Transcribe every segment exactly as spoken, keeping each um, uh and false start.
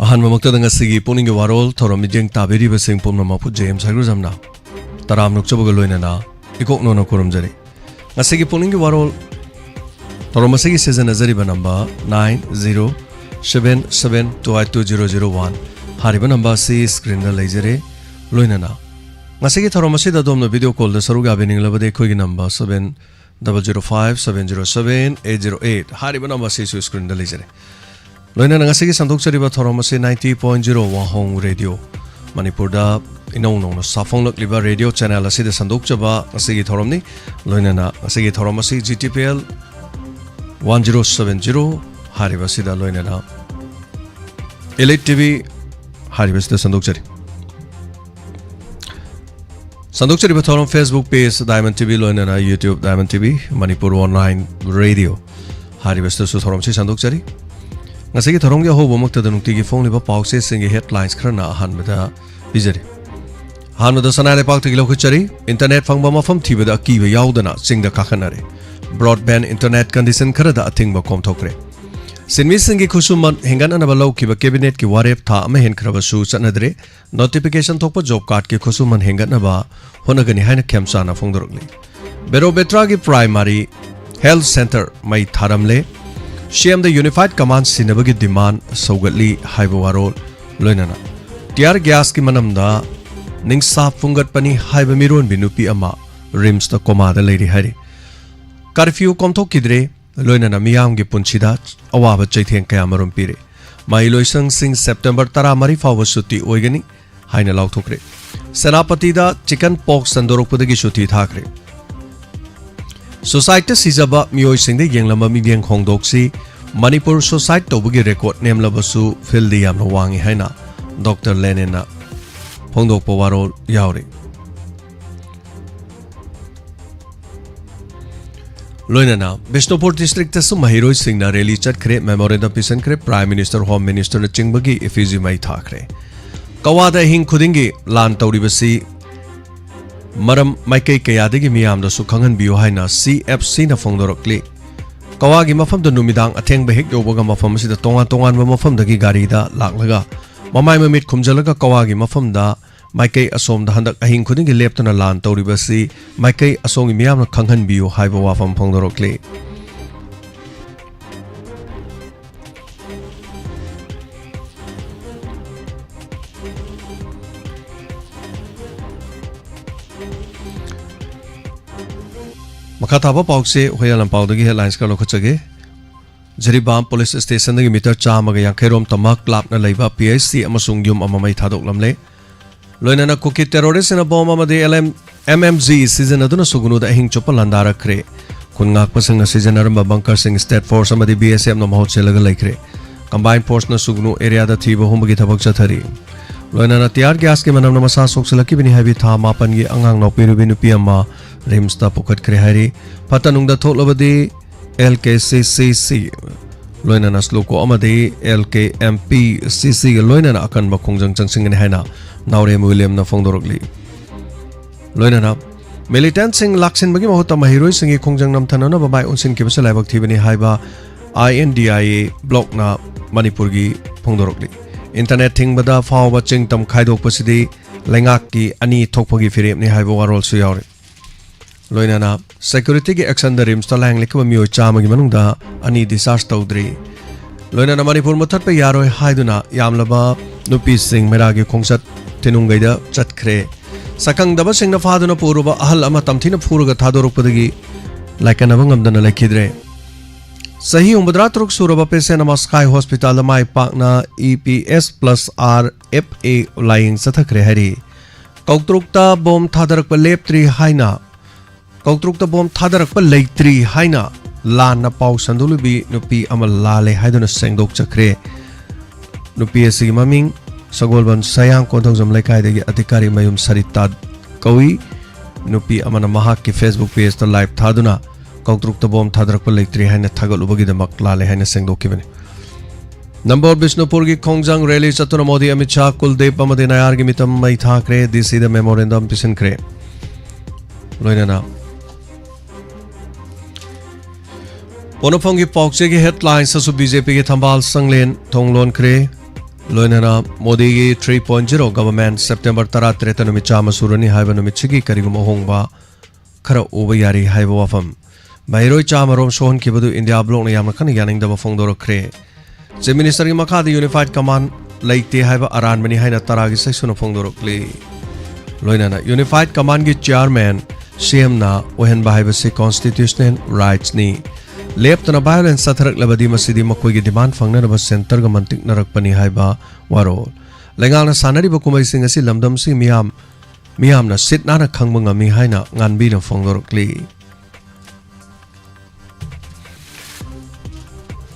ꯑꯍꯥꯟꯕꯃꯛꯇꯗ ꯉꯁꯤꯒꯤ ꯄꯨꯛꯅꯤꯡꯒꯤ ꯋꯥꯔꯣꯜ ꯊꯧꯔꯝ ꯃꯤꯠꯌꯦꯡ ꯇꯥꯕꯤꯔꯤꯕꯁꯤꯡ ꯄꯨꯝꯅꯃꯛꯄꯨ ꯖꯦ ꯑꯦꯝ ꯁꯥꯏꯒꯨꯖꯝꯅ ꯇꯔꯥꯝ ꯅꯣꯛꯆꯕꯒ ꯂꯣꯏꯅꯅ ꯏꯀꯣꯛ ꯅꯣꯟꯅ ꯈꯨꯔꯨꯝꯖꯔꯤ꯫ ꯉꯁꯤꯒꯤ ꯄꯨꯛꯅꯤꯡꯒꯤ ꯋꯥꯔꯣꯜ ꯊꯧꯔꯝ ꯑꯁꯤꯒꯤ ꯁꯤꯖꯤꯟꯅꯖꯔꯤꯕ number nine zero seven seven two eight two zero zero one꯫ ꯍꯥꯏꯔꯤꯕ ꯅꯝꯕꯔ ꯑꯁꯤ ꯁ꯭ꯀ꯭ꯔꯤꯟꯗ ꯂꯩꯖꯔꯦ꯫ ꯂꯣꯏꯅꯅ ꯉꯁꯤꯒꯤ ꯊꯧꯔꯝ ꯑꯁꯤꯗ ꯑꯗꯣꯝꯅ ꯚꯤꯗꯤꯑꯣ ꯀꯣꯜꯗ ꯁꯔꯨꯛ ꯌꯥꯕꯤꯅꯤꯡꯂꯕꯗꯤ ꯑꯩꯈꯣꯏꯒꯤ number seven double zero five seven zero seven eight zero eight ꯍꯥꯏꯔꯤꯕ ꯅꯝꯕꯔ ꯑꯁꯤꯁꯨ ꯁ꯭ꯀ꯭ꯔꯤꯟꯗ ꯂꯩꯖꯔꯦ꯫ ꯂꯣꯏꯅꯅ ꯉꯁꯤꯒꯤ ꯁꯟꯗꯣꯛꯆꯔꯤꯕ ꯊꯧꯔꯝ ꯑꯁꯤ ninety point zero ꯋꯥꯍꯣꯡ ꯔꯦꯗꯤꯑꯣ ꯃꯅꯤꯄꯨꯔꯗ ꯏꯅꯧ ꯅꯧꯅ ꯁꯥꯐꯣꯡꯂꯛꯂꯤꯕ ꯔꯦꯗꯤꯑꯣ ꯆꯦꯅꯦꯜ ꯑꯁꯤꯗ ꯁꯟꯗꯣꯛꯆꯕ ꯉꯁꯤꯒꯤ ꯊꯧꯔꯝꯅꯤ꯫ ꯂꯣꯏꯅꯅ ꯉꯁꯤꯒꯤ ꯊꯧꯔꯝ ꯑꯁꯤ G T P L one zero seven zero ꯍꯥꯏꯔꯤꯕ ꯑꯁꯤꯗ ꯂꯣꯏꯅꯅ Elite T V ꯍꯥꯏꯔꯤꯕꯁꯤꯗ ꯁꯟꯗꯣꯛꯆꯔꯤ꯫ ꯁꯟꯗꯣꯛꯆꯔꯤꯕ ꯊꯧꯔꯝ Facebook page Diamond T V ꯂꯣꯏꯅꯅ YouTube Diamond T V Manipur online radio ꯍꯥꯏꯔꯤꯕꯁꯤꯗꯁꯨ ꯊꯧꯔꯝꯁꯤ ꯁꯟꯗꯣꯛꯆꯔꯤ꯫ ꯉꯁꯤꯒꯤ ꯊꯧꯔꯝꯒꯤ ꯑꯍꯧꯕꯃꯛꯇꯗ ꯅꯨꯡꯇꯤꯒꯤ ꯐꯣꯡꯂꯤꯕ ꯄꯥꯎꯆꯦꯁꯤꯡꯒꯤ headlines ꯈꯔꯅ ꯑꯍꯥꯟꯕꯗ ꯄꯤꯖꯔꯤ꯫ ꯑꯍꯥꯟꯕꯗ ꯁꯅꯥ ꯂꯩꯄꯥꯛꯇꯒꯤ ꯂꯧꯈꯠꯆꯔꯤ꯫ ꯏꯟꯇꯔꯅꯦꯠ ꯐꯪꯕ ꯃꯐꯝ ꯊꯤꯕꯗ ꯑꯀꯤꯕ ꯌꯥꯎꯗꯅ ꯆꯤꯡꯗ ꯀꯥꯈꯠꯅꯔꯦ꯫ Broadband internet condition ꯈꯔꯗ ꯑꯊꯤꯡꯕ ꯀꯣꯝꯊꯣꯛꯈ꯭ꯔꯦ꯫ ꯁꯤꯟꯃꯤꯁꯤꯡꯒꯤ ꯈꯨꯠꯁꯨꯃꯟ ꯍꯦꯟꯒꯠꯅꯅꯕ ꯂꯧꯈꯤꯕ ꯀꯦꯕꯤꯅꯦꯠꯀꯤ ꯋꯥꯔꯦꯞ ꯊꯥ ꯑꯃ ꯍꯦꯟꯈ꯭ꯔꯕꯁꯨ ꯆꯠꯅꯗ꯭ꯔꯦ꯫ Notification ꯊꯣꯛꯄ ꯖꯣꯕ ꯀꯥꯔꯗꯀꯤ ꯈꯨꯠꯁꯨꯃꯟ ꯍꯦꯟꯒꯠꯅꯕ ꯍꯣꯠꯅꯒꯅꯤ ꯍꯥꯏꯅ ꯈꯦꯝꯆꯥꯅ ꯐꯣꯡꯗꯣꯔꯛꯂꯤ꯫ ꯕꯦꯔꯣꯕꯦꯇ꯭ꯔꯥꯒꯤ primary health centre ꯃꯩ ꯊꯥꯔꯝꯂꯦ꯫ ꯁꯤ ꯑꯦꯝꯗ unified command ꯁꯤꯟꯅꯕꯒꯤ demand ꯁꯧꯒꯠꯂꯤ ꯍꯥꯏꯕ ꯋꯥꯔꯣꯜ ꯂꯣꯏꯅꯅ tear gasꯀꯤ ꯃꯅꯝꯗ ꯅꯤꯡꯁꯥ ꯐꯨꯡꯒꯠꯄꯅꯤ ꯍꯥꯏꯕ ꯃꯤꯔꯣꯟꯕꯤ ꯅꯨꯄꯤ ꯑꯃ ꯔꯤꯝꯁꯇ ꯀꯣꯃꯥꯗ ꯂꯩꯔꯤ ꯍꯥꯏꯔꯤ꯫ Curfew ꯀꯣꯝꯊꯣꯛꯈꯤꯗ꯭ꯔꯦ꯫ ꯂꯣꯏꯅꯅ ꯃꯤꯌꯥꯝꯒꯤ ꯄꯨꯟꯁꯤꯗ ꯑꯋꯥꯕ ꯆꯩꯊꯦꯡ ꯀꯌꯥꯃꯔꯨꯝ ꯄꯤꯔꯦ꯫ ꯃꯍꯩꯂꯣꯏꯁꯪꯁꯤꯡ September ꯇꯔꯥꯃꯔꯤ ꯐꯥꯎꯕ ꯁꯨꯇꯤ ꯑꯣꯏꯒꯅꯤ ꯍꯥꯏꯅ ꯂꯥꯎꯊꯣꯛꯈ꯭ꯔꯦ꯫ ꯁꯦꯅꯥꯄꯇꯤꯗ chicken pox ꯁꯟꯗꯣꯔꯛꯄꯗꯒꯤ ꯁꯨꯇꯤ ꯊꯥꯈ꯭ꯔꯦ꯫ Suicideꯇ ꯁꯤꯖꯕ ꯃꯤꯑꯣꯏꯁꯤꯡꯗ ꯌꯦꯡꯂꯝꯕ ꯃꯤꯠꯌꯦꯡ ꯍꯣꯡꯗꯣꯛꯁꯤ꯫ ꯃꯅꯤꯄꯨꯔ suicide ꯇꯧꯕꯒꯤ record ꯅꯦꯝꯂꯕꯁꯨ fieldꯗꯤ ꯌꯥꯝꯅ ꯋꯥꯡꯉꯤ ꯍꯥꯏꯅ ꯗꯣꯛꯇꯔ ꯂꯦꯅꯤꯟꯅ ꯐꯣꯡꯗꯣꯛꯄ ꯋꯥꯔꯣꯜ ꯌꯥꯎꯔꯤ꯫ ꯂꯣꯏꯅꯅ ꯕꯤꯁꯅꯨꯄꯨꯔ districtꯇꯁꯨ ꯃꯍꯩꯔꯣꯏꯁꯤꯡꯅ rally ꯆꯠꯈ꯭ꯔꯦ, memorandum ꯄꯤꯁꯤꯟꯈ꯭ꯔꯦ, Prime Minister, Home Ministerꯅꯆꯤꯡꯕꯒꯤ effigy ꯃꯩ ꯊꯥꯈ꯭ꯔꯦ꯫ ꯀꯋꯥꯗ ꯑꯍꯤꯡ ꯈꯨꯗꯤꯡꯒꯤ ꯂꯥꯟ ꯇꯧꯔꯤꯕꯁꯤ ꯃꯔꯝ ꯃꯥꯏꯀꯩ ꯀꯌꯥꯗꯒꯤ ꯃꯤꯌꯥꯝꯗꯁꯨ ꯈꯪꯍꯟꯕꯤꯌꯨ ꯍꯥꯏꯅ C F Cꯅ ꯐꯣꯡꯗꯣꯔꯛꯂꯤ꯫ ꯀꯋꯥꯒꯤ ꯃꯐꯝꯗ ꯅꯨꯃꯤꯗꯥꯡ ꯑꯊꯦꯡꯕ ꯍꯦꯛ ꯌꯧꯕꯒ ꯃꯐꯝ ꯑꯁꯤꯗ ꯇꯣꯉꯥꯟ ꯇꯣꯉꯥꯟꯕ ꯃꯐꯝꯗꯒꯤ ꯒꯥꯔꯤꯗ ꯂꯥꯛꯂꯒ ꯃꯃꯥꯏ ꯃꯃꯤꯠ ꯈꯨꯝꯖꯤꯜꯂꯒ ꯀꯋꯥꯒꯤ ꯃꯐꯝꯗ ꯃꯥꯏꯀꯩ ꯑꯁꯣꯝꯗ ꯍꯟꯗꯛ ꯑꯍꯤꯡ ꯈꯨꯗꯤꯡꯒꯤ ꯂꯦꯞꯇꯅ ꯂꯥꯟ ꯇꯧꯔꯤꯕꯁꯤ ꯃꯥꯏꯀꯩ ꯑꯁꯣꯝꯒꯤ ꯃꯤꯌꯥꯝꯅ ꯈꯪꯍꯟꯕꯤꯌꯨ ꯍꯥꯏꯕ ꯋꯥꯐꯝ ꯐꯣꯡꯗꯣꯔꯛꯂꯤ꯫ ꯃꯈꯥ ꯇꯥꯕ ꯄꯥꯎꯁꯦ ꯍꯨꯏꯌꯥꯂꯝꯄꯥꯎꯗꯒꯤ headlines ꯈꯔ ꯂꯧꯈꯠꯆꯒꯦ꯫ ꯖꯤꯔꯤꯕꯥꯝ ꯄꯨꯂꯤꯁ ꯁ꯭ꯇꯦꯁꯟꯗꯒꯤ ꯃꯤꯇꯔ ꯆꯥꯝꯃꯒ ꯌꯥꯡꯈꯩ ꯔꯣꯝ ꯇꯃꯛ ꯂꯥꯞꯅ ꯂꯩꯕ ꯄꯤ ꯑꯩꯆ ꯁꯤ ꯑꯃꯁꯨꯡ ꯌꯨꯝ ꯑꯃ ꯃꯩ ꯊꯥꯗꯣꯛꯂꯝꯂꯦ꯫ ꯂꯣꯏꯅꯅ ꯀꯨꯀꯤ ꯇꯦꯔꯣꯔꯤꯁꯁꯤꯡꯅ ꯕꯣꯝ ꯑꯃꯗꯤ L M, M M G ꯁꯤꯖꯤꯟꯅꯗꯨꯅ ꯁꯨꯒꯅꯨꯗ ꯑꯍꯤꯡ ꯆꯨꯞꯄ ꯂꯥꯟꯗꯥꯔꯛꯈ꯭ꯔꯦ꯫ ꯈꯨꯟ ꯉꯥꯛꯄꯁꯤꯡꯅ ꯁꯤꯖꯤꯟꯅꯔꯝꯕ ꯕꯪꯀꯔꯁꯤꯡ ꯁ꯭ꯇꯦꯠ ꯐꯣꯔꯁ ꯑꯃꯗꯤ ꯕꯤ ꯑꯦꯁ ꯑꯦꯐꯅ ꯃꯍꯨꯠ ꯁꯤꯜꯂꯒ ꯂꯩꯈ꯭ꯔꯦ꯫ ꯀꯝꯕꯥꯏꯟ ꯐꯣꯔꯁꯅ ꯁꯨꯒꯅꯨ ꯑꯦꯔꯤꯌꯥꯗ ꯊꯤꯕ ꯍꯨꯝꯕꯒꯤ ꯊꯕꯛ ꯆꯠꯊꯔꯤ꯫ ꯂꯣꯏꯅꯅ ꯇꯤꯌꯥꯔ ꯒ꯭ꯌꯥꯁꯀꯤ ꯃꯅꯝꯅ ꯃꯁꯥ ꯁꯣꯛꯆꯤꯜꯂꯛꯈꯤꯕꯅꯤ ꯍꯥꯏꯕꯤ ꯊꯥ ꯃꯥꯄꯟꯒꯤ ꯑꯉꯥꯡ ꯅꯥꯎꯄꯤꯔꯨꯕꯤ ꯅꯨꯄꯤ ꯑꯃ ꯔꯤꯝꯁꯇ ꯄꯨꯈꯠꯈ꯭ꯔꯦ ꯍꯥꯏꯔꯤ꯫ ꯐꯠꯇ ꯅꯨꯡꯗ ꯊꯣꯛꯂꯕꯗꯤ ꯑꯦꯜ ꯀꯦ ꯁꯤ ꯁꯤ ꯁꯤ, ꯂꯣꯏꯅꯅ ꯁ꯭ꯂꯨꯀꯣ ꯑꯃꯗꯤ ꯑꯦꯜ ꯀꯦ ꯑꯦꯝ ꯄꯤ ꯁꯤ ꯁꯤꯒ ꯂꯣꯏꯅꯅ ꯑꯀꯟꯕ ꯈꯣꯡꯖꯪ ꯆꯪꯁꯤꯟꯒꯅꯤ ꯍꯥꯏꯅ ꯅꯥꯎꯔꯦꯝ ꯋꯤꯂꯤꯌꯝꯅ ꯐꯣꯡꯗꯣꯔꯛꯂꯤ꯫ ꯂꯣꯏꯅꯅ ꯃꯤꯂꯤꯇꯦꯟꯠꯁꯤꯡ ꯂꯥꯛꯁꯤꯟꯕꯒꯤ ꯃꯍꯨꯠꯇ ꯃꯍꯩꯔꯣꯏꯁꯤꯡꯒꯤ ꯈꯣꯡꯖꯪ ꯅꯝꯊꯅꯅꯕ ꯃꯥꯏ ꯑꯣꯟꯁꯤꯟꯈꯤꯕꯁꯤ ꯂꯥꯏꯕꯛ ꯊꯤꯕꯅꯤ ꯍꯥꯏꯕ ꯑꯥꯏ ꯑꯦꯟ ꯗꯤ ꯑꯥꯏ ꯑꯦ ꯕ꯭ꯂꯣꯛꯅ ꯃꯅꯤꯄꯨꯔꯒꯤ ꯐꯣꯡꯗꯣꯔꯛꯂꯤ꯫ ꯏꯟꯇꯔꯅꯦꯠ ꯊꯤꯡꯕꯗ ꯐꯥꯎꯕ ꯆꯤꯡ ꯇꯝ ꯈꯥꯏꯗꯣꯛꯄꯁꯤꯗꯤ ꯂꯩꯉꯥꯛꯀꯤ ꯑꯅꯤ ꯊꯣꯛꯄꯒꯤ ꯐꯤꯔꯦꯞꯅꯤ ꯍꯥꯏꯕ ꯋꯥꯔꯣꯜꯁꯨ ꯌꯥꯎꯔꯤ꯫ ꯂꯣꯏꯅꯅ ꯁꯦꯀ꯭ꯌꯨꯔꯤꯇꯤꯒꯤ ꯑꯦꯛꯁꯟꯗ ꯔꯤꯝꯁꯇ ꯂꯥꯌꯦꯡꯂꯛꯈꯤꯕ ꯃꯤꯑꯣꯏ ꯆꯥꯝꯃꯒꯤ ꯃꯅꯨꯡꯗ ꯑꯅꯤ ꯗꯤꯁꯆꯥꯔꯖ ꯇꯧꯗ꯭ꯔꯤ꯫ ꯂꯣꯏꯅꯅ ꯃꯅꯤꯄꯨꯔ ꯃꯨꯠꯊꯠꯄ ꯌꯥꯔꯣꯏ ꯍꯥꯏꯗꯨꯅ ꯌꯥꯝꯂꯕ ꯅꯨꯄꯤꯁꯤꯡ ꯃꯦꯔꯥꯒꯤ ꯈꯣꯡꯆꯠ ꯊꯤꯅꯨꯡꯒꯩꯗ ꯆꯠꯈ꯭ꯔꯦ꯫ ꯁꯛꯈꯪꯗꯕꯁꯤꯡꯅ ꯐꯥꯗꯨꯅ ꯄꯨꯔꯨꯕ ꯑꯍꯜ ꯑꯃ ꯇꯝꯊꯤꯅ ꯐꯨꯔꯒ ꯊꯥꯗꯣꯔꯛꯄꯗꯒꯤ ꯂꯥꯏꯀꯠꯅꯕ ꯉꯝꯗꯅ ꯂꯩꯈꯤꯗ꯭ꯔꯦ꯫ ꯆꯍꯤ ꯍꯨꯝꯐꯨꯇꯔꯥ ꯇꯔꯨꯛ ꯁꯨꯔꯕ ꯄꯦꯁꯦꯟ ꯑꯃ ꯁ꯭ꯀꯥꯏ ꯍꯣꯁꯄꯤꯇꯥꯜꯗ ꯃꯥꯏ ꯄꯥꯛꯅ E P S plus R F A ꯂꯥꯌꯦꯡ ꯆꯠꯊꯈ꯭ꯔꯦ ꯍꯥꯏꯔꯤ꯫ ꯀꯧꯇ꯭ꯔꯨꯛꯇ ꯕꯣꯝ ꯊꯥꯗꯔꯛꯄ ꯂꯦꯞꯇ꯭ꯔꯤ ꯍꯥꯏꯅ, ꯀꯧꯇ꯭ꯔꯨꯛꯇ ꯕꯣꯝ ꯊꯥꯗꯔꯛꯄ ꯂꯩꯇ꯭ꯔꯤ ꯍꯥꯏꯅ ꯂꯥꯟꯅ ꯄꯥꯎ ꯁꯟꯗꯣꯛꯂꯤꯕꯤ ꯅꯨꯄꯤ ꯑꯃ ꯂꯥꯜꯂꯦ ꯍꯥꯏꯗꯨꯅ ꯁꯦꯡꯗꯣꯛꯆꯈ꯭ꯔꯦ꯫ ꯅꯨꯄꯤ ꯑꯁꯤꯒꯤ ꯃꯃꯤꯡ ꯁꯒꯣꯜꯕꯟ ꯁꯌꯥꯡ ꯀꯣꯟꯊꯧꯖꯝ ꯂꯩꯀꯥꯏꯗꯒꯤ ꯑꯙꯤꯀꯥꯔꯤ ꯃꯌꯨꯝ ꯁꯔꯤꯇꯥ ꯀꯧꯏ꯫ ꯅꯨꯄꯤ ꯑꯃꯅ ꯃꯍꯥꯛꯀꯤ Facebook ꯄꯦꯖꯇ ꯂꯥꯏꯚ ꯊꯥꯗꯨꯅ ꯀꯧꯇ꯭ꯔꯨꯛꯇ ꯕꯣꯝ ꯊꯥꯗꯔꯛꯄ ꯂꯩꯇ꯭ꯔꯤ ꯍꯥꯏꯅ ꯊꯥꯒꯠꯂꯨꯕꯒꯤꯗꯃꯛ ꯂꯥꯜꯂꯦ ꯍꯥꯏꯅ ꯁꯦꯡꯗꯣꯛꯈꯤꯕꯅꯤ꯫ ꯅꯝꯕꯣꯜ ꯕꯤꯁꯅꯨꯄꯨꯔꯒꯤ ꯈꯣꯡꯖꯪ ꯔꯦꯂꯤ ꯆꯠꯇꯨꯅ ꯃꯣꯗꯤ, ꯑꯃꯤꯠ ꯁꯥꯍ, ꯀꯨꯜꯗꯤꯞ ꯑꯃꯗꯤ ꯅꯌꯥꯔꯒꯤ ꯃꯤꯇꯝ ꯃꯩ ꯊꯥꯈ꯭ꯔꯦ꯫ ꯗꯤ ꯁꯤꯗ ꯃꯦꯃꯣꯔꯦꯟꯗꯝ ꯄꯤꯁꯤꯟꯈ꯭ꯔꯦ꯫ ꯂꯣꯏꯅꯅ ꯄꯣꯅꯐꯝꯒꯤ ꯄꯥꯎꯆꯦꯒꯤ headlines ꯑꯁꯨ BJPꯒꯤ ꯊꯝꯕꯥꯜ ꯁꯪꯂꯦꯟ ꯊꯣꯡ ꯂꯣꯟꯈ꯭ꯔꯦ꯫ ꯂꯣꯏꯅꯅ ꯃꯣꯗꯤꯒꯤ three point zero government September ꯇꯔꯥꯇꯔꯦꯠꯇ ꯅꯨꯃꯤꯠ ꯆꯥꯝꯃ ꯁꯨꯔꯅꯤ ꯍꯥꯏꯕ ꯅꯨꯃꯤꯠꯁꯤꯒꯤ ꯀꯔꯤꯒꯨꯝꯕ ꯑꯍꯣꯡꯕ ꯈꯔ ꯎꯕ ꯌꯥꯔꯤ ꯍꯥꯏꯕ ꯋꯥꯐꯝ꯫ ꯃꯍꯩꯔꯣꯏ ꯆꯥꯝꯃ ꯔꯣꯝ ꯁꯣꯛꯍꯟꯈꯤꯕꯗꯨ ꯏꯟꯗꯤꯌꯥ ꯕ꯭ꯂꯣꯛꯅ ꯌꯥꯝꯅ ꯀꯟꯅ ꯌꯥꯅꯤꯡꯗꯕ ꯐꯣꯡꯗꯣꯔꯛꯈ꯭ꯔꯦ꯫ Chief Ministerꯒꯤ ꯃꯈꯥꯗ unified command ꯂꯩꯇꯦ ꯍꯥꯏꯕ ꯑꯔꯥꯟꯕꯅꯤ ꯍꯥꯏꯅ ꯇꯔꯥꯒꯤ ꯁꯩꯁꯨꯅ ꯐꯣꯡꯗꯣꯔꯛꯂꯤ꯫ ꯂꯣꯏꯅꯅ unified commandꯒꯤ chairman CMꯅ ꯑꯣꯏꯍꯟꯕ ꯍꯥꯏꯕꯁꯤ constitutional rightsꯅꯤ꯫ ꯂꯦꯞꯇꯅ violence ꯆꯠꯊꯔꯛꯂꯕꯗꯤ ꯃꯁꯤꯗꯤ ꯃꯈꯣꯏꯒꯤ demand ꯐꯪꯅꯅꯕ centreꯒ ꯃꯟꯇꯤꯛꯅꯔꯛꯄꯅꯤ ꯍꯥꯏꯕ ꯋꯥꯔꯣꯜ꯫ ꯂꯩꯉꯥꯛꯅ ꯁꯥꯟꯅꯔꯤꯕ ꯀꯨꯝꯍꯩꯁꯤꯡ ꯑꯁꯤ ꯂꯝꯗꯝꯁꯤ ꯃꯤꯌꯥꯝ, ꯃꯤꯌꯥꯝꯅ ꯁꯤꯠ ꯅꯥꯟꯅ ꯈꯪꯕ ꯉꯝꯃꯤ ꯍꯥꯏꯅ ꯉꯥꯟꯕꯤꯅ ꯐꯣꯡꯗꯣꯔꯛꯂꯤ꯫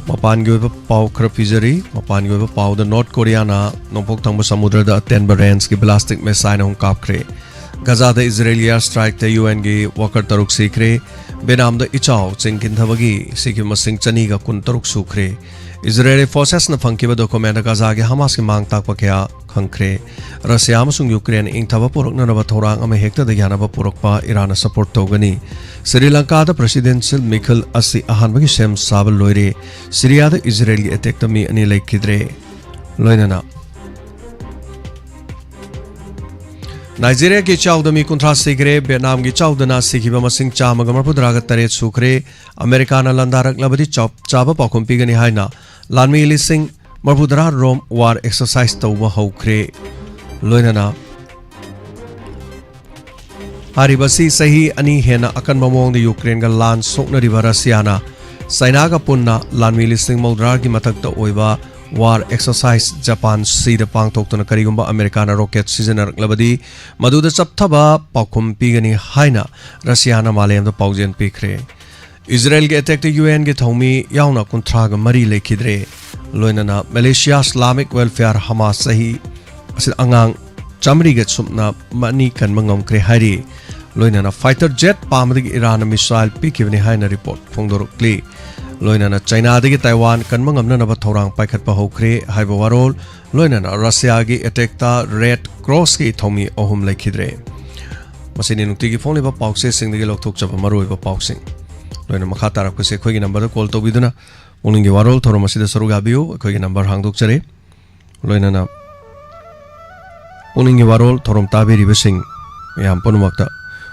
ꯃꯄꯥꯟꯒꯤ ꯑꯣꯏꯕ ꯄꯥꯎ ꯈꯔ ꯄꯤꯖꯔꯤ꯫ ꯃꯄꯥꯟꯒꯤ ꯑꯣꯏꯕ ꯄꯥꯎꯗ North Koreaꯅ ꯅꯣꯡꯄꯣꯛ ꯊꯪꯕ ꯁꯃꯨꯗ꯭ꯔꯗ ꯑꯇꯦꯟꯕ rangeꯀꯤ ballistic missile ꯑꯍꯨꯝ ꯀꯥꯞꯈ꯭ꯔꯦ꯫ ꯒꯖꯥꯗ Israelꯒꯤ air strikeꯇ UNꯒꯤ worker ꯇꯔꯨꯛ ꯁꯤꯈ꯭ꯔꯦ꯫ ꯕꯦꯅꯥꯝꯗ ꯏꯆꯥꯎ ꯆꯤꯡ ꯀꯤꯟꯊꯕꯒꯤ ꯁꯤꯈꯤꯕ ꯃꯁꯤꯡ ꯆꯅꯤꯒ ꯀꯨꯟꯇꯔꯨꯛ ꯁꯨꯈ꯭ꯔꯦ꯫ Israeli forcesꯅ ꯐꯪꯈꯤꯕ documentꯇ ꯒꯖꯥꯒꯤ ꯍꯃꯥꯁꯀꯤ ꯃꯥꯡ ꯇꯥꯛꯄ ꯀꯌꯥ ꯈꯪꯈ꯭ꯔꯦ꯫ ꯔꯁꯤꯌꯥ ꯑꯃꯁꯨꯡ ꯌꯨꯀ꯭ꯔꯦꯟ ꯏꯪꯊꯕ ꯄꯨꯔꯛꯅꯅꯕ ꯊꯧꯔꯥꯡ ꯑꯃ ꯍꯦꯛꯇꯗ ꯌꯥꯅꯕ ꯄꯨꯔꯛꯄ ꯏꯔꯥꯟꯅ support ꯇꯧꯒꯅꯤ꯫ ꯁ꯭ꯔꯤ ꯂꯪꯀꯥꯗ presidential ꯃꯤꯈꯜ ꯑꯁꯤ ꯑꯍꯥꯟꯕꯒꯤ ꯁꯦꯝ ꯁꯥꯕ ꯂꯣꯏꯔꯦ꯫ ꯁꯤꯔꯤꯌꯥꯗ ꯏꯖꯔꯦꯜꯒꯤ attackꯇ ꯃꯤ ꯑꯅꯤ ꯂꯩꯈꯤꯗ꯭ꯔꯦ꯫ ꯂꯣꯏꯅꯅ ꯅꯥꯏꯖꯦꯔꯤꯌꯥꯒꯤ ꯏꯆꯥꯎꯗ ꯃꯤ ꯀꯨꯟꯊ꯭ꯔꯥ ꯁꯤꯈ꯭ꯔꯦ꯫ ꯚꯦꯠꯅꯥꯝꯒꯤ ꯏꯆꯥꯎꯗꯅ ꯁꯤꯈꯤꯕ ꯃꯁꯤꯡ ꯆꯥꯝꯃꯒ ꯃꯔꯐꯨꯇꯔꯥꯒ ꯇꯔꯦꯠ ꯁꯨꯈ꯭ꯔꯦ꯫ ꯑꯃꯦꯔꯤꯀꯥꯅ ꯂꯥꯟꯗꯥꯔꯛꯂꯕꯗꯤ ꯆꯞ ꯆꯥꯕ ꯄꯥꯎꯈꯨꯝ ꯄꯤꯒꯅꯤ ꯍꯥꯏꯅ ꯂꯥꯟꯃꯤ ꯂꯤꯁꯤꯡ ꯃꯔꯐꯨꯇꯔꯥ ꯔꯣꯝ war exercise ꯇꯧꯕ ꯍꯧꯈ꯭ꯔꯦ꯫ ꯂꯣꯏꯅꯅ ꯍꯥꯏꯔꯤꯕꯁꯤ ꯆꯍꯤ ꯑꯅꯤ ꯍꯦꯟꯅ ꯑꯀꯟꯕ ꯃꯑꯣꯡꯗ ꯌꯨꯀ꯭ꯔꯦꯟꯒ ꯂꯥꯟ ꯁꯣꯛꯅꯔꯤꯕ ꯔꯁꯤꯌꯥꯅ ꯆꯥꯏꯅꯥꯒ ꯄꯨꯟꯅ ꯂꯥꯟꯃꯤ ꯂꯤꯁꯤꯡ ꯃꯧꯗ꯭ꯔꯥꯒꯤ ꯃꯊꯛꯇ ꯑꯣꯏꯕ war exercise Japan Seaꯗ ꯄꯥꯡꯊꯣꯛꯇꯨꯅ ꯀꯔꯤꯒꯨꯝꯕ ꯑꯃꯦꯔꯤꯀꯥꯅ rocket ꯁꯤꯖꯤꯟꯅꯔꯛꯂꯕꯗꯤ ꯃꯗꯨꯗ ꯆꯞꯊꯕ ꯄꯥꯎꯈꯨꯝ ꯄꯤꯒꯅꯤ ꯍꯥꯏꯅ ꯔꯁꯤꯌꯥꯅ ꯃꯥꯂꯦꯝꯗ ꯄꯥꯎꯖꯦꯜ ꯄꯤꯈ꯭ꯔꯦ꯫ ꯏꯖꯔꯦꯜꯒꯤ attackꯇ UNꯒꯤ ꯊꯧꯃꯤ ꯌꯥꯎꯅ ꯀꯨꯟꯊ꯭ꯔꯥꯒ ꯃꯔꯤ ꯂꯩꯈꯤꯗ꯭ꯔꯦ꯫ ꯂꯣꯏꯅꯅ ꯃꯦꯂꯦꯁꯤꯌꯥ Islamic Welfare Hamas ꯆꯍꯤ ꯑꯁꯤꯗ ꯑꯉꯥꯡ ꯆꯥꯃꯔꯤꯒ ꯁꯨꯞꯅ ꯑꯅꯤ ꯀꯟꯕ ꯉꯝꯈ꯭ꯔꯦ ꯍꯥꯏꯔꯤ꯫ ꯂꯣꯏꯅꯅ fighter jet ꯄꯥꯝꯕꯗꯒꯤ ꯏꯔꯥꯟꯅ missile ꯄꯤꯈꯤꯕꯅꯤ ꯍꯥꯏꯅ report ꯐꯣꯡꯗꯣꯔꯛꯂꯤ꯫ ꯂꯣꯏꯅꯅ ꯆꯥꯏꯅꯥꯗꯒꯤ ꯇꯥꯏꯋꯥꯟ ꯀꯟꯕ ꯉꯝꯅꯅꯕ ꯊꯧꯔꯥꯡ ꯄꯥꯏꯈꯠꯄ ꯍꯧꯈ꯭ꯔꯦ ꯍꯥꯏꯕ ꯋꯥꯔꯣꯜ꯫ ꯂꯣꯏꯅꯅ ꯔꯁꯤꯌꯥꯒꯤ attackꯇ Red Crossꯀꯤ ꯊꯧꯃꯤ ꯑꯍꯨꯝ ꯂꯩꯈꯤꯗ꯭ꯔꯦ꯫ ꯃꯁꯤꯅꯤ ꯅꯨꯡꯇꯤꯒꯤ ꯐꯣꯡꯂꯤꯕ ꯄꯥꯎꯆꯦꯁꯤꯡꯗꯒꯤ ꯂꯧꯊꯣꯛꯆꯕ ꯃꯔꯨꯑꯣꯏꯕ ꯄꯥꯎꯁꯤꯡ꯫ ꯂꯣꯏꯅ ꯃꯈꯥ ꯇꯥꯔꯛꯄꯁꯦ ꯑꯩꯈꯣꯏꯒꯤ ꯅꯝꯕꯔꯗ ꯀꯣꯜ ꯇꯧꯕꯤꯗꯨꯅ ꯄꯨꯛꯅꯤꯡꯒꯤ ꯋꯥꯔꯣꯜ ꯊꯧꯔꯝ ꯑꯁꯤꯗ ꯁꯔꯨꯛ ꯌꯥꯕꯤꯌꯨ꯫ ꯑꯩꯈꯣꯏꯒꯤ ꯅꯝꯕꯔ ꯍꯥꯡꯗꯣꯛꯆꯔꯤ꯫ ꯂꯣꯏꯅꯅ ꯄꯨꯛꯅꯤꯡꯒꯤ ꯋꯥꯔꯣꯜ ꯊꯧꯔꯝ ꯇꯥꯕꯤꯔꯤꯕꯁꯤꯡ ꯃꯌꯥꯝ ꯄꯨꯝꯅꯃꯛꯇ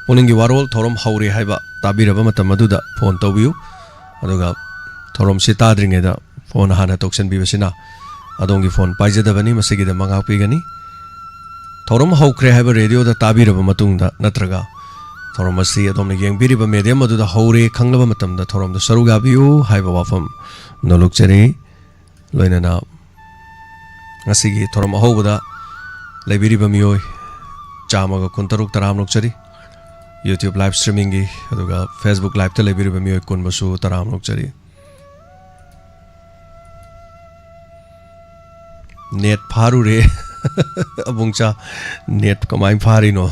ꯄꯨꯛꯅꯤꯡꯒꯤ ꯋꯥꯔꯣꯜ ꯊꯧꯔꯝ ꯍꯧꯔꯦ ꯍꯥꯏꯕ ꯇꯥꯕꯤꯔꯕ ꯃꯇꯝ ꯑꯗꯨꯗ ꯐꯣꯟ ꯇꯧꯕꯤꯌꯨ꯫ ꯑꯗꯨꯒ ꯊꯧꯔꯝꯁꯤ ꯇꯥꯗ꯭ꯔꯤꯉꯩꯗ ꯐꯣꯟ ꯍꯥꯟꯅ ꯇꯧꯁꯤꯟꯕꯤꯕꯁꯤꯅ ꯑꯗꯣꯝꯒꯤ ꯐꯣꯟ ꯄꯥꯏꯖꯗꯕꯅꯤ, ꯃꯁꯤꯒꯤꯗꯃꯛ ꯉꯥꯛꯄꯤꯒꯅꯤ꯫ ꯊꯧꯔꯝ ꯍꯧꯈ꯭ꯔꯦ ꯍꯥꯏꯕ ꯔꯦꯗꯤꯑꯣꯗ ꯇꯥꯕꯤꯔꯕ ꯃꯇꯨꯡꯗ ꯅꯠꯇ꯭ꯔꯒ ꯊꯧꯔꯝ ꯑꯁꯤ ꯑꯗꯣꯝꯅ ꯌꯦꯡꯕꯤꯔꯤꯕ ꯃꯦꯗꯤꯌꯝ ꯑꯗꯨꯗ ꯍꯧꯔꯦ ꯈꯪꯂꯕ ꯃꯇꯝꯗ ꯊꯧꯔꯝꯗ ꯁꯔꯨꯛ ꯌꯥꯕꯤꯌꯨ ꯍꯥꯏꯕ ꯋꯥꯐꯝ ꯅꯣꯂꯨꯛꯆꯔꯤ꯫ ꯂꯣꯏꯅꯅ ꯉꯁꯤꯒꯤ ꯊꯧꯔꯝ ꯑꯍꯧꯕꯗ ꯂꯩꯕꯤꯔꯤꯕ ꯃꯤꯑꯣꯏ ꯆꯥꯝꯃꯒ ꯀꯨꯟꯇꯔꯨꯛ ꯇꯔꯥꯝꯅ ꯑꯣꯛꯆꯔꯤ꯫ YouTube live streamingꯒꯤ ꯑꯗꯨꯒ Facebook liveꯇ ꯂꯩꯕꯤꯔꯤꯕ ꯃꯤꯑꯣꯏ ꯀꯨꯟꯕꯨꯁꯨ ꯇꯔꯥꯝꯅ ꯑꯣꯛꯆꯔꯤ꯫ ꯅꯦꯠ ꯐꯥꯔꯨꯔꯦ꯫ ꯑꯕꯨꯡꯆꯥ, ꯅꯦꯠ ꯀꯃꯥꯏꯅ ꯐꯥꯔꯤꯅꯣ?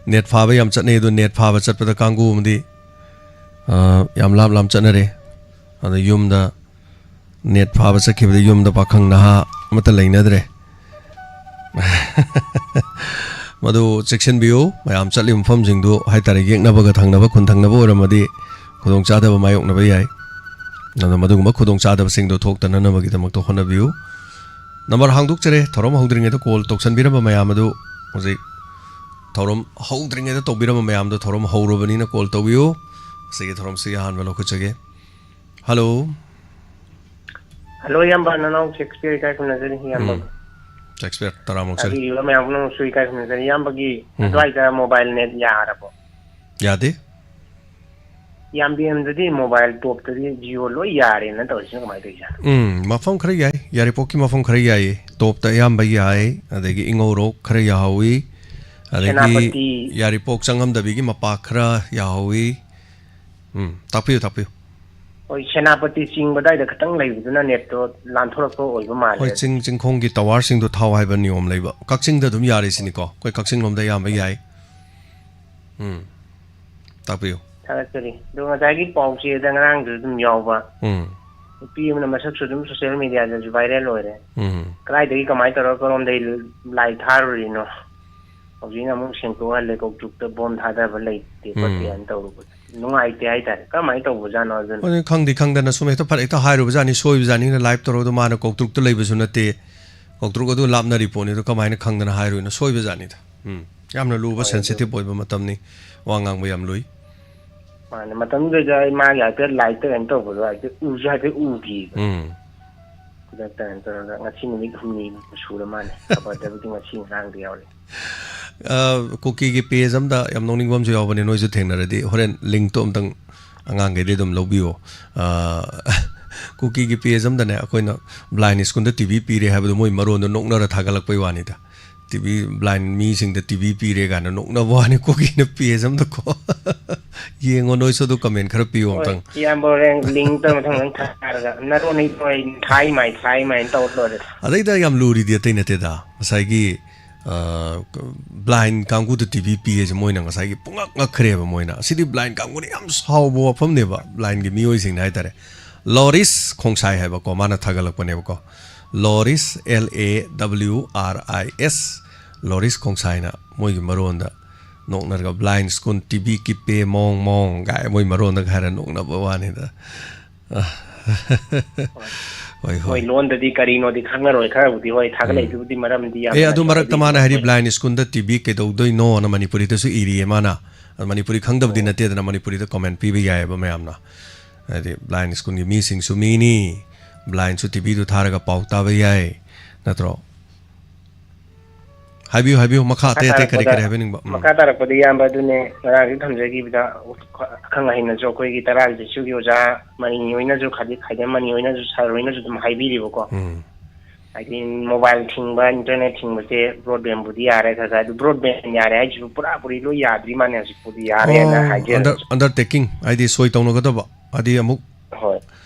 ꯅꯦꯠ ꯐꯥꯕ ꯌꯥꯝ ꯆꯠꯅꯩ, ꯑꯗꯣ ꯅꯦꯠ ꯐꯥꯕ ꯆꯠꯄꯗ ꯀꯥꯡꯒꯨ ꯑꯃꯗꯤ, ꯑ, ꯌꯥꯝ ꯂꯥꯞ ꯂꯥꯞ ꯆꯠꯅꯔꯦ꯫ ꯑꯗ ꯌꯨꯝꯗ ꯅꯦꯠ ꯐꯥꯕ ꯆꯠꯈꯤꯕꯗ ꯌꯨꯝꯗ ꯄꯥꯈꯪ ꯅꯍꯥ ꯑꯃꯠꯇ ꯂꯩꯅꯗ꯭ꯔꯦ꯫ ꯃꯗꯨ ꯆꯦꯛꯁꯤꯟꯕꯤꯌꯨ꯫ ꯃꯌꯥꯝ ꯆꯠꯂꯤꯕ ꯃꯐꯝꯁꯤꯡꯗꯨ ꯍꯥꯏꯇꯥꯔꯦ, ꯌꯦꯛꯅꯕꯒ ꯊꯪꯅꯕ ꯈꯨꯟ ꯊꯪꯅꯕ ꯑꯣꯏꯔꯝꯃꯗꯤ ꯈꯨꯗꯣꯡꯆꯥꯗꯕ ꯃꯥꯌꯣꯛꯅꯕ ꯌꯥꯏ꯫ ꯑꯗꯨꯅ ꯃꯗꯨꯒꯨꯝꯕ ꯈꯨꯗꯣꯡꯆꯥꯗꯕꯁꯤꯡꯗꯣ ꯊꯣꯛꯇꯅꯅꯕꯒꯤꯗꯃꯛꯇ ꯍꯣꯠꯅꯕꯤꯌꯨ꯫ ꯅꯝꯕꯔ ꯍꯥꯡꯗꯣꯛꯆꯔꯦ꯫ ꯊꯧꯔꯝ ꯍꯧꯗ꯭ꯔꯤꯉꯩꯗ ꯀꯣꯜ ꯇꯧꯁꯟꯕꯤꯔꯝꯕ ꯃꯌꯥꯝ ꯑꯗꯨ ꯍꯧꯖꯤꯛ ꯊꯧꯔꯝ ꯍꯧꯗ꯭ꯔꯤꯉꯩꯗ ꯇꯧꯕꯤꯔꯝꯕ ꯃꯌꯥꯝꯗꯣ ꯊꯧꯔꯝ ꯍꯧꯔꯕꯅꯤꯅ ꯀꯣꯜ ꯇꯧꯕꯤꯌꯨ꯫ ꯉꯁꯤꯒꯤ ꯊꯧꯔꯝꯁꯤꯒꯤ ꯑꯍꯥꯟꯕ ꯂꯧꯈꯠꯆꯒꯦ꯫ ꯍꯜꯂꯣ꯫ ꯍꯜꯂꯣ, ꯏꯌꯥꯝꯕ, ꯅꯅꯥꯎ ꯁꯦꯛꯁꯄꯤꯌꯔ ꯏꯀꯥꯏ ꯈꯨꯝꯅꯖꯔꯤ, ꯏꯌꯥꯝꯕ꯫ ꯎꯝ꯫ ꯁꯦꯛꯁꯄꯤꯌꯔ ꯇꯔꯥꯃꯨꯛ ꯆꯠꯂꯤ꯫ ꯇꯥꯕꯤꯔꯤꯕ ꯃꯌꯥꯝ ꯄꯨꯝꯅꯃꯛꯁꯨ ꯏꯀꯥꯏ ꯈꯨꯝꯅꯖꯔꯤ꯫ ꯏꯌꯥꯝꯕꯒꯤ ꯎꯝ꯫ ꯑꯗꯨꯋꯥꯏꯗ ꯃꯣꯕꯥꯏꯜ ꯅꯦꯠ ꯌꯥꯔꯕꯣ? ꯌꯥꯗꯦ꯫ ꯌꯥꯝꯕꯦꯝꯗꯗꯤ ꯃꯣꯕꯥꯏꯜ ꯇꯣꯞꯇꯗꯤ ꯖꯤꯑꯣ ꯂꯣꯏ ꯌꯥꯔꯦꯅ ꯇꯧꯔꯤꯁꯤꯅ ꯀꯃꯥꯏꯅ ꯇꯧꯔꯤꯖꯥꯠꯅꯣ? ꯎꯝ, ꯃꯐꯝ ꯈꯔ ꯌꯥꯏ꯫ ꯌꯥꯏꯔꯤꯄꯣꯛꯀꯤ ꯃꯐꯝ ꯈꯔ ꯌꯥꯏꯌꯦ꯫ ꯇꯣꯞꯇ ꯑꯌꯥꯝꯕ ꯌꯥꯏ꯫ ꯑꯗꯒꯤ ꯏꯉꯧꯔꯣꯛ ꯈꯔ ꯌꯥꯍꯧꯋꯤ꯫ ꯑꯗꯒꯤ ꯁꯦꯅꯥꯄꯇꯤ꯫ ꯌꯥꯏꯔꯤꯄꯣꯛ ꯆꯪꯉꯝꯗꯕꯤꯒꯤ ꯃꯄꯥ ꯈꯔ ꯌꯥꯍꯧꯋꯤ꯫ ꯎꯝ, ꯇꯥꯛꯄꯤꯌꯨ, ꯇꯥꯛꯄꯤꯌꯨ꯫ ꯍꯣꯏ, ꯁꯦꯅꯥꯄꯇꯤ ꯆꯤꯡꯕ ꯑꯗꯥꯏꯗ ꯈꯤꯇꯪ ꯂꯩꯕꯗꯨꯅ ꯅꯦꯠꯇꯣ ꯂꯥꯟꯊꯣꯔꯛꯄ ꯑꯣꯏꯕ ꯃꯥꯜꯂꯦ꯫ ꯍꯣꯏ, ꯆꯤꯡ ꯆꯤꯡꯈꯣꯡꯒꯤ ꯇꯋꯥꯔꯁꯤꯡꯗꯣ ꯊꯥꯎ ꯍꯥꯏꯕ ꯅꯤꯌꯣꯝ ꯂꯩꯕ꯫ ꯀꯛꯆꯤꯡꯗ ꯑꯗꯨꯝ ꯌꯥꯔꯦ ꯁꯤꯅꯤꯀꯣ? ꯑꯩꯈꯣꯏ ꯀꯛꯆꯤꯡ ꯂꯣꯝꯗ ꯑꯌꯥꯝꯕ ꯌꯥꯏ꯫ ꯎꯝ, ꯇꯥꯛꯄꯤꯌꯨ꯫ ꯊꯥꯒꯠꯆꯔꯤ꯫ ꯑꯗꯣ ꯉꯁꯥꯏꯒꯤ ꯄꯥꯎꯆꯦꯗ ꯉꯔꯥꯡꯁꯨ ꯑꯗꯨꯝ ꯌꯥꯎꯕ ꯎꯝ꯫ ꯅꯨꯄꯤ ꯑꯃꯅ ꯃꯁꯛꯁꯨ ꯑꯗꯨꯝ ꯁꯣꯁꯤꯌꯦꯜ ꯃꯦꯗꯤꯌꯥꯗꯁꯨ ꯚꯥꯏꯔꯦꯜ ꯑꯣꯏꯔꯦ꯫ ꯎꯝ꯫ ꯀꯗꯥꯏꯗꯒꯤ ꯀꯃꯥꯏꯅ ꯇꯧꯔꯒ ꯀꯔꯣꯝꯗꯒꯤ ꯂꯥꯏ ꯊꯥꯔꯨꯔꯤꯅꯣ? ꯍꯧꯖꯤꯛꯅ ꯑꯃꯨꯛ ꯁꯦꯡꯇꯣꯛꯍꯜꯂꯦ, ꯀꯧꯇ꯭ꯔꯨꯛꯇ ꯕꯣꯝ ꯊꯥꯗꯕ ꯂꯩꯇꯦ ꯎꯝ꯫ ꯈꯣꯠꯇꯦꯅ ꯇꯧꯔꯨꯕꯗ꯫ ꯅꯨꯡꯉꯥꯏꯇꯦ ꯍꯥꯏꯇꯥꯔꯦ꯫ ꯀꯔꯝꯍꯥꯏꯅ ꯇꯧꯕꯖꯥꯠꯅꯣ ꯑꯗꯨꯅ? ꯍꯣꯏꯅꯦ, ꯈꯪꯗꯤ ꯈꯪꯗꯅ ꯁꯨꯝ ꯍꯦꯛꯇ ꯐꯔꯦ ꯍꯦꯛꯇ ꯍꯥꯏꯔꯨꯕꯖꯥꯠꯅꯤ, ꯁꯣꯏꯕꯖꯥꯠꯅꯤꯅ꯫ ꯂꯥꯏꯞ ꯇꯧꯔꯣ, ꯑꯗꯨ ꯃꯥꯅ ꯀꯧꯇ꯭ꯔꯨꯛꯇ ꯂꯩꯕꯁꯨ ꯅꯠꯇꯦ, ꯀꯧꯇ꯭ꯔꯨꯛ ꯑꯗꯨ ꯂꯥꯞꯅꯔꯤ ꯄꯣꯠꯅꯤ, ꯑꯗꯣ ꯀꯃꯥꯏꯅ ꯈꯪꯗꯅ ꯍꯥꯏꯔꯨꯏꯅꯣ? ꯁꯣꯏꯕꯖꯥꯠꯅꯤꯗ꯫ ꯎꯝ, ꯌꯥꯝꯅ ꯂꯨꯕ, ꯍꯣꯏ, ꯑꯗꯨ ꯁꯦꯟꯁꯤꯇꯤꯞ ꯑꯣꯏꯕ ꯃꯇꯝꯅꯤ, ꯋꯥ ꯉꯥꯡꯕ ꯌꯥꯝ ꯂꯨꯏ꯫ ꯃꯥꯅꯦ, ꯃꯇꯝꯗꯨꯗ ꯑꯩ ꯃꯥꯒꯤ ꯍꯥꯏꯐꯦꯠ ꯂꯥꯏꯠꯇ ꯀꯩꯅꯣ ꯇꯧꯕꯗꯣ ꯍꯥꯏꯐꯦꯠ ꯎꯁꯨ ꯍꯥꯏꯐꯦꯠ ꯎꯈꯤꯕ꯫ ꯎꯝ꯫ ꯈꯨꯗꯛꯇ ꯀꯩꯅꯣ ꯇꯧꯔꯒ ꯉꯁꯤ ꯅꯨꯃꯤꯠ ꯍꯨꯝꯅꯤ ꯁꯨꯔ ꯃꯥꯜꯂꯦ, ꯈꯕꯔꯗꯕꯨꯗꯤ ꯉꯁꯤ ꯉꯔꯥꯡꯗꯤ ꯌꯥꯎꯔꯦ꯫ ꯑ, ꯀꯨꯀꯤꯒꯤ ꯄꯦꯖ ꯑꯝꯗ ꯌꯥꯝ ꯅꯣꯛꯅꯤꯡꯕ ꯑꯃꯁꯨ ꯌꯥꯎꯕꯅꯦ, ꯅꯣꯏꯁꯨ ꯊꯦꯡꯅꯔꯗꯤ ꯍꯣꯔꯦꯟ ꯂꯤꯡꯛꯇꯣ ꯑꯝꯇꯪ ꯑꯉꯥꯡꯈꯩꯗꯤ ꯑꯗꯨꯝ ꯂꯧꯕꯤꯌꯣ꯫ ꯑ, ꯀꯨꯀꯤꯒꯤ ꯄꯦꯖ ꯑꯝꯗꯅꯦ, ꯑꯩꯈꯣꯏꯅ ꯕ꯭ꯂꯥꯏꯟ ꯁ꯭ꯀꯨꯜꯗ ꯇꯤ ꯚꯤ ꯄꯤꯔꯦ ꯍꯥꯏꯕꯗꯣ ꯃꯣꯏ ꯃꯔꯣꯟꯗꯣ ꯅꯣꯛꯅꯔ ꯊꯥꯒꯠꯂꯛꯄꯩ ꯋꯥꯅꯤꯗ꯫ ꯇꯤ ꯚꯤ, ꯕ꯭ꯂꯥꯏꯟ ꯃꯤꯁꯤꯡꯗ ꯇꯤ ꯚꯤ ꯄꯤꯔꯦ ꯀꯥꯏꯅ ꯅꯣꯛꯅꯕ ꯋꯥꯅꯤ, ꯀꯨꯀꯤꯅ ꯄꯦꯖ ꯑꯝꯗꯀꯣ꯫ ꯌꯦꯡꯉꯣ ꯅꯣꯏꯁꯨ ꯑꯗꯨ, ꯀꯃꯦꯟ ꯈꯔ ꯄꯤꯌꯣ ꯍꯣꯏ, ꯑꯝꯇꯪ꯫ ꯏꯌꯥꯝꯕ ꯍꯣꯔꯦꯟ ꯂꯤꯡꯛꯇ ꯃꯊꯪ ꯃꯊꯪ ꯊꯥꯔꯒ ꯅꯔꯣꯟ ꯅꯔꯣꯟ ꯊꯥꯏ ꯃꯥꯏ ꯊꯥꯏ ꯃꯥꯏꯅ ꯇꯧꯔ ꯂꯣꯏꯔꯦ꯫ ꯑꯗꯩꯗ ꯌꯥꯝ ꯂꯨꯔꯤꯗꯤ ꯑꯇꯩ ꯅꯠꯇꯦꯗ, ꯉꯁꯥꯏꯒꯤ, ꯑ, ꯕ꯭ꯂꯥꯏꯟ ꯀꯥꯡꯕꯨꯗ ꯇꯤ ꯚꯤ ꯄꯤꯔꯦꯁꯦ ꯃꯣꯏꯅ ꯉꯁꯥꯏꯒꯤ ꯄꯨꯡꯉꯛ ꯉꯛꯈ꯭ꯔꯦꯕ꯫ ꯃꯣꯏꯅ, "ꯑꯁꯤꯗꯤ ꯕ꯭ꯂꯥꯏꯟ ꯀꯥꯡꯕꯨꯅ ꯌꯥꯝ ꯁꯥꯎꯕ ꯋꯥꯐꯝꯅꯦꯕ", ꯕ꯭ꯂꯥꯏꯟꯒꯤ ꯃꯤꯑꯣꯏꯁꯤꯡꯅ ꯍꯥꯏꯇꯥꯔꯦ꯫ ꯂꯣꯔꯤꯁ ꯈꯣꯡꯁꯥꯏ ꯍꯥꯏꯕꯀꯣ, ꯃꯥꯅ ꯊꯥꯒꯠꯂꯛꯄꯅꯦꯕꯀꯣ, ꯂꯣꯔꯤꯁ, L A W R I S, ꯂꯣꯔꯤꯁ ꯈꯣꯡꯁꯥꯏꯅ ꯃꯣꯏꯒꯤ ꯃꯔꯣꯟꯗ ꯅꯣꯛꯅꯔꯒ, "ꯕ꯭ꯂꯥꯏꯟ ꯁ꯭ꯀꯨꯜ ꯇꯤ ꯚꯤ ꯀꯤꯞꯄꯦ ꯃꯣꯡ ꯃꯣꯡ" ꯀꯥꯏ ꯃꯣꯏ ꯃꯔꯣꯟꯗꯒ ꯍꯥꯏꯔ ꯅꯣꯛꯅꯕ ꯋꯥꯅꯤꯗ꯫ ꯑ, ꯍꯣꯏ, ꯍꯣꯏ꯫ ꯃꯣꯏ ꯂꯣꯟꯗꯗꯤ ꯀꯔꯤꯅꯣꯗꯤ ꯈꯪꯉꯔꯣꯏ, ꯈꯔꯕꯨꯗꯤ ꯍꯣꯏ, ꯊꯥꯒꯠꯂꯛꯏꯗꯨꯕꯨꯗꯤ ꯃꯔꯝꯗꯤ ꯌꯥꯝ ꯑꯦ, ꯑꯗꯨ ꯃꯔꯛꯇ ꯅꯠꯇꯕꯗꯤ ꯃꯥꯅ ꯍꯥꯏꯔꯤ, ꯃꯣꯏ "ꯕ꯭ꯂꯥꯏꯟ ꯁ꯭ꯀꯨꯜꯗ ꯇꯤ ꯚꯤ ꯀꯩꯗꯧꯗꯣꯏꯅꯣꯅ" ꯃꯅꯤꯄꯨꯔꯤꯗꯁꯨ ꯏꯔꯤꯌꯦ ꯃꯥꯅ꯫ ꯑꯗꯨ ꯃꯅꯤꯄꯨꯔꯤ ꯈꯪꯗꯕꯗꯤ ꯅꯠꯇꯦꯗꯅ, ꯃꯅꯤꯄꯨꯔꯤꯗ ꯀꯃꯦꯟ ꯄꯤꯕ ꯌꯥꯏꯑꯕ ꯃꯌꯥꯝꯅ꯫ ꯍꯥꯏꯗꯤ ꯕ꯭ꯂꯥꯏꯟ ꯁ꯭ꯀꯨꯜꯒꯤ ꯃꯤꯁꯤꯡꯁꯨ ꯃꯤꯅꯤ, ꯕ꯭ꯂꯥꯏꯟꯁꯨ ꯇꯤ ꯚꯤꯗꯨ ꯊꯥꯔꯒ ꯄꯥꯎ ꯇꯥꯕ ꯌꯥꯏ, ꯅꯠꯇ꯭ꯔꯣ? ꯍꯥꯏꯕꯤꯌꯨ, ꯍꯥꯏꯕꯤꯌꯨ, ꯃꯈꯥ ꯑꯇꯩ ꯑꯇꯩ ꯀꯔꯤ ꯀꯔꯤ ꯍꯥꯏꯕꯤꯅꯤꯡꯕ? ꯎꯝ꯫ ꯃꯈꯥ ꯇꯥꯔꯛꯄꯗ ꯏꯌꯥꯝꯕ ꯑꯗꯨꯅꯦ, ꯉꯔꯥꯡꯁꯨ ꯊꯝꯖꯈꯤꯕꯗ ꯑꯈꯪ ꯑꯍꯩꯅꯁꯨ, ꯑꯩꯈꯣꯏꯒꯤ ꯇꯔꯥꯒꯤ ꯆꯩꯁꯨꯒꯤ ꯑꯣꯖꯥ ꯃꯅꯤ ꯍꯣꯏꯅꯁꯨ, ꯈꯥꯗꯤ ꯈꯥꯏꯗꯦꯝ ꯃꯅꯤ ꯍꯣꯏꯅꯁꯨ, ꯁꯥꯔ ꯍꯣꯏꯅꯁꯨ ꯑꯗꯨꯝ ꯍꯥꯏꯕꯤꯔꯤꯕꯀꯣ꯫ ꯎꯝ꯫ ꯍꯥꯏꯗꯤ ꯃꯣꯕꯥꯏꯜ ꯊꯤꯡꯕ, ꯏꯟꯇꯔꯅꯦꯠ ꯊꯤꯡꯕꯁꯦ ꯕ꯭ꯔꯣꯗꯕꯦꯟꯕꯨꯗꯤ ꯌꯥꯔꯦ ꯈꯔ ꯈꯔ, ꯑꯗꯨ ꯕ꯭ꯔꯣꯗꯕꯦꯟ ꯌꯥꯔꯦ ꯍꯥꯏꯁꯤꯕꯨ ꯄꯨꯔꯥ ꯄꯨꯔꯤ ꯂꯣꯏ ꯌꯥꯗ꯭ꯔꯤ ꯃꯥꯜꯂꯦ ꯍꯧꯖꯤꯛꯄꯨꯗꯤ ꯌꯥꯔꯦꯅ ꯑꯣ, ꯍꯥꯏꯖꯔꯁꯨ꯫ ꯑꯟꯗꯔ, ꯑꯟꯗꯔꯇꯦꯀꯤꯡ ꯍꯥꯏꯗꯤ ꯁꯣꯏ ꯇꯧꯅꯒꯗꯕ, ꯍꯥꯏꯗꯤ ꯑꯃꯨꯛ ꯍꯣꯏ꯫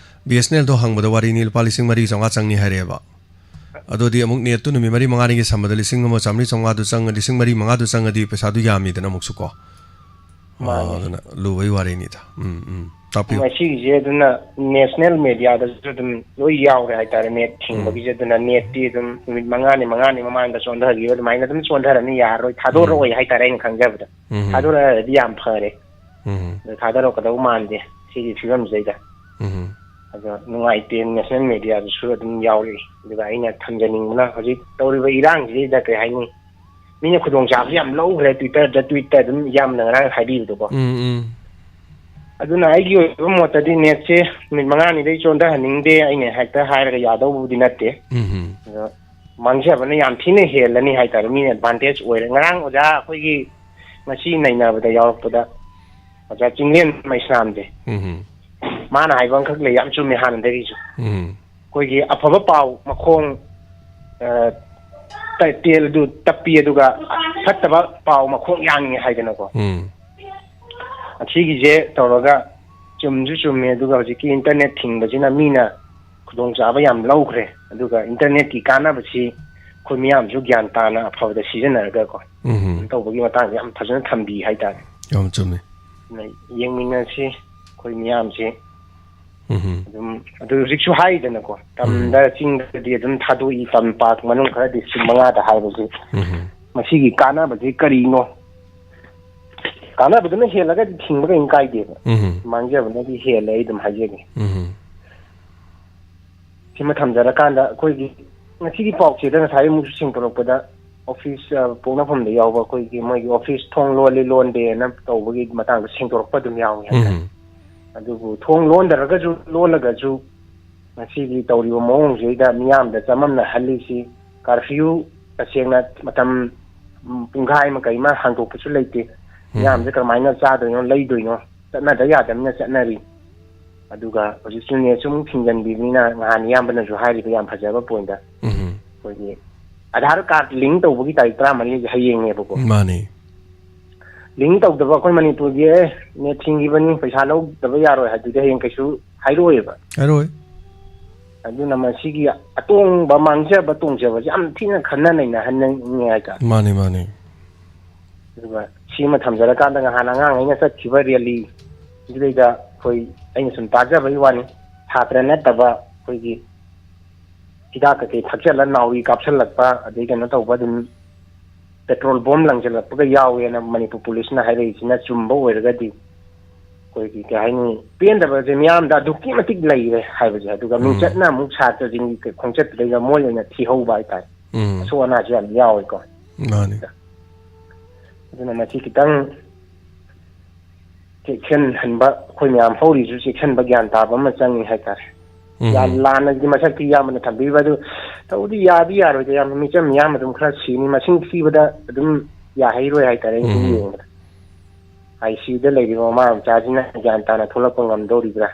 ꯕꯤ ꯑꯦꯁ ꯑꯦꯟ ꯑꯦꯜꯗꯣ ꯍꯪꯕꯗ ꯋꯥꯔꯤꯅꯤ, ꯂꯨꯄꯥ ꯂꯤꯁꯤꯡ ꯃꯔꯤ ꯆꯥꯝꯃꯉꯥ ꯆꯪꯅꯤ ꯍꯥꯏꯔꯛꯑꯦꯕ꯫ ꯑꯗꯨꯗꯤ ꯑꯃꯨꯛ ꯅꯦꯠꯇꯨ ꯅꯨꯃꯤꯠ ꯃꯔꯤ ꯃꯉꯥꯅꯤꯒꯤ ꯁꯝꯕꯗ ꯂꯤꯁꯤꯡ ꯑꯃ ꯆꯥꯝꯃꯔꯤ ꯆꯥꯝꯃꯉꯥꯗꯨ ꯆꯪꯉ, ꯂꯤꯁꯤꯡ ꯃꯔꯤ ꯃꯉꯥꯗꯨ ꯆꯪꯉꯗꯤ ꯄꯩꯁꯥꯗꯨ ꯌꯥꯝꯃꯤꯗꯅ ꯑꯃꯨꯛꯁꯨ ꯀꯣ꯫ ꯑꯣ, ꯃꯥꯅꯤ꯫ ꯑꯗꯨꯅ ꯂꯨꯕꯩ ꯋꯥꯔꯤꯅꯤꯗ꯫ ꯎꯝ, ꯎꯝ꯫ ꯇꯥꯛꯄꯤꯌꯨ꯫ ꯃꯁꯤꯒꯤꯁꯦ ꯑꯗꯨꯅ ꯅꯦꯁꯅꯦꯜ ꯃꯦꯗꯤꯌꯥꯗꯁꯨ ꯑꯗꯨꯝ ꯂꯣꯏ ꯌꯥꯎꯔꯦ ꯍꯥꯏꯇꯥꯔꯦ, ꯅꯦꯠ ꯊꯤꯡꯕꯒꯤꯁꯦ꯫ ꯑꯗꯨꯅ ꯅꯦꯠꯇꯤ ꯑꯗꯨꯝ ꯅꯨꯃꯤꯠ ꯃꯉꯥꯅꯤ, ꯃꯉꯥꯅꯤ ꯃꯃꯥꯡꯗ ꯆꯣꯟꯊꯈꯤꯕ ꯑꯗꯨꯃꯥꯏꯅ ꯑꯗꯨꯝ ꯆꯣꯟꯊꯔꯅꯤ, ꯌꯥꯔꯔꯣꯏ, ꯊꯥꯗꯣꯔꯛꯑꯣꯏ ꯍꯥꯏꯇꯥꯔꯦ, ꯑꯩꯅ ꯈꯪꯖꯕꯗ꯫ ꯎꯝ꯫ ꯊꯥꯗꯣꯔꯛꯑꯗꯤ ꯌꯥꯝ ꯐꯔꯦ꯫ ꯎꯝ꯫ ꯑꯗꯣ ꯊꯥꯗꯔꯛꯀꯗꯧꯕ ꯃꯥꯟꯗꯦ ꯁꯤꯒꯤ ꯐꯤꯕꯝꯁꯤꯗꯩꯗ꯫ ꯎꯝ꯫ ꯑꯗꯣ ꯅꯨꯡꯉꯥꯏꯇꯦ, ꯅꯦꯁꯅꯦꯜ ꯃꯦꯗꯤꯌꯥꯗꯁꯨ ꯑꯗꯨꯝ ꯌꯥꯎꯔꯛꯏ꯫ ꯑꯗꯨꯒ ꯑꯩꯅ ꯊꯝꯖꯅꯤꯡꯕꯅ ꯍꯧꯖꯤꯛ ꯇꯧꯔꯤꯕ ꯏꯔꯥꯡꯁꯤꯗꯩꯗ ꯀꯩ ꯍꯥꯏꯅꯤ, ꯃꯤꯅ ꯈꯨꯗꯣꯡꯆꯥꯕꯁꯤ ꯌꯥꯝ ꯂꯧꯈ꯭ꯔꯦ, ꯇ꯭ꯋꯤꯇꯔꯗ, ꯇ꯭ꯋꯤꯠꯇ ꯑꯗꯨꯝ ꯏꯌꯥꯝꯕꯅ ꯉꯔꯥꯡ ꯍꯥꯏꯕꯤꯕꯗꯣꯀꯣ꯫ ꯎꯝ ꯎꯝ꯫ ꯑꯗꯨꯅ ꯑꯩꯒꯤ ꯑꯣꯏꯕ ꯃꯣꯠꯇꯗꯤ ꯅꯦꯠꯁꯦ ꯅꯨꯃꯤꯠ ꯃꯉꯥꯅꯤꯗꯩ ꯆꯣꯟꯊꯍꯟꯅꯤꯡꯗꯦ, ꯑꯩꯅ ꯍꯦꯛꯇ ꯍꯥꯏꯔꯒ ꯌꯥꯗꯧꯕꯨꯗꯤ ꯅꯠꯇꯦ꯫ ꯎꯝ꯫ ꯑꯗꯣ ꯃꯥꯡꯖꯕꯅ ꯌꯥꯝ ꯊꯤꯅ ꯍꯦꯜꯂꯅꯤ ꯍꯥꯏꯇꯥꯔꯦ, ꯃꯤꯅ ꯑꯦꯗꯚꯥꯟꯇꯦꯖ ꯑꯣꯏꯔꯦ꯫ ꯉꯔꯥꯡ ꯑꯣꯖꯥ ꯑꯩꯈꯣꯏꯒꯤ ꯉꯁꯤ ꯅꯩꯅꯕꯗ ꯌꯥꯎꯔꯛꯄꯗ ꯑꯣꯖꯥ ꯆꯤꯡꯂꯦꯟ ꯃꯩꯁꯅꯥꯝꯁꯦ, ꯎꯝ꯫ ꯃꯥꯅ ꯍꯥꯏꯕ ꯑꯃꯈꯛ ꯂꯩ, ꯌꯥꯝ ꯆꯨꯝꯃꯦ ꯍꯥꯟꯅꯗꯒꯤꯁꯨ꯫ ꯎꯝ꯫ ꯑꯩꯈꯣꯏꯒꯤ ꯑꯐꯕ ꯄꯥꯎ ꯃꯈꯣꯡ, ꯑ, ꯇ-, ꯇꯦꯜ ꯑꯗꯨ ꯇꯞꯄꯤ, ꯑꯗꯨꯒ ꯐꯠꯇꯕ ꯄꯥꯎ ꯃꯈꯣꯡ ꯌꯥꯡꯉꯤ ꯍꯥꯏꯗꯅꯀꯣ꯫ ꯎꯝ꯫ ꯑꯁꯤꯒꯤꯁꯦ ꯇꯧꯔꯒ ꯆꯨꯝꯁꯨ ꯆꯨꯝꯃꯦ, ꯑꯗꯨꯒ ꯍꯧꯖꯤꯛꯀꯤ ꯏꯟꯇꯔꯅꯦꯠ ꯊꯤꯡꯕꯁꯤꯅ ꯃꯤꯅ ꯈꯨꯗꯣꯡꯆꯥꯕ ꯌꯥꯝ ꯂꯧꯈ꯭ꯔꯦ꯫ ꯑꯗꯨꯒ ꯏꯟꯇꯔꯅꯦꯠꯀꯤ ꯀꯥꯟꯅꯕꯁꯤ ꯑꯩꯈꯣꯏ ꯃꯤꯌꯥꯝꯁꯨ ꯒ꯭ꯌꯥꯟ ꯇꯥꯅ ꯑꯐꯕꯗ ꯁꯤꯖꯤꯟꯅꯔꯒꯀꯣ, ꯎꯝ꯫ ꯀꯩꯅꯣ ꯇꯧꯕꯒꯤ ꯃꯇꯥꯡꯗ ꯌꯥꯝ ꯐꯖꯅ ꯊꯝꯕꯤ ꯍꯥꯏꯇꯥꯔꯦ꯫ ꯌꯥꯝ ꯆꯨꯝꯃꯤ꯫ ꯑꯗꯨꯅ ꯌꯦꯡꯃꯤꯟꯅꯁꯤ ꯑꯩꯈꯣꯏ ꯃꯤꯌꯥꯝꯁꯤ꯫ ꯎꯝ꯫ ꯑꯗꯨꯝ ꯑꯗꯨ ꯍꯧꯖꯤꯛꯁꯨ ꯍꯥꯏꯗꯅꯀꯣ, ꯇꯝꯗ ꯆꯤꯡꯗꯗꯤ ꯑꯗꯨꯝ ꯊꯥꯗꯣꯛꯏ, ꯇꯝꯄꯥꯛ ꯃꯅꯨꯡ ꯈꯔ ꯗꯤꯁꯇ꯭ꯔꯤꯛ ꯃꯉꯥꯗ ꯍꯥꯏꯕꯁꯤ꯫ ꯎꯝ꯫ ꯃꯁꯤꯒꯤ ꯀꯥꯟꯅꯕꯁꯤ ꯀꯔꯤꯅꯣ? ꯀꯥꯟꯅꯕꯗꯨꯅ ꯍꯦꯜꯂꯒꯗꯤ ꯊꯤꯡꯕ ꯀꯔꯤꯝ ꯀꯥꯏꯗꯦꯕ, ꯎꯝ꯫ ꯃꯥꯡꯖꯕꯅꯗꯤ ꯍꯦꯜꯂꯦ, ꯑꯩ ꯑꯗꯨꯝ ꯍꯥꯏꯖꯒꯦ꯫ ꯎꯝ꯫ ꯁꯤꯃ ꯊꯝꯖꯔꯀꯥꯟꯗ ꯑꯩꯈꯣꯏꯒꯤ ꯉꯁꯤꯒꯤ ꯄꯥꯎꯆꯦꯗ ꯉꯁꯥꯏ ꯑꯃꯨꯛꯁꯨ ꯁꯦꯡꯗꯣꯔꯛꯄꯗ, ꯑꯣꯐꯤꯁ, ꯑ, ꯄꯣꯛꯅꯐꯝꯗ ꯌꯥꯎꯕ ꯑꯩꯈꯣꯏꯒꯤ ꯃꯣꯏꯒꯤ ꯑꯣꯐꯤꯁ ꯊꯣꯡ ꯂꯣꯜꯂꯤ ꯂꯣꯟꯗꯦꯅ ꯇꯧꯕꯒꯤ ꯃꯇꯥꯡꯗ ꯁꯦꯡꯗꯣꯔꯛꯄ ꯑꯗꯨꯝ ꯌꯥꯎꯏ ꯍꯥꯏꯇꯥꯔꯦ꯫ ꯎꯝ꯫ ꯑꯗꯨꯕꯨ ꯊꯣꯡ ꯂꯣꯟꯗ꯭ꯔꯒꯁꯨ, ꯂꯣꯜꯂꯒꯁꯨ ꯉꯁꯤꯒꯤ ꯇꯧꯔꯤꯕ ꯃꯑꯣꯡꯁꯤꯗꯩꯗ ꯃꯤꯌꯥꯝꯗ ꯆꯃꯝꯅꯍꯜꯂꯤꯁꯤ, ꯀꯥꯔꯐ꯭ꯌꯨ ꯇꯁꯦꯡꯅ ꯃꯇꯝ, ꯎꯝ, ꯄꯨꯡꯈꯥꯏ ꯑꯃ ꯀꯩ ꯑꯃ ꯍꯥꯡꯗꯣꯛꯄꯁꯨ ꯂꯩꯇꯦ꯫ ꯃꯤꯌꯥꯝꯁꯦ ꯀꯔꯝꯍꯥꯏꯅ ꯆꯥꯗꯣꯏꯅꯣ, ꯂꯩꯗꯣꯏꯅꯣ, ꯆꯠꯅꯗ ꯌꯥꯗꯕꯅꯤꯅ ꯆꯠꯅꯔꯤ꯫ ꯑꯗꯨꯒ ꯍꯧꯖꯤꯛꯁꯨ ꯅꯦꯠꯁꯨ ꯑꯃꯨꯛ ꯊꯤꯡꯖꯤꯟꯕꯤꯕꯅꯤꯅ, ꯅꯍꯥꯟ ꯏꯌꯥꯝꯕꯅꯁꯨ ꯍꯥꯏꯔꯤꯕ ꯌꯥꯝ ꯐꯖꯕ ꯄꯣꯏꯟꯗ, ꯎꯝ꯫ ꯑꯩꯈꯣꯏꯒꯤ ꯑꯙꯥꯔ ꯀꯥꯔꯗ ꯂꯤꯡ ꯇꯧꯕꯒꯤ ꯇꯥꯔꯤꯛ ꯇꯔꯥꯃꯔꯤꯁꯦ ꯍꯌꯦꯡꯅꯦꯕꯀꯣ꯫ ꯃꯥꯅꯤ꯫ ꯂꯤꯡ ꯇꯧꯗꯕ ꯑꯩꯈꯣꯏ ꯃꯅꯤꯄꯨꯔꯒꯤ, "ꯑꯦ, ꯅꯦꯠ ꯊꯤꯡꯈꯤꯕꯅꯤ, ꯄꯩꯁꯥ ꯂꯧꯗꯕ ꯌꯥꯔꯣꯏ" ꯍꯥꯏꯗꯨꯗꯤ ꯍꯌꯦꯡ ꯀꯩꯁꯨ ꯍꯥꯏꯔꯛꯑꯣꯏꯕ꯫ ꯍꯥꯏꯔꯣꯏ꯫ ꯑꯗꯨꯅ ꯃꯁꯤꯒꯤ ꯑꯇꯣꯡꯕ, ꯃꯥꯡꯖꯕ ꯇꯣꯡꯖꯕꯁꯦ ꯌꯥꯝ ꯊꯤꯅ ꯈꯟꯅ ꯅꯩꯅꯍꯟꯅꯤꯡꯉꯦ ꯍꯥꯏꯇꯥꯔꯦ꯫ ꯃꯥꯅꯤ ꯃꯥꯅꯤ꯫ ꯑꯗꯨꯒ ꯁꯤꯃ ꯊꯝꯖꯔꯀꯥꯟꯗ, ꯉꯍꯥꯟ ꯑꯉꯥꯡ ꯑꯩꯅ ꯆꯠꯈꯤꯕ ꯔꯦꯂꯤ ꯑꯗꯨꯗꯩꯗ ꯑꯩꯈꯣꯏ, ꯑꯩꯅ ꯁꯨꯝ ꯇꯥꯖꯕꯒꯤ ꯋꯥꯅꯤ, ꯁꯥꯇ꯭ꯔ ꯅꯠꯇꯕ ꯑꯩꯈꯣꯏꯒꯤ ꯍꯤꯗꯥꯛ ꯀꯩꯀꯩ ꯊꯛꯆꯜꯂ ꯅꯥꯎꯔꯤ ꯀꯥꯞꯁꯜꯂꯛꯄ, ꯑꯗꯩ ꯀꯩꯅꯣ ꯇꯧꯕ, ꯑꯗꯨꯝ ꯄꯦꯇ꯭ꯔꯣꯜ ꯕꯣꯝ ꯂꯪꯁꯤꯜꯂꯛꯄꯒ ꯌꯥꯎꯋꯦꯅ ꯃꯅꯤꯄꯨꯔ ꯄꯨꯂꯤꯁꯅ ꯍꯥꯏꯔꯛꯏꯁꯤꯅ ꯆꯨꯝꯕ ꯑꯣꯏꯔꯒꯗꯤ, ꯑꯩꯈꯣꯏꯒꯤ ꯀꯩ ꯍꯥꯏꯅꯤ, ꯄꯦꯟꯗꯕꯁꯦ ꯃꯤꯌꯥꯝꯗ ꯑꯗꯨꯛꯀꯤ ꯃꯇꯤꯛ ꯂꯩꯔꯦ ꯍꯥꯏꯕꯁꯦ꯫ ꯑꯗꯨꯒ ꯎꯝ꯫ ꯃꯤꯡꯆꯠꯅ ꯑꯃꯨꯛ ꯁꯥꯇ꯭ꯔꯁꯤꯡꯒꯤ ꯈꯣꯡꯆꯠꯇꯨꯗꯩꯗ ꯃꯣꯏ ꯑꯣꯏꯅ ꯊꯤꯍꯧꯕ ꯍꯥꯏꯇꯥꯔꯦ꯫ ꯎꯝ꯫ ꯑꯁꯣꯛ ꯑꯅꯥꯁꯨ ꯌꯥꯝ ꯌꯥꯎꯋꯤꯀꯣ꯫ ꯃꯥꯅꯤ꯫ ꯑꯗꯨꯅ ꯃꯁꯤ ꯈꯤꯇꯪ ꯆꯦꯛꯁꯤꯟꯍꯟꯕ, ꯑꯩꯈꯣꯏ ꯃꯌꯥꯝ ꯍꯧꯔꯤꯁꯨ ꯆꯦꯛꯁꯤꯟꯕ, ꯒ꯭ꯌꯥꯟ ꯇꯥꯕ ꯑꯃ ꯆꯪꯉꯤ ꯍꯥꯏꯇꯥꯔꯦ꯫ ꯎꯝ꯫ ꯌꯥꯝ ꯂꯥꯟꯅꯗꯤ ꯃꯁꯛꯇꯤ ꯏꯌꯥꯝꯕꯅ ꯊꯝꯕꯤꯕ ꯑꯗꯨ ꯇꯧꯕꯗꯤ ꯌꯥꯗꯤ ꯌꯥꯔꯣꯏꯗ, ꯌꯥꯝꯅ ꯃꯤꯆꯝ ꯃꯤꯌꯥꯝ ꯑꯗꯨꯝ ꯈꯔ ꯁꯤꯅꯤ, ꯃꯁꯤꯡ ꯊꯤꯕꯗ ꯑꯗꯨꯝ ꯌꯥꯍꯩꯔꯣꯏ ꯍꯥꯏꯇꯥꯔꯦ꯫ ꯑꯩꯅ ꯁꯨꯝ ꯎꯝ꯫ ꯌꯦꯡꯕꯗ ꯑꯥꯏ ꯁꯤ ꯌꯨꯗ ꯂꯩꯔꯤꯕ ꯃꯃꯥ ꯃꯆꯥꯁꯤꯅ ꯒ꯭ꯌꯥꯟ ꯇꯥꯅ ꯊꯣꯛꯂꯛꯄ ꯉꯝꯗꯧꯔꯤꯕ꯭ꯔꯥ?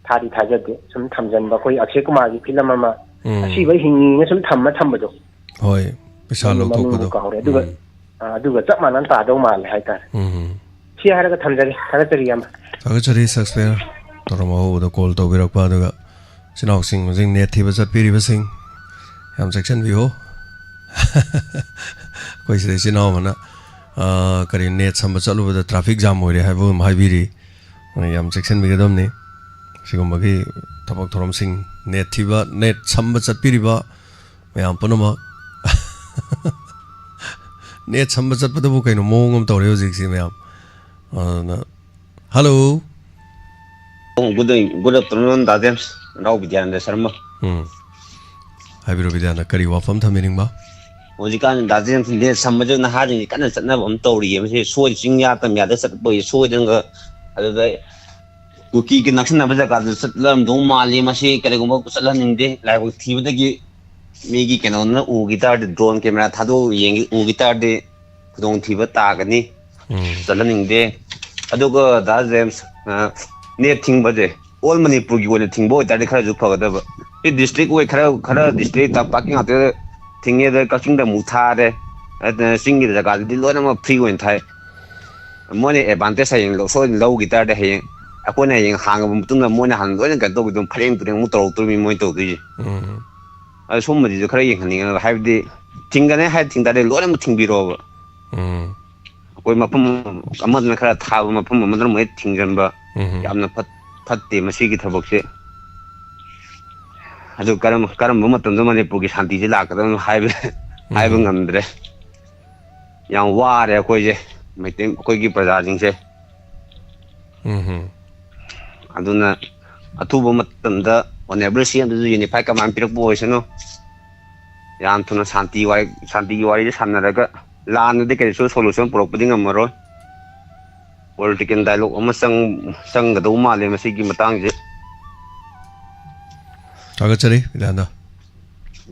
ꯊꯥꯗꯤ ꯊꯥꯖꯗꯦ꯫ ꯁꯨꯝ ꯊꯝꯖꯟꯕ, ꯑꯩꯈꯣꯏ ꯑꯛꯁꯦ ꯀꯨꯃꯥꯔꯒꯤ ꯐꯤꯂꯝ ꯑꯃ, ꯎꯝ꯫ ꯑꯁꯤꯕ ꯍꯤꯡꯉꯤꯅ ꯁꯨꯝ ꯊꯝꯃ ꯊꯝꯕꯗꯣ, ꯍꯣꯏ, ꯄꯩꯁꯥ ꯑꯩꯒꯤ ꯃꯃꯤꯡꯕꯨ ꯂꯧꯊꯣꯛꯄꯗꯣ꯫ ꯀꯥꯎꯔꯦ꯫ ꯑꯗꯨꯒ, ꯎꯝ꯫ ꯑ, ꯑꯗꯨꯒ ꯆꯞ ꯃꯥꯟꯅꯅ ꯇꯥꯗꯧ ꯃꯥꯜꯂꯦ ꯍꯥꯏꯇꯥꯔꯦ꯫ ꯎꯝ꯫ ꯁꯤ ꯍꯥꯏꯔꯒ ꯊꯝꯖꯔꯦ꯫ ꯊꯥꯒꯠꯆꯔꯤ ꯏꯌꯥꯝꯕ꯫ ꯊꯥꯒꯠꯆꯔꯤ ꯁꯛꯁꯄꯤꯌꯔ, ꯇꯧꯔꯝ ꯑꯍꯧꯕꯗ ꯀꯣꯜ ꯇꯧꯕꯤꯔꯛꯄ꯫ ꯑꯗꯨꯒ ꯏꯆꯤꯟ ꯏꯅꯥꯎꯁꯤꯡ ꯍꯧꯖꯤꯛ ꯅꯦꯠ ꯊꯤꯕ ꯆꯠꯄꯤꯔꯤꯕꯁꯤꯡ, ꯌꯥꯝ ꯆꯦꯛꯁꯤꯟꯕꯤꯌꯨ꯫ ꯑꯩꯈꯣꯏ ꯁꯤꯗ ꯏꯆꯤꯟ ꯏꯅꯥꯎ ꯑꯃꯅ, ꯑ, ꯀꯔꯤ, ꯅꯦꯠ ꯁꯝꯕ ꯆꯠꯂꯨꯕꯗ ꯇ꯭ꯔꯥꯐꯤꯛ ꯖꯥꯝ ꯑꯣꯏꯔꯦ ꯍꯥꯏꯕ ꯑꯃ ꯍꯥꯏꯕꯤꯔꯤ꯫ ꯌꯥꯝ ꯆꯦꯛꯁꯤꯟꯕꯤꯒꯗꯕꯅꯤ꯫ ꯁꯤꯒꯨꯝꯕꯒꯤ ꯊꯕꯛ ꯊꯧꯔꯝꯁꯤꯡ, ꯅꯦꯠ ꯊꯤꯕ, ꯅꯦꯠ ꯁꯝꯕ ꯆꯠꯄꯤꯔꯤꯕ ꯃꯌꯥꯝ ꯄꯨꯝꯅꯃꯛ꯫ ꯅꯦꯠ ꯁꯝꯕ ꯆꯠꯄꯗꯕꯨ ꯀꯩꯅꯣ ꯃꯑꯣꯡ ꯑꯃ ꯇꯧꯔꯦ ꯍꯧꯖꯤꯛꯁꯤ ꯃꯌꯥꯝ꯫ ꯑꯗꯨꯅ, ꯍꯜꯂꯣ꯫ ꯒꯨꯗ, ꯒꯨꯗ ꯑꯐꯇꯔꯅꯨꯟ ꯗꯥ ꯖꯦꯝꯁ, ꯔꯥꯎ ꯕꯤꯗ꯭ꯌꯥꯅꯟꯗ ꯁꯔꯃ꯫ ꯎꯝ꯫ ꯍꯥꯏꯕꯤꯔꯣ ꯕꯤꯗ꯭ꯌꯥꯅꯟꯗ, ꯀꯔꯤ ꯋꯥꯐꯝ ꯊꯝꯕꯤꯅꯤꯡꯕ? ꯍꯧꯖꯤꯛꯀꯥꯟ ꯗꯥ ꯖꯦꯝꯁ, ꯅꯦꯠ ꯁꯝꯕꯁꯦ ꯅꯍꯥꯁꯤꯡꯁꯦ ꯀꯟꯅ ꯆꯠꯅꯕ ꯑꯃ ꯇꯧꯔꯤꯌꯦ꯫ ꯃꯁꯤ ꯁꯣꯏ-, ꯆꯤꯡꯌꯥ ꯇꯝꯌꯥꯗ ꯆꯠꯄꯒꯤ ꯁꯣꯏꯗꯅꯒ, ꯑꯗꯨꯗ ꯀꯨꯀꯤꯒ ꯅꯛꯁꯤꯟꯅꯕ ꯖꯒꯥꯗꯨ ꯆꯠꯂꯝꯗꯧ ꯃꯥꯜꯂꯤ꯫ ꯃꯁꯤ ꯀꯔꯤꯒꯨꯝꯕ ꯆꯠꯍꯟꯅꯤꯡꯗꯦ꯫ ꯂꯥꯏꯕꯛ ꯊꯤꯕꯗꯒꯤ ꯃꯤꯒꯤ ꯀꯩꯅꯣꯅ ꯎꯈꯤ ꯇꯥꯔꯗꯤ, ꯗ꯭ꯔꯣꯟ ꯀꯦꯃꯦꯔꯥ ꯊꯥꯗꯣꯛꯑꯒ ꯌꯦꯡꯒꯤ-, ꯎꯈꯤ ꯇꯥꯔꯗꯤ ꯈꯨꯗꯣꯡꯊꯤꯕ ꯇꯥꯒꯅꯤ꯫ ꯎꯝ꯫ ꯆꯠꯍꯟꯅꯤꯡꯗꯦ꯫ ꯑꯗꯨꯒ ꯗꯥ ꯖꯦꯝꯁ, ꯑ, ꯅꯦꯠ ꯊꯤꯡꯕꯁꯦ ꯑꯣꯜ ꯃꯅꯤꯄꯨꯔꯒꯤ ꯑꯣꯏꯅ ꯊꯤꯡꯕ ꯑꯣꯏꯇꯥꯔꯗꯤ ꯈꯔꯁꯨ ꯐꯒꯗꯕ꯫ ꯁꯤ ꯗꯤꯁꯇ꯭ꯔꯤꯛ ꯑꯣꯏ ꯈꯔ, ꯈꯔ ꯗꯤꯁꯇ꯭ꯔꯤꯛ ꯇꯝꯄꯥꯛꯀꯤ ꯉꯥꯛꯇ ꯊꯤꯡꯉꯦ, ꯑꯗ ꯀꯛꯆꯤꯡꯗ ꯑꯃꯨꯛ ꯊꯥꯔꯦ꯫ ꯑꯗ ꯆꯤꯡꯒꯤ ꯖꯒꯥꯗꯨꯗꯤ ꯂꯣꯏꯅꯃꯛ ꯐ꯭ꯔꯤ ꯑꯣꯏꯅ ꯊꯥꯏ꯫ ꯃꯣꯏꯅ ꯑꯦꯗꯚꯥꯟꯇꯦꯖ ꯍꯌꯦꯡ ꯂꯧ-, ꯁꯣꯏꯗꯅ ꯂꯧꯈꯤ ꯇꯥꯔꯗꯤ ꯍꯌꯦꯡ ꯑꯩꯈꯣꯏꯅ ꯍꯌꯦꯡ ꯍꯥꯡꯉꯕ ꯃꯇꯨꯡꯗ ꯃꯣꯏꯅ ꯍꯥꯟꯅ ꯂꯣꯏꯅ ꯀꯩꯅꯣ ꯇꯧꯈꯤꯗꯣꯏꯅꯤ, ꯐꯔꯦꯡ ꯇꯨꯔꯦꯡ ꯑꯃꯨꯛ ꯇꯧꯔꯛꯇꯣꯔꯤꯃꯤ ꯃꯣꯏꯅ ꯇꯧꯗꯣꯏꯁꯦ꯫ ꯎꯝ꯫ ꯑꯗꯣ ꯁꯨꯝꯕꯁꯤꯁꯨ ꯈꯔ ꯌꯦꯡꯍꯟꯅꯤꯡꯉꯦ꯫ ꯍꯥꯏꯕꯗꯤ ꯊꯤꯡꯒꯅꯤ ꯍꯥꯏ ꯊꯤꯡ ꯇꯥꯔꯗꯤ ꯂꯣꯏꯅꯃꯛ ꯊꯤꯡꯕꯤꯔꯣꯕ꯫ ꯎꯝ꯫ ꯑꯩꯈꯣꯏ ꯃꯐꯝ ꯑꯃꯗꯅ ꯈꯔ ꯊꯥꯕ, ꯃꯐꯝ ꯑꯃꯗꯅ ꯑꯃꯨꯛ ꯍꯦꯛ ꯊꯤꯡꯖꯤꯟꯕ꯫ ꯎꯝ꯫ ꯌꯥꯝꯅ ꯐꯠ-, ꯐꯠꯇꯦ ꯃꯁꯤꯒꯤ ꯊꯕꯛꯁꯦ꯫ ꯑꯗꯨ ꯀꯔꯝ-, ꯀꯔꯝꯕ ꯃꯇꯝꯗ ꯃꯅꯤꯄꯨꯔꯒꯤ ꯁꯥꯟꯇꯤꯁꯦ ꯂꯥꯛꯀꯗꯕꯅꯣ ꯍꯥꯏꯕ, ꯎꯝ꯫ ꯍꯥꯏꯕ ꯉꯝꯗ꯭ꯔꯦ꯫ ꯌꯥꯝ ꯋꯥꯔꯦ ꯑꯩꯈꯣꯏꯁꯦ, ꯃꯩꯇꯩ, ꯑꯩꯈꯣꯏꯒꯤ ꯄ꯭ꯔꯖꯥꯁꯤꯡꯁꯦ꯫ ꯎꯝ꯫ ꯑꯗꯨꯅ ꯑꯊꯨꯕ ꯃꯇꯝꯗ honourable C M ꯗꯨꯁꯨ unified command ꯄꯤꯔꯛꯄ ꯑꯣꯏꯁꯅꯨ꯫ ꯌꯥꯝ ꯊꯨꯅ ꯁꯥꯟꯇꯤ ꯋꯥꯔꯤ, ꯁꯥꯟꯇꯤꯒꯤ ꯋꯥꯔꯤꯁꯦ ꯁꯥꯟꯅꯔꯒ ꯂꯥꯟꯅꯗꯤ ꯀꯔꯤꯁꯨ solution ꯄꯨꯔꯛꯄꯗꯤ ꯉꯝꯃꯔꯣꯏ꯫ Political dialogue ꯑꯃ ꯆꯪ-, ꯆꯪꯒꯗꯧ ꯃꯥꯜꯂꯦ ꯃꯁꯤꯒꯤ ꯃꯇꯥꯡꯁꯦ꯫ ꯊꯥꯒꯠꯆꯔꯤ, ꯕꯤꯗ꯭ꯌꯥꯅꯟꯗ꯫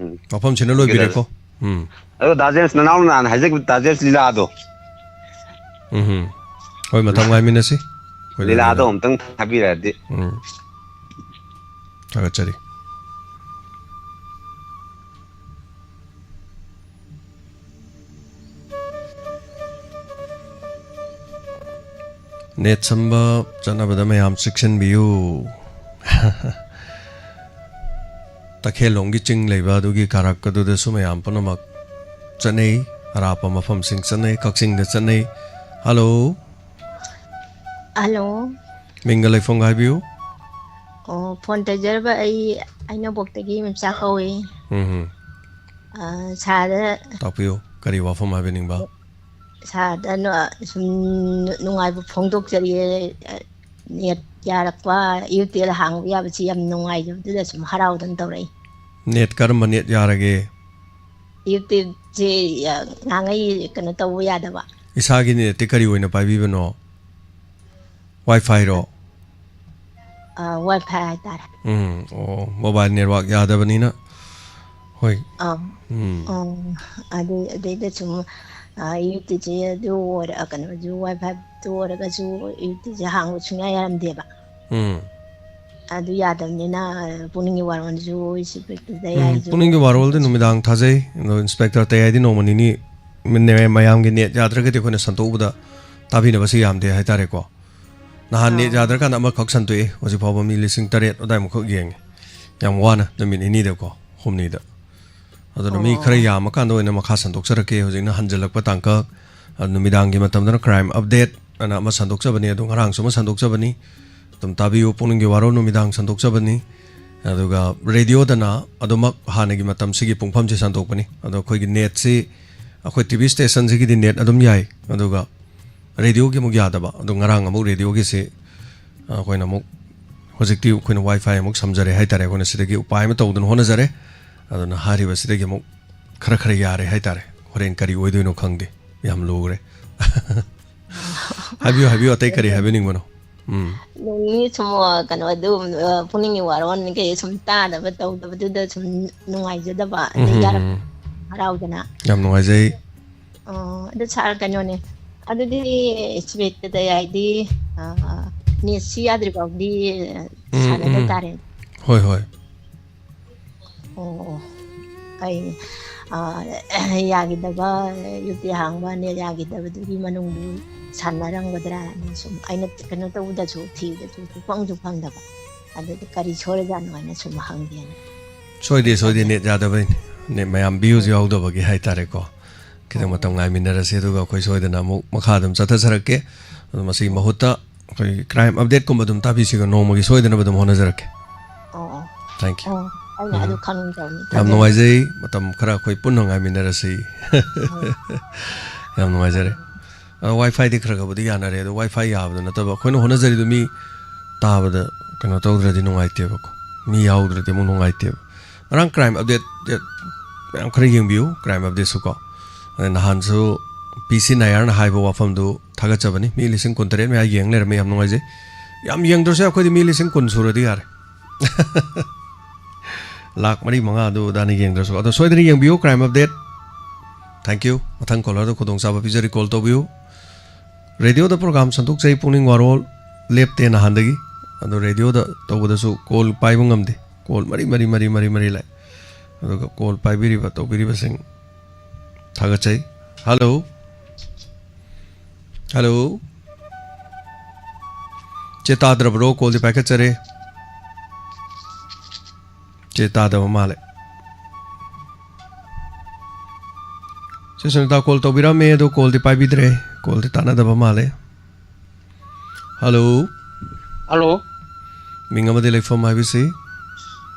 ꯎꯝ꯫ ꯋꯥꯐꯝꯁꯤꯅ ꯂꯣꯏꯕꯤꯔꯦꯀꯣ꯫ ꯎꯝ꯫ ꯑꯗꯣ ꯗꯥ ꯖꯦꯝꯁ, ꯅꯅꯥꯎ ꯅꯍꯥꯟ ꯍꯥꯏꯖꯈꯤꯕ ꯗꯥ ꯖꯦꯝꯁ ꯂꯤꯂꯥꯗꯣ꯫ ꯎꯝ꯫ ꯍꯣꯏ, ꯃꯇꯝ ꯉꯥꯏꯃꯤꯟꯅꯁꯤ꯫ ꯑꯩꯈꯣꯏ ꯂꯤꯂꯥꯗꯣ ꯂꯣꯏꯕꯤꯔꯦ꯫ ꯑꯃꯨꯛꯇꯪ ꯊꯥꯕꯤꯔꯛꯑꯗꯤ꯫ ꯎꯝ꯫ ꯊꯥꯒꯠꯆꯔꯤ꯫ Net ꯁꯝꯕ ꯆꯠꯅꯕꯗ ꯃꯌꯥꯝ ꯆꯦꯛꯁꯤꯟꯕꯤꯌꯨ꯫ ꯇꯈꯦꯜꯂꯣꯝꯒꯤ ꯆꯤꯡ ꯂꯩꯕ ꯑꯗꯨꯒꯤ ꯀꯥꯔꯛ ꯑꯗꯨꯗꯁꯨ ꯃꯌꯥꯝ ꯄꯨꯝꯅꯃꯛ ꯆꯠꯅꯩ, ꯑꯔꯥꯞꯄ ꯃꯐꯝꯁꯤꯡ ꯆꯠꯅꯩ, ꯀꯛꯆꯤꯡꯗ ꯆꯠꯅꯩ꯫ ꯍꯜꯂꯣ꯫ ꯍꯜꯂꯣ꯫ ꯃꯤꯡꯒ ꯂꯩꯐꯝꯒ ꯍꯥꯏꯕꯤꯌꯨ꯫ ꯑꯣ, phone ꯇꯧꯖꯔꯕ ꯑꯩ ꯑꯩꯅꯕꯣꯛꯇꯒꯤ ꯃꯦꯝꯆꯥ ꯀꯧꯏ꯫ ꯎꯝ ꯍꯝ꯫ ꯑ, ꯁꯥꯔꯗ ꯇꯥꯛꯄꯤꯌꯨ, ꯀꯔꯤ ꯋꯥꯐꯝ ꯍꯥꯏꯕꯤꯅꯤꯡꯕ? ꯁꯥꯔꯗ ꯅ-, ꯁꯨꯝ ꯅꯨꯡꯉꯥꯏꯕ ꯐꯣꯡꯗꯣꯛꯆꯔꯤꯌꯦ꯫ Net ꯌꯥꯔꯛꯄ, YouTube ꯍꯥꯡꯕ ꯌꯥꯕꯁꯤ ꯌꯥꯝ ꯅꯨꯡꯉꯥꯏꯖꯕꯗꯨꯗ ꯁꯨꯝ ꯍꯔꯥꯎꯗꯅ ꯇꯧꯔꯛꯏ꯫ Net ꯀꯔꯝꯕ net ꯌꯥꯔꯒꯦ? YouTubeꯁꯦ, ꯑ, ꯉꯥꯡꯉꯩ ꯀꯩꯅꯣ ꯇꯧꯕ ꯌꯥꯗꯕ꯫ ꯏꯁꯥꯒꯤ netꯇꯤ ꯀꯔꯤ ꯑꯣꯏꯅ ꯄꯥꯏꯕꯤꯕꯅꯣ? WiFiꯔꯣ? ꯑ, WiFi ꯍꯥꯏꯇꯥꯔꯦ꯫ ꯎꯝ, ꯑꯣ, mobile network ꯌꯥꯗꯕꯅꯤꯅ꯫ ꯍꯣꯏ꯫ ꯑꯥ꯫ ꯎꯝ꯫ ꯑꯣ, ꯑꯗꯨ, ꯑꯗꯩꯗ ꯁꯨꯝ, ꯑ, YouTubeꯁꯦ ꯑꯗꯨ ꯑꯣꯏꯔ-, ꯑ, ꯀꯩꯅꯣꯁꯨ WiFiꯗꯨ ꯑꯣꯏꯔꯒꯁꯨ YouTubeꯁꯦ ꯍꯥꯡꯕ ꯁꯨꯡꯌꯥ ꯌꯥꯔꯝꯗꯦꯕ꯫ ꯎꯝ꯫ ꯑꯗꯨ ꯌꯥꯗꯕꯅꯤꯅ, ꯑ, ꯄꯨꯛꯅꯤꯡꯒꯤ ꯋꯥꯔꯣꯜꯁꯨ Inspector ꯎꯝ, ꯇꯌꯥꯏꯁꯨ ꯄꯨꯛꯅꯤꯡꯒꯤ ꯋꯥꯔꯣꯜꯗꯤ ꯅꯨꯃꯤꯗꯥꯡ ꯊꯥꯖꯩ꯫ ꯑꯗꯣ Inspector ꯇꯌꯥꯏꯗꯤ ꯅꯣꯡꯃ ꯅꯤꯅꯤ ꯃꯌꯥꯝꯒꯤ net ꯌꯥꯗ꯭ꯔꯒꯗꯤ ꯑꯩꯈꯣꯏꯅ ꯁꯟꯗꯣꯛꯎꯕꯗ ꯇꯥꯕꯤꯅꯕꯁꯤ ꯌꯥꯝꯗꯦ ꯍꯥꯏꯇꯥꯔꯦꯀꯣ꯫ ꯅꯍꯥꯟ net ꯑꯥ꯫ ꯌꯥꯗ꯭ꯔꯀꯥꯟꯗ ꯑꯃꯈꯛ ꯁꯟꯗꯣꯛꯑꯦ꯫ ꯍꯧꯖꯤꯛ ꯐꯥꯎꯕ ꯃꯤ ꯂꯤꯁꯤꯡ ꯇꯔꯦꯠ ꯑꯗꯨꯋꯥꯏꯃꯨꯛꯈꯛ ꯌꯦꯡꯉꯦ꯫ ꯌꯥꯝ ꯋꯥꯅ ꯅꯨꯃꯤꯠ ꯅꯤꯅꯤꯗꯀꯣ, ꯍꯨꯝꯅꯤꯗ꯫ ꯑꯗꯨꯅ ꯃꯤ ꯑꯣ꯫ ꯈꯔ ꯌꯥꯝꯃꯀꯥꯟꯗ ꯑꯣꯏꯅ ꯃꯈꯥ ꯁꯟꯗꯣꯛꯆꯔꯛꯀꯦ꯫ ꯍꯧꯖꯤꯛꯅ ꯍꯟꯖꯤꯜꯂꯛꯄ ꯇꯥꯡꯀꯛ, ꯑ, ꯅꯨꯃꯤꯗꯥꯡꯒꯤ ꯃꯇꯝꯗꯅ crime update ꯑꯅ ꯑꯃ ꯁꯟꯗꯣꯛꯆꯕꯅꯤ, ꯑꯗꯣ ꯉꯔꯥꯡꯁꯨ ꯑꯃ ꯁꯟꯗꯣꯛꯆꯕꯅꯤ꯫ ꯑꯗꯨꯝ ꯇꯥꯕꯤꯌꯨ, ꯄꯨꯛꯅꯤꯡꯒꯤ ꯋꯥꯔꯣꯜ ꯅꯨꯃꯤꯗꯥꯡ ꯁꯟꯗꯣꯛꯆꯕꯅꯤ꯫ ꯑꯗꯨꯒ radioꯗꯅ ꯑꯗꯨꯃꯛ ꯍꯥꯟꯅꯒꯤ ꯃꯇꯝꯁꯤꯒꯤ ꯄꯨꯡꯐꯝꯁꯤ ꯁꯟꯗꯣꯛꯄꯅꯤ꯫ ꯑꯗꯣ ꯑꯩꯈꯣꯏꯒꯤ netꯁꯤ, ꯑꯩꯈꯣꯏ TV stationꯁꯤꯒꯤꯗꯤ net ꯑꯗꯨꯝ ꯌꯥꯏ, ꯑꯗꯨꯒ ꯔꯦꯗꯤꯑꯣꯒꯤ ꯑꯃꯨꯛ ꯌꯥꯗꯕ꯫ ꯑꯗꯣ ꯉꯔꯥꯡ ꯑꯃꯨꯛ ꯔꯦꯗꯤꯑꯣꯒꯤꯁꯤ, ꯑ, ꯑꯩꯈꯣꯏꯅ ꯑꯃꯨꯛ, ꯍꯧꯖꯤꯛꯇꯤ ꯑꯩꯈꯣꯏꯅ WiFi ꯑꯃꯨꯛ ꯁꯝꯖꯔꯦ ꯍꯥꯏꯇꯥꯔꯦ꯫ ꯑꯩꯈꯣꯏꯅ ꯁꯤꯗꯒꯤ ꯎꯄꯥꯏ ꯑꯃ ꯇꯧꯗꯨꯅ ꯍꯣꯠꯅꯖꯔꯦ꯫ ꯑꯗꯨꯅ ꯍꯥꯏꯔꯤꯕꯁꯤꯗꯒꯤ ꯑꯃꯨꯛ ꯈꯔ ꯈꯔ ꯌꯥꯔꯦ ꯍꯥꯏꯇꯥꯔꯦ꯫ ꯍꯣꯔꯦꯟ ꯀꯔꯤ ꯑꯣꯏꯗꯣꯏꯅꯣ ꯈꯪꯗꯦ, ꯌꯥꯝ ꯂꯨꯈ꯭ꯔꯦ꯫ ꯍꯥꯏꯕꯤꯌꯨ, ꯍꯥꯏꯕꯤꯌꯨ, ꯑꯇꯩ ꯀꯔꯤ ꯍꯥꯏꯕꯤꯅꯤꯡꯕꯅꯣ? ꯎꯝ꯫ ꯅꯣꯡꯅꯤꯅꯤ ꯁꯨꯝ, ꯑ, ꯀꯩꯅꯣ, ꯑꯗꯨꯝ, ꯑ, ꯄꯨꯛꯅꯤꯡꯒꯤ ꯋꯥꯔꯣꯟ ꯀꯩ ꯁꯨꯝ ꯇꯥꯗꯕ ꯇꯧꯗꯕꯗꯨꯗ ꯁꯨꯝ ꯅꯨꯡꯉꯥꯏꯖꯗꯕ, ꯎꯝ, ꯑꯗꯩ ꯎꯝ, ꯌꯥꯔꯛ-, ꯎꯝ꯫ ꯍꯔꯥꯎꯗꯅ꯫ ꯌꯥꯝ ꯅꯨꯡꯉꯥꯏꯖꯩ꯫ ꯑꯣ, ꯑꯗꯨ ꯁꯥꯔ, ꯀꯩꯅꯣꯅꯦ, ꯑꯗꯨꯗꯤ ꯁ꯭ꯋꯦꯇꯗ ꯍꯥꯏꯗꯤ, ꯑ, ꯅꯦꯠꯁꯤ ꯌꯥꯗ꯭ꯔꯤ ꯐꯥꯎꯗꯤ ꯎꯝ, ꯁꯥꯟꯅꯗ ꯎꯝ꯫ ꯇꯥꯔꯦ꯫ ꯍꯣꯏ, ꯍꯣꯏ꯫ ꯑꯣ, ꯑꯣ꯫ ꯑꯩ, ꯑ, ꯌꯥꯈꯤꯗꯕ, ꯌꯨ ꯄꯤ ꯍꯥꯡꯕ ꯅꯦꯠ ꯌꯥꯈꯤꯗꯕꯗꯨꯒꯤ ꯃꯅꯨꯡꯗꯨ ꯁꯥꯟꯅꯔꯝꯒꯗ꯭ꯔꯥ ꯍꯥꯏꯅ ꯁꯨꯝ ꯑꯩꯅ ꯀꯩꯅꯣ ꯇꯧꯕꯗꯁꯨ, ꯊꯤꯕꯗꯁꯨ ꯐꯪꯁꯨ ꯐꯪꯗꯕ꯫ ꯑꯗꯨꯗꯤ ꯀꯔꯤ ꯁꯣꯏꯔꯖꯥꯠꯅꯣ ꯍꯥꯏꯅ ꯁꯨꯝ ꯍꯪꯒꯦꯅ꯫ ꯁꯣꯏꯗꯦ, ꯁꯣꯏꯗꯦ, ꯅꯦꯠ ꯌꯥꯗꯕꯩꯅꯤ꯫ ꯅꯦꯠ ꯃꯌꯥꯝ ꯚ꯭ꯌꯨꯁ ꯌꯥꯎꯗꯕꯒꯤ ꯍꯥꯏꯇꯥꯔꯦꯀꯣ꯫ ꯈꯤꯇꯪ ꯃꯇꯝ ꯉꯥꯏꯃꯤꯟꯅꯔꯁꯤ, ꯑꯗꯨꯒ ꯑꯩꯈꯣꯏ ꯁꯣꯏꯗꯅ ꯑꯃꯨꯛ ꯃꯈꯥ ꯑꯗꯨꯝ ꯆꯠꯊꯖꯔꯛꯀꯦ꯫ ꯑꯗꯣ ꯃꯁꯤꯒꯤ ꯃꯍꯨꯠꯇ ꯑꯩꯈꯣꯏ ꯀ꯭ꯔꯥꯏꯝ ꯑꯞꯗꯦꯠꯀꯨꯝꯕ ꯑꯗꯨꯝ ꯇꯥꯕꯤꯁꯤꯀꯣ, ꯅꯣꯡꯃꯒꯤ ꯁꯣꯏꯗꯅꯕ ꯑꯗꯨꯝ ꯍꯣꯠꯅꯖꯔꯛꯀꯦ꯫ ꯑꯣ, ꯑꯣ꯫ Thank you꯫ ꯑꯣ, ꯑꯩꯅ ꯑꯗꯨ ꯎꯝ꯫ ꯈꯪꯅꯤꯡꯗꯕꯅꯤ꯫ ꯌꯥꯝ ꯊꯥꯖꯔꯦ꯫ ꯅꯨꯡꯉꯥꯏꯖꯩ, ꯃꯇꯝ ꯈꯔ ꯑꯩꯈꯣꯏ ꯄꯨꯟꯅ ꯉꯥꯏꯃꯤꯟꯅꯔꯁꯤ꯫ ꯎꯝ꯫ ꯌꯥꯝ ꯅꯨꯡꯉꯥꯏꯖꯔꯦ꯫ ꯑ, WiFiꯗꯤ ꯈꯔ ꯈꯔꯕꯨꯗꯤ ꯌꯥꯅꯔꯦ, ꯑꯗꯣ WiFi ꯌꯥꯕꯗ ꯅꯠꯇꯕ, ꯑꯩꯈꯣꯏꯅ ꯍꯣꯠꯅꯖꯔꯤꯗꯣ ꯃꯤ ꯇꯥꯕꯗ ꯀꯩꯅꯣ ꯇꯧꯗ꯭ꯔꯗꯤ ꯅꯨꯡꯉꯥꯏꯇꯦꯕꯀꯣ, ꯃꯤ ꯌꯥꯎꯗ꯭ꯔꯗꯤ ꯑꯃꯨꯛ ꯅꯨꯡꯉꯥꯏꯇꯦꯕ꯫ ꯉꯔꯥꯡ ꯀ꯭ꯔꯥꯏꯝ ꯑꯞꯗꯦꯠ ꯃꯌꯥꯝ ꯈꯔ ꯌꯦꯡꯕꯤꯌꯨ, ꯀ꯭ꯔꯥꯏꯝ ꯑꯞꯗꯦꯠꯁꯨꯀꯣ꯫ ꯑꯗꯩ ꯅꯍꯥꯟꯁꯨ ꯄꯤ ꯁꯤ ꯅꯥꯌꯥꯔꯅ ꯍꯥꯏꯕ ꯋꯥꯐꯝꯗꯨ ꯊꯥꯒꯠꯆꯕꯅꯤ꯫ ꯃꯤ ꯂꯤꯁꯤꯡ ꯀꯨꯟꯇꯔꯦꯠ ꯃꯌꯥ ꯌꯦꯡ ꯂꯩꯔꯝꯃꯦ, ꯌꯥꯝ ꯅꯨꯡꯉꯥꯏꯖꯩ꯫ ꯌꯥꯝ ꯌꯦꯡꯗ꯭ꯔꯁꯨ ꯑꯩꯈꯣꯏꯗꯤ ꯃꯤ ꯂꯤꯁꯤꯡ ꯀꯨꯟ ꯁꯨꯔꯗꯤ ꯌꯥꯔꯦ꯫ ꯂꯥꯛ ꯃꯔꯤ ꯃꯉꯥ ꯑꯗꯨ ꯑꯗꯥꯅ ꯌꯦꯡꯗ꯭ꯔꯁꯨ꯫ ꯑꯗꯣ ꯁꯣꯏꯗꯅ ꯌꯦꯡꯕꯤꯌꯨ ꯀ꯭ꯔꯥꯏꯝ ꯑꯞꯗꯦꯠ꯫ Thank you꯫ ꯃꯊꯪ ꯀꯣꯂꯔꯗ ꯈꯨꯗꯣꯡꯆꯥꯕ ꯄꯤꯖꯔꯤ, ꯀꯣꯜ ꯇꯧꯕꯤꯌꯨ꯫ ꯔꯦꯗꯤꯑꯣꯗ ꯄ꯭ꯔꯣꯒ꯭ꯔꯥꯝ ꯁꯟꯗꯣꯛꯆꯩ, ꯄꯨꯛꯅꯤꯡ ꯋꯥꯔꯣꯜ ꯂꯦꯞꯇꯦ ꯅꯍꯥꯟꯗꯒꯤ꯫ ꯑꯗꯣ ꯔꯦꯗꯤꯑꯣꯗ ꯇꯧꯕꯗꯁꯨ ꯀꯣꯜ ꯄꯥꯏꯕ ꯉꯝꯗꯦ꯫ ꯀꯣꯜ ꯃꯔꯤ, ꯃꯔꯤ, ꯃꯔꯤ, ꯃꯔꯤ, ꯃꯔꯤ ꯂꯥꯛꯑꯦ꯫ ꯑꯗꯨꯒ ꯀꯣꯜ ꯄꯥꯏꯕꯤꯔꯤꯕ, ꯇꯧꯕꯤꯔꯤꯕꯁꯤꯡ ꯊꯥꯒꯠꯆꯩ꯫ ꯍꯜꯂꯣ꯫ ꯍꯜꯂꯣ꯫ ꯆꯦ, ꯇꯥꯗ꯭ꯔꯕ꯭ꯔꯣ? ꯀꯣꯜꯗꯤ ꯄꯥꯏꯈꯠꯆꯔꯦ꯫ ꯆꯦ, ꯇꯥꯗꯕ ꯃꯥꯜꯂꯦ꯫ ꯆꯦ ꯁꯨꯅꯤꯇꯥ ꯀꯣꯜ ꯇꯧꯕꯤꯔꯝꯃꯦ, ꯑꯗꯣ ꯀꯣꯜꯗꯤ ꯄꯥꯏꯕꯤꯗ꯭ꯔꯦ꯫ ꯀꯣꯜꯗꯤ ꯇꯥꯟꯅꯗꯕ ꯃꯥꯜꯂꯦ꯫ ꯍꯜꯂꯣ꯫ ꯍꯜꯂꯣ꯫ ꯃꯤꯡ ꯑꯃꯗꯤ ꯂꯩꯐꯝ ꯍꯥꯏꯕꯤꯁꯤ꯫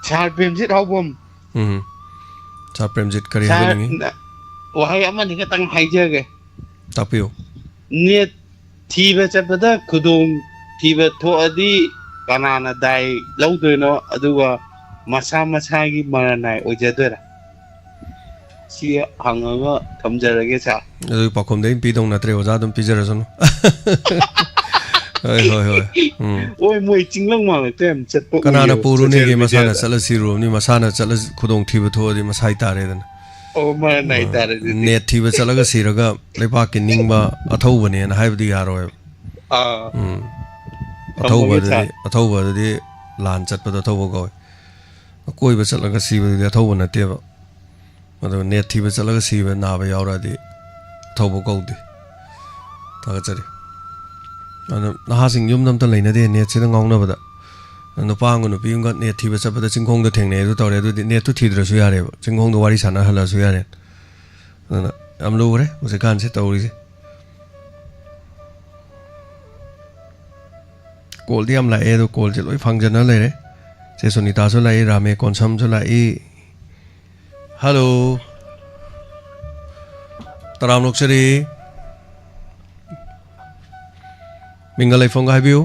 ꯁꯥꯔ ꯄ꯭ꯔꯦꯝꯖꯤꯠ ꯍꯥꯎꯕꯝ꯫ ꯎꯝ꯫ ꯁꯥꯔ ꯄ꯭ꯔꯦꯝꯖꯤꯠ, ꯀꯔꯤ ꯁꯥꯔ, ꯍꯥꯏꯕꯤꯅꯤꯡꯉꯤ? ꯅ-, ꯋꯥꯍꯩ ꯑꯃꯅꯤ ꯈꯛꯇꯪ ꯍꯥꯏꯖꯒꯦ꯫ ꯇꯥꯛꯄꯤꯌꯨ꯫ ꯅꯦꯠ ꯊꯤꯕ ꯆꯠꯄꯗ ꯈꯨꯗꯣꯡ ꯊꯤꯕ ꯊꯣꯛꯑꯗꯤ ꯀꯅꯥꯅ ꯗꯥꯏ ꯂꯧꯗꯣꯏꯅꯣ? ꯑꯗꯨꯒ ꯃꯁꯥ ꯃꯁꯥꯒꯤ ꯃꯔꯅꯥꯏ ꯑꯣꯏꯖꯗꯣꯏꯔꯥ? ꯁꯤ ꯍꯪꯉꯒ ꯊꯝꯖꯔꯒꯦ, ꯁꯥꯔ꯫ ꯑꯗꯨꯒꯤ ꯄꯥꯎꯈꯨꯝꯗꯤ ꯑꯩꯅ ꯄꯤꯗꯧ ꯅꯠꯇ꯭ꯔꯦ, ꯑꯣꯖꯥ ꯑꯗꯨꯝ ꯄꯤꯖꯔꯁꯅꯨ꯫ ꯍꯣꯏ, ꯍꯣꯏ, ꯍꯣꯏ꯫ ꯎꯝ꯫ ꯍꯣꯏ, ꯃꯣꯏ ꯆꯤꯡꯂꯛ ꯃꯥꯂꯛꯇ ꯌꯥꯝ ꯆꯠꯄ ꯀꯅꯥꯅ ꯎꯏꯌꯦꯕ ꯄꯨꯔꯨꯅꯦꯒꯦ? ꯁꯣꯁꯤꯌꯦꯜ ꯃꯁꯥꯅ ꯃꯤꯗꯤꯌꯥꯗ꯫ ꯆꯠꯂ ꯁꯤꯔꯨꯔꯕꯅꯤ, ꯃꯁꯥꯅ ꯆꯠꯂ ꯈꯨꯗꯣꯡꯊꯤꯕ ꯊꯣꯛꯑꯗꯤ ꯃꯁꯥꯏ ꯇꯥꯔꯦꯗꯅ꯫ ꯑꯣ, ꯃꯥꯅ ꯅꯥꯏ ꯎꯝ꯫ ꯇꯥꯔꯦ ꯑꯗꯨꯗꯤ꯫ ꯅꯦꯠ ꯊꯤꯕ ꯆꯠꯂꯒ ꯁꯤꯔꯒ ꯂꯩꯕꯥꯛꯀꯤ ꯅꯤꯡꯕ ꯑꯊꯧꯕꯅꯦꯅ ꯍꯥꯏꯕꯗꯤ ꯌꯥꯔꯣꯏꯕ꯫ ꯑꯥ꯫ ꯎꯝ꯫ ꯊꯝꯃꯒꯦ, ꯑꯊꯧꯕꯗꯨꯗꯤ, ꯁꯥꯔ꯫ ꯑꯊꯧꯕꯗꯨꯗꯤ ꯂꯥꯟ ꯆꯠꯄꯗ ꯑꯊꯧꯕ ꯀꯧꯏ꯫ ꯑꯀꯣꯏꯕ ꯆꯠꯂꯒ ꯁꯤꯕꯗꯨꯗꯤ ꯑꯊꯧꯕ ꯅꯠꯇꯦꯕ꯫ ꯑꯗꯨꯒ ꯅꯦꯠ ꯊꯤꯕ ꯆꯠꯂꯒ ꯁꯤꯕ ꯅꯥꯕ ꯌꯥꯎꯔꯛꯑꯗꯤ ꯊꯧꯕ ꯀꯧꯗꯦ꯫ ꯊꯥꯒꯠꯆꯔꯤ꯫ ꯑꯗꯣ ꯅꯍꯥꯁꯤꯡ ꯌꯨꯝꯗ ꯑꯝꯇ ꯂꯩꯅꯗꯦ ꯅꯦꯠꯁꯤꯗ ꯉꯥꯎꯅꯕꯗ꯫ ꯅꯨꯄꯥ ꯑꯃꯒ ꯅꯨꯄꯤ ꯑꯃꯒ ꯅꯦꯠ ꯊꯤꯕ ꯆꯠꯄꯗ ꯆꯤꯡꯈꯣꯡꯗ ꯊꯦꯡꯅꯩ, ꯑꯗꯨ ꯇꯧꯔꯦ, ꯑꯗꯨꯗꯤ ꯅꯦꯠꯇꯨ ꯊꯤꯗ꯭ꯔꯁꯨ ꯌꯥꯔꯦꯕ, ꯆꯤꯡꯈꯣꯡꯗ ꯋꯥꯔꯤ ꯁꯥꯟꯅꯍꯜꯂꯁꯨ ꯌꯥꯔꯦ꯫ ꯑꯗꯨꯅ ꯌꯥꯝ ꯂꯨꯈ꯭ꯔꯦ ꯍꯧꯖꯤꯛꯀꯥꯟꯁꯦ ꯇꯧꯔꯤꯁꯦ꯫ ꯀꯣꯜꯗꯤ ꯌꯥꯝ ꯂꯥꯛꯑꯦ, ꯑꯗꯣ ꯀꯣꯜꯁꯦ ꯂꯣꯏ ꯐꯪꯖꯅ ꯂꯩꯔꯦ꯫ ꯆꯦ ꯁꯨꯅꯤꯇꯥꯁꯨ ꯂꯥꯛꯏ, ꯔꯥꯃꯦ ꯀꯣꯟꯁꯝꯁꯨ ꯂꯥꯛꯏ꯫ ꯍꯜꯂꯣ꯫ ꯇꯔꯥꯝꯅ ꯑꯣꯛꯆꯔꯤ꯫ ꯃꯤꯡꯒ ꯂꯩꯐꯝꯒ ꯍꯥꯏꯕꯤꯌꯨ꯫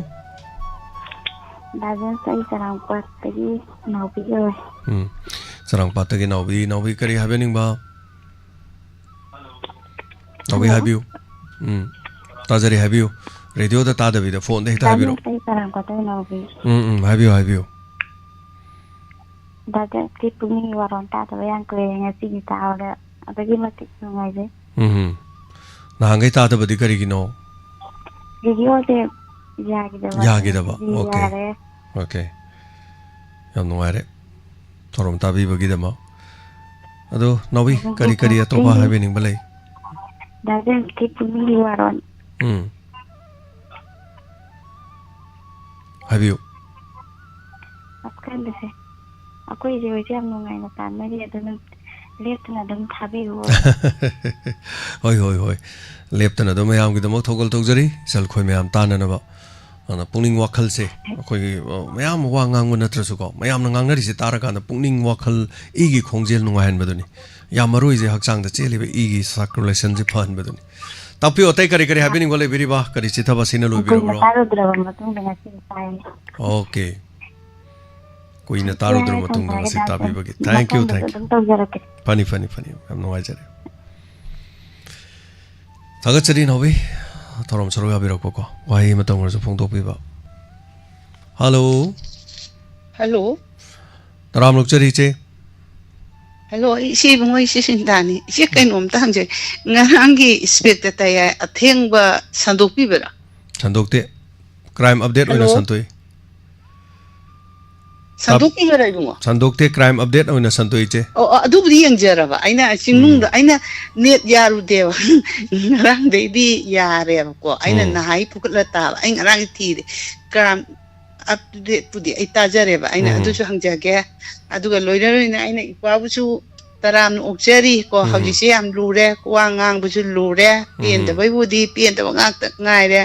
ꯗꯥ ꯖꯦꯝꯁ, ꯑꯩ ꯆꯔꯥꯡꯄꯥꯠꯇꯒꯤ ꯅꯥꯎꯕꯤ ꯀꯧꯋꯦ꯫ ꯎꯝ꯫ ꯆꯔꯥꯡꯄꯥꯠꯇꯒꯤ ꯅꯥꯎꯕꯤ, ꯅꯥꯎꯕꯤ ꯀꯔꯤ ꯍꯥꯏꯕꯤꯅꯤꯡꯕ? ꯅꯥꯎꯕꯤ ꯍꯜꯂꯣ꯫ ꯍꯥꯏꯕꯤꯌꯨ꯫ ꯎꯝ꯫ ꯇꯥꯖꯔꯤ, ꯍꯥꯏꯕꯤꯌꯨ꯫ ꯔꯦꯗꯤꯑꯣꯗ ꯇꯥꯗꯕꯤꯗ ꯐꯣꯟꯗ ꯍꯦꯛꯇ ꯗꯥ ꯍꯥꯏꯕꯤꯔꯛꯑꯣ꯫ ꯖꯦꯝꯁ, ꯑꯩ ꯆꯔꯥꯡꯄꯥꯠꯇꯒꯤ ꯅꯥꯎꯕꯤ꯫ ꯎꯝ, ꯎꯝ, ꯍꯥꯏꯕꯤꯌꯨ, ꯍꯥꯏꯕꯤꯌꯨ꯫ ꯗꯥ ꯖꯦꯝꯁꯀꯤ ꯄꯨꯛꯅꯤꯡꯒꯤ ꯋꯥꯔꯣꯜ ꯇꯥꯗꯕ ꯌꯥꯝ ꯀꯨꯏꯔꯦ, ꯉꯁꯤꯒꯤ ꯇꯥꯕꯗ ꯑꯗꯨꯛꯀꯤ ꯃꯇꯤꯛ ꯅꯨꯡꯉꯥꯏꯖꯩ꯫ ꯎꯝ꯫ ꯅꯍꯥꯟꯈꯩ ꯇꯥꯗꯕꯗꯤ ꯀꯔꯤꯒꯤꯅꯣ? ꯔꯦꯗꯤꯑꯣꯁꯦ ꯌꯥꯈꯤꯗꯕ꯫ ꯌꯥꯈꯤꯗꯕ, ꯉꯁꯤꯗꯤ ꯑꯣꯀꯦ꯫ ꯌꯥꯔꯦ꯫ ꯑꯣꯀꯦ꯫ ꯌꯥꯝ ꯅꯨꯡꯉꯥꯏꯔꯦ ꯊꯧꯔꯝ ꯇꯥꯕꯤꯕꯒꯤꯗꯃꯛ꯫ ꯑꯗꯣ ꯅꯥꯎꯕꯤ, ꯀꯔꯤ ꯀꯔꯤ ꯑꯇꯣꯞꯄ ꯍꯥꯏꯕꯤꯅꯤꯡꯕ ꯂꯩ? ꯗꯥ ꯖꯦꯝꯁꯀꯤ ꯄꯨꯛꯅꯤꯡꯒꯤ ꯋꯥꯔꯣꯜ꯫ ꯎꯝ꯫ ꯍꯥꯏꯕꯤꯌꯨ꯫ ꯑꯁ, ꯈꯪꯗꯦꯁꯦ꯫ ꯑꯩꯈꯣꯏ ꯏꯆꯦ ꯍꯣꯏꯁꯦ ꯌꯥꯝ ꯅꯨꯡꯉꯥꯏꯅ ꯇꯥꯟꯅꯔꯤ, ꯑꯗꯨꯅ ꯂꯦꯞꯇꯅ ꯑꯗꯨꯝ ꯊꯥꯕꯤꯌꯨ꯫ ꯍꯣꯏ, ꯍꯣꯏ, ꯍꯣꯏ꯫ ꯂꯦꯞꯇꯅ ꯑꯗꯨꯝ ꯃꯌꯥꯝꯒꯤꯗꯃꯛ ꯊꯧꯒꯜ ꯇꯧꯖꯔꯤ, ꯏꯆꯜꯈꯣꯏ ꯃꯌꯥꯝ ꯇꯥꯟꯅꯅꯕ꯫ ꯑꯗꯨꯅ ꯄꯨꯛꯅꯤꯡ ꯋꯥꯈꯜꯁꯦ ꯑꯩꯈꯣꯏꯒꯤ, ꯑ, ꯃꯌꯥꯝ ꯋꯥ ꯉꯥꯡꯕ ꯅꯠꯇ꯭ꯔꯁꯨꯀꯣ, ꯃꯌꯥꯝꯅ ꯉꯥꯡꯅꯔꯤꯁꯦ ꯇꯥꯔꯀꯥꯟꯗ ꯄꯨꯛꯅꯤꯡ ꯋꯥꯈꯜ, ꯏꯒꯤ ꯈꯣꯡꯖꯦꯜ ꯅꯨꯡꯉꯥꯏꯍꯟꯕꯗꯨꯅꯤ꯫ ꯌꯥꯝ ꯃꯔꯨ ꯑꯣꯏꯁꯦ ꯍꯛꯆꯥꯡꯗ ꯆꯦꯜꯂꯤꯕ ꯏꯒꯤ circulation ꯁꯦ ꯐꯍꯟꯕꯗꯨꯅꯤ꯫ ꯇꯥꯛꯄꯤꯌꯨ, ꯑꯇꯩ ꯀꯔꯤ ꯀꯔꯤ ꯍꯥꯏꯕꯤꯅꯤꯡꯕ ꯂꯩꯕꯤꯔꯤꯕ? ꯀꯔꯤ ꯆꯤꯊꯕ ꯁꯤꯅ ꯀꯨꯏꯅ ꯂꯣꯏꯕꯤꯔꯕ꯭ꯔꯣ? ꯇꯥꯔꯨꯗ꯭ꯔꯕ ꯃꯇꯨꯡꯗ ꯉꯁꯤ ꯇꯥꯏ꯫ ꯑꯣꯀꯦ꯫ ꯀꯨꯏꯅ ꯇꯥꯔꯨꯗ꯭ꯔꯕ ꯃꯇꯨꯡꯗ ꯉꯁꯤ ꯇꯥꯕꯤꯕꯒꯤ thank you, thank you꯫ ꯑꯗꯨꯝ ꯇꯧꯖꯔꯛꯀꯦ꯫ ꯐꯅꯤ, ꯐꯅꯤ, ꯐꯅꯤ꯫ ꯌꯥꯝ ꯅꯨꯡꯉꯥꯏꯖꯔꯦ꯫ ꯊꯥꯒꯠꯆꯔꯤ ꯅꯥꯎꯕꯤ, ꯊꯧꯔꯝ ꯁꯔꯨꯛ ꯌꯥꯕꯤꯔꯛꯄꯀꯣ꯫ ꯋꯥꯍꯩ ꯑꯃꯇꯪ ꯑꯣꯏꯔꯁꯨ ꯐꯣꯡꯗꯣꯛꯄꯤꯕ꯫ ꯍꯜꯂꯣ꯫ ꯍꯜꯂꯣ꯫ ꯇꯔꯥꯝ ꯂꯣꯛꯆꯔꯤ ꯏꯆꯦ꯫ ꯍꯜꯂꯣ, ꯑꯩ ꯏꯆꯦ ꯏꯕꯨꯡꯉꯣ, ꯏꯆꯦ ꯁꯤꯟꯇꯥꯅꯤ꯫ ꯏꯆꯦ, ꯀꯩꯅꯣꯝꯇ ꯍꯪꯖꯩ꯫ ꯉꯔꯥꯡꯒꯤ ꯏꯟꯁꯄꯦꯛꯇꯔ ꯇꯌꯥꯏ ꯑꯊꯦꯡꯕ ꯁꯟꯗꯣꯛꯄꯤꯕ꯭ꯔꯥ? ꯁꯟꯗꯣꯛꯇꯦ꯫ Crime update ꯑꯣꯏꯅ ꯍꯜꯂꯣ꯫ ꯁꯟꯗꯣꯛꯏ꯫ ꯁꯟꯗꯣꯛꯄꯤꯕ꯭ꯔꯥ ꯏꯕꯨꯡꯉꯣ? ꯁꯟꯗꯣꯛꯇꯦ, crime update ꯑꯣꯏꯅ ꯁꯟꯗꯣꯛꯏ ꯏꯆꯦ꯫ ꯑꯣ, ꯑꯣ, ꯑꯗꯨꯕꯨꯗꯤ ꯌꯦꯡꯖꯔꯕ꯫ ꯑꯩꯅ ꯆꯤꯡꯅꯨꯡꯗ, ꯑꯩꯅ ꯅꯦꯠ ꯌꯥꯔꯨꯗꯦꯕ꯫ ꯉꯔꯥꯡꯗꯩꯗꯤ ꯌꯥꯔꯦꯕꯀꯣ꯫ ꯑꯩꯅ ꯎꯝ꯫ ꯅꯍꯥꯏ ꯄꯨꯈꯠꯂ ꯇꯥꯕ꯫ ꯑꯩ ꯉꯔꯥꯡꯗꯤ ꯊꯤꯔꯦ꯫ Crime update ꯄꯨꯗꯤ ꯑꯩ ꯇꯥꯖꯔꯦꯕ꯫ ꯑꯩꯅ ꯎꯝ꯫ ꯑꯗꯨꯁꯨ ꯍꯪꯖꯒꯦ꯫ ꯑꯗꯨꯒ ꯂꯣꯏꯅ ꯂꯣꯏꯅ ꯑꯩꯅ ꯏꯄ꯭ꯋꯥꯕꯨꯁꯨ ꯇꯔꯥꯝꯅ ꯑꯣꯛꯆꯔꯤ ꯀꯣ꯫ ꯎꯝ꯫ ꯍꯧꯖꯤꯛꯁꯦ ꯌꯥꯝ ꯂꯨꯔꯦ꯫ ꯋꯥ ꯉꯥꯡꯕꯁꯨ ꯂꯨꯔꯦ꯫ ꯎꯝ꯫ ꯄꯦꯟꯗꯕꯩꯕꯨꯗꯤ ꯄꯦꯟꯗꯕ ꯉꯥꯛꯇ ꯉꯥꯏꯔꯦ꯫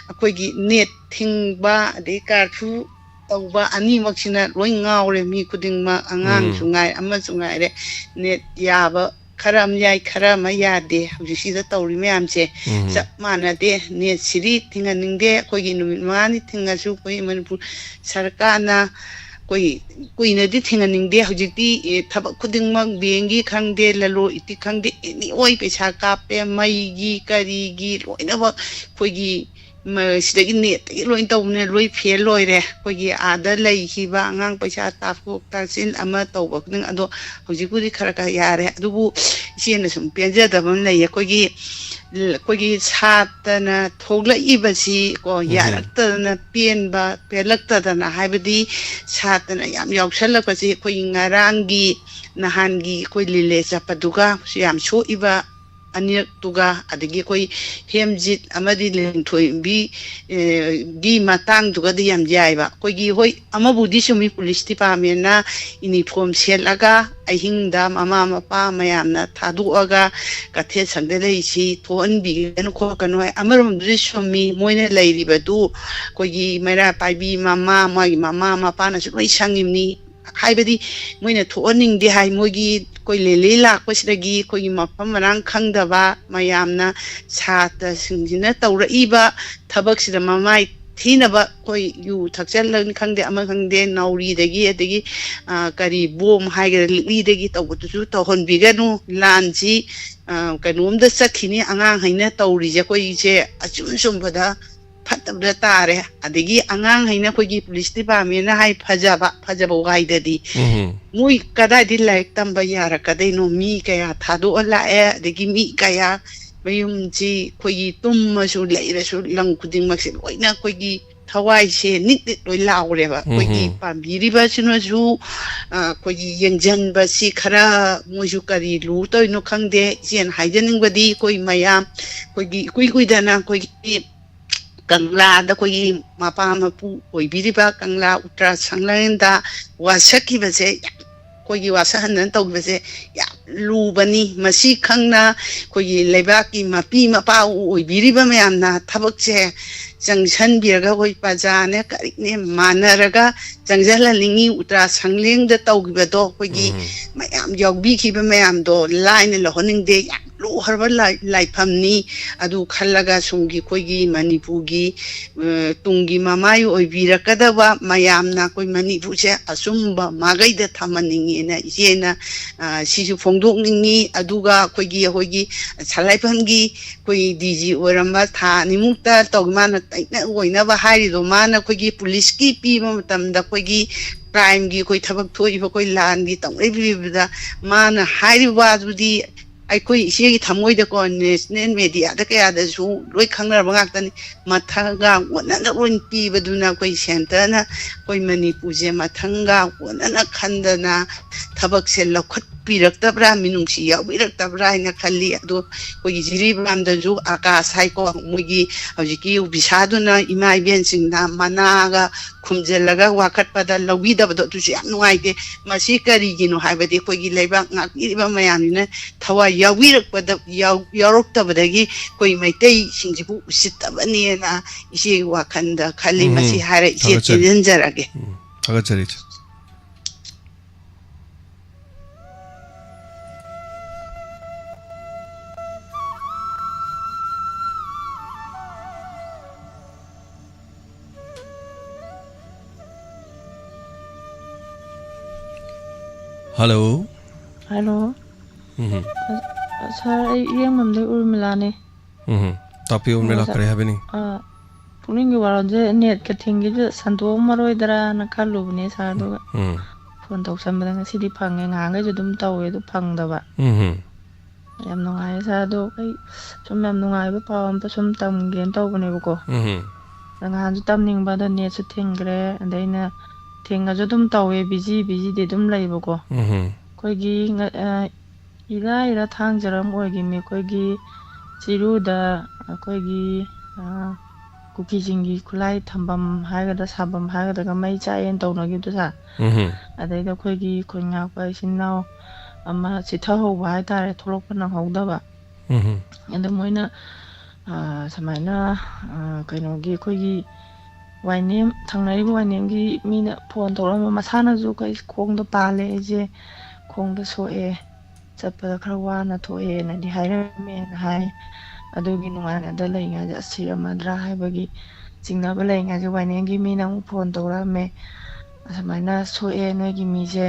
ꯑꯩꯈꯣꯏꯒꯤ ꯅꯦꯠ ꯊꯤꯡꯕ, ꯑꯗꯩ curfew ꯇꯧꯕ ꯑꯅꯤꯃꯛꯁꯤꯅ ꯂꯣꯏ ꯉꯥꯎꯔꯦ꯫ ꯃꯤ ꯈꯨꯗꯤꯡꯃꯛ, ꯑꯉꯥꯡꯁꯨ ꯎꯝ꯫ ꯉꯥꯏ, ꯑꯃꯁꯨ ꯉꯥꯏꯔꯦ꯫ ꯅꯦꯠ ꯌꯥꯕ ꯈꯔ ꯑꯃ ꯌꯥꯏ, ꯈꯔ ꯑꯃ ꯌꯥꯗꯦ꯫ ꯍꯧꯖꯤꯛꯁꯤꯗ ꯇꯧꯔꯤ ꯃꯌꯥꯝꯁꯦ ꯎꯝ꯫ ꯆꯞ ꯃꯥꯟꯅꯗꯦ꯫ ꯅꯦꯠꯁꯤꯗꯤ ꯊꯤꯡꯍꯟꯅꯤꯡꯗꯦ꯫ ꯑꯩꯈꯣꯏꯒꯤ ꯅꯨꯃꯤꯠ ꯃꯉꯥꯅꯤ ꯊꯤꯡꯉꯁꯨ ꯑꯩꯈꯣꯏ ꯃꯅꯤꯄꯨꯔ ꯁꯔꯀꯥꯔꯅ ꯑꯩꯈꯣꯏ ꯀꯨꯏꯅꯗꯤ ꯊꯤꯡꯍꯟꯅꯤꯡꯗꯦ꯫ ꯍꯧꯖꯤꯛꯇꯤ, ꯑꯦ, ꯊꯕꯛ ꯈꯨꯗꯤꯡꯃꯛ, ꯕꯦꯡꯒꯤ ꯈꯪꯗꯦ, ꯂꯂꯣꯟ ꯏꯇꯤꯛ ꯈꯪꯗꯦ, ꯑꯦꯅꯤ ꯑꯣꯏ ꯄꯩꯁꯥ ꯀꯥꯞꯄꯦ, ꯃꯩꯒꯤ, ꯀꯔꯤꯒꯤ, ꯂꯣꯏꯅꯃꯛ ꯑꯩꯈꯣꯏꯒꯤ ꯃ-, ꯁꯤꯗꯒꯤ ꯅꯦꯠꯇꯒꯤ ꯂꯣꯏ ꯇꯧꯕꯅꯦ, ꯂꯣꯏ ꯐꯦꯜ ꯑꯣꯏꯔꯦ꯫ ꯑꯩꯈꯣꯏꯒꯤ ꯑꯥꯗ ꯂꯩꯈꯤꯕ ꯑꯉꯥꯡ ꯄꯩꯁꯥ ꯇꯥꯊꯣꯛ ꯇꯥꯁꯤꯟ ꯑꯃ ꯇꯧꯕ ꯈꯨꯗꯤꯡ꯫ ꯑꯗꯣ ꯍꯧꯖꯤꯛꯄꯨꯗꯤ ꯈꯔ ꯈꯔ ꯌꯥꯔꯦ꯫ ꯑꯗꯨꯕꯨ ꯏꯆꯦꯅ ꯁꯨꯝ ꯄꯦꯟꯖꯗꯕ ꯑꯃ ꯂꯩꯌꯦ꯫ ꯑꯩꯈꯣꯏꯒꯤ, ꯑꯩꯈꯣꯏꯒꯤ ꯁꯥꯇ꯭ꯔꯅ ꯊꯣꯛꯂꯛꯏꯕꯁꯤ ꯀꯣ, ꯎꯝ꯫ ꯌꯥꯔꯛꯇꯗꯅ ꯄꯦꯟꯕ, ꯄꯦꯜꯂꯛꯇꯗꯅ ꯍꯥꯏꯕꯗꯤ ꯁꯥꯇ꯭ꯔꯅ ꯌꯥꯝ ꯌꯥꯎꯁꯜꯂꯛꯄꯁꯤ ꯑꯩꯈꯣꯏꯒꯤ ꯉꯔꯥꯡꯒꯤ, ꯅꯍꯥꯟꯒꯤ ꯑꯩꯈꯣꯏ ꯂꯤꯂꯦ ꯆꯠꯄꯗꯨꯒ ꯌꯥꯝ ꯁꯣꯛꯏꯕ ꯑꯅꯤꯔꯛꯇꯨꯒ, ꯑꯗꯒꯤ ꯑꯩꯈꯣꯏ ꯍꯦꯝꯖꯤꯠ ꯑꯃꯗꯤ ꯂꯦꯡꯊꯣꯏꯕꯤ, ꯑꯦ, ꯒꯤ ꯃꯇꯥꯡꯗꯨꯒꯗꯤ ꯌꯥꯝ ꯌꯥꯏꯕ꯫ ꯑꯩꯈꯣꯏꯒꯤ, ꯍꯣꯏ, ꯑꯃꯕꯨꯗꯤ ꯆꯨꯝꯃꯤ, ꯄꯨꯂꯤꯁ ꯗꯤꯄꯥꯔꯠꯃꯦꯟꯅ ꯏꯅꯤꯐꯣꯝ ꯁꯦꯠꯂꯒ ꯑꯍꯤꯡꯗ ꯃꯃꯥ ꯃꯄꯥ ꯃꯌꯥꯝꯅ ꯊꯥꯗꯣꯛꯑꯒ ꯀꯩꯊꯦꯜ ꯁꯪꯗ ꯂꯩꯔꯤꯁꯤ ꯊꯣꯛꯍꯟꯕꯤꯒꯅꯨ ꯈꯣꯠꯀꯅꯨ ꯍꯥꯏ꯫ ꯑꯃꯔꯣꯝꯗꯗꯤ ꯆꯨꯝꯃꯤ, ꯃꯣꯏꯅ ꯂꯩꯔꯤꯕꯗꯨ ꯑꯩꯈꯣꯏꯒꯤ ꯃꯩꯔꯥ ꯄꯥꯏꯕꯤ ꯃꯃꯥ, ꯃꯥꯒꯤ ꯃꯃꯥ ꯃꯄꯥꯅꯁꯨ ꯂꯣꯏ ꯁꯪꯉꯤꯕꯅꯤ꯫ ꯍꯥꯏꯕꯗꯤ ꯃꯣꯏꯅ ꯊꯣꯛꯍꯟꯅꯤꯡꯗꯦ ꯍꯥꯏ꯫ ꯃꯣꯏꯒꯤ ꯑꯩꯈꯣꯏ ꯂꯦꯂꯤ ꯂꯥꯛꯄꯁꯤꯗꯒꯤ ꯑꯩꯈꯣꯏꯒꯤ ꯃꯐꯝ ꯃꯔꯥꯡ ꯈꯪꯗꯕ ꯃꯌꯥꯝꯅ ꯁꯥꯇ꯭ꯔꯁꯤꯡꯁꯤꯅ ꯇꯧꯔꯛꯏꯕ ꯊꯕꯛꯁꯤꯗ ꯃꯃꯥꯏ ꯊꯤꯅꯕ ꯑꯩꯈꯣꯏ ꯌꯨ ꯊꯛꯆꯜꯂꯅꯤ ꯈꯪꯗꯦ, ꯑꯃ ꯈꯪꯗꯦ, ꯅꯥꯎꯔꯤꯗꯒꯤ, ꯑꯗꯒꯤ, ꯑ, ꯀꯔꯤ ꯕꯣꯝ ꯍꯥꯏꯒꯦꯔꯥ, ꯂꯤꯛꯂꯤꯗꯒꯤ ꯇꯧꯕꯗꯨꯁꯨ ꯇꯧꯍꯟꯕꯤꯒꯅꯨ꯫ ꯂꯥꯟꯁꯤ, ꯑ, ꯀꯩꯅꯣꯝꯗ ꯆꯠꯈꯤꯅꯤ꯫ ꯑꯉꯥꯡꯈꯩꯅ ꯇꯧꯔꯤꯁꯦ ꯑꯩꯈꯣꯏꯁꯦ ꯑꯆꯨꯝ ꯆꯨꯝꯕꯗ ꯐꯠꯇꯕꯗ ꯇꯥꯔꯦ꯫ ꯑꯗꯒꯤ ꯑꯉꯥꯡꯈꯩꯅ ꯑꯩꯈꯣꯏꯒꯤ ꯄꯨꯂꯤꯁ ꯗꯤꯄꯥꯔꯠꯃꯦꯟꯅ ꯍꯥꯏ ꯐꯖꯕ, ꯐꯖꯕ ꯋꯥꯏꯗꯗꯤ꯫ ꯎꯝ꯫ ꯃꯣꯏ ꯀꯗꯥꯏꯗꯒꯤ ꯂꯥꯏꯔꯤꯛ ꯇꯝꯕ ꯌꯥꯔꯛꯀꯗꯣꯏꯅꯣ? ꯃꯤ ꯀꯌꯥ ꯊꯥꯗꯣꯛꯑ ꯂꯥꯛꯑꯦ, ꯑꯗꯒꯤ ꯃꯤ ꯀꯌꯥ ꯃꯌꯨꯝꯁꯤ ꯑꯩꯈꯣꯏꯒꯤ ꯇꯨꯝꯃꯁꯨ ꯂꯩꯔꯁꯨ ꯂꯝ ꯈꯨꯗꯤꯡꯃꯛꯁꯦ ꯂꯣꯏꯅ ꯑꯩꯈꯣꯏꯒꯤ ꯊꯋꯥꯏꯁꯦ ꯅꯤꯛ ꯅꯤꯛ ꯂꯣꯏ ꯂꯥꯎꯔꯦꯕ꯫ ꯑꯩꯈꯣꯏꯒꯤ ꯎꯝ꯫ ꯄꯥꯝꯕꯤꯔꯤꯕꯁꯤꯅꯁꯨ, ꯑ, ꯑꯩꯈꯣꯏꯒꯤ ꯌꯦꯡꯁꯤꯟꯕꯁꯤ ꯈꯔ ꯃꯣꯏꯁꯨ ꯀꯔꯤ ꯂꯨ ꯇꯧꯔꯤꯅꯣ ꯈꯪꯗꯦ꯫ ꯏꯆꯦꯅ ꯍꯥꯏꯖꯅꯤꯡꯕꯗꯤ ꯑꯩꯈꯣꯏ ꯃꯌꯥꯝ ꯑꯩꯈꯣꯏꯒꯤ ꯏꯀꯨꯏ ꯀꯨꯏꯗꯅ ꯑꯩꯈꯣꯏꯒꯤ ꯀꯪꯂꯥꯗ ꯑꯩꯈꯣꯏꯒꯤ ꯃꯄꯥ ꯃꯄꯨ ꯑꯣꯏꯕꯤꯔꯤꯕ ꯀꯪꯂꯥ ꯎꯇ꯭ꯔꯥ ꯁꯪꯂꯦꯟꯗ ꯋꯥꯁꯛꯈꯤꯕꯁꯦ, ꯑꯩꯈꯣꯏꯒꯤ ꯋꯥꯁꯛꯍꯟꯗꯅ ꯇꯧꯈꯤꯕꯁꯦ ꯌꯥꯝ ꯂꯨꯕꯅꯤ꯫ ꯃꯁꯤ ꯈꯪꯅ ꯑꯩꯈꯣꯏꯒꯤ ꯂꯩꯕꯥꯛꯀꯤ ꯃꯄꯤ ꯃꯄꯥ ꯑꯣꯏꯕꯤꯔꯤꯕ ꯃꯌꯥꯝꯅ ꯊꯕꯛꯁꯦ ꯆꯪꯁꯟꯕꯤꯔꯒ ꯑꯩꯈꯣꯏ ꯄ꯭ꯔꯖꯥꯅꯦ ꯀꯔꯤꯅꯦ ꯃꯥꯟꯅꯔꯒ ꯆꯪꯁꯤꯜꯍꯟꯅꯤꯡꯉꯤ꯫ ꯎꯇ꯭ꯔꯥ ꯁꯪꯂꯦꯟꯗ ꯇꯧꯈꯤꯕꯗꯣ ꯑꯩꯈꯣꯏꯒꯤ ꯎꯝ꯫ ꯃꯌꯥꯝ ꯌꯥꯎꯕꯤꯈꯤꯕ ꯃꯌꯥꯝꯗꯣ ꯂꯥꯏꯅ ꯂꯧꯍꯟꯅꯤꯡꯗꯦ꯫ ꯌꯥꯝ ꯂꯨꯈ꯭ꯔꯕ ꯂꯥꯏ-, ꯂꯥꯏꯐꯝꯅꯤ꯫ ꯑꯗꯨ ꯈꯜꯂꯒ ꯁꯣꯝꯒꯤ ꯑꯩꯈꯣꯏꯒꯤ ꯃꯅꯤꯄꯨꯔꯒꯤ, ꯑ, ꯇꯨꯡꯒꯤ ꯃꯃꯥꯏ ꯑꯣꯏꯕꯤꯔꯛꯀꯗꯕ ꯃꯌꯥꯝꯅ ꯑꯩꯈꯣꯏ ꯃꯅꯤꯄꯨꯔꯁꯦ ꯑꯆꯨꯝꯕ ꯃꯥꯏꯀꯩꯗ ꯊꯝꯍꯟꯅꯤꯡꯉꯦꯅ ꯏꯆꯦꯅ, ꯑ, ꯁꯤꯁꯨ ꯐꯣꯡꯗꯣꯛꯅꯤꯡꯉꯤ꯫ ꯑꯗꯨꯒ ꯑꯩꯈꯣꯏꯒꯤ, ꯑꯩꯈꯣꯏꯒꯤ ꯁꯂꯥꯏꯐꯝꯒꯤ ꯑꯩꯈꯣꯏ ꯗꯤ ꯖꯤ ꯑꯣꯏꯔꯝꯕ ꯊꯥ ꯑꯅꯤꯃꯨꯛꯇ ꯇꯧ-, ꯃꯥꯅ ꯇꯩꯅ ꯑꯣꯏꯅꯕ ꯍꯥꯏꯔꯤꯗꯣ, ꯃꯥꯅ ꯑꯩꯈꯣꯏꯒꯤ ꯄꯨꯂꯤꯁꯀꯤ ꯄꯤꯕ ꯃꯇꯝꯗ ꯑꯩꯈꯣꯏꯒꯤ ꯀ꯭ꯔꯥꯏꯝꯒꯤ ꯑꯩꯈꯣꯏ ꯊꯕꯛ ꯊꯣꯛꯏꯕ ꯑꯩꯈꯣꯏ ꯂꯥꯟꯒꯤ ꯇꯧꯅꯔꯤꯕꯗ ꯃꯥꯅ ꯍꯥꯏꯔꯤꯕ ꯋꯥꯗꯨꯗꯤ ꯑꯩꯈꯣꯏ ꯏꯆꯦꯒꯤ ꯊꯃꯣꯏꯗꯀꯣ ꯅꯦꯁꯅꯦꯜ ꯃꯦꯗꯤꯌꯥꯗ ꯀꯌꯥꯗꯁꯨ ꯂꯣꯏ ꯈꯪꯅꯔꯕ ꯉꯥꯛꯇꯅꯤ꯫ ꯃꯊꯪꯒ ꯑꯣꯟꯅꯅ ꯂꯣꯏ ꯄꯤꯕꯗꯨꯅ ꯑꯩꯈꯣꯏ ꯁꯦꯟꯇꯔꯅ ꯑꯩꯈꯣꯏ ꯃꯅꯤꯄꯨꯔꯁꯦ ꯃꯊꯪꯒ ꯑꯣꯟꯅꯅ ꯈꯟꯗꯅ ꯊꯕꯛꯁꯦ ꯂꯧꯈꯠꯄꯤꯔꯛꯇꯕ꯭ꯔꯥ, ꯃꯤꯅꯨꯡꯁꯤ ꯌꯥꯎꯕꯤꯔꯛꯇꯕ꯭ꯔꯥ ꯍꯥꯏꯅ ꯈꯜꯂꯤ꯫ ꯑꯗꯣ ꯑꯩꯈꯣꯏꯒꯤ ꯖꯤꯔꯤꯕꯥꯝꯗꯁꯨ ꯑꯀꯥꯁ ꯍꯥꯏꯀꯣ, ꯃꯣꯏꯒꯤ ꯍꯧꯖꯤꯛꯀꯤ ꯑꯣꯐꯤꯁꯥꯔꯗꯨꯅ ꯏꯃꯥ ꯏꯕꯦꯟꯁꯤꯡꯅ ꯃꯅꯥꯒ ꯈꯨꯝꯖꯤꯜꯂꯒ ꯋꯥꯀꯠꯄꯗ ꯂꯧꯕꯤꯗꯕꯗꯣ ꯑꯗꯨꯁꯨ ꯌꯥꯝ ꯅꯨꯡꯉꯥꯏꯇꯦ꯫ ꯃꯁꯤ ꯀꯔꯤꯒꯤꯅꯣ ꯍꯥꯏꯕꯗꯤ ꯑꯩꯈꯣꯏꯒꯤ ꯂꯩꯕꯥꯛ ꯉꯥꯛꯄꯤꯔꯤꯕ ꯃꯌꯥꯝꯁꯤꯅ ꯊꯋꯥꯏ ꯌꯥꯎꯕꯤꯔꯛꯄꯗ, ꯌꯥꯎ-, ꯌꯥꯎꯔꯛꯇꯕꯗꯒꯤ ꯑꯩꯈꯣꯏ ꯃꯩꯇꯩꯁꯤꯡꯁꯤꯕꯨ ꯎꯁꯤꯠꯇꯕꯅꯦꯅ ꯏꯆꯦꯒꯤ ꯋꯥꯈꯜꯗ ꯈꯜꯂꯤ꯫ ꯎꯝ, ꯃꯁꯤ ꯍꯥꯏꯔ ꯏꯆꯦ ꯊꯥꯒꯠꯆꯔꯤ꯫ ꯇꯦꯟꯖꯟꯖꯔꯒꯦ꯫ ꯎꯝ, ꯊꯥꯒꯠꯆꯔꯤ ꯏꯆꯦ꯫ ꯍꯜꯂꯣ꯫ ꯍꯜꯂꯣ꯫ ꯎꯝ꯫ ꯑ, ꯁꯥꯔ, ꯑꯩ ꯏꯔꯦꯡꯕꯝꯗꯩ ꯎꯔꯃꯤꯂꯥꯅꯦ꯫ ꯎꯝ꯫ ꯇꯥꯛꯄꯤꯌꯨ, ꯎꯔꯃꯤꯂꯥ, ꯑꯣꯖꯥ, ꯀꯔꯤ ꯍꯥꯏꯕꯤꯅꯤꯡ? ꯑ, ꯄꯨꯛꯅꯤꯡꯒꯤ ꯋꯥꯔꯣꯜꯁꯦ ꯅꯦꯠꯀ ꯊꯤꯡꯈꯤꯕꯗ ꯁꯟꯗꯣꯛꯑꯝꯃꯔꯣꯏꯗ꯭ꯔꯥꯅ ꯈꯜꯂꯨꯕꯅꯦ, ꯁꯥꯔ, ꯑꯗꯨꯒ ꯎꯝ꯫ ꯐꯣꯟ ꯇꯧꯁꯟꯕꯗ ꯉꯁꯤꯗꯤ ꯐꯪꯉꯦ, ꯉꯍꯥꯟꯈꯩꯁꯨ ꯑꯗꯨꯝ ꯇꯧꯋꯦ, ꯑꯗꯨ ꯐꯪꯗꯕ꯫ ꯎꯝ꯫ ꯌꯥꯝ ꯅꯨꯡꯉꯥꯏꯔꯦ, ꯁꯥꯔ, ꯑꯗꯣ ꯑꯩ ꯁꯨꯝ ꯌꯥꯝ ꯅꯨꯡꯉꯥꯏꯕ ꯄꯥꯎ ꯑꯝꯇ ꯁꯨꯝ ꯇꯝꯒꯦꯅ ꯇꯧꯕꯅꯦꯕꯀꯣ꯫ ꯎꯝ꯫ ꯑꯗ ꯉꯍꯥꯟꯁꯨ ꯇꯝꯅꯤꯡꯕ, ꯑꯗꯣ ꯅꯦꯠꯁꯨ ꯊꯤꯡꯈ꯭ꯔꯦ, ꯑꯗ ꯑꯩꯅ ꯊꯤꯡꯉꯁꯨ ꯑꯗꯨꯝ ꯇꯧꯋꯦ, ꯕꯤꯖꯤ ꯕꯤꯖꯤꯗꯤ ꯑꯗꯨꯝ ꯂꯩꯕꯀꯣ꯫ ꯎꯝ꯫ ꯑꯩꯈꯣꯏꯒꯤ ꯉ-, ꯑ, ꯏꯔꯥꯏꯔ ꯊꯥꯡꯖꯔꯝ ꯑꯣꯏꯈꯤꯕꯅꯤ, ꯑꯩꯈꯣꯏꯒꯤ ꯆꯤꯔꯨꯗ ꯑꯩꯈꯣꯏꯒꯤ, ꯑ, ꯀꯨꯀꯤꯁꯤꯡꯒꯤ ꯈꯨꯠꯂꯥꯏ ꯊꯝꯐꯝ ꯍꯥꯏꯒꯗ꯭ꯔꯥ, ꯁꯥꯐꯝ ꯍꯥꯏꯒꯗ꯭ꯔꯥ, ꯃꯩ ꯆꯥꯛꯑꯦꯅ ꯇꯧꯅꯈꯤꯕꯗꯣ, ꯁꯥꯔ꯫ ꯎꯝ꯫ ꯑꯗꯩꯗ ꯑꯩꯈꯣꯏꯒꯤ ꯈꯨꯟ ꯉꯥꯛꯄ ꯏꯆꯤꯟ ꯏꯅꯥꯎ ꯑꯃ ꯆꯤꯊꯍꯧꯕ ꯍꯥꯏꯇꯥꯔꯦ, ꯊꯣꯛꯂꯛꯄ ꯅꯪꯍꯧꯗꯕ꯫ ꯎꯝ꯫ ꯑꯗ ꯃꯣꯏꯅ, ꯑ, ꯁꯨꯃꯥꯏꯅ, ꯑ, ꯀꯩꯅꯣꯒꯤ, ꯑꯩꯈꯣꯏꯒꯤ ꯋꯥꯏꯅꯦꯝ, ꯊꯪꯅꯔꯤꯕ ꯋꯥꯏꯅꯦꯝꯒꯤ ꯃꯤꯅ ꯐꯣꯟ ꯇꯧꯔꯛꯑꯝꯕ, ꯃꯁꯥꯅꯁꯨ ꯑꯩꯈꯣꯏ ꯈꯣꯡꯗ ꯄꯥꯜꯂꯦ, ꯑꯩꯁꯦ ꯈꯣꯡꯗ ꯁꯣꯛꯑꯦ, ꯆꯠꯄꯗ ꯈꯔ ꯋꯥꯅ ꯊꯣꯛꯑꯦꯅꯗꯤ ꯍꯥꯏꯔꯝꯃꯦꯅ ꯍꯥꯏ꯫ ꯑꯗꯨꯒꯤ ꯅꯨꯡꯉꯥꯏꯅꯗ ꯂꯩꯔꯤꯉꯩꯗ, ꯑꯁ, ꯁꯤꯔꯝꯃꯗ꯭ꯔꯥ ꯍꯥꯏꯕꯒꯤ ꯆꯤꯡꯅꯕ ꯂꯩꯔꯤꯉꯩꯗ ꯋꯥꯏꯅꯦꯝꯒꯤ ꯃꯤꯅ ꯑꯃꯨꯛ ꯐꯣꯟ ꯇꯧꯔꯛꯑꯝꯃꯦ, "ꯑꯁꯨꯃꯥꯏꯅ ꯁꯣꯛꯑꯦ ꯅꯣꯏꯒꯤ ꯃꯤꯁꯦ,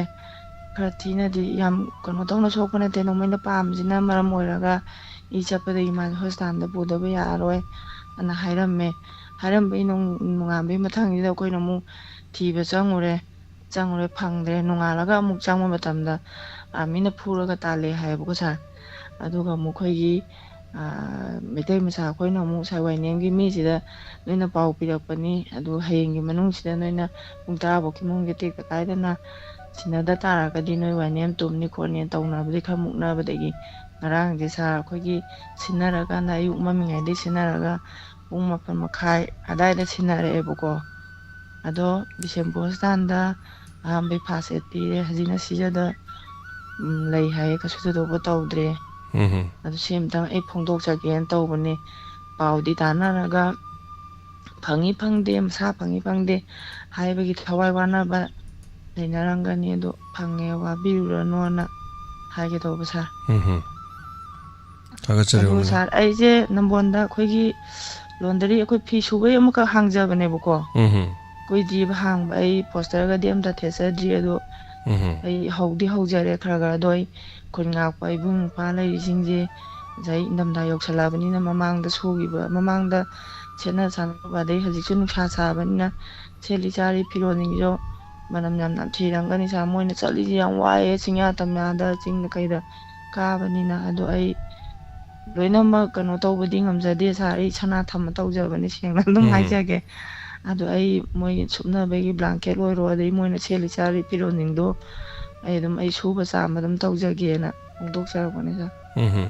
ꯈꯔ ꯊꯤꯅꯗꯤ, ꯌꯥꯝ ꯀꯩꯅꯣ ꯇꯧꯅ ꯁꯣꯛꯄ ꯅꯠꯇꯦ, ꯅꯣꯡꯃꯩꯅ ꯄꯥꯝꯕꯁꯤꯅ ꯃꯔꯝ ꯑꯣꯏꯔꯒ ꯏ ꯆꯠꯄꯗꯒꯤ ꯃꯥꯁꯦ ꯍꯣꯁꯄꯤꯇꯥꯜꯗ ꯄꯨꯗꯕ ꯌꯥꯔꯔꯣꯏ" ꯑꯅ ꯍꯥꯏꯔꯝꯃꯦ꯫ ꯍꯥꯏꯔꯝꯕꯒꯤ ꯅꯣꯡ-, ꯅꯣꯡꯉꯥꯟꯕꯒꯤ ꯃꯊꯪꯁꯤꯗ ꯑꯩꯈꯣꯏꯅ ꯑꯃꯨꯛ ꯊꯤꯕ ꯆꯪꯉꯨꯔꯦ꯫ ꯆꯪꯉꯨꯔꯦ, ꯐꯪꯗ꯭ꯔꯦ꯫ ꯅꯣꯡꯉꯥꯜꯂꯒ ꯑꯃꯨꯛ ꯆꯪꯕ ꯃꯇꯝꯗ ꯑꯥꯔꯃꯤꯅ ꯐꯨꯔꯒ ꯇꯥꯜꯂꯦ ꯍꯥꯏꯌꯦꯕꯀꯣ, ꯁꯥꯔ꯫ ꯑꯗꯨꯒ ꯑꯃꯨꯛ ꯑꯩꯈꯣꯏꯒꯤ, ꯑ, ꯃꯩꯇꯩ ꯃꯆꯥ ꯑꯩꯈꯣꯏꯅ ꯑꯃꯨꯛ ꯁꯥꯔ ꯋꯥꯏꯅꯦꯝꯒꯤ ꯃꯤꯁꯤꯗ ꯅꯣꯏꯅ ꯄꯥꯎ ꯄꯤꯔꯛꯄꯅꯤ, ꯑꯗꯨ ꯍꯌꯦꯡꯒꯤ ꯃꯅꯨꯡꯁꯤꯗ ꯅꯣꯏꯅ ꯄꯨꯡ ꯇꯔꯥ ꯐꯥꯎꯒꯤ ꯃꯅꯨꯡꯗ ꯇꯦꯛꯇ ꯀꯥꯏꯗꯅ ꯁꯤꯟꯅꯗ ꯇꯥꯔꯒꯗꯤ ꯅꯣꯏ ꯋꯥꯏꯅꯦꯝ ꯇꯨꯝꯅꯤ ꯈꯣꯠꯅꯤ ꯇꯧꯅꯕꯗꯤ ꯈꯔ ꯃꯨꯛꯅꯕꯗꯒꯤ ꯉꯔꯥꯡꯁꯦ ꯁꯥꯔ ꯑꯩꯈꯣꯏꯒꯤ ꯁꯤꯟꯅꯔꯀꯥꯟꯗ ꯑꯌꯨꯛ ꯃꯝꯃꯤꯉꯩꯗꯒꯤ ꯁꯤꯟꯅꯔꯒ ꯄꯨꯡ ꯃꯥꯄꯟ ꯃꯈꯥꯏ ꯑꯗꯥꯏꯗ ꯁꯤꯟꯅꯔꯛꯑꯦꯕꯀꯣ꯫ ꯑꯗꯣ ꯕꯤꯁꯦꯝꯄꯨꯔ ꯍꯣꯁꯄꯤꯇꯥꯜꯗ ꯑꯍꯥꯟꯕꯩ ꯐꯥꯔꯁ ꯑꯦꯗ ꯄꯤꯔꯦ꯫ ꯍꯧꯖꯤꯛꯅ ꯁꯤꯖꯗ, ꯎꯝ, ꯂꯩ ꯍꯥꯏꯌꯦ, ꯀꯩꯁꯨ ꯊꯣꯏꯗꯣꯛꯄ ꯇꯧꯗ꯭ꯔꯦ꯫ ꯎꯝ꯫ ꯑꯗꯨ ꯁꯤ ꯑꯝꯇꯪ ꯑꯩ ꯐꯣꯡꯗꯣꯛꯆꯒꯦꯅ ꯇꯧꯕꯅꯦ꯫ ꯄꯥꯎꯗꯤ ꯇꯥꯟꯅꯔꯒ ꯐꯪꯉꯤ ꯐꯪꯗꯦ, ꯃꯁꯥ ꯐꯪꯉꯤ ꯐꯪꯗꯦ ꯍꯥꯏꯕꯒꯤ ꯊꯋꯥꯏ ꯋꯥꯅꯕ ꯂꯩꯅꯔꯝꯒꯅꯤ, ꯑꯗꯣ ꯐꯪꯉꯦ, ꯋꯥꯕꯤꯔꯨꯔꯅꯣꯅ ꯍꯥꯏꯒꯦ ꯇꯧꯕ, ꯁꯥꯔ꯫ ꯎꯝ꯫ ꯊꯥꯒꯠꯆꯔꯤ, ꯑꯗꯨ, ꯎꯔꯃꯤꯂꯥ꯫ ꯁꯥꯔ, ꯑꯩꯁꯦ ꯅꯝꯕꯣꯟꯗ ꯑꯩꯈꯣꯏꯒꯤ ꯂꯣꯟꯗꯔꯤ, ꯑꯩꯈꯣꯏ ꯐꯤ ꯁꯨꯕꯒꯤ ꯑꯃꯈꯛ ꯍꯥꯡꯖꯕꯅꯦꯕꯀꯣ꯫ ꯎꯝ꯫ ꯀꯨꯏꯗ꯭ꯔꯤꯕ ꯍꯥꯡꯕ, ꯑꯩ ꯄꯣꯁꯇꯔꯒꯗꯤ ꯑꯝꯇ ꯊꯦꯠꯆꯗ꯭ꯔꯤ, ꯑꯗꯣ ꯎꯝ꯫ ꯑꯩ ꯍꯧꯗꯤ ꯍꯧꯖꯔꯦ ꯈꯔ ꯈꯔ, ꯑꯗꯣ ꯑꯩ ꯈꯨꯟ ꯉꯥꯛꯄ ꯏꯕꯨꯡ ꯏꯄ꯭ꯋꯥ ꯂꯩꯔꯤꯁꯤꯡꯁꯦ ꯉꯁꯥꯏ ꯏꯪꯊꯝꯊꯥ ꯌꯧꯁꯜꯂꯛꯑꯕꯅꯤꯅ, ꯃꯃꯥꯡꯗ ꯁꯨꯈꯤꯕ, ꯃꯃꯥꯡꯗ ꯁꯦꯠꯅ ꯆꯥꯅꯕ, ꯑꯗꯩ ꯍꯧꯖꯤꯛꯁꯨ ꯅꯨꯡꯁꯥ ꯁꯥꯕꯅꯤꯅ ꯁꯦꯠꯂꯤ ꯆꯥꯔꯤ ꯐꯤꯔꯣꯜꯁꯤꯡꯁꯨ ꯃꯅꯝ ꯌꯥꯝ ꯅꯝꯊꯤꯔꯝꯒꯅꯤ꯫ ꯁꯥ, ꯃꯣꯏꯅ ꯆꯠꯂꯤꯁꯦ ꯌꯥꯝ ꯋꯥꯏꯑꯦ, ꯆꯤꯡꯌꯥ ꯇꯝꯌꯥꯗ, ꯆꯤꯡꯗ ꯀꯩꯗ ꯀꯥꯕꯅꯤꯅ꯫ ꯑꯗꯣ ꯑꯩ ꯂꯣꯏꯅꯃꯛ ꯀꯩꯅꯣ ꯇꯧꯕꯗꯤ ꯉꯝꯖꯗꯦ ꯁꯥꯔ, ꯑꯩ ꯁꯅꯥ ꯊꯝꯃ ꯇꯧꯖꯕꯅꯤ, ꯁꯦꯡꯅ ꯑꯗꯨꯝ ꯎꯝ꯫ ꯍꯥꯏꯖꯒꯦ꯫ ꯑꯗꯣ ꯑꯩ ꯃꯣꯏꯒꯤ ꯁꯨꯞꯅꯕꯒꯤ blanket ꯑꯣꯏꯔꯣ, ꯑꯗꯩ ꯃꯣꯏꯅ ꯁꯦꯠꯂꯤ ꯆꯥꯔꯤ ꯐꯤꯔꯣꯜꯁꯤꯡꯗꯣ ꯑꯩ ꯑꯗꯨꯝ, ꯑꯩ ꯁꯨꯕ ꯆꯥꯝꯕ ꯑꯗꯨꯝ ꯇꯧꯖꯒꯦꯅ ꯐꯣꯡꯗꯣꯛꯆꯔꯛꯄꯅꯤ ꯁꯥꯔ꯫ ꯎꯝ꯫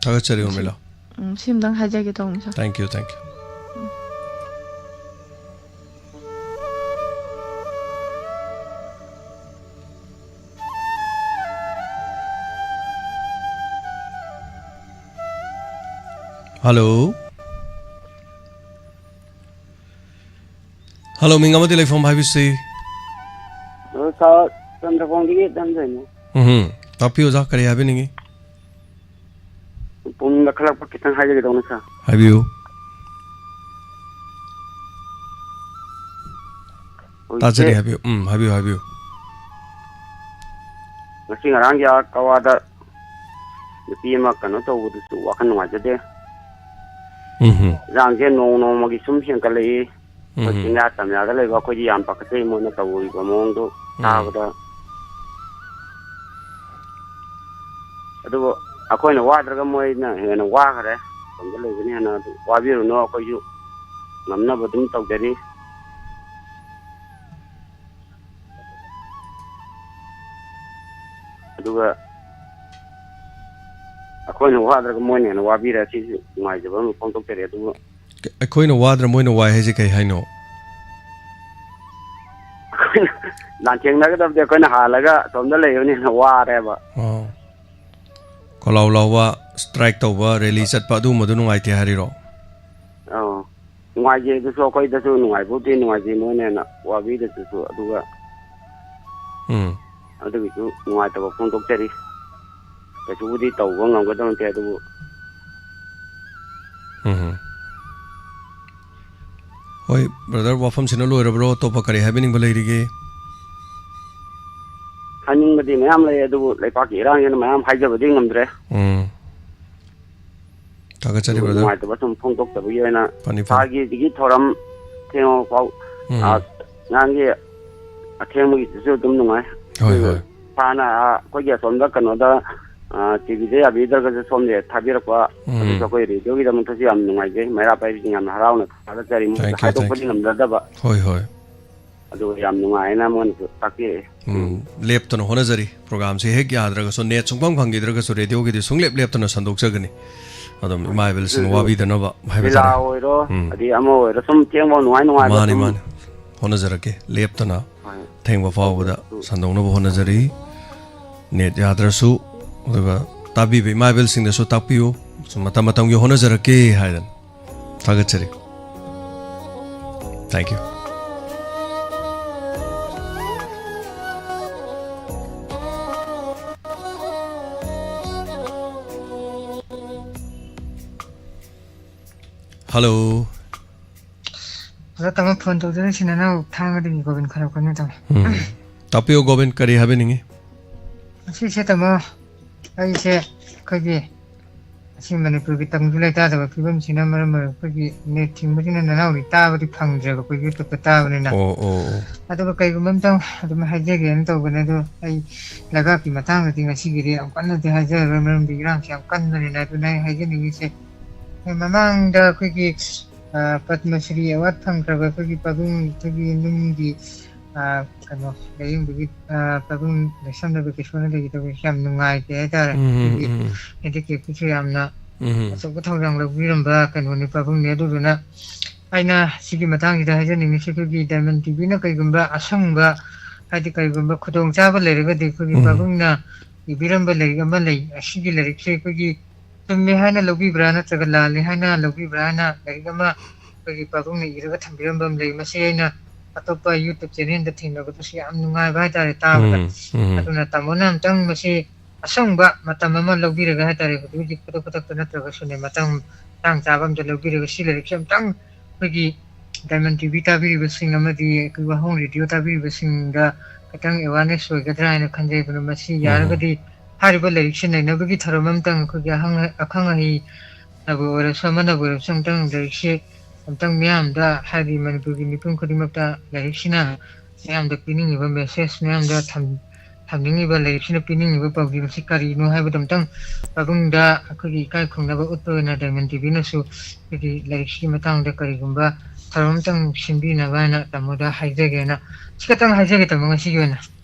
ꯊꯥꯒꯠꯆꯔꯤ ꯁꯤ-, ꯎꯔꯃꯤꯂꯥ꯫ ꯎꯝ, ꯁꯤꯝꯗꯪ ꯍꯥꯏꯖꯒꯦ ꯇꯧꯕꯅꯤ ꯁꯥꯔ꯫ Thank you, thank you꯫ Hello꯫ Hello, ꯃꯤꯡ ꯑꯃꯗꯤ ꯂꯩꯐꯝ ꯍꯥꯏꯕꯤꯁꯤ꯫ ꯑ, ꯁꯥꯔ, ꯆꯟꯗ꯭ꯔꯀꯣꯡꯗꯒꯤ ꯙꯅꯟꯖꯌꯅꯤ꯫ ꯎꯝ, ꯇꯥꯛꯄꯤꯌꯨ ꯑꯣꯖꯥ, ꯀꯔꯤ ꯍꯥꯏꯕꯤꯅꯤꯡꯉꯤ? ꯄꯨꯝꯅ ꯈꯜꯂꯛꯄ ꯈꯤꯇꯪ ꯍꯥꯏꯖꯒꯦ ꯇꯧꯅꯤ, ꯁꯥꯔ꯫ ꯍꯥꯏꯕꯤꯌꯨ꯫ ꯍꯧꯖꯤꯛꯁꯦ ꯇꯥꯖꯔꯤ, ꯍꯥꯏꯕꯤꯌꯨ꯫ ꯎꯝ, ꯍꯥꯏꯕꯤꯌꯨ, ꯍꯥꯏꯕꯤꯌꯨ꯫ ꯉꯁꯤ ꯉꯔꯥꯡꯒꯤ ꯑꯥ ꯀꯋꯥꯗ ꯅꯨꯄꯤ ꯑꯃ ꯀꯩꯅꯣ ꯇꯧꯕꯗꯨꯁꯨ ꯋꯥꯈꯜ ꯅꯨꯡꯉꯥꯏꯖꯗꯦ꯫ ꯎꯝ ꯍꯝ꯫ ꯏꯔꯥꯡꯁꯦ ꯅꯣꯡ ꯅꯣꯡꯃꯒꯤ ꯁꯨꯝ ꯍꯦꯟꯒꯠꯂꯛꯏ꯫ ꯑꯩꯈꯣꯏ ꯎꯝ꯫ ꯆꯤꯡꯌꯥ ꯇꯝꯌꯥꯗ ꯂꯩꯕ ꯑꯩꯈꯣꯏꯗꯤ ꯌꯥꯝ ꯄꯥꯈꯠꯆꯩ, ꯃꯣꯏꯅ ꯇꯧꯔꯤꯕ ꯃꯑꯣꯡꯗꯨ ꯎꯝ꯫ ꯇꯥꯕꯗ꯫ ꯑꯗꯨꯕꯨ ꯑꯩꯈꯣꯏꯅ ꯋꯥꯗ꯭ꯔꯒ ꯃꯣꯏꯅ ꯍꯦꯟꯅ ꯋꯥꯈ꯭ꯔꯦ꯫ ꯑꯁꯣꯝꯗ ꯂꯩꯕꯅ ꯍꯦꯟꯅ꯫ ꯑꯗꯨ ꯋꯥꯕꯤꯔꯨꯅꯨ, ꯑꯩꯈꯣꯏꯁꯨ ꯉꯝꯅꯕ ꯑꯗꯨꯝ ꯇꯧꯖꯔꯤ꯫ ꯑꯗꯨꯒ ꯑꯩꯈꯣꯏꯅ ꯋꯥꯗ꯭ꯔꯒ ꯃꯣꯏꯅ ꯍꯦꯟꯅ ꯋꯥꯕꯤꯔꯦ, ꯁꯤꯁꯨ ꯅꯨꯡꯉꯥꯏꯖꯕ ꯑꯃ ꯐꯣꯡꯗꯣꯛꯆꯔꯤ꯫ ꯑꯗꯨꯕꯨ ꯑꯩꯈꯣꯏꯅ ꯋꯥꯗ꯭ꯔ ꯃꯣꯏꯅ ꯋꯥꯏ ꯍꯥꯏꯁꯦ ꯀꯩ ꯍꯥꯏꯅꯣ? ꯑꯩꯈꯣꯏꯅ ꯂꯥꯟꯊꯦꯡꯅꯒꯗꯕꯗꯤ ꯑꯩꯈꯣꯏꯅ ꯍꯥꯜꯂꯒ ꯑꯁꯣꯝꯗ ꯂꯩꯕꯅ ꯍꯦꯟꯅ ꯋꯥꯔꯦꯕ꯫ ꯑꯣ꯫ ꯈꯣꯜꯂꯥꯎ ꯂꯥꯎꯕ, strike ꯇꯧꯕ, rally ꯆꯠꯄ, ꯑꯗꯨꯒꯨꯝꯕꯗꯣ ꯅꯨꯡꯉꯥꯏꯇꯦ ꯍꯥꯏꯔꯤꯔꯣ? ꯑꯧ꯫ ꯅꯨꯡꯉꯥꯏꯖꯦ ꯑꯗꯨꯁꯨ, ꯑꯩꯈꯣꯏꯗꯁꯨ ꯅꯨꯡꯉꯥꯏꯕꯕꯨꯗꯤ ꯅꯨꯡꯉꯥꯏꯖꯩ, ꯃꯣꯏꯅ ꯍꯦꯟꯅ ꯋꯥꯕꯤꯗꯁꯨ꯫ ꯑꯗꯨꯒ ꯎꯝ꯫ ꯑꯗꯨꯒꯤꯁꯨ ꯅꯨꯡꯉꯥꯏꯇꯕ ꯐꯣꯡꯗꯣꯛꯆꯔꯤ꯫ ꯀꯩꯁꯨꯕꯨꯗꯤ ꯇꯧꯕ ꯉꯝꯒꯗꯕ ꯅꯠꯇꯦ, ꯑꯗꯨꯕꯨ ꯎꯝ꯫ ꯍꯣꯏ, brother, ꯋꯥꯐꯝꯁꯤꯅ ꯂꯣꯏꯔꯕ꯭ꯔꯣ? ꯑꯇꯣꯞꯄ ꯀꯔꯤ ꯍꯥꯏꯕꯤꯅꯤꯡꯕ ꯂꯩꯔꯤꯒꯦ? ꯃꯌꯥꯝ ꯂꯩ, ꯑꯗꯨꯕꯨ ꯂꯩꯄꯥꯛꯀꯤ ꯏꯔꯥꯡꯁꯤꯅ ꯃꯌꯥꯝ ꯍꯥꯏꯖꯕꯗꯤ ꯉꯝꯗ꯭ꯔꯦ꯫ ꯎꯝ꯫ ꯊꯥꯒꯠꯆꯔꯤ, ꯑꯗꯨꯕꯨ brother꯫ ꯅꯨꯡꯉꯥꯏꯇꯕ ꯁꯨꯝ ꯐꯣꯡꯗꯣꯛꯆꯕꯒꯤ ꯑꯣꯏꯅ ꯐꯅꯤ, ꯐꯅꯤ꯫ ꯏꯁꯥꯒꯤ ꯁꯤꯒꯤ ꯊꯧꯔꯝ ꯊꯦꯡꯉꯕ ꯐꯥꯎ, ꯎꯝ꯫ ꯑ, ꯑꯉꯥꯡꯒꯤ ꯑꯊꯦꯡꯕꯒꯤꯗꯨꯁꯨ ꯑꯗꯨꯝ ꯅꯨꯡꯉꯥꯏ꯫ ꯍꯣꯏ, ꯑꯗꯨ ꯍꯣꯏ꯫ ꯁꯥꯅ, ꯑ, ꯑꯩꯈꯣꯏꯒꯤ ꯑꯁꯣꯝꯗ ꯀꯩꯅꯣꯗ, ꯑ, ꯇꯤꯚꯤꯗ ꯌꯥꯕꯤꯗ꯭ꯔꯒꯁꯨ ꯁꯣꯝꯗ ꯊꯥꯕꯤꯔꯛꯄ, ꯎꯝ꯫ ꯑꯗꯨꯁꯨ ꯑꯩꯈꯣꯏ ꯔꯦꯗꯤꯑꯣꯒꯤꯗꯃꯛꯇꯁꯨ ꯌꯥꯝ ꯅꯨꯡꯉꯥꯏꯖꯩ꯫ ꯃꯩꯔꯥ ꯄꯥꯏꯕꯤꯁꯤꯡ ꯌꯥꯝꯅ ꯍꯔꯥꯎꯅ ꯊꯥꯒꯠꯆꯔꯤ꯫ ꯃꯣꯏꯗ thank you, thank ꯍꯥꯏꯗꯣꯛꯄꯗꯤ you꯫ ꯉꯝꯖꯗꯕ꯫ ꯍꯣꯏ, ꯍꯣꯏ꯫ ꯑꯗꯨꯒ ꯌꯥꯝ ꯅꯨꯡꯉꯥꯏꯅ ꯃꯣꯏꯅꯁꯨ ꯇꯥꯛꯄꯤꯔꯛꯑꯦ꯫ ꯎꯝ, ꯂꯦꯞꯇꯅ ꯍꯣꯠꯅꯖꯔꯤ꯫ Programꯁꯦ ꯍꯦꯛ ꯌꯥꯗ꯭ꯔꯒꯁꯨ, net ꯁꯨꯡꯐꯪ ꯐꯪꯈꯤꯗ꯭ꯔꯒꯁꯨ, ꯔꯦꯗꯤꯑꯣꯒꯤꯗꯤ ꯁꯨꯡꯂꯦꯞ ꯂꯦꯞꯇꯅ ꯁꯟꯗꯣꯛꯆꯒꯅꯤ꯫ ꯑꯗꯨꯝ ꯏꯃꯥ ꯏꯕꯦꯜꯁꯤꯡ ꯑꯗꯨꯁꯨ ꯋꯥꯕꯤꯗꯅꯕ ꯍꯥꯏꯕ ꯂꯤꯂꯥ ꯇꯥꯔꯦ꯫ ꯑꯣꯏꯔꯣ, ꯎꯝ꯫ ꯑꯗꯩ ꯑꯃ ꯑꯣꯏꯔꯣ, ꯁꯨꯝ ꯊꯦꯡꯕ ꯅꯨꯡꯉꯥꯏ ꯅꯨꯡꯉꯥꯏꯕ ꯃꯥꯅꯤ, ꯁꯨꯝ ꯃꯥꯅꯤ꯫ ꯍꯣꯠꯅꯖꯔꯛꯀꯦ꯫ ꯂꯦꯞꯇꯅ ꯍꯣꯏ꯫ ꯊꯦꯡꯕ ꯐꯥꯎꯕꯗ ꯑꯗꯨꯁꯨ ꯁꯟꯗꯣꯛꯅꯕ ꯍꯣꯠꯅꯖꯔꯤ꯫ Net ꯌꯥꯗ꯭ꯔꯁꯨ, ꯑꯗꯨꯒ ꯇꯥꯕꯤꯕ ꯏꯃꯥ ꯏꯕꯦꯜꯁꯤꯡꯗꯁꯨ ꯇꯥꯛꯄꯤꯌꯨ꯫ ꯁꯨꯝ ꯃꯇꯝ ꯃꯇꯝꯒꯤ ꯍꯣꯠꯅꯖꯔꯛꯀꯦ ꯍꯥꯏꯗꯅ꯫ ꯊꯥꯒꯠꯆꯔꯤ꯫ Thank you꯫ Hello꯫ ꯑꯣꯖꯥ, ꯇꯥꯃꯣ phone ꯇꯧꯖꯔꯛꯏꯁꯤꯅ ꯅꯅꯥꯎ ꯊꯥꯡꯒꯗꯒꯤ ꯒꯣꯕꯤꯟ ꯈꯣꯏꯔꯥꯎ ꯈꯣꯏꯅ ꯇꯧꯅꯤ꯫ ꯎꯝ꯫ ꯇꯥꯛꯄꯤꯌꯨ ꯒꯣꯕꯤꯟ, ꯀꯔꯤ ꯍꯥꯏꯕꯤꯅꯤꯡꯉꯤ? ꯉꯁꯤꯁꯦ ꯇꯥꯃꯣ, ꯑꯩꯁꯦ ꯑꯩꯈꯣꯏꯒꯤ ꯑꯁꯤ ꯃꯅꯤꯄꯨꯔꯒꯤ ꯇꯪꯗꯨ ꯂꯩꯇꯥꯗꯕ ꯐꯤꯕꯝꯁꯤꯅ ꯃꯔꯝ ꯑꯣꯏꯔꯒ ꯑꯩꯈꯣꯏꯒꯤ net ꯊꯤꯡꯕꯁꯤꯅ ꯅꯅꯥꯎꯗꯤ ꯇꯥꯕꯗꯤ ꯐꯪꯗ꯭ꯔꯦꯕ, ꯑꯩꯈꯣꯏ YouTube-ꯇ ꯇꯥꯕꯅꯤꯅ꯫ ꯑꯣ, ꯑꯣ, ꯑꯣ꯫ ꯑꯗꯨꯒ ꯀꯩꯒꯨꯝꯕ ꯑꯝꯇꯪ ꯑꯗꯨꯝ ꯍꯥꯏꯖꯒꯦꯅ ꯇꯧꯕꯅꯦ, ꯑꯗꯣ ꯑꯩ ꯂꯩꯕꯥꯛꯀꯤ ꯃꯇꯥꯡꯗꯗꯤ ꯉꯁꯤꯒꯤꯗꯤ ꯌꯥꯝ ꯀꯟꯅꯗꯤ ꯍꯥꯏꯖꯔꯔꯣꯏ, ꯃꯔꯝꯗꯤ ꯏꯔꯥꯡꯁꯦ ꯌꯥꯝ ꯀꯟꯕꯅꯤꯅ꯫ ꯑꯗꯨꯅ ꯑꯩ ꯍꯥꯏꯖꯅꯤꯡꯉꯤꯁꯦ, ꯑꯩꯈꯣꯏ ꯃꯃꯥꯡꯗ ꯑꯩꯈꯣꯏꯒꯤ, ꯑ, ꯄꯗꯃ ꯁ꯭ꯔꯤ award ꯐꯪꯈ꯭ꯔꯕ ꯑꯩꯈꯣꯏꯒꯤ ꯄꯥꯕꯨꯡ, ꯑꯩꯈꯣꯏꯒꯤ ꯅꯨꯡꯒꯤ, ꯑ, ꯀꯩꯅꯣ, ꯂꯥꯏꯌꯦꯡꯕꯒꯤ, ꯑ, ꯄꯥꯕꯨꯡ ꯂꯩꯁꯝꯂꯕ ꯀꯦꯁꯣꯅ ꯂꯩꯈꯤꯗꯕꯁꯦ ꯌꯥꯝ ꯅꯨꯡꯉꯥꯏꯇꯦ ꯍꯥꯏꯇꯥꯔꯦ꯫ ꯎꯝ, ꯎꯝ, ꯑꯩꯈꯣꯏꯒꯤ ꯎꯝ, ꯎꯝ꯫ Handicapꯀꯤꯁꯨ ꯌꯥꯝꯅ ꯎꯝ꯫ ꯑꯆꯧꯕ ꯊꯧꯗꯥꯡ ꯂꯧꯕꯤꯔꯝꯕ ꯀꯩꯅꯣꯅꯤ, ꯄꯥꯕꯨꯡꯅꯤ꯫ ꯑꯗꯨꯗꯨꯅ ꯑꯩꯅ ꯁꯤꯒꯤ ꯃꯇꯥꯡꯁꯤꯗ ꯍꯥꯏꯖꯅꯤꯡꯉꯤꯁꯦ, ꯑꯩꯈꯣꯏꯒꯤ Diamond TVꯅ ꯀꯩꯒꯨꯝꯕ ꯑꯁꯪꯕ, ꯍꯥꯏꯗꯤ ꯀꯩꯒꯨꯝꯕ ꯈꯨꯗꯣꯡꯆꯥꯕ ꯂꯩꯔꯒꯗꯤ, ꯑꯩꯈꯣꯏꯒꯤ ꯎꯝ꯫ ꯄꯥꯕꯨꯡꯅ ꯏꯕꯤꯔꯝꯕ ꯂꯥꯏꯔꯤꯛ ꯑꯃ ꯂꯩ, ꯑꯁꯤꯒꯤ ꯂꯥꯏꯔꯤꯛꯁꯦ ꯑꯩꯈꯣꯏꯒꯤ ꯆꯨꯝꯃꯦ ꯍꯥꯏꯅ ꯂꯧꯕꯤꯕ꯭ꯔꯥ ꯅꯠꯇ꯭ꯔꯒ ꯂꯥꯜꯂꯦ ꯍꯥꯏꯅ ꯂꯧꯕꯤꯕ꯭ꯔꯥ ꯍꯥꯏꯅ ꯂꯥꯏꯔꯤꯛ ꯑꯃ ꯑꯩꯈꯣꯏꯒꯤ ꯄꯥꯕꯨꯡꯅ ꯏꯔꯒ ꯊꯝꯕꯤꯔꯝꯕ ꯑꯃ ꯂꯩ꯫ ꯃꯁꯤ ꯑꯩꯅ ꯑꯇꯣꯞꯄ YouTube channelꯗ ꯊꯦꯡꯅꯕꯗꯁꯨ ꯌꯥꯝ ꯅꯨꯡꯉꯥꯏꯕ ꯍꯥꯏꯇꯥꯔꯦ ꯇꯥꯕꯗ꯫ ꯎꯝ, ꯎꯝ꯫ ꯑꯗꯨꯅ ꯇꯥꯃꯣꯅ ꯑꯝꯇꯪ ꯃꯁꯤ ꯑꯁꯪꯕ ꯃꯇꯝ ꯑꯃ ꯂꯧꯕꯤꯔꯒ ꯍꯥꯏꯇꯥꯔꯦ, ꯍꯧꯖꯤꯛ ꯍꯧꯖꯤꯛ ꯈꯨꯗꯛ ꯈꯨꯗꯛꯇ ꯅꯠꯇ꯭ꯔꯒꯁꯨꯅꯦ, ꯃꯇꯝ ꯃꯇꯥꯡ ꯆꯥꯕ ꯑꯝꯇ ꯂꯧꯕꯤꯔꯒ ꯁꯤ ꯂꯥꯏꯔꯤꯛꯁꯦ ꯑꯝꯇꯪ ꯑꯩꯈꯣꯏꯒꯤ Diamond TV ꯇꯥꯕꯤꯔꯤꯕꯁꯤꯡ ꯑꯃꯗꯤ ꯑꯩꯈꯣꯏ ꯋꯥꯍꯣꯡ Radio ꯇꯥꯕꯤꯔꯤꯕꯁꯤꯡꯗ ꯈꯤꯇꯪ ꯑꯦꯋꯥꯔꯅꯦꯁ ꯑꯣꯏꯒꯗ꯭ꯔꯥ ꯍꯥꯏꯅ ꯈꯟꯖꯩ꯫ ꯑꯗꯨꯅ ꯃꯁꯤ ꯎꯝ꯫ ꯌꯥꯔꯒꯗꯤ ꯍꯥꯏꯔꯤꯕ ꯂꯥꯏꯔꯤꯛꯁꯤ ꯅꯩꯅꯕꯒꯤ ꯊꯧꯔꯝ ꯑꯃꯇꯪ ꯑꯩꯈꯣꯏꯒꯤ ꯑꯈꯪ-, ꯑꯈꯪ ꯑꯍꯩꯅꯕꯨ ꯑꯣꯏꯔꯁꯨ ꯑꯃꯅꯕꯨ ꯑꯣꯏꯔꯁꯨ ꯑꯃꯇꯪ ꯂꯥꯏꯔꯤꯛꯁꯤ ꯑꯃꯇꯪ ꯃꯤꯌꯥꯝꯗ, ꯍꯥꯏꯗꯤ ꯃꯅꯤꯄꯨꯔꯒꯤ ꯃꯤꯄꯨꯝ ꯈꯨꯗꯤꯡꯃꯛꯇ ꯂꯥꯏꯔꯤꯛꯁꯤꯅ ꯃꯤꯌꯥꯝꯗ ꯄꯤꯅꯤꯡꯉꯤꯕ ꯃꯦꯁꯦꯖ, ꯃꯤꯌꯥꯝꯗ ꯊꯝ-, ꯊꯝꯅꯤꯡꯉꯤꯕ ꯂꯥꯏꯔꯤꯛꯁꯤꯅ ꯄꯤꯅꯤꯡꯉꯤꯕ ꯄꯥꯎꯖꯦꯜ ꯑꯁꯤ ꯀꯔꯤꯅꯣ ꯍꯥꯏꯕꯗꯨ ꯑꯃꯇꯪ ꯄꯥꯕꯨꯡꯗ ꯑꯩꯈꯣꯏꯒꯤ ꯏꯀꯥꯏ ꯈꯨꯝꯅꯕ ꯎꯠꯄ ꯑꯣꯏꯅ ꯗꯥꯏꯃꯟ ꯇꯤꯚꯤꯅꯁꯨ ꯑꯩꯈꯣꯏꯒꯤ ꯂꯥꯏꯔꯤꯛꯁꯤꯒꯤ ꯃꯇꯥꯡꯗ ꯀꯔꯤꯒꯨꯝꯕ ꯊꯧꯔꯝ ꯑꯃꯇꯪ ꯁꯤꯟꯕꯤꯅꯕ ꯍꯥꯏꯅ ꯇꯥꯃꯣꯗ ꯍꯥꯏꯖꯒꯦꯅ, ꯁꯤ ꯈꯛꯇꯪ ꯍꯥꯏꯖꯒꯦ ꯇꯥꯃꯣ ꯉꯁꯤꯒꯤ ꯑꯣꯏꯅ꯫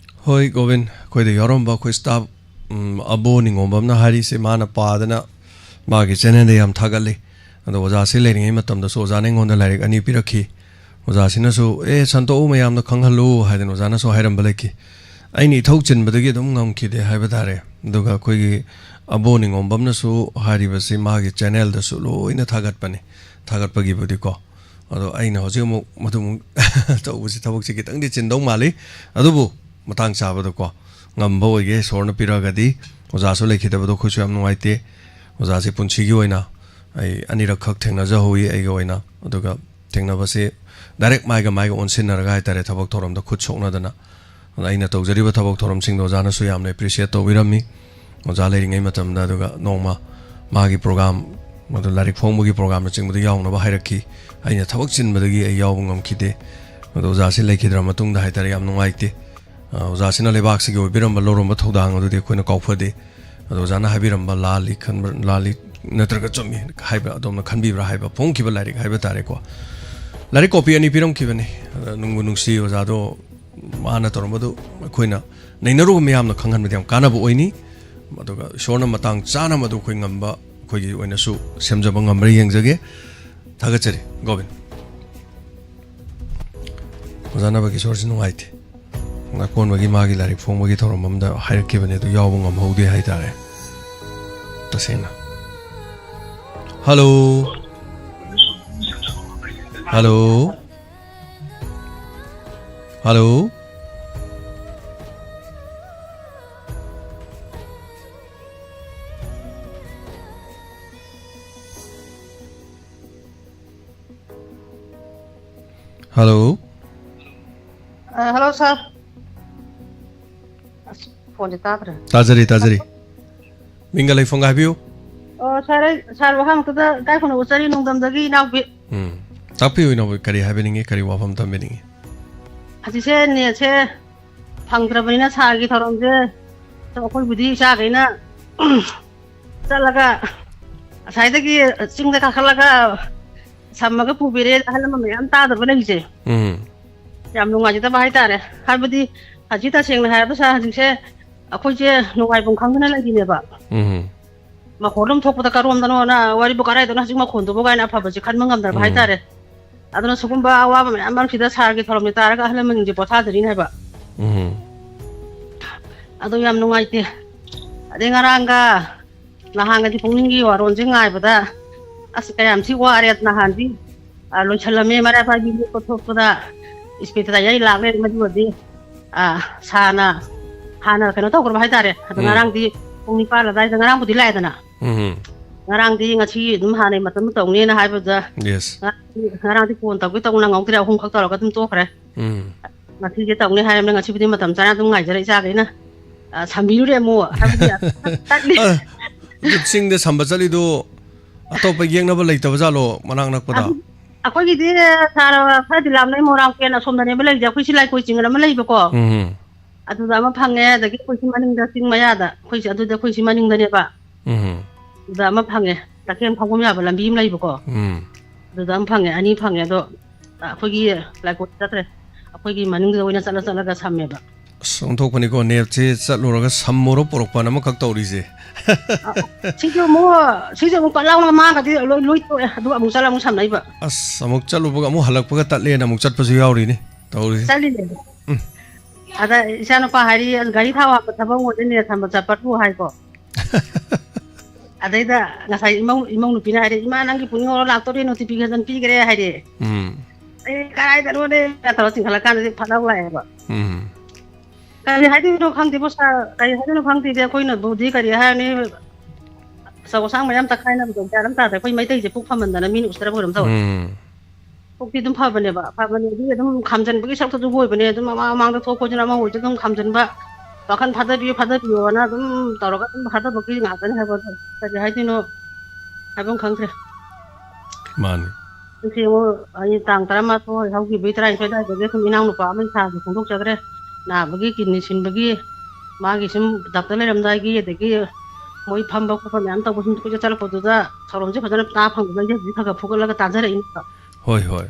ꯍꯣꯏ ꯒꯣꯕꯤꯟ, ꯑꯩꯈꯣꯏꯗ ꯌꯥꯎꯔꯝꯕ ꯑꯩꯈꯣꯏ ꯁ꯭ꯇꯥꯐ, ꯎꯝ, ꯑꯕꯣ ꯅꯤꯉꯣꯝꯕꯝꯅ ꯍꯥꯏꯔꯤꯁꯦ ꯃꯥꯅ ꯄꯥꯗꯅ ꯃꯥꯒꯤ ꯆꯦꯅꯦꯜꯗ ꯌꯥꯝ ꯊꯥꯒꯠꯂꯤ꯫ ꯑꯗꯣ ꯑꯣꯖꯥꯁꯤ ꯂꯩꯔꯤꯉꯩ ꯃꯇꯝꯗꯁꯨ ꯑꯣꯖꯥꯅ ꯑꯩꯉꯣꯟꯗ ꯂꯥꯏꯔꯤꯛ ꯑꯅꯤ ꯄꯤꯔꯛꯈꯤ꯫ ꯑꯣꯖꯥꯁꯤꯅꯁꯨ "ꯑꯦ, ꯁꯟꯇꯣꯛꯎ, ꯃꯌꯥꯝꯅ ꯈꯪꯍꯜꯂꯨ" ꯍꯥꯏꯗꯅ ꯑꯣꯖꯥꯅꯁꯨ ꯍꯥꯏꯔꯝꯕ ꯂꯩꯈꯤ꯫ ꯑꯩꯅ ꯏꯊꯧ ꯆꯤꯟꯕꯗꯒꯤ ꯑꯗꯨꯝ ꯉꯝꯈꯤꯗꯦ ꯍꯥꯏꯕ ꯇꯥꯔꯦ꯫ ꯑꯗꯨꯒ ꯑꯩꯈꯣꯏꯒꯤ ꯑꯕꯣ ꯅꯤꯉꯣꯝꯕꯝꯅꯁꯨ ꯍꯥꯏꯔꯤꯕꯁꯤ ꯃꯥꯒꯤ ꯆꯦꯅꯦꯜꯗꯁꯨ ꯂꯣꯏꯅ ꯊꯥꯒꯠꯄꯅꯤ, ꯊꯥꯒꯠꯄꯒꯤꯕꯨꯗꯤꯀꯣ꯫ ꯑꯗꯣ ꯑꯩꯅ ꯍꯧꯖꯤꯛ ꯑꯃꯨꯛ ꯃꯗꯨꯃꯨꯛ ꯇꯧꯕꯁꯤ ꯊꯕꯛꯁꯤ ꯈꯤꯇꯪꯗꯤ ꯆꯤꯟꯗꯧ ꯃꯥꯜꯂꯤ꯫ ꯑꯗꯨꯕꯨ ꯃꯇꯥꯡ ꯆꯥꯕꯗꯀꯣ ꯉꯝꯕ ꯑꯣꯏꯒꯦ, ꯏꯁꯣꯔꯅ ꯄꯤꯔꯛꯑꯒꯗꯤ꯫ ꯑꯣꯖꯥꯁꯨ ꯂꯩꯈꯤꯗꯕꯗꯣ ꯑꯩꯈꯣꯏꯁꯨ ꯌꯥꯝ ꯅꯨꯡꯉꯥꯏꯇꯦ꯫ ꯑꯣꯖꯥꯁꯦ ꯄꯨꯟꯁꯤꯒꯤ ꯑꯣꯏꯅ ꯑꯩ ꯑꯅꯤꯔꯛꯈꯛ ꯊꯦꯡꯅꯖꯍꯧꯋꯤ ꯑꯩꯒꯤ ꯑꯣꯏꯅ꯫ ꯑꯗꯨꯒ ꯊꯦꯡꯅꯕꯁꯦ ꯗꯥꯏꯔꯦꯛ ꯃꯥꯏꯒ ꯃꯥꯏꯒ ꯑꯣꯟꯁꯤꯟꯅꯔꯒ ꯍꯥꯏꯇꯥꯔꯦ, ꯊꯕꯛ ꯊꯧꯔꯝꯗ ꯈꯨꯠ ꯁꯣꯛꯅꯗꯅ꯫ ꯑꯗ ꯑꯩꯅ ꯇꯧꯖꯔꯤꯕ ꯊꯕꯛ ꯊꯧꯔꯝꯁꯤꯡꯗꯣ ꯑꯣꯖꯥꯅꯁꯨ ꯌꯥꯝꯅ ꯑꯦꯄ꯭ꯔꯤꯁꯤꯌꯦꯠ ꯇꯧꯕꯤꯔꯝꯃꯤ꯫ ꯑꯣꯖꯥ ꯂꯩꯔꯤꯉꯩ ꯃꯇꯝꯗ, ꯑꯗꯨꯒ ꯅꯣꯡꯃ ꯃꯥꯒꯤ ꯄ꯭ꯔꯣꯒꯥꯝ, ꯃꯗꯨ ꯂꯥꯏꯔꯤꯛ ꯐꯣꯡꯕꯒꯤ ꯄ꯭ꯔꯣꯒꯥꯝꯅꯆꯤꯡꯕꯗ ꯌꯥꯎꯅꯕ ꯍꯥꯏꯔꯛꯈꯤ꯫ ꯑꯩꯅ ꯊꯕꯛ ꯆꯤꯟꯕꯗꯒꯤ ꯑꯩ ꯌꯥꯎꯕ ꯉꯝꯈꯤꯗꯦ꯫ ꯑꯗꯣ ꯑꯣꯖꯥꯁꯤ ꯂꯩꯈꯤꯗ꯭ꯔ ꯃꯇꯨꯡꯗ ꯍꯥꯏꯇꯥꯔꯦ, ꯌꯥꯝ ꯅꯨꯡꯉꯥꯏꯇꯦ꯫ ꯑ, ꯑꯣꯖꯥꯁꯤꯅ ꯂꯩꯕꯥꯛꯁꯤꯒꯤ ꯑꯣꯏꯕꯤꯔꯝꯕ, ꯂꯧꯔꯝꯕ ꯊꯧꯗꯥꯡ ꯑꯗꯨꯗꯤ ꯑꯩꯈꯣꯏꯅ ꯀꯥꯎꯐꯗꯦ꯫ ꯑꯗꯣ ꯑꯣꯖꯥꯅ ꯍꯥꯏꯕꯤꯔꯝꯕ ꯂꯥꯜꯂꯤ ꯈꯟꯕ, ꯂꯥꯜꯂꯤ ꯅꯠꯇ꯭ꯔꯒ ꯆꯨꯝꯃꯤ ꯍꯥꯏꯕ ꯑꯗꯣꯝꯅ ꯈꯟꯕꯤꯕ꯭ꯔꯥ ꯍꯥꯏꯕ, ꯐꯣꯡꯈꯤꯕ ꯂꯥꯏꯔꯤꯛ ꯍꯥꯏꯕ ꯇꯥꯔꯦꯀꯣ꯫ ꯂꯥꯏꯔꯤꯛ ꯀꯣꯄꯤ ꯑꯅꯤ ꯄꯤꯔꯝꯈꯤꯕꯅꯤ꯫ ꯑꯗ ꯅꯨꯡꯕꯨ ꯅꯨꯡꯁꯤ ꯑꯣꯖꯥꯗꯣ, ꯃꯥꯅ ꯇꯧꯔꯝꯕꯗꯨ ꯑꯩꯈꯣꯏꯅ ꯅꯩꯅꯔꯨꯕ ꯃꯤꯌꯥꯝꯅ ꯈꯪꯍꯟꯕꯗ ꯌꯥꯝ ꯀꯥꯟꯅꯕ ꯑꯣꯏꯅꯤ꯫ ꯑꯗꯨꯒ ꯏꯁꯣꯔꯅ ꯃꯇꯥꯡ ꯆꯥꯅ ꯃꯗꯨ ꯑꯩꯈꯣꯏ ꯉꯝꯕ, ꯑꯩꯈꯣꯏꯒꯤ ꯑꯣꯏꯅꯁꯨ ꯁꯦꯝꯖꯕ ꯉꯝꯕ꯭ꯔꯥ ꯌꯦꯡꯖꯒꯦ꯫ ꯊꯥꯒꯠꯆꯔꯤ, ꯒꯣꯕꯤꯟ꯫ ꯑꯣꯖꯥ ꯅꯕꯀꯤꯁꯣꯔꯁꯤ ꯅꯨꯡꯉꯥꯏꯇꯦ꯫ ꯑꯀꯣꯟꯕꯒꯤ ꯃꯥꯒꯤ ꯂꯥꯏꯔꯤꯛ ꯐꯣꯡꯕꯒꯤ ꯊꯧꯔꯝ ꯑꯃꯗ ꯍꯥꯏꯔꯛꯈꯤꯕꯅꯦ, ꯑꯗꯨ ꯌꯥꯎꯕ ꯉꯝꯍꯧꯗꯦ ꯍꯥꯏꯇꯥꯔꯦ, ꯇꯁꯦꯡꯅ꯫ ꯍꯜꯂꯣ꯫ ꯍꯜꯂꯣ꯫ ꯍꯜꯂꯣ꯫ ꯍꯜꯂꯣ꯫ ꯑ, ꯍꯜꯂꯣ, ꯁꯥꯔ꯫ ꯐꯣꯟꯁꯦ ꯇꯥꯗ꯭ꯔꯦ꯫ ꯇꯥꯖꯔꯤ, ꯇꯥꯖꯔꯤ꯫ ꯃꯤꯡꯒ ꯂꯩꯐꯝꯒ ꯍꯥꯏꯕꯤꯌꯨ꯫ ꯑꯣ, ꯁꯥꯔ, ꯑꯩ, ꯁꯥꯔꯕꯨ ꯑꯍꯥꯟꯕꯗ ꯏꯀꯥꯏ ꯈꯨꯝꯅꯕ ꯎꯠꯆꯔꯤ, ꯅꯣꯡꯗꯝꯗꯒꯤ ꯏꯅꯥꯎꯄꯤ꯫ ꯎꯝ꯫ ꯇꯥꯛꯄꯤꯌꯨ, ꯏꯅꯥꯎꯕꯤ, ꯀꯔꯤ ꯍꯥꯏꯕꯤꯅꯤꯡꯉꯤ, ꯀꯔꯤ ꯋꯥꯐꯝ ꯊꯝꯕꯤꯅꯤꯡꯉꯤ? ꯍꯧꯖꯤꯛꯁꯦ ꯅꯦꯠꯁꯦ ꯐꯪꯗ꯭ꯔꯕꯅꯤꯅ ꯁꯥꯔꯒꯤ ꯊꯧꯔꯝꯁꯦ ꯑꯩꯈꯣꯏꯕꯨꯗꯤ ꯏꯆꯥꯈꯩꯅ ꯆꯠꯂꯒ ꯉꯁꯥꯏꯗꯒꯤ ꯆꯤꯡꯗ ꯀꯥꯈꯠꯂꯒ ꯁꯝꯃꯒ ꯄꯨꯕꯤꯔꯦ, ꯑꯍꯜ ꯂꯃꯟ ꯃꯌꯥꯝ ꯇꯥꯗꯕ ꯂꯩꯁꯦ꯫ ꯎꯝ꯫ ꯌꯥꯝ ꯅꯨꯡꯉꯥꯏꯖꯗꯕ ꯍꯥꯏꯇꯥꯔꯦ꯫ ꯍꯥꯏꯕꯗꯤ ꯍꯧꯖꯤꯛ ꯇꯁꯦꯡꯅ ꯍꯥꯏꯔꯕꯗ ꯁꯥꯔ, ꯍꯧꯖꯤꯛꯁꯦ ꯑꯩꯈꯣꯏꯁꯦ ꯅꯨꯡꯉꯥꯏꯐꯝ ꯈꯪꯗꯅ ꯂꯩꯔꯤꯅꯦꯕ꯫ ꯎꯝ꯫ ꯃꯈꯣꯟ ꯑꯃ ꯊꯣꯛꯄꯗ ꯀꯔꯣꯝꯗꯅꯣꯅ, ꯋꯥꯔꯤꯕꯨ ꯀꯔꯥꯏꯗꯅꯣ ꯍꯧꯖꯤꯛ ꯃꯈꯣꯟꯗꯨꯕꯨ ꯀꯥꯏꯅ ꯑꯐꯕꯁꯤ ꯈꯟꯕ ꯉꯝꯗ꯭ꯔꯕ ꯎꯝ꯫ ꯍꯥꯏꯇꯥꯔꯦ꯫ ꯑꯗꯨꯅ ꯁꯤꯒꯨꯝꯕ ꯑꯋꯥꯕ ꯃꯌꯥꯝ ꯃꯔꯛꯁꯤꯗ ꯁꯥꯔꯒꯤ ꯊꯧꯔꯝꯁꯦ ꯇꯥꯔꯒ ꯑꯍꯜ ꯂꯃꯟꯁꯤꯡꯁꯦ ꯄꯣꯊꯥꯖꯔꯤꯅꯦ ꯍꯥꯏꯕ꯫ ꯎꯝ꯫ ꯑꯗꯣ ꯌꯥꯝ ꯅꯨꯡꯉꯥꯏꯇꯦ꯫ ꯑꯗꯩ ꯉꯔꯥꯡꯒ ꯅꯍꯥꯟꯒꯗꯤ ꯄꯨꯛꯅꯤꯡꯒꯤ ꯋꯥꯔꯣꯜꯁꯦ ꯉꯥꯏꯕꯗ ꯑꯁ ꯀꯌꯥꯝ ꯊꯤ ꯋꯥꯔꯦ꯫ ꯅꯍꯥꯟꯗꯤ ꯑ, ꯂꯣꯏꯁꯜꯂꯝꯃꯦ, ꯃꯔꯥ ꯄꯥꯏꯕꯤ ꯂꯦꯞꯄ ꯊꯣꯛꯄꯗ ꯏꯁꯄꯤꯠꯇ ꯌꯩ ꯂꯥꯛ ꯂꯩꯔꯝꯃꯦ꯫ ꯑꯗꯨꯒꯗꯤ ꯑ, ꯁꯥꯔꯅ ꯍꯥꯟꯅ ꯀꯩꯅꯣ ꯇꯧꯈ꯭ꯔꯕ ꯍꯥꯏꯇꯥꯔꯦ꯫ ꯑꯗꯣ ꯎꯝ꯫ ꯉꯔꯥꯡꯗꯤ ꯄꯨꯡ ꯅꯤꯄꯥꯟ ꯑꯗꯨꯋꯥꯏꯗ, ꯉꯔꯥꯡꯕꯨꯗꯤ ꯂꯥꯛꯑꯦꯗꯅ, ꯎꯝ꯫ ꯉꯔꯥꯡꯗꯤ ꯉꯁꯤ ꯑꯗꯨꯝ ꯍꯥꯟꯅꯩ ꯃꯇꯝ ꯇꯧꯅꯦꯅ ꯍꯥꯏꯕꯗ ꯌꯦꯁ꯫ ꯉꯔꯥꯡꯗꯤ ꯐꯣꯟ ꯇꯧꯒꯦ ꯇꯧꯕ ꯅꯪꯍꯧꯗ꯭ꯔꯦ, ꯑꯍꯨꯝꯈꯛ ꯇꯧꯔꯒ ꯑꯗꯨꯝ ꯇꯣꯛꯈ꯭ꯔꯦ꯫ ꯎꯝ꯫ ꯉꯁꯤꯁꯦ ꯇꯧꯅꯤ ꯍꯥꯏꯔꯕꯅꯤꯅ ꯉꯁꯤꯕꯨꯗꯤ ꯃꯇꯝ ꯆꯥꯅ ꯑꯗꯨꯝ ꯉꯥꯏꯖꯔꯦ ꯏꯆꯥꯈꯩꯅ꯫ ꯑ, ꯁꯝꯕꯤꯔꯨꯔꯦ ꯑꯃꯨꯛ꯫ ꯍꯥꯏꯕꯗꯤ ꯇꯠꯂꯤ꯫ ꯑ, ꯆꯤꯡꯗ ꯁꯝꯕ ꯆꯠꯂꯤꯗꯣ ꯑꯇꯣꯞꯄ ꯌꯦꯡꯅꯕ ꯂꯩꯇꯕ ꯖꯥꯠꯂꯣ ꯃꯅꯥꯛ ꯅꯛꯄꯗ? ꯑꯗꯨ ꯑꯩꯈꯣꯏꯒꯤꯗꯤ ꯁꯥꯔ ꯈꯔꯗꯤ ꯂꯥꯞꯅꯩ, ꯃꯣꯏꯔꯥꯡ ꯀꯦꯟ ꯑꯁꯣꯝꯗꯅꯦꯕ ꯂꯩꯔꯤꯁꯦ꯫ ꯑꯩꯈꯣꯏ ꯁꯤ ꯂꯥꯏꯀꯣꯏ ꯆꯤꯡ ꯑꯃ ꯂꯩꯕꯀꯣ꯫ ꯎꯝ꯫ ꯑꯗꯨꯗ ꯑꯃ ꯐꯪꯉꯦ, ꯑꯗꯒꯤ ꯑꯩꯈꯣꯏ ꯁꯤ ꯃꯅꯤꯡꯗ ꯆꯤꯡ ꯃꯌꯥꯗ, ꯑꯩꯈꯣꯏ ꯁꯤ, ꯑꯗꯨꯗꯤ ꯑꯩꯈꯣꯏ ꯁꯤ ꯃꯅꯤꯡꯗꯅꯦꯕ꯫ ꯎꯝ꯫ ꯑꯗꯨꯗ ꯑꯃ ꯐꯪꯉꯦ, ꯇꯈꯦꯜ ꯐꯥꯎꯐꯝ ꯌꯥꯕ ꯂꯝꯕꯤ ꯑꯃ ꯂꯩꯕꯀꯣ꯫ ꯎꯝ꯫ ꯑꯗꯨꯗ ꯑꯃ ꯐꯪꯉꯦ, ꯑꯅꯤ ꯐꯪꯉꯦ꯫ ꯑꯗꯣ ꯑꯩꯈꯣꯏꯒꯤ ꯂꯥꯏꯀꯣꯠ ꯆꯠꯇ꯭ꯔꯦ, ꯑꯩꯈꯣꯏꯒꯤ ꯃꯅꯤꯡꯗ ꯑꯣꯏꯅ ꯆꯠꯂ ꯆꯠꯂꯒ ꯁꯝꯃꯦꯕ꯫ ꯑꯁ, ꯑꯣꯟꯊꯣꯛꯄꯅꯤꯀꯣ, ꯅꯦꯠꯁꯦ ꯆꯠꯂꯨꯔꯒ ꯁꯝꯃꯨꯔꯣ ꯄꯨꯔꯛꯄꯅ ꯑꯃꯈꯛ ꯇꯧꯔꯤꯁꯦ꯫ ꯁꯤꯁꯨ ꯑꯃꯨꯛ, ꯁꯤꯁꯨ ꯑꯃꯨꯛ ꯄꯠ ꯂꯥꯎꯅ ꯃꯥꯡꯒꯗꯤ ꯂꯣꯏ, ꯂꯣꯏ ꯇꯣꯛꯑꯦ, ꯑꯗꯨꯒ ꯑꯃꯨꯛ ꯆꯠꯂ ꯑꯃꯨꯛ ꯁꯝꯅꯩꯕ꯫ ꯑꯁ, ꯑꯃꯨꯛ ꯆꯠꯂꯨꯕꯒ ꯑꯃꯨꯛ ꯍꯜꯂꯛꯄꯒ ꯇꯠꯂꯦꯅ ꯑꯃꯨꯛ ꯆꯠꯄꯁꯨ ꯌꯥꯎꯔꯤꯅꯤ ꯇꯧꯔꯤꯁꯦ꯫ ꯆꯠꯂꯤꯅꯦ꯫ ꯎꯝ꯫ ꯑꯗ ꯏꯆꯥꯅꯨꯄꯥ ꯍꯥꯏꯔꯤ, "ꯑꯁ, ꯒꯥꯔꯤ ꯊꯥꯎ ꯍꯥꯟꯕ ꯊꯕꯛ ꯑꯣꯏꯗꯣꯏꯅꯦ, ꯊꯝꯕ ꯆꯠꯄꯕꯨ" ꯍꯥꯏꯀꯣ꯫ ꯑꯗꯩꯗ ꯉꯁꯥꯏ ꯏꯃꯧ, ꯏꯃꯧ ꯅꯨꯄꯤꯅ ꯍꯥꯏꯔꯦ, "ꯏꯃꯥ, ꯅꯪꯒꯤ ꯄꯨꯡ ꯌꯧꯔ ꯂꯥꯛꯇꯣꯔꯦ, ꯅꯣꯇꯤꯐꯤꯀꯦꯁꯟ ꯄꯤꯈ꯭ꯔꯦ" ꯍꯥꯏꯔꯦ꯫ ꯎꯝ꯫ ꯑꯩ ꯀꯗꯥꯏꯗꯅꯣꯅꯦ ꯇꯧꯔ ꯆꯤꯡꯈꯠꯂꯀꯥꯟꯗꯗꯤ ꯐꯠ ꯂꯥꯎ ꯂꯥꯛꯑꯦꯕ꯫ ꯎꯝ꯫ ꯀꯔꯤ ꯍꯥꯏꯗꯣꯏꯅꯣ ꯈꯪꯗꯦꯕꯣ ꯁꯥꯔ, ꯀꯔꯤ ꯍꯥꯏꯗꯣꯏꯅꯣ ꯈꯪꯗꯦꯗꯤ꯫ ꯑꯩꯈꯣꯏꯅꯕꯨꯗꯤ ꯀꯔꯤ ꯍꯥꯏꯔꯅꯤ, ꯑꯆꯧ ꯑꯁꯥꯡ ꯃꯌꯥꯝ ꯇꯛꯈꯥꯏꯅꯕꯗꯣ ꯒ꯭ꯌꯥꯟ ꯑꯃ ꯇꯥꯗꯦ꯫ ꯑꯩꯈꯣꯏ ꯃꯩꯇꯩꯁꯦ ꯄꯨꯛ ꯐꯃꯟꯗꯅ ꯃꯤꯅ ꯎꯁꯤꯠꯇ꯭ꯔꯕ ꯀꯩꯅꯣꯝ ꯇꯧꯔꯦ꯫ ꯎꯝ꯫ ꯄꯨꯛꯇꯤ ꯑꯗꯨꯝ ꯐꯕꯅꯦꯕ, ꯐꯕꯅꯦꯗꯤ ꯑꯗꯨꯝ ꯈꯥꯝꯖꯟꯕꯒꯤ ꯁꯔꯨꯛꯇꯁꯨ ꯑꯣꯏꯕꯅꯦ꯫ ꯑꯗꯨꯝ ꯑꯃꯥꯡ ꯑꯃꯥꯡꯗ ꯊꯣꯛꯄꯁꯤꯅ ꯑꯃ ꯑꯣꯏꯁꯨ ꯑꯗꯨꯝ ꯈꯥꯝꯖꯟꯕ, ꯋꯥꯈꯜ ꯐꯥꯗꯕꯤꯌꯨ, ꯐꯥꯗꯕꯤꯌꯨꯅ ꯑꯗꯨꯝ ꯇꯧꯔꯒ ꯑꯗꯨꯝ ꯐꯥꯗꯕꯒꯤ ꯉꯥꯛꯇꯅꯤ ꯍꯥꯏꯕ ꯑꯗꯣ꯫ ꯀꯔꯤ ꯍꯥꯏꯗꯣꯏꯅꯣ ꯍꯥꯏꯕ ꯑꯃ ꯈꯪꯗ꯭ꯔꯦ꯫ ꯃꯥꯅꯤ꯫ ꯉꯁꯤ ꯑꯃꯨꯛ ꯑꯩ ꯇꯥꯡ ꯇꯔꯥꯃꯥꯊꯣꯏ ꯍꯧꯈꯤꯕꯒꯤ ꯇꯔꯥꯅꯤꯊꯣꯏ ꯑꯗꯨꯋꯥꯏꯗꯒꯤ ꯁꯨꯝ ꯏꯅꯥꯎꯅꯨꯄꯥ ꯑꯃ ꯏꯁꯥꯁꯦ ꯐꯣꯡꯗꯣꯛꯆꯈ꯭ꯔꯦ꯫ ꯅꯥꯕꯒꯤ, ꯀꯤꯗꯅꯤ ꯁꯤꯟꯕꯒꯤ, ꯃꯥꯒꯤ ꯁꯨꯝ ꯗꯥꯛꯇꯔ ꯂꯩꯔꯝꯗꯥꯏꯒꯤ, ꯑꯗꯒꯤ ꯃꯣꯏ ꯐꯝꯕ ꯈꯣꯠꯄ ꯃꯌꯥꯝ ꯇꯧꯕ ꯁꯨꯝ ꯀꯣꯏꯆꯠ ꯆꯠꯂꯛꯄꯗꯨꯗ ꯊꯧꯔꯝꯁꯦ ꯐꯖꯅ ꯇꯥ ꯐꯪꯗꯕꯒꯤ ꯍꯧꯖꯤꯛ ꯈꯔ ꯈꯔ ꯐꯨꯒꯠꯂꯒ ꯇꯥꯖꯔꯛꯏꯅꯦꯕ꯫ ꯍꯣꯏ, ꯍꯣꯏ꯫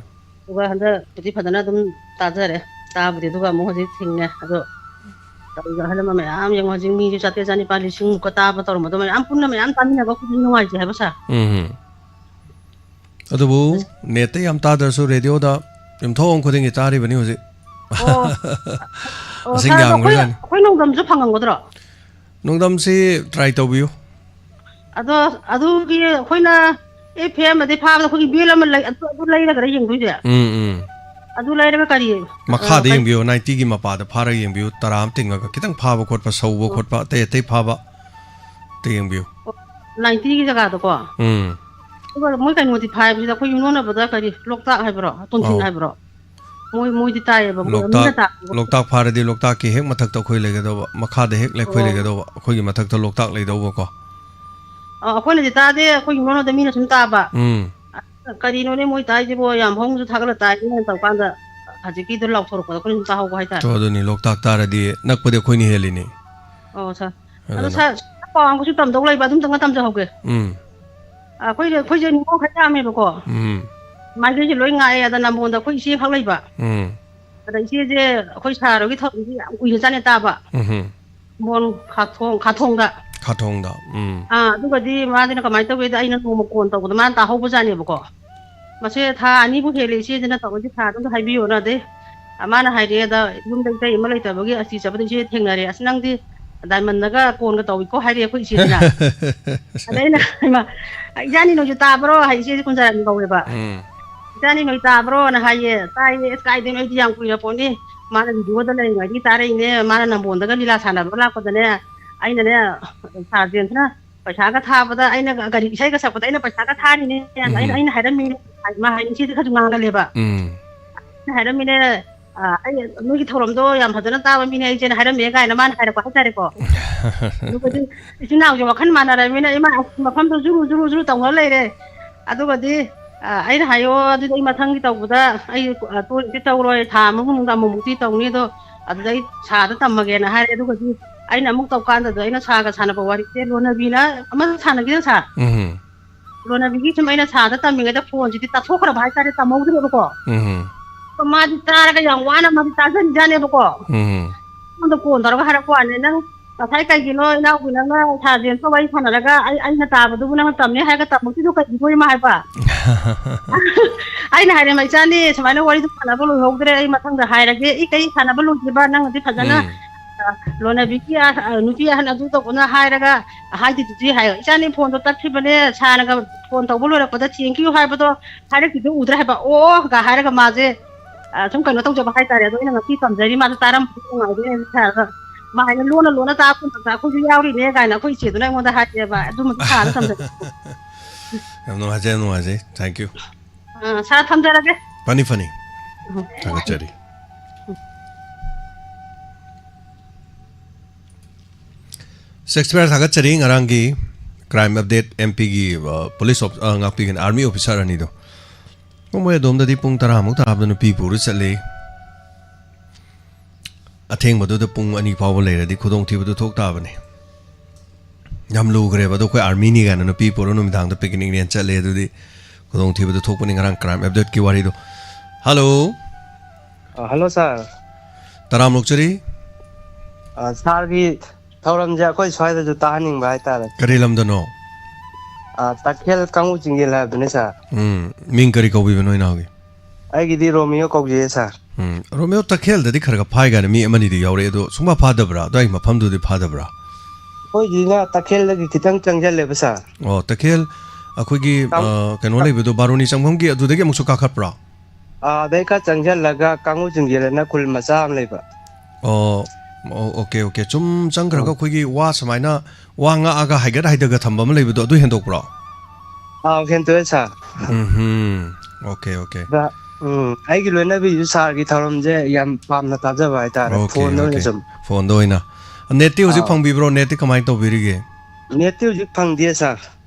ꯑꯗꯨꯒ ꯍꯟꯗꯛꯄꯨꯗꯤ ꯐꯖꯅ ꯑꯗꯨꯝ ꯇꯥꯖꯔꯦ꯫ ꯇꯥꯕꯨꯗꯤ ꯑꯗꯨꯒ ꯑꯃꯨꯛ ꯍꯧꯖꯤꯛ ꯊꯤꯡꯉꯦ꯫ ꯑꯗꯣ ꯇꯧꯔꯤꯕ ꯑꯍꯜ ꯂꯃꯟ ꯃꯌꯥꯝ ꯌꯦꯡꯉꯣ, ꯍꯧꯖꯤꯛ ꯃꯤꯁꯨ ꯆꯥꯇ꯭ꯔꯦꯠ, ꯆꯥꯅꯤꯄꯥꯜ, ꯂꯤꯁꯤꯡꯃꯨꯛꯀ ꯇꯥꯕ ꯇꯧꯔꯝꯕꯗꯣ ꯃꯌꯥꯝ ꯄꯨꯟꯅ ꯃꯌꯥꯝ ꯇꯥꯃꯤꯟꯅꯕ ꯑꯩꯈꯣꯏꯁꯨ ꯅꯨꯡꯉꯥꯏꯖꯩ ꯍꯥꯏꯕ ꯁꯥꯔ꯫ ꯎꯝ꯫ ꯑꯗꯨꯕꯨ ꯅꯦꯠꯇ ꯌꯥꯝ ꯇꯥꯗ꯭ꯔꯁꯨ ꯔꯦꯗꯤꯑꯣꯗ ꯌꯨꯝꯊꯣꯡ ꯈꯨꯗꯤꯡꯒꯤ ꯇꯥꯔꯤꯕꯅꯤ ꯍꯧꯖꯤꯛ꯫ ꯑꯣ꯫ ꯑꯣ, ꯃꯁꯤꯡ ꯁꯥꯔ, ꯑꯗꯣ ꯑꯩꯈꯣꯏ, ꯌꯥꯝꯈ꯭ꯔꯖꯥꯠꯅꯤ꯫ ꯑꯩꯈꯣꯏ ꯅꯣꯡꯗꯝꯁꯨ ꯐꯪꯉꯝꯒꯗ꯭ꯔꯣ? ꯅꯣꯡꯗꯝꯁꯤ try ꯇꯧꯕꯤꯌꯨ꯫ ꯑꯗꯣ ꯑꯗꯨꯒꯤ ꯑꯩꯈꯣꯏꯅ ꯑꯦꯐ ꯑꯦꯝ ꯑꯗꯩ ꯐꯥꯕꯗ ꯑꯩꯈꯣꯏꯒꯤ ꯕꯦꯜ ꯑꯃ ꯂꯩ, ꯑꯗꯨ, ꯑꯗꯨ ꯂꯩꯔꯒꯔ ꯌꯦꯡꯗꯣꯏꯁꯦ? ꯎꯝ, ꯎꯝ꯫ ꯑꯗꯨ ꯂꯩꯔꯒ ꯀꯔꯤ? ꯃꯈꯥꯗ ꯑ, ꯀꯔꯤ? ꯌꯦꯡꯕꯤꯌꯨ, ꯅꯥꯏꯟꯇꯤꯒꯤ ꯃꯄꯥꯗ ꯐꯥꯔꯒ ꯌꯦꯡꯕꯤꯌꯨ, ꯇꯔꯥ ꯑꯃ ꯇꯤꯡꯉꯒ ꯈꯤꯇꯪ ꯐꯥꯕ ꯈꯣꯠꯄ, ꯁꯧꯕ ꯈꯣꯠꯄ, ꯑꯇꯩ ꯑꯇꯩ ꯐꯥꯕ ꯑꯝꯇ ꯌꯦꯡꯕꯤꯌꯨ꯫ ꯅꯥꯏꯟꯇꯤꯒꯤ ꯖꯒꯥꯗꯀꯣ? ꯎꯝ꯫ ꯑꯗꯨꯒ ꯃꯣꯏ ꯀꯩꯅꯣꯗꯤ ꯐꯥꯏꯕꯁꯤꯗ ꯑꯩꯈꯣꯏ ꯌꯨꯝꯂꯣꯟꯅꯕꯗ ꯀꯔꯤ, ꯂꯣꯛꯇꯥꯛ ꯍꯥꯏꯕ꯭ꯔꯣ, ꯇꯣꯟꯊꯤꯟ ꯑꯧ꯫ ꯍꯥꯏꯕ꯭ꯔꯣ? ꯃꯣꯏ, ꯃꯣꯏꯗꯤ ꯇꯥꯏꯌꯦꯕ, ꯃꯣꯏ ꯃꯤꯅ ꯂꯣꯛꯇꯥꯛ, ꯇꯥꯕ꯫ ꯂꯣꯛꯇꯥꯛ ꯐꯥꯔꯗꯤ ꯂꯣꯛꯇꯥꯛꯀꯤ ꯍꯦꯛ ꯃꯊꯛꯇ ꯑꯩꯈꯣꯏ ꯂꯩꯒꯗꯧꯕ, ꯃꯈꯥꯗ ꯍꯦꯛ ꯑꯩꯈꯣꯏ ꯑꯣ꯫ ꯂꯩꯒꯗꯧꯕ, ꯑꯩꯈꯣꯏꯒꯤ ꯃꯊꯛꯇ ꯂꯣꯛꯇꯥꯛ ꯂꯩꯗꯧꯕꯀꯣ꯫ ꯑ, ꯑꯩꯈꯣꯏꯅꯗꯤ ꯇꯥꯗꯦ, ꯑꯩꯈꯣꯏ ꯌꯨꯝꯂꯣꯟꯅꯕꯗ ꯃꯤꯅ ꯁꯨꯝ ꯇꯥꯕ꯫ ꯎꯝ꯫ ꯀꯔꯤꯅꯣꯅꯦ ꯃꯣꯏ ꯇꯥꯏꯁꯤꯕꯣ, ꯌꯥꯝ ꯍꯧꯅꯁꯨ ꯊꯥꯒꯠꯂ ꯇꯥꯏꯅ ꯇꯧꯀꯥꯟꯗ ꯍꯧꯖꯤꯛꯀꯤꯗꯣ ꯂꯥꯎꯊꯣꯔꯛꯄꯗꯣ ꯑꯩꯈꯣꯏꯅ ꯁꯨꯝ ꯇꯥꯍꯧꯕ ꯍꯥꯏꯇꯥꯔꯦ꯫ ꯇꯣ, ꯑꯗꯨꯅꯤ, ꯂꯣꯛꯇꯥꯛ ꯇꯥꯔꯗꯤ ꯅꯛꯄꯗꯤ ꯑꯩꯈꯣꯏꯅ ꯍꯦꯜꯂꯤꯅꯤ꯫ ꯑꯣ, ꯁꯥꯔ꯫ ꯑꯗꯣ ꯑꯗꯨꯅ꯫ ꯁꯥꯔ, ꯁꯥꯔ, ꯄꯥꯎ ꯑꯃꯒꯁꯨ ꯇꯝꯗꯧ ꯂꯩꯕ, ꯑꯗꯨꯝꯇꯪꯒ ꯇꯝꯖꯍꯧꯒꯦ꯫ ꯎꯝ꯫ ꯑꯩꯈꯣꯏꯁꯦ, ꯑꯩꯈꯣꯏꯁꯦ ꯅꯤꯉꯣꯜ ꯈꯔ ꯌꯥꯝꯃꯦꯕꯀꯣ꯫ ꯎꯝ꯫ ꯃꯥꯏꯀꯩꯁꯦ ꯂꯣꯏ ꯉꯥꯛꯑꯦ꯫ ꯑꯗ ꯅꯝꯕꯣꯟꯗ ꯑꯩꯈꯣꯏ ꯏꯆꯦ ꯈꯛ ꯂꯩꯕ꯫ ꯎꯝ꯫ ꯑꯗ ꯏꯆꯦꯁꯦ ꯑꯩꯈꯣꯏ ꯁꯥꯔ ꯍꯣꯏꯒꯤ ꯊꯧꯔꯝꯁꯦ ꯌꯥꯝ ꯀꯨꯏꯅ ꯆꯠꯅꯦ ꯇꯥꯕ꯫ ꯎꯝ꯫ ꯅꯝꯕꯣꯟ ꯈꯥꯊꯣꯡ, ꯈꯥꯊꯣꯡꯗ꯫ ꯈꯥꯊꯣꯡꯗ꯫ ꯎꯝ꯫ ꯑꯥ, ꯑꯗꯨꯒꯗꯤ ꯃꯥꯁꯤꯅ ꯀꯃꯥꯏꯅ ꯇꯧꯒꯦꯗ, ꯑꯩꯅ ꯅꯣꯡꯃ ꯀꯣꯟ ꯇꯧꯕꯗ ꯃꯥꯅ ꯇꯥꯍꯧꯕꯖꯥꯠꯅꯦꯕꯀꯣ꯫ ꯃꯁꯦ ꯊꯥ ꯑꯅꯤꯕꯨ ꯍꯦꯜꯂꯦ ꯏꯆꯦꯁꯤꯅ ꯇꯧꯔꯤꯁꯦ, ꯁꯥꯔꯗ ꯑꯝꯇ ꯍꯥꯏꯕꯤꯌꯣꯅ꯫ ꯑꯗꯩ ꯃꯥꯅ ꯍꯥꯏꯔꯛꯑꯦ, ꯑꯗ ꯌꯨꯝꯗ ꯏꯇꯩ ꯑꯃ ꯂꯩꯇꯕꯒꯤ ꯑꯁꯤ ꯆꯠꯄꯗ ꯏꯆꯦ ꯊꯦꯡꯅꯔꯦ꯫ "ꯑꯁ, ꯅꯪꯗꯤ ꯗꯥꯏꯃꯟꯗꯒ ꯀꯣꯟꯒ ꯇꯧꯏꯀꯣ" ꯍꯥꯏꯔꯛꯑꯦ ꯑꯩꯈꯣꯏ ꯏꯆꯦꯁꯤꯅ꯫ ꯑꯗ ꯑꯩꯅ, "ꯍꯩꯃꯥ, ꯏꯆꯥꯅꯤ ꯅꯣꯏꯁꯨ ꯇꯥꯕ꯭ꯔꯣ?" ꯍꯥꯏ, ꯏꯆꯦꯁꯦ ꯀꯨꯟꯖꯔꯥꯅꯤ ꯀꯧꯋꯦꯕ꯫ ꯎꯝ꯫ "ꯏꯆꯥꯅꯤ ꯅꯣꯏ ꯇꯥꯕ꯭ꯔꯣꯅ?" ꯍꯥꯏꯌꯦ꯫ "ꯇꯥꯏꯌꯦ꯫ ꯑꯁ, ꯀꯥꯏꯗꯩꯅꯣ, ꯑꯩꯗꯤ ꯌꯥꯝ ꯀꯨꯏꯔ ꯄꯣꯠꯅꯤ꯫ ꯃꯥꯅ ꯔꯦꯗꯤꯑꯣꯗ ꯂꯩꯔꯤꯉꯩꯗꯒꯤ ꯇꯥꯔꯛꯏꯅꯦ꯫ ꯃꯥꯅ ꯅꯝꯕꯣꯟꯗꯒ ꯂꯤꯂꯥ ꯁꯥꯟꯅꯕ ꯂꯥꯛꯄꯗꯅꯦ, ꯑꯩꯅꯅꯦ, ꯁꯥꯔ ꯖꯦꯝꯁꯅ ꯄꯩꯁꯥꯒ ꯊꯥꯕꯗ ꯑꯩꯅ ꯀꯔꯤ ꯏꯁꯩꯒ ꯁꯛꯄꯗ ꯑꯩꯅ ꯄꯩꯁꯥꯒ ꯊꯥꯔꯤꯅꯦ꯫ ꯑꯩꯅ, ꯎꯝ꯫ ꯑꯩꯅ ꯍꯥꯏꯔꯝꯃꯤꯅꯦ" ꯍꯥꯏ, ꯃꯥ ꯍꯥꯏ, ꯏꯆꯦꯗꯤ ꯈꯔꯁꯨ ꯉꯥꯡꯒꯜꯂꯦꯕ꯫ ꯎꯝ꯫ "ꯑꯩꯅ ꯍꯥꯏꯔꯝꯃꯤꯅꯦ, ꯑ, ꯑꯩ ꯅꯣꯏꯒꯤ ꯊꯧꯔꯝꯗꯣ ꯌꯥꯝ ꯐꯖꯅ ꯇꯥꯕ ꯃꯤꯅꯦ ꯑꯩꯁꯦꯅ ꯍꯥꯏꯔꯝꯃꯦ ꯀꯥꯏꯅ ꯃꯥꯅ ꯍꯥꯏꯔꯛꯄ ꯍꯥꯏꯇꯥꯔꯦꯀꯣ꯫ ꯑꯗꯨꯒꯗꯤ ꯏꯆꯤꯟ ꯏꯅꯥꯎꯁꯦ ꯋꯥꯈꯜ ꯃꯥꯟꯅꯔꯕꯅꯤꯅ ꯏꯃꯥ ꯃꯐꯝꯗꯣ ꯖꯨꯔꯨ ꯖꯨꯔꯨ ꯖꯨꯔꯨ ꯇꯧꯅ ꯂꯩꯔꯦ꯫ ꯑꯗꯨꯒꯗꯤ, ꯑ, ꯑꯩꯅ ꯍꯥꯏꯌꯣ ꯑꯗꯨꯗꯤ ꯑꯩ ꯃꯊꯪꯒꯤ ꯇꯧꯕꯗ ꯑꯩ, ꯑ, ꯇꯣꯏꯅꯗꯤ ꯇꯧꯔꯣꯏ, ꯊꯥ ꯑꯃꯒꯨꯝꯗ ꯑꯃꯨꯛꯃꯨꯛꯇꯤ ꯇꯧꯅꯤ, ꯑꯗꯣ ꯑꯗꯨꯗ ꯑꯩ ꯁꯥꯗ ꯇꯝꯃꯒꯦꯅ ꯍꯥꯏꯔꯦ꯫ ꯑꯗꯨꯒꯗꯤ ꯑꯩꯅ ꯑꯃꯨꯛ ꯇꯧꯀꯥꯟꯗꯗ ꯑꯩꯅ ꯁꯥꯒ ꯁꯥꯟꯅꯕ ꯋꯥꯔꯤꯁꯦ ꯂꯣꯅꯕꯤꯅ ꯑꯃ ꯁꯥꯟꯅꯈꯤꯗꯅ ꯁꯥ ꯎꯝ꯫ ꯂꯣꯅꯕꯤꯒꯤ ꯁꯨꯝ ꯑꯩꯅ ꯁꯥꯗ ꯇꯝꯃꯤꯉꯩꯗ ꯐꯣꯟꯁꯤꯗꯤ ꯇꯥꯊꯣꯛꯈ꯭ꯔꯕ ꯍꯥꯏꯇꯥꯔꯦ, ꯇꯝꯍꯧꯗ꯭ꯔꯦꯕꯀꯣ꯫ ꯎꯝ꯫ ꯑꯗꯣ ꯃꯥꯗꯤ ꯇꯥꯔꯒ ꯌꯥꯝ ꯋꯥꯅ ꯃꯥꯗꯤ ꯇꯥꯖꯔꯤꯖꯥꯠꯅꯦꯕꯀꯣ꯫ ꯎꯝ꯫ ꯑꯩꯉꯣꯟꯗ ꯐꯣꯟ ꯇꯧꯔꯒ ꯍꯥꯏꯔꯛꯄ ꯋꯥꯅꯦ, "ꯅꯪ ꯉꯁꯥꯏ ꯀꯩꯒꯤꯅꯣ ꯏꯅꯥꯎꯒꯤ ꯅꯪꯅ ꯁꯥꯔ ꯖꯦꯝꯁꯀ ꯋꯥꯔꯤ ꯁꯥꯟꯅꯔꯒ ꯑꯩ, ꯑꯩꯅ ꯇꯥꯕꯗꯨꯕꯨ ꯅꯪꯅ ꯇꯝꯃꯦ ꯍꯥꯏꯔꯒ ꯇꯝꯃꯛꯇ꯭ꯔꯤꯗꯣ ꯀꯩꯒꯤꯅꯣ ꯏꯃꯥ?" ꯍꯥꯏꯕ꯫ ꯑꯩꯅ ꯍꯥꯏꯔꯦ, "ꯃꯩꯆꯥꯅꯤ, ꯁꯨꯃꯥꯏꯅ ꯋꯥꯔꯤꯗꯣ ꯁꯥꯟꯅꯕ ꯂꯣꯏꯍꯧꯗ꯭ꯔꯦ, ꯑꯩ ꯃꯊꯪꯗ ꯍꯥꯏꯔꯒꯦ꯫" "ꯏ, ꯀꯩ ꯁꯥꯟꯅꯕ ꯂꯣꯏꯗ꯭ꯔꯤꯕ? ꯅꯪꯅꯗꯤ ꯐꯖꯅ, ꯎꯝ꯫ ꯑ, ꯂꯣꯅꯕꯤꯒꯤ, ꯑ, ꯑ, ꯅꯨꯄꯤ ꯑꯍꯟ ꯑꯗꯨ ꯇꯧꯕꯅ ꯍꯥꯏꯔꯒ ꯍꯥꯏꯗꯨꯗꯤ?" ꯍꯥꯏꯌꯣ꯫ "ꯏꯆꯥꯅꯤ, ꯐꯣꯟꯗꯣ ꯇꯠꯈꯤꯕꯅꯦ, ꯁꯥꯔꯅꯒ ꯐꯣꯟ ꯇꯧꯕ ꯂꯣꯏꯔꯛꯄꯗ thank you ꯍꯥꯏꯕꯗꯣ ꯍꯥꯏꯔꯛꯈꯤꯗꯣ ꯎꯗ꯭ꯔꯦ" ꯍꯥꯏꯕ꯫ "ꯑꯣ" ꯒ ꯍꯥꯏꯔꯒ ꯃꯥꯁꯦ, ꯑ, ꯁꯨꯝ ꯀꯩꯅꯣ ꯇꯧꯖꯕ ꯍꯥꯏꯇꯥꯔꯦ꯫ ꯑꯗꯣ ꯑꯩꯅ ꯉꯁꯤ ꯇꯝꯖꯔꯤ, ꯃꯥꯁꯨ ꯇꯥꯔꯝꯕꯗꯤ ꯅꯨꯡꯉꯥꯏꯗꯣꯏꯅꯦ ꯁꯥꯔꯒ꯫ ꯃꯥ ꯍꯥꯏꯅ ꯂꯣꯟꯅ ꯂꯣꯟꯅ ꯇꯥꯛꯄ ꯃꯇꯝꯗ ꯑꯩꯈꯣꯏꯁꯨ ꯌꯥꯎꯔꯤꯅꯦ ꯀꯥꯏꯅ ꯑꯩꯈꯣꯏ ꯏꯆꯦꯗꯨꯅ ꯑꯩꯉꯣꯟꯗ ꯍꯥꯏꯌꯦꯕ꯫ ꯑꯗꯨꯃꯁꯨ ꯁꯥꯔꯒ ꯇꯝꯖꯔꯤ꯫ ꯌꯥꯝ ꯅꯨꯡꯉꯥꯏꯖꯩ, ꯌꯥꯝ ꯅꯨꯡꯉꯥꯏꯖꯩ꯫ Thank you꯫ ꯑ, ꯁꯥꯔ, ꯊꯝꯖꯔꯒꯦ꯫ ꯐꯅꯤ, ꯐꯅꯤ꯫ ꯎꯝ꯫ ꯊꯥꯒꯠꯆꯔꯤ꯫ ꯁꯦꯛꯁꯄꯤꯌꯔ ꯊꯥꯒꯠꯆꯔꯤ꯫ ꯉꯔꯥꯡꯒꯤ crime update, ꯑꯦꯝ ꯄꯤꯒꯤ, ꯑ, ꯄꯨꯂꯤꯁ ꯑꯣꯐ-, ꯑ, ꯉꯥꯛꯄꯤꯒꯅꯤ, ꯑꯥꯔꯃꯤ ꯑꯣꯐꯤꯁꯥꯔ ꯑꯅꯤꯗꯣ꯫ ꯃꯣꯏ ꯑꯗꯣꯝꯗꯗꯤ ꯄꯨꯡ ꯇꯔꯥꯃꯨꯛ ꯇꯥꯕꯗ ꯅꯨꯄꯤ ꯄꯨꯔ ꯆꯠꯂꯤ꯫ ꯑꯊꯦꯡꯕꯗꯨꯗ ꯄꯨꯡ ꯑꯅꯤ ꯐꯥꯎꯕ ꯂꯩꯔꯗꯤ ꯈꯨꯗꯣꯡꯊꯤꯕꯗꯨ ꯊꯣꯛ ꯇꯥꯕꯅꯤ꯫ ꯌꯥꯝ ꯂꯨꯈ꯭ꯔꯦꯕ꯫ ꯑꯗꯣ ꯑꯩꯈꯣꯏ ꯑꯥꯔꯃꯤꯅꯤ ꯀꯥꯏꯅ ꯅꯨꯄꯤ ꯄꯨꯔ ꯅꯨꯃꯤꯗꯥꯡꯗ ꯄꯤꯛꯅꯤꯛꯅꯦꯅ ꯆꯠꯂꯦ, ꯑꯗꯨꯗꯤ ꯈꯨꯗꯣꯡꯊꯤꯕꯗꯨ ꯊꯣꯛꯄꯅꯤ꯫ ꯉꯔꯥꯡ crime update ꯀꯤ ꯋꯥꯔꯤꯗꯣ꯫ ꯍꯜꯂꯣ꯫ ꯑ, ꯍꯜꯂꯣ ꯁꯥꯔ꯫ ꯇꯔꯥꯝ ꯑꯣꯛꯆꯔꯤ꯫ ꯑ, ꯁꯥꯔꯒꯤ ꯊꯧꯔꯝꯁꯦ ꯑꯩꯈꯣꯏ ꯁ꯭ꯋꯥꯏꯗꯁꯨ ꯇꯥꯍꯟꯅꯤꯡꯕ ꯍꯥꯏꯇꯥꯔꯦ꯫ ꯀꯔꯤ ꯂꯝꯗꯅꯣ? ꯑ, ꯇꯈꯦꯜ ꯀꯥꯡꯕꯨ ꯆꯤꯡꯖꯦꯜ ꯍꯥꯏꯕꯗꯨꯅꯦ ꯁꯥꯔ꯫ ꯎꯝ, ꯃꯤꯡ ꯀꯔꯤ ꯀꯧꯕꯤꯕꯅꯣ ꯏꯅꯥꯎꯒꯤ? ꯑꯩꯒꯤꯗꯤ ꯔꯣꯃꯤꯌꯣ ꯀꯧꯖꯩꯌꯦ ꯁꯥꯔ꯫ ꯎꯝ, ꯔꯣꯃꯤꯌꯣ ꯇꯈꯦꯜꯗꯗꯤ ꯈꯔ ꯈꯔ ꯐꯥꯏ ꯀꯥꯏꯅ ꯃꯤ ꯑꯃꯅꯤꯗꯤ ꯌꯥꯎꯔꯛꯑꯦ, ꯑꯗꯣ ꯁꯨꯡꯐꯥ ꯐꯥꯗꯕ꯭ꯔꯥ? ꯑꯗꯨꯋꯥꯏ ꯃꯐꯝꯗꯨꯗꯤ ꯐꯥꯗꯕ꯭ꯔꯥ? ꯑꯩꯈꯣꯏꯁꯤꯅ ꯇꯈꯦꯜꯗꯒꯤ ꯈꯤꯇꯪ ꯆꯪꯁꯤꯜꯂꯦꯕ ꯁꯥꯔ꯫ ꯑꯣ, ꯇꯈꯦꯜ ꯑꯩꯈꯣꯏꯒꯤ, ꯀꯥꯡ-, ꯑ, ꯀꯩꯅꯣ ꯀꯥꯡ- ꯂꯩꯕꯗꯣ, ꯕꯥꯔꯨꯅꯤ ꯆꯪꯐꯝꯒꯤ ꯑꯗꯨꯗꯒꯤ ꯑꯃꯨꯛꯁꯨ ꯀꯥꯈꯠꯄ꯭ꯔꯣ? ꯑꯥ, ꯑꯗꯩ ꯈꯔ ꯆꯪꯁꯤꯜꯂꯒ ꯀꯥꯡꯕꯨ ꯆꯤꯡꯖꯦꯜ ꯑꯅ ꯈꯨꯜ ꯃꯆꯥ ꯑꯃ ꯂꯩꯕ꯫ ꯑꯣ, ꯑꯣ, ꯑꯣꯀꯦ, ꯑꯣꯀꯦ꯫ ꯁꯨꯝ ꯆꯪꯈ꯭ꯔꯒ ꯑꯥ꯫ ꯑꯩꯈꯣꯏꯒꯤ ꯋꯥ ꯁꯨꯃꯥꯏꯅ ꯋꯥ ꯉꯥꯛꯑꯒ ꯍꯥꯏꯒꯠ ꯍꯥꯏꯗꯒ ꯊꯝꯕ ꯑꯃ ꯂꯩꯕꯗꯣ, ꯑꯗꯨ ꯍꯦꯟꯗꯣꯛꯄ꯭ꯔꯣ? ꯑꯥ, ꯍꯦꯟꯗꯣꯛꯑꯦ, ꯁꯥꯔ꯫ ꯎꯝꯍꯨꯝ꯫ Okay, okay. ꯑꯗ ꯎꯝ, ꯑꯩꯒꯤ ꯂꯣꯏꯅꯕꯤꯁꯨ ꯁꯥꯔꯒꯤ ꯊꯧꯔꯝꯁꯦ ꯌꯥꯝ ꯄꯥꯝꯅ ꯇꯥꯖꯕ ꯍꯥꯏꯇꯥꯔꯦ, ꯑꯣꯀꯦ, ꯐꯣꯟꯗ ꯑꯣꯏꯅ ꯑꯣꯀꯦ꯫ ꯁꯨꯝ꯫ ꯐꯣꯟꯗ ꯑꯣꯏꯅ꯫ ꯅꯦꯠꯇꯤ ꯍꯧꯖꯤꯛ ꯑꯥꯎ꯫ ꯐꯪꯕꯤꯕ꯭ꯔꯣ? ꯅꯦꯠꯇꯤ ꯀꯃꯥꯏꯅ ꯇꯧꯕꯤꯔꯤꯒꯦ? ꯅꯦꯠꯇꯤ ꯍꯧꯖꯤꯛ ꯐꯪꯗꯦ, ꯁꯥꯔ꯫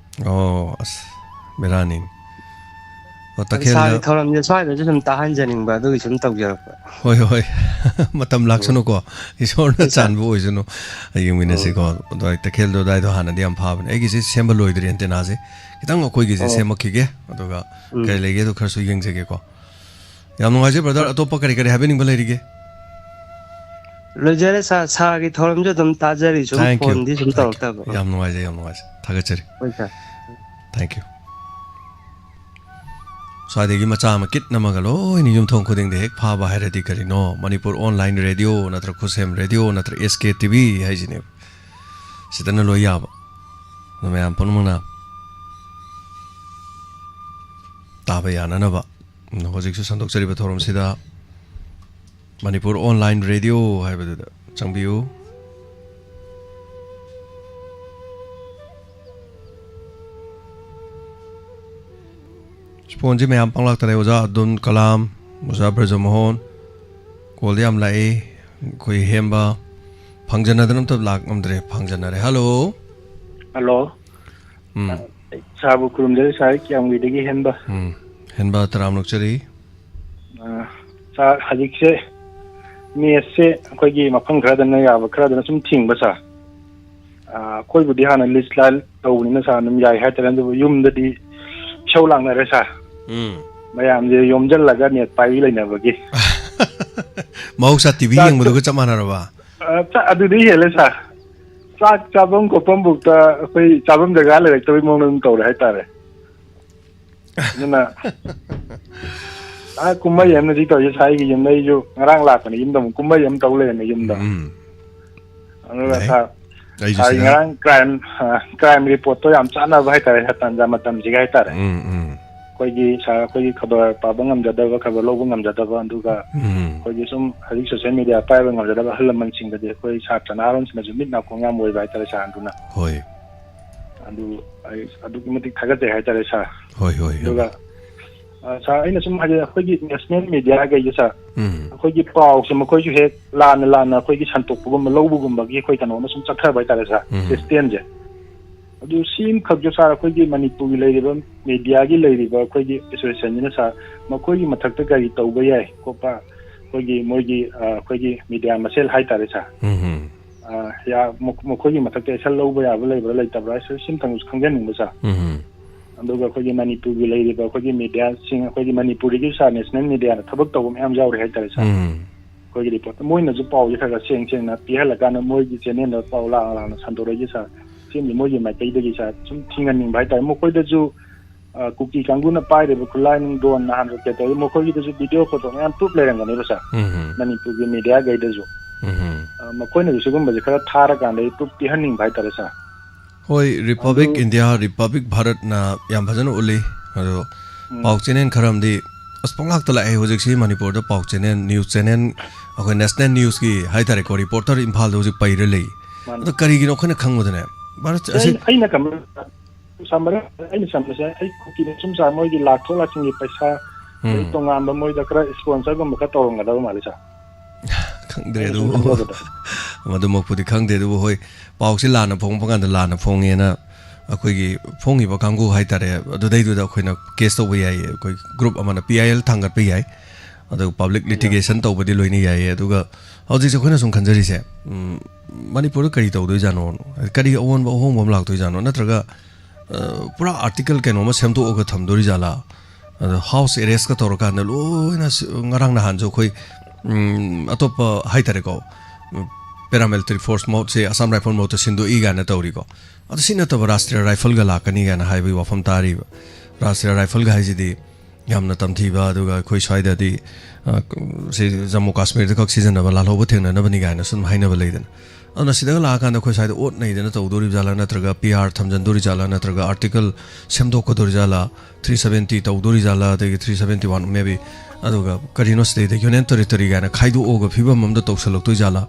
ꯑꯣ, ꯑꯁ, ꯕꯦꯔꯥꯅꯤ꯫ ꯑꯣ, ꯑꯗꯨ ꯇꯈꯦꯜꯗ ꯁꯥꯔꯒꯤ ꯊꯧꯔꯝꯁꯦ ꯁ꯭ꯋꯥꯏꯗꯁꯨ ꯁꯨꯝ ꯇꯥꯍꯟꯖꯅꯤꯡꯕ, ꯑꯗꯨꯒꯤ ꯁꯨꯝ ꯇꯧꯖꯔꯛꯄ꯫ ꯍꯣꯏ, ꯍꯣꯏ, ꯍꯣꯏ꯫ ꯃꯇꯝ ꯎꯝ꯫ ꯂꯥꯛꯁꯅꯨꯀꯣ꯫ ꯏꯁꯣꯔꯅ ꯍꯣꯏ, ꯁꯥꯔ꯫ ꯆꯥꯟꯕ ꯑꯣꯏꯁꯅꯨ꯫ ꯎꯝ꯫ ꯌꯦꯡꯃꯤꯟꯅꯁꯤꯀꯣ꯫ ꯑꯗꯣ ꯑꯩ ꯇꯈꯦꯜꯗꯣ ꯑꯗꯥꯏꯗꯣ ꯍꯥꯟꯅꯗꯤ ꯌꯥꯝ ꯐꯥꯕꯅꯦ꯫ ꯑꯩꯒꯤꯁꯦ ꯁꯦꯝꯕ ꯂꯣꯏꯗ꯭ꯔꯤ, ꯑꯦꯟꯇꯦꯅꯥꯁꯦ꯫ ꯈꯤꯇꯪ ꯑꯩꯈꯣꯏꯒꯤꯁꯦ ꯑꯣ꯫ ꯁꯦꯝꯃꯛꯈꯤꯒꯦ꯫ ꯑꯗꯨꯒ ꯎꯝ꯫ ꯀꯔꯤ ꯂꯩꯒꯦꯗꯣ ꯈꯔꯁꯨ ꯌꯦꯡꯖꯒꯦꯀꯣ꯫ ꯌꯥꯝ ꯅꯨꯡꯉꯥꯏꯖꯩ, ꯕ꯭ꯔꯗꯔ꯫ ꯍꯣꯏ꯫ ꯑꯇꯣꯞꯄ ꯀꯔꯤ ꯀꯔꯤ ꯍꯥꯏꯕꯤꯅꯤꯡꯕ ꯂꯩꯔꯤꯒꯦ? ꯂꯣꯏꯖꯔꯦ, ꯁꯥꯔ꯫ ꯁꯥꯔꯒꯤ ꯊꯧꯔꯝꯁꯨ ꯑꯗꯨꯝ ꯇꯥꯖꯔꯤ, ꯁꯨꯝ ꯊꯦꯡꯀ꯭ꯌꯨ, ꯐꯣꯟꯗꯤ ꯁꯨꯝ ꯊꯦꯡꯀ꯭ꯌꯨ꯫ ꯇꯧꯔꯛꯇꯕ꯫ ꯌꯥꯝ ꯅꯨꯡꯉꯥꯏꯖꯩ, ꯌꯥꯝ ꯅꯨꯡꯉꯥꯏꯖꯩ꯫ ꯊꯥꯒꯠꯆꯔꯤ꯫ ꯍꯣꯏ, ꯁꯥꯔ꯫ ꯊꯦꯡꯀ꯭ꯌꯨ꯫ ꯁ꯭ꯋꯥꯏꯗꯒꯤ ꯃꯆꯥ ꯑꯃ ꯀꯤꯠ ꯅꯝꯃꯒ ꯂꯣꯏꯅ ꯌꯨꯝꯊꯣꯡ ꯈꯨꯗꯤꯡꯗ ꯍꯦꯛ ꯐꯥꯕ ꯍꯥꯏꯔꯗꯤ ꯀꯔꯤꯅꯣ? ꯃꯅꯤꯄꯨꯔ ꯑꯣꯟꯂꯥꯏꯟ ꯔꯦꯗꯤꯑꯣ ꯅꯠꯇ꯭ꯔ ꯈꯨꯠꯁꯦꯝ ꯔꯦꯗꯤꯑꯣ ꯅꯠꯇ꯭ꯔ ꯑꯦꯁ ꯀꯦ ꯇꯤ ꯚꯤ ꯍꯥꯏꯁꯤꯅꯦꯕ꯫ ꯁꯤꯗꯅ ꯂꯣꯏ ꯌꯥꯕ꯫ ꯑꯗꯣ ꯃꯌꯥꯝ ꯄꯨꯝꯅꯃꯛꯅ ꯇꯥꯕ ꯌꯥꯅꯅꯕ ꯍꯧꯖꯤꯛꯁꯨ ꯁꯟꯗꯣꯛꯆꯔꯤꯕ ꯊꯧꯔꯝꯁꯤꯗ ꯃꯅꯤꯄꯨꯔ ꯑꯣꯟꯂꯥꯏꯟ ꯔꯦꯗꯤꯑꯣ ꯍꯥꯏꯕꯗꯨꯗ ꯆꯪꯕꯤꯌꯨ꯫ ꯐꯣꯟꯁꯤ ꯃꯌꯥꯝ ꯄꯪꯂꯥꯛꯇ ꯂꯩ꯫ ꯑꯣꯖꯥ ꯑꯕꯗꯨꯜ ꯀꯂꯥꯝ, ꯑꯣꯖꯥ ꯕ꯭ꯔꯖꯃꯣꯍꯟ, ꯀꯣꯜꯗꯤ ꯌꯥꯝ ꯂꯥꯛꯏ꯫ ꯑꯩꯈꯣꯏ ꯍꯦꯝꯕ ꯐꯪꯖꯅꯗꯅ ꯑꯝꯇ ꯂꯥꯛ ꯉꯝꯗ꯭ꯔꯦ꯫ ꯐꯪꯖꯅꯔꯦ꯫ ꯍꯜꯂꯣ꯫ ꯍꯜꯂꯣ꯫ ꯎꯝ꯫ ꯁꯥꯔꯕꯨ ꯈꯨꯔꯨꯝꯖꯔꯤ, ꯁꯥꯔ ꯀꯤꯌꯥꯝꯒꯩꯗꯒꯤ ꯍꯦꯟꯕ꯫ ꯎꯝ꯫ ꯍꯦꯟꯕ ꯇꯔꯥꯝ ꯅꯣꯛꯆꯔꯤ꯫ ꯑ, ꯁꯥꯔ, ꯍꯧꯖꯤꯛꯁꯦ ꯅꯦꯠꯁꯦ ꯑꯩꯈꯣꯏꯒꯤ ꯃꯐꯝ ꯈꯔꯗꯅ ꯌꯥꯕ, ꯈꯔꯗꯅ ꯁꯨꯝ ꯊꯤꯡꯕ, ꯁꯥꯔ꯫ ꯑ, ꯑꯩꯈꯣꯏꯕꯨꯗꯤ ꯍꯥꯟꯅ ꯂꯤꯁ ꯂꯥꯏꯟ ꯇꯧꯕꯅꯤꯅ, ꯁꯥꯔ, ꯑꯗꯨꯝ ꯌꯥꯏ ꯍꯥꯏꯇꯥꯔꯦ꯫ ꯑꯗꯨꯕꯨ ꯌꯨꯝꯗꯗꯤ ꯏꯁꯧ ꯂꯥꯡꯅꯔꯦ, ꯁꯥꯔ꯫ ꯎꯝ꯫ ꯃꯌꯥꯝꯁꯦ ꯌꯣꯝꯁꯤꯜꯂꯒ ꯅꯦꯠ ꯄꯥꯏꯕꯤ ꯂꯩꯅꯕꯒꯤ꯫ ꯃꯍꯧꯁꯥ ꯇꯤ ꯚꯤ ꯆꯥꯛ ꯌꯦꯡꯕꯗꯨꯒ ꯆꯞ ꯃꯥꯟꯅꯔꯕ? ꯑ, ꯆꯥ-, ꯑꯗꯨꯗꯤ ꯍꯦꯜꯂꯦ, ꯁꯥꯔ꯫ ꯆꯥꯛ ꯆꯥꯐꯝ ꯈꯣꯠꯐꯝ ꯐꯥꯎꯗ ꯑꯩꯈꯣꯏ ꯆꯥꯐꯝ ꯖꯒꯥ ꯂꯩꯔꯛꯇꯕꯒꯤ ꯃꯑꯣꯡꯗ ꯑꯗꯨꯝ ꯇꯧꯔꯦ ꯍꯥꯏꯇꯥꯔꯦ꯫ ꯑꯗꯨꯅ, ꯑꯥ, ꯀꯨꯝꯍꯩ ꯑꯃꯅ ꯁꯤ ꯇꯧꯔꯤꯁꯦ, ꯁꯥꯔ, ꯑꯩꯒꯤ ꯌꯨꯝꯗ, ꯑꯩꯁꯨ ꯉꯔꯥꯡ ꯂꯥꯛꯄꯅꯦ, ꯌꯨꯝꯗ ꯑꯃꯨꯛ ꯀꯨꯝꯍꯩ ꯑꯃ ꯇꯧ ꯂꯩꯔꯝꯃꯦ ꯌꯨꯝꯗ꯫ ꯎꯝ꯫ ꯑꯗꯨꯒ ꯌꯥꯏ꯫ ꯁꯥꯔ, ꯑꯩꯁꯨ ꯁꯥꯔꯒꯤ ꯁꯤꯗ꯫ ꯉꯔꯥꯡ ꯀ꯭ꯔꯥꯏꯝ, ꯑ, ꯀ꯭ꯔꯥꯏꯝ ꯔꯤꯄꯣꯔꯠꯇꯣ ꯌꯥꯝ ꯆꯥꯟꯅꯕ ꯍꯥꯏꯇꯥꯔꯦ, ꯁꯥꯔ, ꯇꯥꯟꯖꯥ ꯃꯇꯝꯁꯤꯒ ꯍꯥꯏꯇꯥꯔꯦ꯫ ꯎꯝ, ꯎꯝ꯫ ꯑꯩꯈꯣꯏꯒꯤ, ꯁꯥꯔ, ꯑꯩꯈꯣꯏꯒꯤ ꯈꯕꯔ ꯄꯥꯕ ꯉꯝꯖꯗꯕ, ꯈꯕꯔ ꯂꯧꯕ ꯉꯝꯖꯗꯕ, ꯑꯗꯨꯒ ꯎꯝ꯫ ꯑꯩꯈꯣꯏꯒꯤ ꯁꯨꯝ ꯍꯧꯖꯤꯛ ꯁꯣꯁꯦꯜ ꯃꯦꯗꯤꯌꯥ ꯄꯥꯏꯕ ꯉꯝꯖꯗꯕ ꯑꯍꯜ ꯂꯃꯟꯁꯤꯡꯗꯗꯤ ꯑꯩꯈꯣꯏ ꯁꯥꯇ꯭ꯔ ꯅꯍꯥꯔꯣꯟꯁꯤꯡꯅꯁꯨ ꯃꯤꯠ ꯅꯥꯀꯣꯡ ꯌꯥꯝ ꯑꯣꯏꯕ ꯍꯥꯏꯇꯥꯔꯦ, ꯁꯥꯔ, ꯑꯗꯨꯅ꯫ ꯍꯣꯏ꯫ ꯑꯗꯨ ꯑꯩ ꯑꯗꯨꯛꯀꯤ ꯃꯇꯤꯛ ꯊꯥꯒꯠꯆꯩ ꯍꯥꯏꯇꯥꯔꯦ, ꯁꯥꯔ꯫ ꯍꯣꯏ, ꯍꯣꯏ, ꯍꯣꯏ꯫ ꯑꯗꯨꯒ ꯑ, ꯁꯥꯔ, ꯑꯩꯅ ꯁꯨꯝ ꯍꯥꯏꯖꯩ, ꯑꯩꯈꯣꯏꯒꯤ ꯅꯦꯁꯅꯦꯜ ꯃꯦꯗꯤꯌꯥꯈꯩꯁꯦ, ꯁꯥꯔ, ꯎꯝ ꯑꯩꯈꯣꯏꯒꯤ ꯄꯥꯎꯁꯦ ꯃꯈꯣꯏꯁꯨ ꯍꯦꯛ ꯂꯥꯟꯅ ꯂꯥꯟꯅ ꯑꯩꯈꯣꯏꯒꯤ ꯁꯟꯇꯣꯛꯄꯒꯨꯝꯕ ꯂꯧꯕꯒꯨꯝꯕꯒꯤ ꯑꯩꯈꯣꯏ ꯀꯩꯅꯣ ꯑꯃ ꯁꯨꯝ ꯆꯠꯊꯕ ꯍꯥꯏꯇꯥꯔꯦ, ꯁꯥꯔ, ꯎꯝ ꯁꯤꯁꯇꯦꯝꯁꯦ꯫ ꯑꯗꯨ ꯁꯤꯝꯈꯛꯁꯨ, ꯁꯥꯔ, ꯑꯩꯈꯣꯏꯒꯤ ꯃꯅꯤꯄꯨꯔꯒꯤ ꯂꯩꯔꯤꯕ ꯃꯦꯗꯤꯌꯥꯒꯤ ꯂꯩꯔꯤꯕ ꯑꯩꯈꯣꯏꯒꯤ ꯑꯦꯁꯣꯁꯤꯌꯦꯁꯟꯁꯤꯅ, ꯁꯥꯔ, ꯃꯈꯣꯏꯒꯤ ꯃꯊꯛꯇ ꯀꯔꯤ ꯇꯧꯕ ꯌꯥꯏ ꯈꯣꯠꯄ, ꯑꯩꯈꯣꯏꯒꯤ ꯃꯣꯏꯒꯤ, ꯑ, ꯑꯩꯈꯣꯏꯒꯤ ꯃꯦꯗꯤꯌꯥ ꯃꯁꯦꯜ ꯍꯥꯏꯇꯥꯔꯦ, ꯁꯥꯔ꯫ ꯎꯝ ꯑ, ꯌꯥ-, ꯃꯈꯣ-, ꯃꯈꯣꯏꯒꯤ ꯃꯊꯛꯇ ꯑꯦꯛꯁꯟ ꯂꯧꯕ ꯌꯥꯕ ꯂꯩꯕ꯭ꯔꯥ ꯂꯩꯇꯕ꯭ꯔꯥ ꯍꯥꯏꯁꯨ ꯁꯤꯝꯇꯪꯁꯨ ꯈꯪꯖꯅꯤꯡꯕ, ꯁꯥꯔ꯫ ꯎꯝ ꯑꯗꯨꯒ ꯑꯩꯈꯣꯏꯒꯤ ꯃꯅꯤꯄꯨꯔꯒꯤ ꯂꯩꯔꯤꯕ ꯑꯩꯈꯣꯏꯒꯤ ꯃꯦꯗꯤꯌꯥꯁꯤꯡ, ꯑꯩꯈꯣꯏꯒꯤ ꯃꯅꯤꯄꯨꯔꯗꯒꯤ, ꯁꯥꯔ, ꯅꯦꯁꯅꯦꯜ ꯃꯦꯗꯤꯌꯥꯅ ꯊꯕꯛ ꯇꯧꯕ ꯃꯌꯥꯝ ꯌꯥꯎꯔꯤ ꯍꯥꯏꯇꯥꯔꯦ, ꯁꯥꯔ꯫ ꯎꯝ ꯑꯩꯈꯣꯏꯒꯤ ꯔꯤꯄꯣꯔꯠꯇ ꯃꯣꯏꯅꯁꯨ ꯄꯥꯎꯁꯦ ꯈꯔ ꯈꯔ ꯁꯦꯡ ꯁꯦꯡꯅ ꯄꯤꯍꯜꯂꯀꯥꯟꯗ ꯃꯣꯏꯒꯤ ꯆꯦꯅꯦꯜꯗ ꯄꯥꯎ ꯂꯥꯡ ꯂꯥꯡꯅ ꯁꯟꯗꯣꯔꯛꯏꯁꯦ, ꯁꯥꯔ, ꯁꯤꯝꯗꯤ ꯃꯣꯏꯒꯤ ꯃꯥꯏꯀꯩꯗꯒꯤ, ꯁꯥꯔ, ꯁꯨꯝ ꯊꯤꯡꯍꯟꯅꯤꯡꯕ ꯍꯥꯏꯇꯥꯔꯦ꯫ ꯃꯈꯣꯏꯗꯁꯨ, ꯑ, ꯀꯨꯀꯤ ꯀꯥꯡꯕꯨꯅ ꯄꯥꯏꯔꯤꯕ ꯈꯨꯠꯂꯥꯏ ꯅꯨꯡ, ꯗ꯭ꯔꯣꯟ ꯅꯍꯥꯟ ꯔꯣꯀꯦꯠ ꯇꯧꯔꯤ, ꯃꯈꯣꯏꯒꯤꯗꯁꯨ ꯚꯤꯗꯤꯑꯣ ꯐꯣꯇꯣ ꯃꯌꯥꯝ ꯄ꯭ꯔꯨꯞ ꯂꯩꯔꯝꯒꯅꯦꯕ, ꯁꯥꯔ, ꯎꯝ ꯃꯅꯤꯄꯨꯔꯒꯤ ꯃꯦꯗꯤꯌꯥꯈꯩꯗꯁꯨ꯫ ꯎꯝ ꯑ, ꯃꯈꯣꯏꯅꯁꯨ ꯁꯤꯒꯨꯝꯕꯁꯦ ꯈꯔ ꯊꯥꯔꯀꯥꯟꯗ ꯑꯩ ꯄ꯭ꯔꯨꯞ ꯄꯤꯍꯟꯅꯤꯡꯕ ꯍꯥꯏꯇꯥꯔꯦ, ꯁꯥꯔ꯫ ꯍꯣꯏ, ꯔꯤꯄꯕ꯭ꯂꯤꯛ ꯑꯗꯨ ꯏꯟꯗꯤꯌꯥ, ꯔꯤꯄꯕ꯭ꯂꯤꯛ ꯚꯥꯔꯠꯅ ꯌꯥꯝ ꯐꯖꯅ ꯎꯠꯂꯤ꯫ ꯑꯗꯣ ꯎꯝ꯫ ꯄꯥꯎ ꯆꯦꯅꯦꯜ ꯈꯔ ꯑꯃꯗꯤ ꯑꯁ ꯄꯪꯂꯥꯛꯇ ꯂꯥꯛꯑꯦ ꯍꯧꯖꯤꯛꯁꯤ ꯃꯅꯤꯄꯨꯔꯗ ꯄꯥꯎ ꯆꯦꯅꯦꯜ, ꯅ꯭ꯌꯨꯁ ꯆꯦꯅꯦꯜ, ꯑꯩꯈꯣꯏ ꯅꯦꯁꯅꯦꯜ ꯅ꯭ꯌꯨꯁꯀꯤ ꯍꯥꯏꯇꯥꯔꯦꯀꯣ, ꯔꯤꯄꯣꯔꯇꯔ ꯏꯝꯐꯥꯜꯗ ꯍꯧꯖꯤꯛ ꯄꯩꯔ ꯂꯩ꯫ ꯃꯥꯅꯤ꯫ ꯑꯗꯣ ꯀꯔꯤꯒꯤꯅꯣ ꯑꯩꯈꯣꯏꯅ ꯈꯪꯕꯗꯅꯦ, ꯚꯥꯔꯠ ꯑꯁꯤ ꯑꯩꯅ, ꯑꯩꯅ ꯈꯟꯕ, ꯁꯥꯔ, ꯃꯔꯛ ꯑꯩꯅ ꯁꯝꯕꯁꯦ, ꯑꯩ ꯀꯨꯀꯤꯅ ꯁꯨꯝ, ꯁꯥꯔ, ꯃꯣꯏꯒꯤ ꯂꯥꯛꯊꯣꯛ ꯂꯥꯛꯁꯤꯟꯒꯤ ꯄꯩꯁꯥ, ꯎꯝ꯫ ꯑꯗꯩ ꯇꯣꯉꯥꯟꯕ ꯃꯣꯏꯗ ꯈꯔ ꯏꯁꯄꯣꯟꯁꯔꯒꯨꯝꯕ ꯈꯔ ꯇꯧꯔꯝꯒꯗꯕ ꯃꯥꯜꯂꯦ, ꯁꯥꯔ꯫ ꯈꯪꯗ꯭ꯔꯦ ꯑꯩꯅ ꯁꯨꯝ ꯑꯗꯨꯕꯨ꯫ ꯈꯟꯖꯕꯗ꯫ ꯃꯗꯨꯃꯛꯄꯨꯗꯤ ꯈꯪꯗꯦ, ꯑꯗꯨꯕꯨ ꯍꯣꯏ, ꯄꯥꯎꯁꯤ ꯂꯥꯟꯅ ꯐꯣꯡꯕ ꯀꯥꯟꯗ ꯂꯥꯟꯅ ꯐꯣꯡꯉꯦꯅ ꯑꯩꯈꯣꯏꯒꯤ ꯐꯣꯡꯉꯤꯕ ꯀꯥꯡꯕꯨ ꯍꯥꯏꯇꯥꯔꯦ, ꯑꯗꯨꯗꯩꯗꯨꯗ ꯑꯩꯈꯣꯏꯅ ꯀꯦꯁ ꯇꯧꯕ ꯌꯥꯏꯌꯦ, ꯑꯩꯈꯣꯏ ꯒ꯭ꯔꯨꯞ ꯑꯃꯅ ꯄꯤ ꯑꯥꯏ ꯑꯦꯜ ꯊꯥꯡꯒꯠꯄ ꯌꯥꯏ, ꯑꯗꯨꯒ ꯄꯕ꯭ꯂꯤꯛ ꯂꯤꯇꯤꯒꯦꯁꯟ ꯇꯧꯕꯗꯤ ꯂꯣꯏꯅ ꯌꯥꯏꯌꯦ꯫ ꯑꯗꯨꯒ ꯍꯧꯖꯤꯛꯁꯦ ꯑꯩꯈꯣꯏꯅ ꯁꯨꯝ ꯈꯟꯖꯔꯤꯁꯦ, ꯎꯝ, ꯃꯅꯤꯄꯨꯔꯗ ꯀꯔꯤ ꯇꯧꯗꯣꯏꯖꯥꯠꯅꯣ, ꯀꯔꯤ ꯑꯑꯣꯟꯕ ꯑꯍꯣꯡꯕ ꯑꯃ ꯂꯥꯛꯇꯣꯏꯖꯥꯠꯅꯣ, ꯅꯠꯇ꯭ꯔꯒ, ꯑ, ꯄꯨꯔꯥ ꯑꯥꯔꯇꯤꯀꯜ ꯀꯩꯅꯣꯝꯃ ꯁꯦꯝꯗꯣꯛꯑꯒ ꯊꯝꯗꯣꯔꯤꯖꯥꯠꯂꯥ? ꯑꯗꯣ ꯍꯥꯎꯁ ꯑꯦꯔꯦꯁꯀ ꯇꯧꯔꯀꯥꯟꯗ ꯂꯣꯏꯅ ꯁꯤ-, ꯉꯔꯥꯡ ꯅꯍꯥꯟꯁꯨ ꯑꯩꯈꯣꯏ, ꯎꯝ, ꯑꯇꯣꯞꯄ ꯍꯥꯏꯇꯥꯔꯦꯀꯣ, ꯎꯝ, ꯄꯦꯔꯥꯃꯤꯂꯤꯇꯔꯤ ꯐꯣꯔꯁ ꯃꯍꯨꯠꯁꯦ ꯑꯁꯥꯝ ꯔꯥꯏꯐꯜ ꯃꯍꯨꯠꯇ ꯁꯤꯟꯗꯣꯛꯏ ꯀꯥꯏꯅ ꯇꯧꯔꯤꯀꯣ꯫ ꯑꯗꯣ ꯁꯤ ꯅꯠꯇꯕ ꯔꯥꯁꯇ꯭ꯔꯤꯌꯥ ꯔꯥꯏꯐꯜꯒ ꯂꯥꯛꯀꯅꯤ ꯀꯥꯏꯅ ꯍꯥꯏꯕꯒꯤ ꯋꯥꯐꯝ ꯇꯥꯔꯤꯕ꯫ ꯔꯥꯁꯇ꯭ꯔꯤꯌꯥ ꯔꯥꯏꯐꯜꯒ ꯍꯥꯏꯁꯤꯗꯤ ꯌꯥꯝꯅ ꯇꯝꯊꯤꯕ, ꯑꯗꯨꯒ ꯑꯩꯈꯣꯏ ꯁ꯭ꯋꯥꯏꯗꯗꯤ, ꯑ, ꯁꯤ ꯖꯝꯃꯨ ꯀꯥꯁꯃꯤꯔꯗ ꯈꯛ ꯁꯤꯖꯤꯟꯅꯕ, ꯂꯥꯜꯍꯧꯕ ꯊꯦꯡꯅꯅꯕꯅꯤ ꯀꯥꯏꯅ ꯁꯨꯝ ꯍꯥꯏꯅꯕ ꯂꯩꯗꯅ꯫ ꯑꯗꯨꯅ ꯁꯤꯗꯒ ꯂꯥꯛꯑꯀꯥꯟꯗ ꯑꯩꯈꯣꯏ ꯁ꯭ꯋꯥꯏꯗ ꯑꯣꯠ ꯅꯩꯗꯅ ꯇꯧꯗꯣꯔꯤꯕ ꯖꯥꯠꯂꯥ, ꯅꯠꯇ꯭ꯔꯒ ꯄꯤ ꯑꯥꯔ ꯊꯝꯖꯟꯗꯣꯔꯤ ꯖꯥꯠꯂꯥ, ꯅꯠꯇ꯭ꯔꯒ ꯑꯥꯔꯇꯤꯀꯜ ꯁꯦꯝꯗꯣꯛꯀꯗꯣꯔꯤ ꯖꯥꯠꯂꯥ, ꯊ꯭ꯔꯤ ꯁꯕꯦꯟꯇꯤ ꯇꯧꯗꯣꯔꯤ ꯖꯥꯠꯂꯥ, ꯑꯗꯒꯤ ꯊ꯭ꯔꯤ ꯁꯕꯦꯟꯇꯤ ꯋꯥꯟ ꯃꯦ ꯕꯤ, ꯑꯗꯨꯒ ꯀꯔꯤꯅꯣ ꯁꯤꯗꯩꯗ ꯌꯨꯅꯤꯌꯟ ꯇꯦꯔꯤꯇꯣꯔꯤ ꯀꯥꯏꯅ ꯈꯥꯏꯗꯣꯛꯑꯒ ꯐꯤꯕꯝ ꯑꯃꯗ ꯇꯧꯁꯜꯂꯛꯇꯣꯏ ꯖꯥꯠꯂꯥ?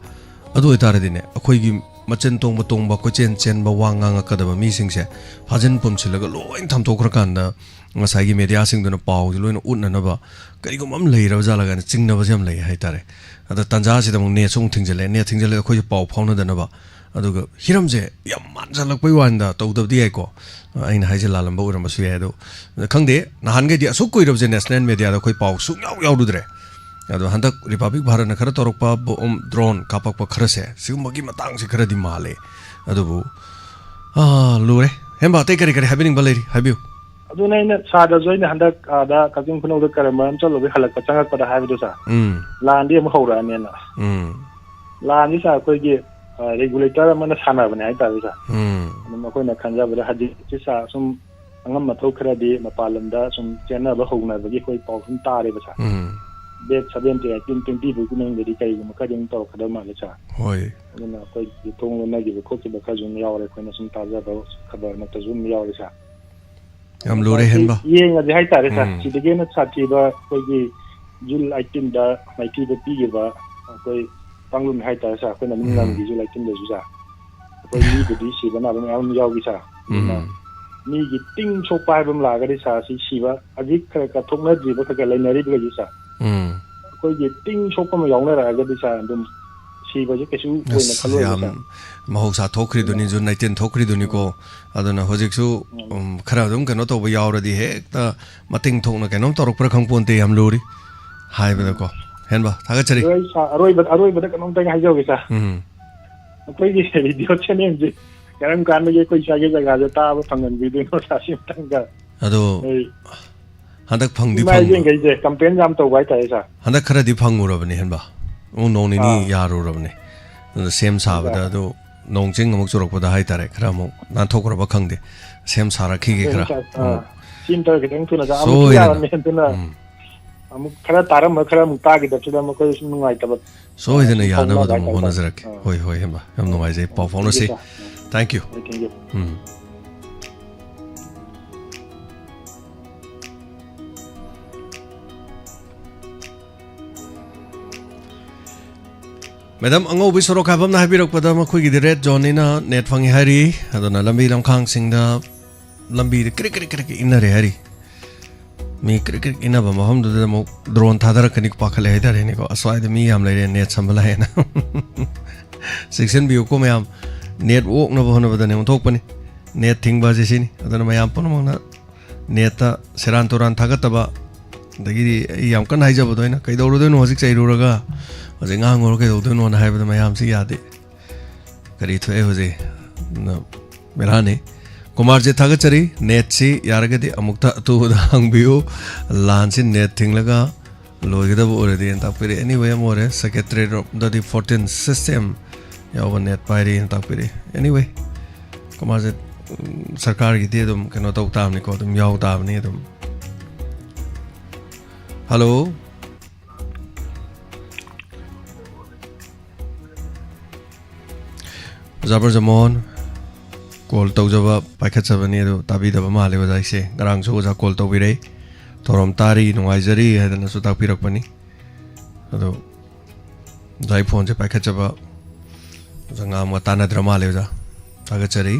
ꯑꯗꯨ ꯑꯣꯏꯇꯥꯔꯗꯤꯅꯦ, ꯑꯩꯈꯣꯏꯒꯤ ꯃꯆꯤꯟ ꯇꯣꯡꯕ ꯇꯣꯡꯕ, ꯀꯣꯏꯆꯦꯟ ꯆꯦꯟꯕ, ꯋꯥ ꯉꯥꯡꯉꯛꯀꯗꯕ ꯃꯤꯁꯤꯡꯁꯦ ꯐꯥꯖꯤꯟ ꯄꯨꯝꯁꯤꯜꯂꯒ ꯂꯣꯏ ꯊꯝꯗꯣꯛꯈ꯭ꯔꯀꯥꯟꯗ, ꯉꯁꯥꯏꯒꯤ ꯃꯦꯗꯤꯌꯥꯁꯤꯡꯗꯨꯅ ꯄꯥꯎꯁꯦ ꯂꯣꯏꯅ ꯎꯠꯅꯅꯕ ꯀꯔꯤꯒꯨꯝꯕ ꯑꯃ ꯂꯩꯔꯕ ꯖꯥꯠꯂ ꯀꯥꯏꯅ ꯆꯤꯡꯅꯕꯁꯦ ꯌꯥꯝ ꯂꯩ ꯍꯥꯏꯇꯥꯔꯦ꯫ ꯑꯗ ꯇꯥꯟꯖꯥꯁꯤꯗ ꯑꯃꯨꯛ ꯅꯦꯠꯁꯨ ꯑꯃꯨꯛ ꯊꯤꯡꯖꯤꯜꯂꯦ, ꯅꯦꯠ ꯊꯤꯡꯖꯤꯜꯂꯦ ꯑꯩꯈꯣꯏꯁꯨ ꯄꯥꯎ ꯐꯥꯎꯅꯗꯅꯕ꯫ ꯑꯗꯨꯒ ꯍꯤꯔꯝꯁꯦ ꯌꯥꯝ ꯃꯥꯟꯁꯤꯜꯂꯛꯄꯩ ꯋꯥꯅꯤꯗ, ꯇꯧꯗꯕꯗꯤ ꯌꯥꯏꯀꯣ꯫ ꯑꯩꯅ ꯍꯥꯏꯁꯦ ꯂꯥꯜꯂꯝꯕ ꯑꯣꯏꯔꯝꯕꯁꯨ ꯌꯥꯏ, ꯑꯗꯣ ꯈꯪꯗꯦ꯫ ꯅꯍꯥꯟꯈꯩꯗꯤ ꯑꯁꯨꯛ ꯀꯨꯏꯔꯕꯁꯦ ꯅꯦꯁꯅꯦꯜ ꯃꯦꯗꯤꯌꯥꯗ ꯑꯩꯈꯣꯏ ꯄꯥꯎ ꯁꯨꯡꯌꯥꯎ ꯌꯥꯎꯔꯨꯗ꯭ꯔꯦ꯫ ꯑꯗꯣ ꯍꯟꯗꯛ ꯔꯤꯄꯕ꯭ꯂꯤꯛ ꯚꯥꯔꯠꯅ ꯈꯔ ꯇꯧꯔꯛꯄ ꯕꯣꯝ, ꯗ꯭ꯔꯣꯟ ꯀꯥꯞꯄꯛꯄ ꯈꯔꯁꯦ, ꯁꯤꯒꯨꯝꯕꯒꯤ ꯃꯇꯥꯡꯁꯦ ꯈꯔꯗꯤ ꯃꯥꯜꯂꯦ꯫ ꯑꯗꯨꯕꯨ, ꯑꯥ, ꯂꯨꯔꯦ꯫ ꯍꯦꯝꯕ, ꯑꯇꯩ ꯀꯔꯤ ꯀꯔꯤ ꯍꯥꯏꯕꯤꯅꯤꯡꯕ ꯂꯩꯔꯤ? ꯍꯥꯏꯕꯤꯌꯨ꯫ ꯑꯗꯨꯅ ꯑꯩꯅ ꯁꯥꯔꯗꯁꯨ ꯑꯩꯅ ꯍꯟꯗꯛ ꯑꯥꯗ ꯀꯛꯆꯤꯡ ꯈꯨꯅꯧꯗ ꯀꯔꯝꯕ ꯑꯃ ꯆꯠꯂꯨꯕꯩ ꯍꯜꯂꯛꯄ ꯆꯪꯉꯛꯄꯗ ꯍꯥꯏꯕꯗꯣ, ꯁꯥꯔ, ꯎꯝ꯫ ꯂꯥꯟꯗꯤ ꯑꯃꯨꯛ ꯍꯧꯔꯛꯑꯅꯦꯅ꯫ ꯎꯝ꯫ ꯂꯥꯟꯁꯤ, ꯁꯥꯔ, ꯑꯩꯈꯣꯏꯒꯤ, ꯑ, ꯔꯤꯒꯨꯂꯦꯇꯔ ꯑꯃꯅ ꯁꯥꯟꯅꯕꯅꯦ ꯍꯥꯏꯇꯥꯔꯦ, ꯁꯥꯔ꯫ ꯎꯝ꯫ ꯑꯗꯨꯝ ꯑꯩꯈꯣꯏꯅ ꯈꯟꯖꯕꯗ ꯍꯧꯖꯤꯛꯁꯤ, ꯁꯥꯔ, ꯁꯨꯝ ꯑꯉꯝ ꯑꯊꯧ ꯈꯔꯗꯤ ꯃꯄꯥꯟ ꯂꯝꯗ ꯁꯨꯝ ꯆꯦꯟꯅꯕ ꯍꯧꯅꯕꯒꯤ ꯑꯩꯈꯣꯏ ꯄꯥꯎ ꯁꯨꯝ ꯇꯥꯔꯦꯕ, sir. Um. Date seventeen, eighteen, twenty ꯐꯥꯎꯒꯤ ꯃꯅꯨꯡꯗꯗꯤ ꯀꯔꯤꯒꯨꯝꯕ ꯈꯔꯗꯤ ꯑꯗꯨꯝ ꯇꯧꯔꯛꯀꯗꯕ ꯃꯥꯜꯂꯦ, ꯁꯥꯔ꯫ ꯍꯣꯏ꯫ ꯑꯗꯨꯅ ꯑꯩꯈꯣꯏꯒꯤ ꯊꯣꯡ ꯂꯣꯟꯅꯈꯤꯕ ꯈꯣꯠꯈꯤꯕ ꯈꯔꯁꯨ ꯑꯗꯨꯝ ꯌꯥꯎꯔꯦ, ꯑꯩꯈꯣꯏꯅ ꯁꯨꯝ ꯇꯥꯖꯕ ꯈꯕꯔꯃꯛꯇꯁꯨ ꯑꯗꯨꯝ ꯌꯥꯎꯔꯦ, ꯁꯥꯔ꯫ ꯌꯥꯝ ꯂꯨꯔꯦ, ꯍꯦꯟꯕ꯫ ꯌꯦꯡꯉꯁꯦ ꯍꯥꯏꯇꯥꯔꯦ, ꯁꯥꯔ꯫ ꯎꯝ꯫ ꯁꯤꯗꯒꯤ ꯍꯦꯟꯅ ꯁꯥꯊꯤꯕ ꯑꯩꯈꯣꯏꯒꯤ ꯖꯨꯟ eighteenꯗ ꯃꯥꯏꯊꯤꯕ ꯄꯤꯈꯤꯕ ꯑꯩꯈꯣꯏ ꯄꯥꯡꯂꯨꯞꯅꯤ ꯍꯥꯏꯇꯥꯔꯦ, ꯁꯥꯔ꯫ ꯑꯩꯈꯣꯏꯅ ꯃꯤ ꯎꯝ꯫ ꯉꯝꯈꯤ ꯖꯨꯟ eighteenꯗꯁꯨ, ꯁꯥꯔ꯫ ꯑꯩꯈꯣꯏ ꯃꯤꯕꯨꯗꯤ ꯁꯤꯕ ꯅꯥꯕ ꯃꯌꯥꯝ ꯑꯃ ꯌꯥꯎꯈꯤ, ꯁꯥꯔ꯫ ꯑꯗꯨꯅ ꯎꯝ꯫ ꯃꯤꯒꯤ ꯇꯤꯡ ꯁꯣꯛꯄ ꯍꯥꯏꯕ ꯑꯃ ꯂꯥꯛꯑꯒꯗꯤ, ꯁꯥꯔ, ꯁꯤ ꯁꯤꯕ ꯍꯧꯖꯤꯛ ꯈꯔ ꯈꯔ ꯊꯣꯛꯅꯗ꯭ꯔꯤꯕ ꯈꯔ ꯈꯔ ꯂꯩꯅꯔꯤꯕꯈꯩꯁꯦ, ꯁꯥꯔ꯫ ꯎꯝ꯫ ꯑꯩꯈꯣꯏꯒꯤ ꯇꯤꯡ ꯁꯣꯛꯄ ꯑꯃ ꯌꯥꯎꯅꯔꯛꯑꯒꯗꯤ, ꯁꯥꯔ, ꯑꯗꯨꯝ ꯁꯤꯕꯁꯦ ꯀꯩꯁꯨ ꯑꯣꯏꯅ ꯑꯁ, ꯈꯜꯂꯣꯏꯕ, ꯌꯥꯝ ꯁꯥꯔ꯫ ꯃꯍꯧꯁꯥ ꯊꯣꯛꯈ꯭ꯔꯤꯗꯨꯅꯤ, ꯎꯝ꯫ June eighteen ꯊꯣꯛꯈ꯭ꯔꯤꯗꯨꯅꯤꯀꯣ꯫ ꯎꯝ꯫ ꯑꯗꯨꯅ ꯍꯧꯖꯤꯛꯁꯨ, ꯎꯝ꯫ ꯎꯝ, ꯈꯔ ꯑꯗꯨꯝ ꯀꯩꯅꯣ ꯇꯧꯕ ꯌꯥꯎꯔꯗꯤ ꯍꯦꯛꯇ ꯃꯇꯤꯡ ꯊꯣꯛꯅ ꯀꯩꯅꯣꯝ ꯇꯧꯔꯛꯄ꯭ꯔꯥ ꯈꯪꯄꯣꯟꯇꯦ, ꯌꯥꯝ ꯂꯨꯔꯤ ꯍꯥꯏꯕꯗꯀꯣ꯫ ꯍꯦꯟꯕ, ꯊꯥꯒꯠꯆꯔꯤ꯫ ꯑꯗꯣ ꯑꯩ ꯁꯥ-, ꯑꯔꯣꯏꯕ, ꯑꯔꯣꯏꯕꯗ ꯀꯩꯅꯣꯝꯇꯪ ꯍꯥꯏꯖꯍꯧꯒꯦ, ꯁꯥꯔ꯫ ꯎꯝ꯫ ꯑꯩꯈꯣꯏꯒꯤ ꯔꯦꯗꯤꯑꯣ ꯆꯦꯅꯦꯜꯁꯦ ꯀꯔꯝ ꯀꯥꯟꯗꯒꯤ ꯑꯩꯈꯣꯏ ꯁ꯭ꯋꯥꯏꯒꯤ ꯖꯒꯥꯁꯦ ꯇꯥꯕ ꯐꯪꯍꯟꯕꯤꯗꯣꯏꯅꯣ, ꯁꯥꯔ, ꯁꯤ ꯃꯇꯥꯡꯗ? ꯑꯗꯣ ꯑꯩ ꯍꯟꯗꯛ ꯐꯪꯗꯤ ꯏꯃꯥ ꯐꯪꯕ-, ꯏꯕꯦꯟꯈꯩꯁꯦ ꯀꯝꯄ꯭ꯂꯦꯟ ꯌꯥꯝ ꯇꯧꯕ ꯍꯥꯏꯇꯥꯔꯦ, ꯁꯥꯔ꯫ ꯍꯟꯗꯛ ꯈꯔꯗꯤ ꯐꯪꯉꯨꯔꯕꯅꯤ, ꯍꯦꯟꯕ꯫ ꯎ, ꯅꯣꯡ ꯅꯤꯅꯤ ꯑꯥ꯫ ꯌꯥꯔꯨꯔꯕꯅꯤ꯫ ꯑꯗꯨ ꯁꯦꯝ ꯁꯥꯕꯗ, ꯑꯣꯖꯥ꯫ ꯑꯗꯨ ꯅꯣꯡ ꯆꯤꯡ ꯑꯃꯨꯛ ꯆꯨꯔꯛꯄꯗ ꯍꯥꯏꯇꯥꯔꯦ, ꯈꯔ ꯑꯃꯨꯛ ꯅꯥꯟꯊꯣꯛꯈ꯭ꯔꯕ ꯈꯪꯗꯦ꯫ ꯁꯦꯝ ꯁꯥꯔꯛꯈꯤꯒꯦ ꯑꯗꯨꯅꯤ, ꯈꯔ꯫ ꯁꯥꯔ꯫ ꯑꯥ꯫ ꯎꯝ꯫ ꯁꯤ ꯑꯝꯇ ꯈꯤꯇꯪ ꯊꯨꯅ, ꯁꯥꯔ, ꯑꯃꯨꯛꯁꯨ ꯁꯣꯏꯗꯅ꯫ ꯌꯥꯔꯝꯃꯦ, ꯑꯗꯨꯅ ꯎꯝ꯫ ꯑꯃꯨꯛ ꯈꯔ ꯇꯥꯔꯝꯕ ꯈꯔ ꯑꯃꯨꯛ ꯇꯥꯈꯤꯗꯕꯁꯤꯗ ꯃꯈꯣꯏꯗꯁꯨ ꯅꯨꯡꯉꯥꯏꯇꯕ, ꯁꯣꯏꯗꯅ ꯁꯨꯝ ꯌꯥꯅꯕ ꯐꯥꯎꯅꯕ ꯑꯗꯨꯝ ꯍꯥꯏꯇꯥꯔꯦ꯫ ꯍꯣꯠꯅꯖꯔꯛꯀꯦ꯫ ꯑꯥ꯫ ꯍꯣꯏ, ꯍꯣꯏ, ꯍꯦꯝꯕ꯫ ꯌꯥꯝ ꯅꯨꯡꯉꯥꯏꯖꯩ ꯄꯥꯎ ꯐꯥꯎꯅꯁꯤ꯫ Thank you, sir. Thank you. Um. Madam ꯑꯉꯧꯕꯤ ꯁꯣꯔꯣꯛ ꯈꯥꯏꯕꯝꯅ ꯍꯥꯏꯕꯤꯔꯛꯄꯗ ꯃꯈꯣꯏꯒꯤꯗꯤ ꯔꯦꯗ ꯖꯣꯟꯅꯤꯅ ꯅꯦꯠ ꯐꯪꯉꯤ ꯍꯥꯏꯔꯤ꯫ ꯑꯗꯨꯅ ꯂꯝꯕꯤ ꯂꯝꯈꯥꯡꯁꯤꯡꯗ ꯂꯝꯕꯤꯗ ꯀ꯭ꯔꯤꯛ ꯀ꯭ꯔꯤꯛ ꯀ꯭ꯔꯤꯛ ꯏꯟꯅꯔꯦ ꯍꯥꯏꯔꯤ꯫ ꯃꯤ ꯀ꯭ꯔꯤꯛ ꯀ꯭ꯔꯤꯛ ꯏꯟꯅꯕ ꯃꯐꯝꯗꯨꯗ ꯑꯃꯨꯛ ꯗ꯭ꯔꯣꯟ ꯊꯥꯗꯔꯛꯀꯅꯤ ꯄꯥꯈꯠꯂꯦ ꯍꯥꯏꯇꯥꯔꯦꯅꯦꯀꯣ꯫ ꯑꯁ꯭ꯋꯥꯏꯗ ꯃꯤ ꯌꯥꯝ ꯂꯩꯔꯦ, ꯅꯦꯠ ꯁꯝꯕ ꯂꯥꯛꯑꯦꯅ꯫ ꯆꯦꯛꯁꯤꯟꯕꯤꯌꯨꯀꯣ ꯃꯌꯥꯝ, ꯅꯦꯠ ꯑꯣꯛꯅꯕ ꯍꯣꯠꯅꯕꯗꯅꯦ ꯑꯣꯟꯊꯣꯛꯄꯅꯤ꯫ ꯅꯦꯠ ꯊꯤꯡꯕ ꯑꯁꯤ ꯁꯤꯅꯤ꯫ ꯑꯗꯨꯅ ꯃꯌꯥꯝ ꯄꯨꯝꯅꯃꯛꯅ ꯅꯦꯠꯇ ꯁꯦꯔꯥꯟ ꯇꯨꯔꯥꯟ ꯊꯥꯒꯠꯇꯕ, ꯑꯗꯒꯤꯗꯤ ꯑꯩ ꯌꯥꯝ ꯀꯟꯅ ꯍꯥꯏꯖꯕꯗꯣ ꯑꯩꯅ ꯀꯩꯗꯧꯔꯨꯗꯣꯏꯅꯣ ꯍꯧꯖꯤꯛ ꯆꯩꯔꯨꯔꯒ, ꯍꯧꯖꯤꯛ ꯉꯥꯡꯉꯨꯔ ꯀꯩꯗꯧꯗꯣꯏꯅꯣꯅ ꯍꯥꯏꯕꯗ ꯃꯌꯥꯝꯁꯤ ꯌꯥꯗꯦ꯫ ꯀꯔꯤ ꯊꯣꯛꯑꯦ ꯍꯧꯖꯤꯛ? ꯅ-, ꯕꯦꯔꯥꯅꯤ꯫ ꯀꯨꯃꯥꯔꯖꯤꯠ ꯊꯥꯒꯠꯆꯔꯤ꯫ ꯅꯦꯠꯁꯤ ꯌꯥꯔꯒꯗꯤ ꯑꯃꯨꯛꯇ ꯑꯊꯨꯕꯗ ꯍꯥꯡꯕꯤꯌꯨ꯫ ꯂꯥꯟꯁꯤ ꯅꯦꯠ ꯊꯤꯡꯂꯒ ꯂꯣꯏꯒꯗꯕ ꯑꯣꯏꯔꯗꯤꯅ ꯇꯥꯛꯄꯤꯔꯛꯑꯦ꯫ Anyway ꯑꯃ ꯑꯣꯏꯔꯦ, ꯁꯦꯀ꯭ꯔꯦꯇꯔꯤꯌꯦꯠ ꯔꯣꯝꯗꯗꯤ fourteen system ꯌꯥꯎꯕ ꯅꯦꯠ ꯄꯥꯏꯔꯤꯅ ꯇꯥꯛꯄꯤꯔꯛꯑꯦ꯫ Anyway, ꯀꯃꯥꯏꯅ ꯁꯔꯀꯥꯔꯒꯤꯗꯤ ꯑꯗꯨꯝ ꯀꯩꯅꯣ ꯇꯧ ꯇꯥꯕꯅꯤꯀꯣ, ꯑꯗꯨꯝ ꯌꯥꯎ ꯇꯥꯕꯅꯤ ꯑꯗꯨꯝ꯫ ꯍꯜꯂꯣ꯫ ꯑꯣꯖꯥ ꯕ꯭ꯔꯖꯃꯣꯍꯟ, ꯀꯣꯜ ꯇꯧꯖꯕ ꯄꯥꯏꯈꯠꯆꯕꯅꯤ, ꯑꯗꯨ ꯇꯥꯕꯤꯗꯕ ꯃꯥꯜꯂꯦ ꯑꯣꯖꯥ ꯑꯩꯁꯦ꯫ ꯉꯔꯥꯡꯁꯨ ꯑꯣꯖꯥ ꯀꯣꯜ ꯇꯧꯕꯤꯔꯛꯏ, ꯊꯧꯔꯝ ꯇꯥꯔꯤ, ꯅꯨꯡꯉꯥꯏꯖꯔꯤ ꯍꯥꯏꯗꯅꯁꯨ ꯇꯥꯛꯄꯤꯔꯛꯄꯅꯤ꯫ ꯑꯗꯣ ꯑꯣꯖꯥꯒꯤ ꯐꯣꯟꯁꯦ ꯄꯥꯏꯈꯠꯆꯕ ꯑꯣꯖꯥ ꯉꯥꯡꯕ ꯇꯥꯟꯅꯗ꯭ꯔ ꯃꯥꯜꯂꯦ ꯑꯣꯖꯥ꯫ ꯊꯥꯒꯠꯆꯔꯤ꯫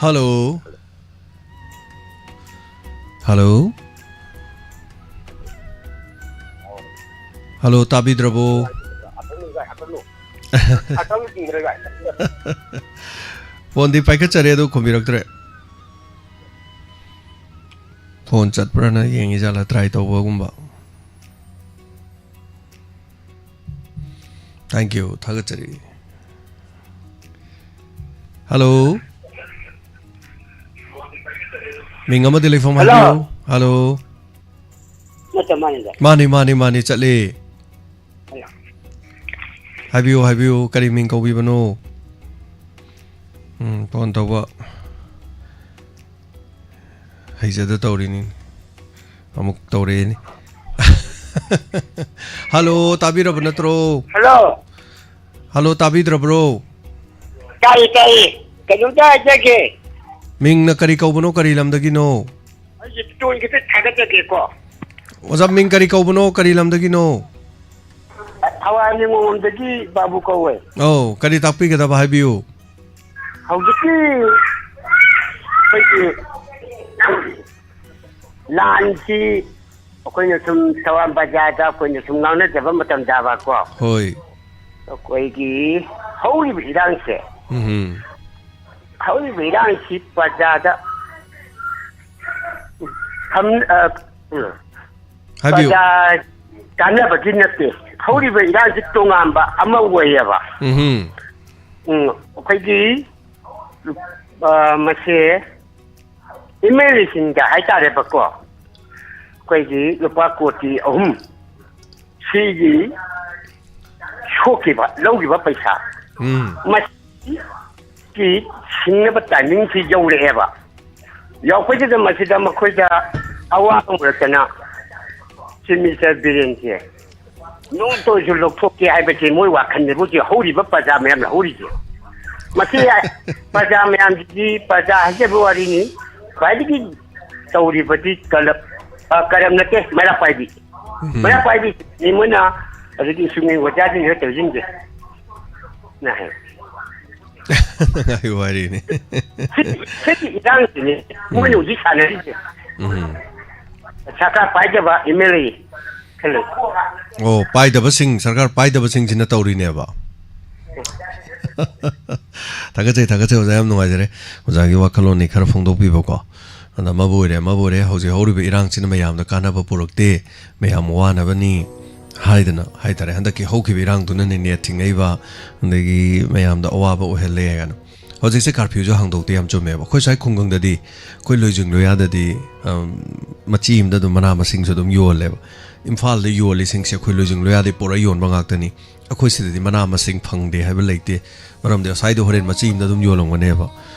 ꯍꯜꯂꯣ꯫ ꯍꯜꯂꯣ꯫ ꯍꯜꯂꯣ, ꯇꯥꯕꯤꯗ꯭ꯔꯕꯣ? ꯐꯣꯟꯗꯤ ꯄꯥꯏꯈꯠꯆꯔꯦ, ꯑꯗꯨ ꯈꯨꯝꯕꯤꯔꯛꯇ꯭ꯔꯦ꯫ ꯐꯣꯟ ꯆꯠꯄ꯭ꯔꯥꯅ ꯌꯦꯡꯉꯤꯖꯥꯠꯂ, ꯇ꯭ꯔꯥꯏ ꯇꯧꯕꯒꯨꯝꯕ꯫ Thank you, ꯊꯥꯒꯠꯆꯔꯤ꯫ ꯍꯜꯂꯣ꯫ ꯃꯤꯡ ꯑꯃꯗꯤ ꯂꯩꯐꯝ ꯍꯜꯂꯣ꯫ ꯍꯥꯏꯕꯤꯌꯨ꯫ ꯍꯜꯂꯣ꯫ ꯅꯠꯇꯦ, ꯃꯥꯅꯤꯗ꯫ ꯃꯥꯅꯤ, ꯃꯥꯅꯤ, ꯃꯥꯅꯤ, ꯆꯠꯂꯤ꯫ ꯍꯜꯂꯣ꯫ ꯍꯥꯏꯕꯤꯌꯨ, ꯍꯥꯏꯕꯤꯌꯨ, ꯀꯔꯤ ꯃꯤꯡ ꯀꯧꯕꯤꯕꯅꯣ? ꯎꯝ, ꯐꯣꯟ ꯇꯧꯕ ꯍꯩꯖꯗ ꯇꯧꯔꯤꯅꯤ꯫ ꯑꯃꯨꯛ ꯇꯧꯔꯛꯑꯦꯅꯤ꯫ ꯍꯜꯂꯣ, ꯇꯥꯕꯤꯔꯕ ꯅꯠꯇ꯭ꯔꯣ? ꯍꯜꯂꯣ꯫ ꯍꯜꯂꯣ, ꯇꯥꯕꯤꯗ꯭ꯔꯕ꯭ꯔꯣ? ꯇꯥꯏꯌꯦ, ꯇꯥꯏꯌꯦ꯫ ꯀꯩꯅꯣꯝꯇ ꯍꯥꯏꯖꯒꯦ꯫ ꯃꯤꯡꯅ ꯀꯔꯤ ꯀꯧꯕꯅꯣ, ꯀꯔꯤ ꯂꯝꯗꯒꯤꯅꯣ? ꯑꯩꯁꯦ ꯇꯣꯟ ꯈꯤꯇ ꯊꯥꯒꯠꯆꯒꯦꯀꯣ꯫ ꯑꯣꯖꯥ, ꯃꯤꯡ ꯀꯔꯤ ꯀꯧꯕꯅꯣ, ꯀꯔꯤ ꯂꯝꯗꯒꯤꯅꯣ? ꯊꯋꯥꯏ ꯅꯤꯉꯣꯝꯗꯒꯤ ꯕꯥꯕꯨ ꯀꯧꯋꯦ꯫ ꯑꯧ, ꯀꯔꯤ ꯇꯥꯛꯄꯤꯒꯗꯕ, ꯍꯥꯏꯕꯤꯌꯨ꯫ ꯍꯧꯖꯤꯛꯀꯤ ꯑꯩꯈꯣꯏꯒꯤ ꯂꯥꯟꯁꯤ ꯑꯩꯈꯣꯏꯅ ꯁꯨꯝ ꯊꯧꯕꯥꯜ ꯕꯖꯥꯔꯗ ꯑꯩꯈꯣꯏꯅ ꯁꯨꯝ ꯉꯥꯡꯅꯖꯕ ꯃꯇꯝꯗꯕꯀꯣ, ꯍꯣꯏ꯫ ꯑꯩꯈꯣꯏꯒꯤ ꯍꯧꯔꯤꯕ ꯏꯔꯥꯡꯁꯦ, ꯎꯝ꯫ ꯍꯧꯔꯤꯕ ꯏꯔꯥꯡꯁꯤ ꯄ꯭ꯔꯖꯥꯗ, ꯈꯝ-, ꯑ, ꯎꯝ, ꯍꯥꯏꯕꯤꯌꯨ꯫ ꯄ꯭ꯔꯖꯥ ꯀꯥꯟꯅꯕꯒꯤ ꯅꯠꯇꯦ꯫ ꯍꯧꯔꯤꯕ ꯏꯔꯥꯡꯁꯤ ꯇꯣꯉꯥꯟꯕ ꯑꯃ ꯑꯣꯏꯌꯦꯕ꯫ ꯎꯝ꯫ ꯎꯝ, ꯑꯩꯈꯣꯏꯒꯤ, ꯑ, ꯃꯁꯦ ꯑꯦꯝ ꯑꯦꯜ ꯑꯦꯁꯤꯡꯗ ꯍꯥꯏꯇꯥꯔꯦꯕꯀꯣ, ꯑꯩꯈꯣꯏꯒꯤ ꯂꯨꯄꯥ ꯀꯣꯇꯤ ꯑꯍꯨꯝ ꯁꯤꯒꯤ ꯁꯣꯛꯈꯤꯕ, ꯂꯧꯈꯤꯕ ꯄꯩꯁꯥ, ꯎꯝ꯫ ꯃꯁꯤꯒꯤ ꯁꯤꯡꯅꯕ ꯇꯥꯏꯃꯤꯡꯁꯤ ꯌꯧꯔꯛꯑꯦꯕ꯫ ꯌꯧꯔꯛꯄꯁꯤꯗ ꯃꯁꯤꯗ ꯃꯈꯣꯏꯗ ꯑꯋꯥꯕ ꯑꯣꯏꯔꯛꯇꯅ ꯆꯤꯞ ꯃꯤꯅꯤꯁꯇꯔ ꯕꯤꯔꯦꯟꯁꯦ ꯅꯣꯡꯇ ꯑꯣꯏꯔꯁꯨ ꯂꯧꯊꯣꯛꯀꯦ ꯍꯥꯏꯕꯁꯦ ꯃꯣꯏ ꯋꯥꯈꯜꯅꯦꯕ ꯍꯧꯖꯤꯛ ꯍꯧꯔꯤꯕ ꯄ꯭ꯔꯖꯥ ꯃꯌꯥꯝꯅ ꯍꯧꯔꯤꯁꯦ꯫ ꯃꯁꯤ ꯄ꯭ꯔꯖꯥ ꯃꯌꯥꯝꯁꯤꯗꯤ, ꯄ꯭ꯔꯖꯥ ꯍꯥꯏꯖꯕ ꯋꯥꯔꯤꯅꯤ, ꯈ꯭ꯋꯥꯏꯗꯒꯤ ꯇꯧꯔꯤꯕꯗꯤ ꯀꯂꯞ-, ꯑ, ꯀꯔꯞ ꯅꯠꯇꯦ, ꯃꯩꯔꯥ ꯄꯥꯏꯕꯤ꯫ ꯎꯝ꯫ ꯃꯩꯔꯥ ꯄꯥꯏꯕꯤ ꯃꯣꯏꯅ ꯑꯗꯨꯗꯤ ꯁ꯭ꯀꯨꯜꯒꯤ ꯑꯣꯖꯥꯁꯤꯡꯁꯤꯅ ꯇꯧꯁꯤꯟꯁꯦ꯫ ꯅ ꯍꯥꯏ꯫ ꯋꯥꯔꯤꯅꯤ꯫ ꯁꯤ, ꯁꯤꯒꯤ ꯏꯔꯥꯡꯁꯤꯅꯤ ꯃꯣꯏꯅ ꯍꯧꯖꯤꯛ ꯁꯥꯟꯅꯔꯤꯁꯦ꯫ ꯎꯝ꯫ ꯁꯔꯀꯥꯔ ꯄꯥꯏꯗꯕ ꯑꯦꯝ ꯑꯦꯜ ꯑꯦ ꯈꯜꯂꯨ꯫ ꯑꯣ, ꯄꯥꯏꯗꯕꯁꯤꯡ, ꯁꯔꯀꯥꯔ ꯄꯥꯏꯗꯕꯁꯤꯡꯁꯤꯅ ꯇꯧꯔꯤꯅꯦꯕ꯫ ꯊꯥꯒꯠꯆꯩ, ꯊꯥꯒꯠꯆꯩ ꯑꯣꯖꯥ, ꯌꯥꯝ ꯅꯨꯡꯉꯥꯏꯖꯔꯦ꯫ ꯑꯣꯖꯥꯒꯤ ꯋꯥꯈꯜꯂꯣꯟꯅꯤ ꯈꯔ ꯐꯣꯡꯗꯣꯛꯄꯤꯕꯀꯣ꯫ ꯑꯗ ꯑꯃꯕꯨ ꯑꯣꯏꯔꯦ, ꯑꯃꯕꯨ ꯑꯣꯏꯔꯦ, ꯍꯧꯖꯤꯛ ꯍꯧꯔꯤꯕ ꯏꯔꯥꯡꯁꯤꯅ ꯃꯌꯥꯝꯗ ꯀꯥꯟꯅꯕ ꯄꯨꯔꯛꯇꯦ, ꯃꯌꯥꯝ ꯋꯥꯅꯕꯅꯤ ꯍꯥꯏꯗꯅ ꯍꯥꯏꯇꯥꯔꯦ, ꯍꯟꯗꯛꯀꯤ ꯍꯧꯈꯤꯕ ꯏꯔꯥꯡꯗꯨꯅꯅꯦ ꯅꯦꯠ ꯊꯤꯡꯉꯛꯏꯕ, ꯑꯗꯒꯤ ꯃꯌꯥꯝꯗ ꯑꯋꯥꯕ ꯑꯣꯏꯍꯜꯂꯦ ꯀꯥꯏꯅ꯫ ꯍꯧꯖꯤꯛꯁꯦ ꯀꯥꯔꯐ꯭ꯌꯨꯁꯨ ꯍꯥꯡꯗꯣꯛꯇꯦ, ꯌꯥꯝ ꯆꯨꯝꯃꯦꯕ꯫ ꯑꯩꯈꯣꯏ ꯁ꯭ꯋꯥꯏ ꯈꯨꯡꯒꯪꯗꯗꯤ ꯑꯩꯈꯣꯏ ꯂꯣꯏꯖꯤꯡ ꯂꯣꯌꯥꯗꯗꯤ, ꯑꯝ, ꯃꯆꯤ ꯑꯃꯗ ꯑꯗꯨꯝ ꯃꯅꯥ ꯃꯁꯤꯡꯁꯨ ꯑꯗꯨꯝ ꯌꯣꯜꯂꯦꯕ꯫ ꯏꯝꯐꯥꯜꯗ ꯌꯣꯜꯂꯤꯁꯤꯡꯁꯦ ꯑꯩꯈꯣꯏ ꯂꯣꯏꯖꯤꯡ ꯂꯣꯌꯥꯗꯩ ꯄꯨꯔꯛꯑ ꯌꯣꯟꯕ ꯉꯥꯛꯇꯅꯤ꯫ ꯑꯩꯈꯣꯏ ꯁꯤꯗꯗꯤ ꯃꯅꯥ ꯃꯁꯤꯡ ꯐꯪꯗꯦ ꯍꯥꯏꯕ ꯂꯩꯇꯦ꯫ ꯃꯔꯝꯗꯤ ꯑꯁ꯭ꯋꯥꯏꯗ ꯍꯣꯔꯦꯟ ꯃꯆꯤ ꯑꯃꯗ ꯑꯗꯨꯝ ꯌꯣꯜꯂꯝꯒꯅꯦꯕ꯫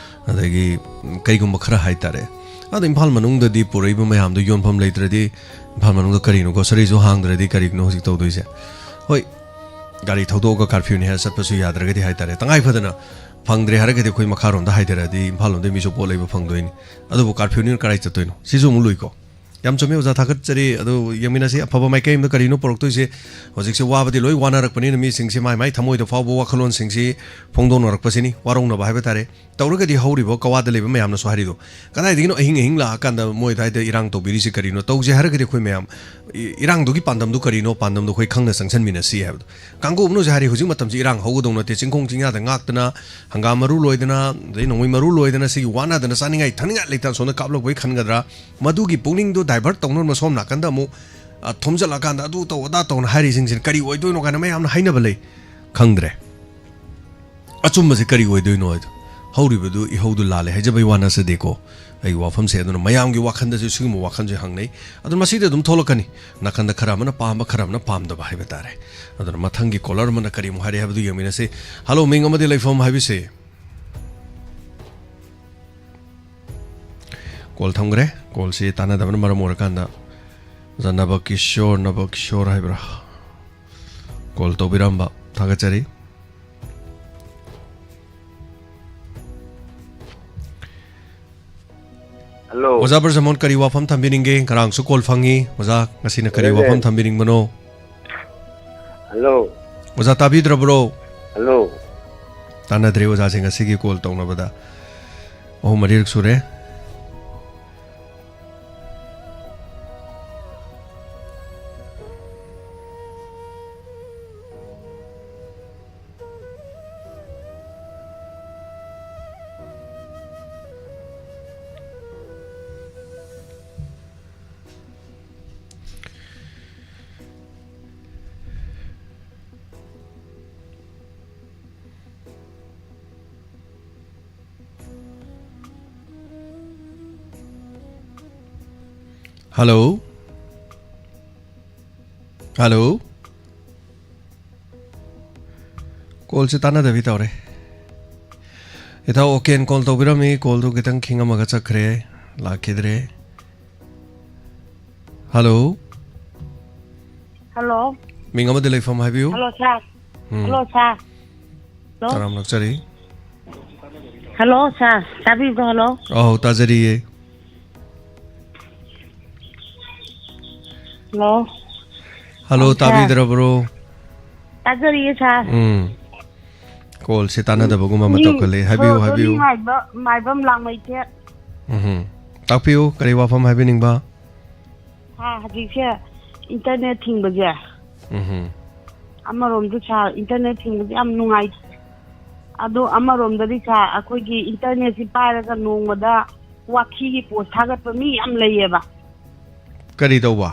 ꯑꯗꯒꯤ, ꯎꯝ, ꯀꯩꯒꯨꯝꯕ ꯈꯔ ꯍꯥꯏꯇꯥꯔꯦ, ꯑꯗ ꯏꯝꯐꯥꯜ ꯃꯅꯨꯡꯗꯗꯤ ꯄꯨꯔꯛꯏꯕ ꯃꯌꯥꯝꯗꯣ ꯌꯣꯟꯐꯝ ꯂꯩꯇ꯭ꯔꯗꯤ, ꯏꯝꯐꯥꯜ ꯃꯅꯨꯡꯗ ꯀꯔꯤꯅꯣ, ꯒ꯭ꯔꯣꯁꯔꯤꯁꯨ ꯍꯥꯡꯗ꯭ꯔꯗꯤ ꯀꯔꯤꯅꯣ ꯍꯧꯖꯤꯛ ꯇꯧꯗꯣꯏꯁꯦ? ꯍꯣꯏ, ꯒꯥꯔꯤ ꯊꯧꯗꯣꯛꯑꯒ ꯀꯥꯔꯐ꯭ꯌꯨꯅꯤ ꯍꯥꯏꯔ ꯆꯠꯄꯁꯨ ꯌꯥꯗ꯭ꯔꯒꯗꯤ ꯍꯥꯏꯇꯥꯔꯦ, ꯇꯉꯥꯏ ꯐꯗꯅ ꯐꯪꯗ꯭ꯔꯦ ꯍꯥꯏꯔꯒꯗꯤ ꯑꯩꯈꯣꯏ ꯃꯈꯥꯔꯣꯝꯗ ꯍꯥꯏꯊꯔꯛꯑꯗꯤ ꯏꯝꯐꯥꯜ ꯂꯣꯝꯗꯒꯤ ꯃꯤꯁꯨ ꯄꯣꯠ ꯂꯩꯕ ꯐꯪꯗꯣꯏꯅꯤ꯫ ꯑꯗꯨꯕꯨ ꯀꯥꯔꯐ꯭ꯌꯨꯅꯤꯅ ꯀꯗꯥꯏ ꯆꯠꯇꯣꯏꯅꯣ? ꯁꯤꯁꯨ ꯑꯃꯨꯛ ꯂꯨꯏꯀꯣ꯫ ꯌꯥꯝ ꯆꯨꯝꯃꯤ ꯑꯣꯖꯥ, ꯊꯥꯒꯠꯆꯔꯤ꯫ ꯑꯗꯨ ꯌꯦꯡꯃꯤꯟꯅꯁꯤ, ꯑꯐꯕ ꯃꯥꯏꯀꯩ ꯑꯃꯗ ꯀꯔꯤꯅꯣ ꯄꯨꯔꯛꯇꯣꯏꯁꯦ? ꯍꯧꯖꯤꯛꯁꯦ ꯋꯥꯕꯗꯤ ꯂꯣꯏ ꯋꯥꯅꯔꯛꯄꯅꯤꯅ ꯃꯤꯁꯤꯡꯁꯦ ꯃꯥꯏ ꯃꯥꯏ ꯊꯃꯣꯏꯗ ꯐꯥꯎꯕ ꯋꯥꯈꯜꯂꯣꯟꯁꯤꯡꯁꯤ ꯐꯣꯡꯗꯣꯛꯅꯔꯛꯄꯁꯤꯅꯤ, ꯋꯥꯔꯧꯅꯕ ꯍꯥꯏꯕ ꯇꯥꯔꯦ꯫ ꯇꯧꯔꯒꯗꯤ ꯍꯧꯔꯤꯕ ꯀꯋꯥꯗ ꯂꯩꯕ ꯃꯌꯥꯝꯅꯁꯨ ꯍꯥꯏꯔꯤꯗꯣ, ꯀꯗꯥꯏꯗꯒꯤꯅꯣ ꯑꯍꯤꯡ ꯑꯍꯤꯡ ꯂꯥꯛꯑꯀꯥꯟꯗ ꯃꯣꯏ ꯑꯗꯨꯋꯥꯏꯗ ꯏꯔꯥꯡ ꯇꯧꯕꯤꯔꯤꯁꯤ ꯀꯔꯤꯅꯣ? ꯇꯧꯁꯦ ꯍꯥꯏꯔꯒꯗꯤ ꯑꯩꯈꯣꯏ ꯃꯌꯥꯝ ꯏ-, ꯏꯔꯥꯡꯗꯨꯒꯤ ꯄꯥꯟꯗꯝꯗꯨ ꯀꯔꯤꯅꯣ, ꯄꯥꯟꯗꯝꯗꯣ ꯑꯩꯈꯣꯏ ꯈꯪꯅ ꯆꯪꯁꯤꯟꯃꯤꯟꯅꯁꯤ ꯍꯥꯏꯕꯗꯣ꯫ ꯀꯥꯡꯕꯨ ꯑꯃꯅꯁꯨ ꯍꯥꯏꯔꯤ, ꯍꯧꯖꯤꯛ ꯃꯇꯝꯁꯤ ꯏꯔꯥꯡ ꯍꯧꯒꯗꯧ ꯅꯠꯇꯦ, ꯆꯤꯡꯈꯣꯡ ꯆꯤꯡꯌꯥꯗ ꯉꯥꯛꯇꯅ, ꯍꯪꯒꯥꯝ ꯃꯔꯨ ꯂꯣꯏꯗꯅ, ꯑꯗꯩ ꯅꯣꯡꯃꯩ ꯃꯔꯨ ꯂꯣꯏꯗꯅ, ꯁꯤꯒꯤ ꯋꯥꯅꯗꯅ ꯆꯥꯅꯤꯡꯉꯥꯏ ꯊꯛꯅꯤꯡꯉꯥꯏ ꯂꯩꯇꯅ ꯁꯣꯝꯗ ꯀꯥꯞꯂꯛꯄꯒꯤ ꯈꯟꯒꯗ꯭ꯔꯥ? ꯃꯗꯨꯒꯤ ꯄꯨꯛꯅꯤꯡꯗꯣ divert ꯇꯧꯅꯕ ꯁꯣꯝ ꯅꯥꯀꯟꯗ ꯑꯃꯨꯛ, ꯑ, ꯊꯣꯝꯖꯤꯜꯂꯛꯑꯀꯥꯟꯗ ꯑꯗꯨ ꯇꯧ ꯑꯗꯥ ꯇꯧꯅ ꯍꯥꯏꯔꯤꯁꯤꯡꯁꯤꯅ ꯀꯔꯤ ꯑꯣꯏꯗꯣꯏꯅꯣ ꯀꯥꯏꯅ ꯃꯌꯥꯝꯅ ꯍꯥꯏꯅꯕ ꯂꯩ꯫ ꯈꯪꯗ꯭ꯔꯦ꯫ ꯑꯆꯨꯝꯕꯁꯦ ꯀꯔꯤ ꯑꯣꯏꯗꯣꯏꯅꯣ ꯍꯥꯏꯗꯣ꯫ ꯍꯧꯔꯤꯕꯗꯨ ꯏꯍꯧꯗꯨ ꯂꯥꯜꯂꯦ ꯍꯥꯏꯖꯕꯩ ꯋꯥ ꯅꯠꯆꯗꯦꯀꯣ꯫ ꯑꯩꯒꯤ ꯋꯥꯐꯝꯁꯦ ꯑꯗꯨꯅ ꯃꯌꯥꯝꯒꯤ ꯋꯥꯈꯜꯗꯁꯨ ꯁꯤꯒꯨꯝꯕ ꯋꯥꯈꯜꯁꯦ ꯍꯪꯅꯩ꯫ ꯑꯗꯨꯅ ꯃꯁꯤꯗꯤ ꯑꯗꯨꯝ ꯊꯣꯛꯂꯛꯀꯅꯤ꯫ ꯅꯥꯀꯟꯗ ꯈꯔ ꯑꯃꯅ ꯄꯥꯝꯕ, ꯈꯔ ꯑꯃꯅ ꯄꯥꯝꯗꯕ ꯍꯥꯏꯕ ꯇꯥꯔꯦ꯫ ꯑꯗꯨꯅ ꯃꯊꯪꯒꯤ caller ꯑꯃꯅ ꯀꯔꯤꯃꯨꯛ ꯍꯥꯏꯔꯛꯑꯦ ꯍꯥꯏꯕꯗꯨ ꯌꯦꯡꯃꯤꯟꯅꯁꯤ꯫ Hello, ꯃꯤꯡ ꯑꯃꯗꯤ ꯂꯩꯐꯝ ꯍꯥꯏꯕꯤꯁꯤ꯫ Call ꯊꯝꯈ꯭ꯔꯦ꯫ Callꯁꯤ ꯇꯥꯟꯅꯗꯕꯅ ꯃꯔꯝ ꯑꯣꯏꯔꯀꯥꯟꯗ ꯑꯣꯖꯥ ꯅꯕꯀꯤꯁꯣꯔ, ꯅꯕꯀꯤꯁꯣꯔ ꯍꯥꯏꯕ꯭ꯔꯥ? Call ꯇꯧꯕꯤꯔꯝꯕ ꯊꯥꯒꯠꯆꯔꯤ꯫ Hello. ꯑꯣꯖꯥ ꯕ꯭ꯔꯖꯃꯣꯍꯟ, ꯀꯔꯤ ꯋꯥꯐꯝ ꯊꯝꯕꯤꯅꯤꯡꯒꯦ? ꯉꯔꯥꯡꯁꯨ call ꯐꯪꯉꯤ꯫ ꯑꯣꯖꯥ, ꯉꯁꯤꯅ ꯀꯔꯤ ꯄ꯭ꯔꯖꯦꯟ꯫ ꯋꯥꯐꯝ ꯊꯝꯕꯤꯅꯤꯡꯕꯅꯣ? Hello. ꯑꯣꯖꯥ, ꯇꯥꯕꯤꯗ꯭ꯔꯕ꯭ꯔꯣ? Hello. ꯇꯥꯟꯅꯗ꯭ꯔꯦ ꯑꯣꯖꯥꯁꯦ ꯉꯁꯤꯒꯤ call ꯇꯧꯅꯕꯗ꯫ ꯑꯍꯨꯝ ꯃꯔꯤꯔꯛ ꯁꯨꯔꯦ꯫ Hello? Hello? Callꯁꯦ ꯇꯥꯟꯅꯗꯕꯤ ꯇꯧꯔꯦ꯫ ꯏꯇꯥꯎ ꯑꯣꯀꯦꯟ call ꯇꯧꯕꯤꯔꯝꯃꯤ, callꯗꯨ ꯈꯤꯇꯪ ꯈꯤꯡꯉꯝꯃꯒ ꯆꯠꯈ꯭ꯔꯦ꯫ ꯂꯥꯛꯈꯤꯗ꯭ꯔꯦ꯫ ꯍꯜꯂꯣ꯫ ꯍꯜꯂꯣ꯫ ꯃꯤꯡ ꯑꯃꯗꯤ ꯂꯩꯐꯝ ꯍꯥꯏꯕꯤꯌꯨ꯫ ꯍꯜꯂꯣ, ꯁꯥꯔ꯫ ꯎꯝ꯫ ꯍꯜꯂꯣ, ꯁꯥꯔ꯫ ꯍꯜꯂꯣ꯫ ꯇꯔꯥꯝꯅ ꯑꯣꯛꯆꯔꯤ꯫ ꯍꯜꯂꯣ, ꯁꯥꯔ꯫ ꯇꯥꯕꯤꯕ꯭ꯔꯣ? ꯍꯜꯂꯣ꯫ ꯑꯧ, ꯇꯥꯖꯔꯤꯌꯦ꯫ ꯍꯜꯂꯣ꯫ ꯍꯜꯂꯣ, ꯑꯧ, ꯁꯥꯔ꯫ ꯇꯥꯕꯤꯗ꯭ꯔꯕ꯭ꯔꯣ? ꯇꯥꯖꯔꯤꯌꯦ, ꯁꯥꯔ꯫ ꯎꯝ꯫ ꯀꯣꯜꯁꯦ ꯇꯥꯟꯅꯗꯕꯒꯨꯝꯕ ꯑꯃ ꯃꯤ ꯇꯧꯈꯠꯂꯛꯑꯦ꯫ ꯍꯥꯏꯕꯤꯌꯨ, ꯁꯣꯔꯣꯛꯇ ꯃꯤ ꯍꯥꯏꯕꯤꯌꯨ꯫ ꯉꯥꯏꯕ, ꯃꯥꯏꯕꯝ ꯂꯥꯡꯃꯩꯊꯦꯝ꯫ ꯎꯝꯍꯨꯝ꯫ ꯇꯥꯛꯄꯤꯌꯨ, ꯀꯔꯤ ꯋꯥꯐꯝ ꯍꯥꯏꯕꯤꯅꯤꯡꯕ? ꯁꯥꯔ, ꯍꯧꯖꯤꯛꯁꯦ ꯏꯟꯇꯔꯅꯦꯠ ꯊꯤꯡꯕꯁꯦ, ꯎꯝꯍꯨꯝ꯫ ꯑꯃꯔꯣꯝꯗ ꯁꯥꯔ, ꯏꯟꯇꯔꯅꯦꯠ ꯊꯤꯡꯕꯁꯦ ꯌꯥꯝ ꯅꯨꯡꯉꯥꯏꯇꯦ꯫ ꯑꯗꯣ ꯑꯃꯔꯣꯝꯗꯗꯤ ꯁꯥꯔ, ꯑꯩꯈꯣꯏꯒꯤ ꯏꯟꯇꯔꯅꯦꯠꯁꯤ ꯄꯥꯏꯔꯒ ꯅꯣꯡꯃꯗ ꯋꯥꯊꯤꯒꯤ ꯄꯣꯁ ꯊꯥꯒꯠꯄ ꯃꯤ ꯌꯥꯝ ꯂꯩꯌꯦꯕ꯫ ꯀꯔꯤ ꯇꯧꯕ?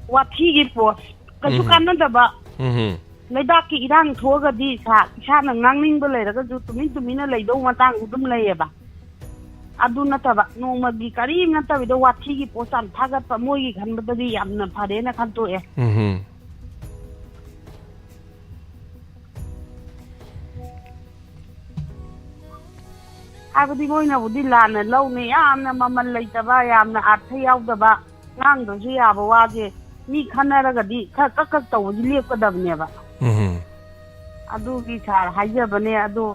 ꯋꯥꯊꯤꯒꯤ ꯄꯣꯁ꯫ ꯀꯩꯁꯨ ꯎꯝ꯫ ꯀꯥꯟꯅꯗꯕ꯫ ꯎꯝ꯫ ꯂꯩꯕꯥꯛꯀꯤ ꯏꯔꯥꯡ ꯊꯣꯛꯑꯒꯗꯤ ꯁꯥꯔ, ꯏꯁꯥꯅ ꯉꯥꯡꯅꯤꯡꯕ ꯂꯩꯔꯒꯁꯨ ꯇꯨꯃꯤꯟ ꯇꯨꯃꯤꯟꯅ ꯂꯩꯗꯧ ꯃꯇꯥꯡꯁꯨ ꯑꯗꯨꯝ ꯂꯩꯌꯦꯕ꯫ ꯑꯗꯨ ꯅꯠꯇꯕ, ꯅꯣꯡꯃꯒꯤ ꯀꯔꯤꯝ ꯅꯠꯇꯕꯤꯗ ꯋꯥꯊꯤꯒꯤ ꯄꯣꯁ ꯌꯥꯝ ꯊꯥꯒꯠꯄ, ꯃꯣꯏꯒꯤ ꯈꯟꯕꯗꯗꯤ ꯌꯥꯝꯅ ꯐꯔꯦꯅ ꯈꯟꯇꯣꯛꯑꯦ꯫ ꯎꯝ꯫ ꯍꯥꯏꯕꯗꯤ ꯃꯣꯏꯅꯕꯨꯗꯤ ꯂꯥꯟꯅ ꯂꯧꯅꯤ, ꯌꯥꯝꯅ ꯃꯃꯜ ꯂꯩꯇꯕ, ꯌꯥꯝꯅ ꯑꯥꯔꯊ ꯌꯥꯎꯗꯕ, ꯉꯥꯡꯗ꯭ꯔꯁꯨ ꯌꯥꯕ ꯋꯥꯁꯦ ꯃꯤ ꯈꯟꯅꯔꯒꯗꯤ ꯈꯔ ꯀꯛ ꯀꯛ ꯇꯧꯕꯁꯤ ꯂꯦꯞꯀꯗꯕꯅꯦꯕ꯫ ꯎꯝ꯫ ꯑꯗꯨꯒꯤ ꯁꯥꯔ ꯍꯥꯏꯖꯕꯅꯦ꯫ ꯑꯗꯣ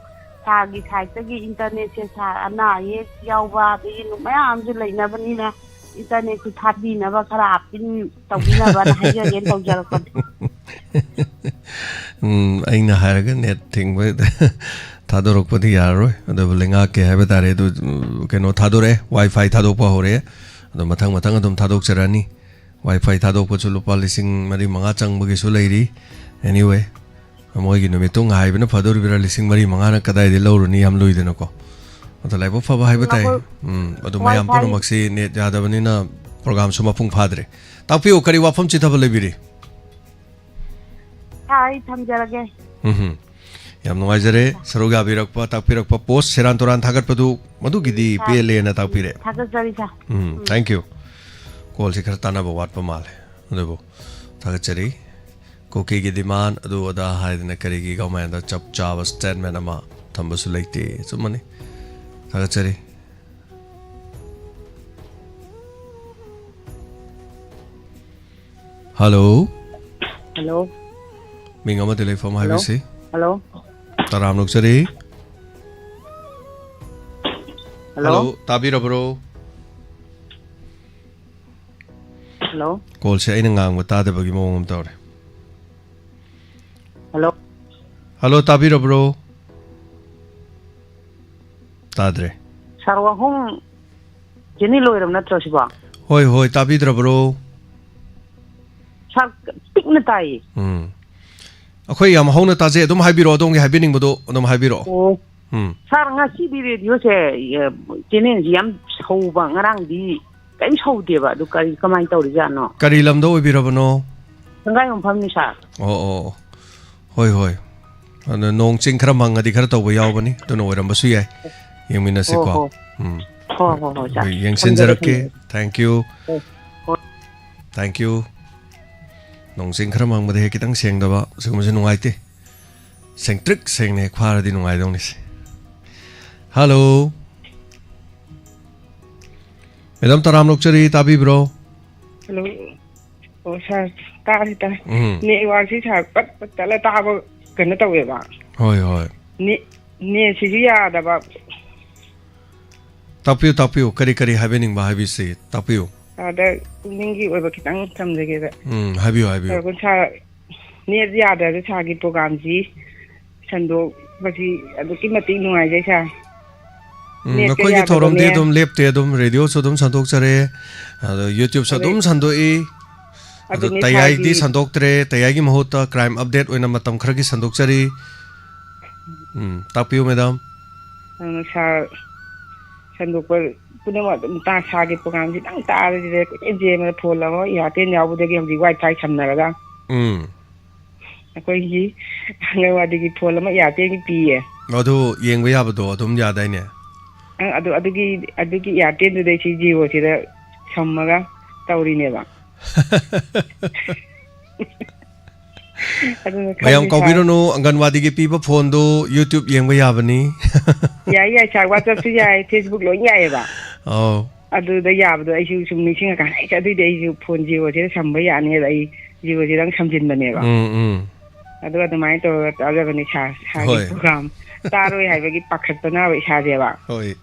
ꯁꯥꯔꯒꯤ ꯁꯥꯏꯠꯇꯒꯤ ꯏꯟꯇꯔꯅꯦꯠꯁꯦ ꯁꯥꯔ ꯑꯅꯥ ꯑꯌꯦꯛ ꯌꯥꯎꯕ ꯑꯗꯒꯤ ꯃꯌꯥꯝ ꯑꯃꯁꯨ ꯂꯩꯅꯕꯅꯤꯅ ꯏꯟꯇꯔꯅꯦꯠꯁꯨ ꯊꯥꯕꯤꯅꯕ ꯈꯔ ꯑꯥꯞꯇꯤꯡ ꯇꯧꯕꯤꯅꯕꯅ ꯍꯥꯏꯖꯒꯦꯅ ꯇꯧꯖꯔꯛꯄꯅꯦ꯫ ꯎꯝ, ꯑꯩꯅ ꯍꯥꯏꯔꯒ ꯅꯦꯠ ꯊꯤꯡꯕ ꯊꯥꯗꯣꯔꯛꯄꯗꯤ ꯌꯥꯔꯔꯣꯏ꯫ ꯑꯗꯨꯕꯨ ꯂꯩꯉꯥꯛꯀꯤ ꯍꯥꯏꯕ ꯇꯥꯔꯦ, ꯑꯗꯨ, ꯎꯝ, ꯀꯩꯅꯣ ꯊꯥꯗꯣꯔꯛꯑꯦ, WiFi ꯊꯥꯗꯣꯛꯄ ꯍꯧꯔꯛꯑꯦ꯫ ꯑꯗꯣ ꯃꯊꯪ ꯃꯊꯪ ꯑꯗꯨꯝ ꯊꯥꯗꯣꯛꯆꯔꯛꯑꯅꯤ꯫ WiFi ꯊꯥꯗꯣꯛꯄꯁꯨ ꯂꯨꯄꯥ ꯂꯤꯁꯤꯡ ꯃꯔꯤ ꯃꯉꯥ ꯆꯪꯕꯒꯤꯁꯨ ꯂꯩꯔꯤ꯫ Anyway, ꯃꯣꯏꯒꯤ ꯅꯨꯃꯤꯠꯇꯣ ꯉꯥꯏꯕꯅ ꯐꯗꯣꯔꯤꯕ꯭ꯔꯥ? ꯂꯤꯁꯤꯡ ꯃꯔꯤ ꯃꯉꯥꯅ ꯀꯗꯥꯏꯗꯩ ꯂꯧꯔꯨꯅꯤ? ꯌꯥꯝ ꯂꯨꯏꯗꯅꯀꯣ꯫ ꯑꯗꯣ ꯂꯥꯏꯕꯛ ꯐꯕ ꯍꯥꯏꯕ ꯇꯥꯏ꯫ ꯑꯩꯈꯣꯏ ꯎꯝ, ꯑꯗꯨ ꯃꯌꯥꯝ WiFi ꯄꯨꯝꯅꯃꯛꯁꯤ ꯅꯦꯠ ꯌꯥꯗꯕꯅꯤꯅ ꯄ꯭ꯔꯣꯒꯥꯝꯁꯨ ꯃꯄꯨꯡ ꯐꯥꯗ꯭ꯔꯦ꯫ ꯇꯥꯛꯄꯤꯌꯨ, ꯀꯔꯤ ꯋꯥꯐꯝ ꯆꯤꯊꯕ ꯂꯩꯕꯤꯔꯤ? ꯁꯥꯔ, ꯑꯩ ꯊꯝꯖꯔꯒꯦ꯫ ꯎꯝ꯫ ꯌꯥꯝ ꯅꯨꯡꯉꯥꯏꯖꯔꯦ ꯁꯔꯨꯛ ꯌꯥꯕꯤꯔꯛꯄ, ꯇꯥꯛꯄꯤꯔꯛꯄ꯫ ꯄꯣꯁ ꯁꯦꯔꯥꯟ ꯇꯨꯔꯥꯟ ꯊꯥꯒꯠꯄꯗꯨ ꯃꯗꯨꯒꯤꯗꯤ ꯁꯥꯔ, ꯄꯦꯜꯂꯦꯅ ꯇꯥꯛꯄꯤꯔꯦ꯫ ꯊꯥꯒꯠꯆꯔꯤ, ꯁꯥꯔ꯫ ꯎꯝ, ꯎꯝ꯫ Thank you꯫ ꯀꯣꯜꯁꯤ ꯈꯔ ꯇꯥꯟꯅꯕ ꯋꯥꯠꯄ ꯃꯥꯜꯂꯦ꯫ ꯑꯗꯨꯕꯨ ꯊꯥꯒꯠꯆꯔꯤ꯫ ꯀꯨꯀꯤꯒꯤ ꯗꯤꯃꯥꯟ ꯑꯗꯨ ꯑꯗꯥ ꯍꯥꯏꯗꯅ ꯀꯔꯤꯒꯤ ꯒꯃꯦꯟꯗ ꯆꯞ ꯆꯥꯕ ꯁ꯭ꯇꯦꯠꯃꯦꯟ ꯑꯃ ꯊꯝꯕꯁꯨ ꯂꯩꯇꯦ꯫ ꯑꯆꯨꯝꯕꯅꯤ꯫ ꯊꯥꯒꯠꯆꯔꯤ꯫ ꯍꯜꯂꯣ꯫ ꯍꯜꯂꯣ꯫ ꯃꯤꯡ ꯑꯃꯗꯤ ꯂꯩꯐꯝ ꯍꯜꯂꯣ꯫ ꯍꯥꯏꯕꯤꯁꯤ꯫ ꯍꯜꯂꯣ꯫ ꯇꯔꯥꯝꯅ ꯑꯣꯛꯆꯔꯤ꯫ ꯍꯜꯂꯣ꯫ ꯍꯜꯂꯣ, ꯇꯥꯕꯤꯔꯕ꯭ꯔꯣ? ꯍꯜꯂꯣ꯫ ꯀꯣꯜꯁꯦ ꯑꯩꯅ ꯉꯥꯡꯕ ꯇꯥꯗꯕꯒꯤ ꯃꯑꯣꯡ ꯑꯃ ꯇꯧꯔꯦ꯫ ꯍꯜꯂꯣ꯫ ꯍꯜꯂꯣ, ꯇꯥꯕꯤꯔꯕ꯭ꯔꯣ? ꯇꯥꯗ꯭ꯔꯦ꯫ ꯁꯥꯔ, ꯋꯥꯍꯣꯡ ꯆꯦꯅꯦꯜ ꯑꯣꯏꯔꯕ ꯅꯠꯇ꯭ꯔꯣ ꯁꯤꯕꯣ? ꯍꯣꯏ, ꯍꯣꯏ, ꯇꯥꯕꯤꯗ꯭ꯔꯕ꯭ꯔꯣ? ꯁꯥꯔ, ꯄꯤꯛꯅ ꯇꯥꯏꯌꯦ꯫ ꯎꯝ꯫ ꯑꯩꯈꯣꯏ ꯌꯥꯝ ꯍꯧꯅ ꯇꯥꯖꯩ꯫ ꯑꯗꯨꯝ ꯍꯥꯏꯕꯤꯔꯛꯑꯣ, ꯑꯗꯣꯝꯒꯤ ꯍꯥꯏꯕꯤꯅꯤꯡꯕꯗꯣ ꯑꯗꯨꯝ ꯍꯥꯏꯕꯤꯔꯛꯑꯣ꯫ ꯑꯣ꯫ ꯎꯝ꯫ ꯁꯥꯔ, ꯉꯁꯤꯗꯤ ꯔꯦꯗꯤꯑꯣꯁꯦ, ꯑ, ꯆꯦꯅꯦꯜꯁꯤ ꯌꯥꯝ ꯁꯧꯕ, ꯉꯔꯥꯡꯗꯤ ꯀꯔꯤꯝ ꯁꯧꯗꯦꯕ꯫ ꯑꯗꯨ ꯀꯔꯤ, ꯀꯃꯥꯏꯅ ꯇꯧꯔꯤꯖꯥꯠꯅꯣ? ꯀꯔꯤ ꯂꯝꯗ ꯑꯣꯏꯕꯤꯔꯕꯅꯣ? ꯁꯪꯒꯥꯏꯌꯨꯝꯐꯝꯅꯤ, ꯁꯥꯔ꯫ ꯑꯣ, ꯑꯣ, ꯑꯣ꯫ ꯍꯣꯏ, ꯍꯣꯏ꯫ ꯑꯗꯣ ꯅꯣꯡ ꯆꯤꯡ ꯈꯔ ꯃꯪꯉꯗꯤ ꯈꯔ ꯇꯧꯕ ꯌꯥꯎꯕꯅꯤ, ꯑꯗꯨꯅ ꯑꯣꯏꯔꯝꯕꯁꯨ ꯌꯥꯏ꯫ ꯌꯦꯡꯃꯤꯟꯅꯁꯤꯀꯣ꯫ ꯍꯣ, ꯍꯣ꯫ ꯎꯝ꯫ ꯍꯣꯏ, ꯍꯣꯏ, ꯍꯣꯏ, ꯁꯥꯔ꯫ ꯍꯣꯏ, ꯌꯦꯡꯁꯤꯟꯖꯔꯛꯀꯦ꯫ ꯊꯝꯖꯔꯦ, ꯊꯝꯖꯔꯦ꯫ Thank you꯫ ꯍꯣꯏ, ꯍꯣꯏ꯫ Thank you꯫ ꯅꯣꯡ ꯆꯤꯡ ꯈꯔ ꯃꯪꯕꯗ ꯍꯦꯛ ꯈꯤꯇꯪ ꯁꯦꯡꯗꯕ, ꯁꯤꯒꯨꯝꯕꯁꯦ ꯅꯨꯡꯉꯥꯏꯇꯦ꯫ ꯁꯦꯡꯇ꯭ꯔꯤꯛ ꯁꯦꯡꯅ ꯍꯦꯛ ꯐꯥꯔꯗꯤ ꯅꯨꯡꯉꯥꯏꯗꯧꯅꯤꯁꯦ꯫ ꯍꯜꯂꯣ꯫ ꯃꯦꯗꯥꯝ, ꯇꯔꯥꯝꯅ ꯑꯣꯛꯆꯔꯤ, ꯇꯥꯕꯤꯕ꯭ꯔꯣ? ꯍꯜꯂꯣ꯫ ꯑꯣ, ꯁꯥꯔ, ꯇꯥꯔꯦ, ꯇꯥꯔꯦ꯫ ꯎꯝ꯫ ꯅꯦꯠꯋꯥꯔꯛꯁꯤ, ꯁꯥꯔ, ꯄꯠ ꯄꯠ ꯇꯠꯂ ꯇꯥꯕ ꯀꯩꯅꯣ ꯇꯧꯋꯦꯕ꯫ ꯍꯣꯏ, ꯍꯣꯏ꯫ ꯅꯦꯠ, ꯅꯦꯠꯁꯤꯁꯨ ꯌꯥꯗꯕ꯫ ꯇꯥꯛꯄꯤꯌꯨ, ꯇꯥꯛꯄꯤꯌꯨ꯫ ꯀꯔꯤ ꯀꯔꯤ ꯍꯥꯏꯕꯤꯅꯤꯡꯕ ꯍꯥꯏꯕꯤꯁꯤ ꯇꯥꯛꯄꯤꯌꯨ꯫ ꯁꯥꯔꯗ ꯄꯨꯛꯅꯤꯡꯒꯤ ꯑꯣꯏꯕ ꯈꯤꯇꯪ ꯊꯝꯖꯒꯦꯕ꯫ ꯎꯝ, ꯍꯥꯏꯕꯤꯌꯨ, ꯍꯥꯏꯕꯤꯌꯨ꯫ ꯁꯥꯔ, ꯁꯥꯔ, ꯅꯦꯠ ꯌꯥꯗ꯭ꯔꯁꯨ ꯁꯥꯔꯒꯤ ꯄ꯭ꯔꯣꯒꯥꯝꯁꯤ ꯁꯟꯗꯣꯛꯄꯁꯤ ꯑꯗꯨꯛꯀꯤ ꯃꯇꯤꯛ ꯅꯨꯡꯉꯥꯏꯖꯩ, ꯁꯥꯔ꯫ ꯎꯝ, ꯅꯦꯠꯀ ꯅꯈꯣꯏꯒꯤ ꯊꯧꯔꯝꯗꯤ ꯌꯥꯗꯕꯅꯦ꯫ ꯑꯗꯨꯝ ꯂꯦꯞꯇꯦ, ꯑꯗꯨꯝ ꯔꯦꯗꯤꯑꯣꯁꯨ ꯑꯗꯨꯝ ꯁꯟꯗꯣꯛꯆꯔꯦ, ꯑꯗꯣ YouTubeꯁꯨ ꯑꯗꯩ ꯑꯗꯨꯝ ꯁꯟꯗꯣꯛꯏ, ꯑꯗꯣ ꯑꯗꯨꯅꯤ ꯇꯌꯥꯏꯗꯤ ꯁꯥꯔꯒꯤ ꯁꯟꯗꯣꯛꯇ꯭ꯔꯦ, ꯇꯌꯥꯏꯒꯤ ꯃꯍꯨꯠꯇ crime update ꯑꯣꯏꯅ ꯃꯇꯝ ꯈꯔꯒꯤ ꯁꯟꯗꯣꯛꯆꯔꯤ꯫ ꯎꯝ, ꯇꯥꯛꯄꯤꯌꯨ, ꯃꯦꯗꯥꯝ꯫ ꯑꯗꯨꯅ ꯁꯥꯔ, ꯁꯟꯗꯣꯛꯄ ꯄꯨꯝꯅꯃꯛ ꯑꯗꯨꯝ ꯇꯥ-, ꯁꯥꯔꯒꯤ ꯄ꯭ꯔꯣꯒꯥꯝꯁꯤ ꯇꯪ ꯇꯥꯕꯁꯤꯗ ꯀꯣꯏꯆꯦꯟ ꯆꯦꯟꯕꯗ ꯐꯣꯟ ꯑꯃ Airtel ꯌꯥꯎꯕꯗꯒꯤ ꯍꯧꯖꯤꯛ WiFi ꯁꯝꯅꯔꯒ꯫ ꯎꯝ꯫ ꯑꯩꯈꯣꯏꯒꯤ ꯑꯪꯒꯟꯋꯥꯗꯤꯒꯤ ꯐꯣꯟ ꯑꯃ Airtelꯒꯤ ꯄꯤꯌꯦ꯫ ꯑꯗꯨ ꯌꯦꯡꯕ ꯌꯥꯕꯗꯣ ꯑꯗꯨꯝ ꯌꯥꯗꯥꯏꯅꯦ? ꯑꯪ, ꯑꯗꯨ, ꯑꯗꯨꯒꯤ, ꯑꯗꯨꯒꯤ Airtelꯗꯨꯗꯩ ꯁꯤ Jioꯁꯤꯗ ꯁꯝꯃꯒ ꯇꯧꯔꯤꯅꯦꯕ꯫ ꯑꯗꯨꯅ ꯃꯌꯥꯝ ꯈꯪꯗꯦ, ꯁꯥꯔ꯫ ꯀꯥꯎꯕꯤꯔꯨꯅꯨ, ꯑꯪꯒꯟꯋꯥꯗꯤꯒꯤ ꯄꯤꯕ ꯐꯣꯟꯗꯨ YouTube ꯌꯦꯡꯕ ꯌꯥꯕꯅꯤ꯫ ꯌꯥꯏ, ꯌꯥꯏ, ꯁꯥꯔ, WhatsAppꯁꯨ ꯌꯥꯏ, Facebook ꯂꯣꯏ ꯌꯥꯏꯌꯦꯕ꯫ ꯑꯧ꯫ ꯑꯗꯨꯗ ꯌꯥꯕꯗꯣ ꯑꯩꯁꯨ ꯁꯨꯝ ꯅꯤꯡꯁꯤꯡꯉꯀꯥꯟꯗ, "ꯑꯩꯁ, ꯑꯗꯨꯏꯗꯤ ꯑꯩꯁꯨ ꯐꯣꯟ ꯖꯤꯑꯣꯁꯤꯗ ꯁꯝꯕ ꯌꯥꯅꯤ" ꯑꯗ ꯑꯩ ꯖꯤꯑꯣꯁꯤꯗꯪ ꯁꯝꯖꯤꯟꯕꯅꯦꯕ꯫ ꯎꯝ, ꯎꯝ. ꯑꯗꯨꯒ ꯑꯗꯨꯃꯥꯏꯅ ꯇꯧꯔꯒ ꯇꯥꯖꯕꯅꯤ ꯁꯥꯔ, ꯁꯥꯔꯒꯤ ꯍꯣꯏ. ꯄ꯭ꯔꯣꯒ꯭ꯔꯥꯝ ꯇꯥꯔꯣꯏ ꯍꯥꯏꯕꯒꯤ ꯄꯥꯈꯠꯄꯅꯕ ꯏꯁꯥꯁꯦꯕ꯫ ꯍꯣꯏ.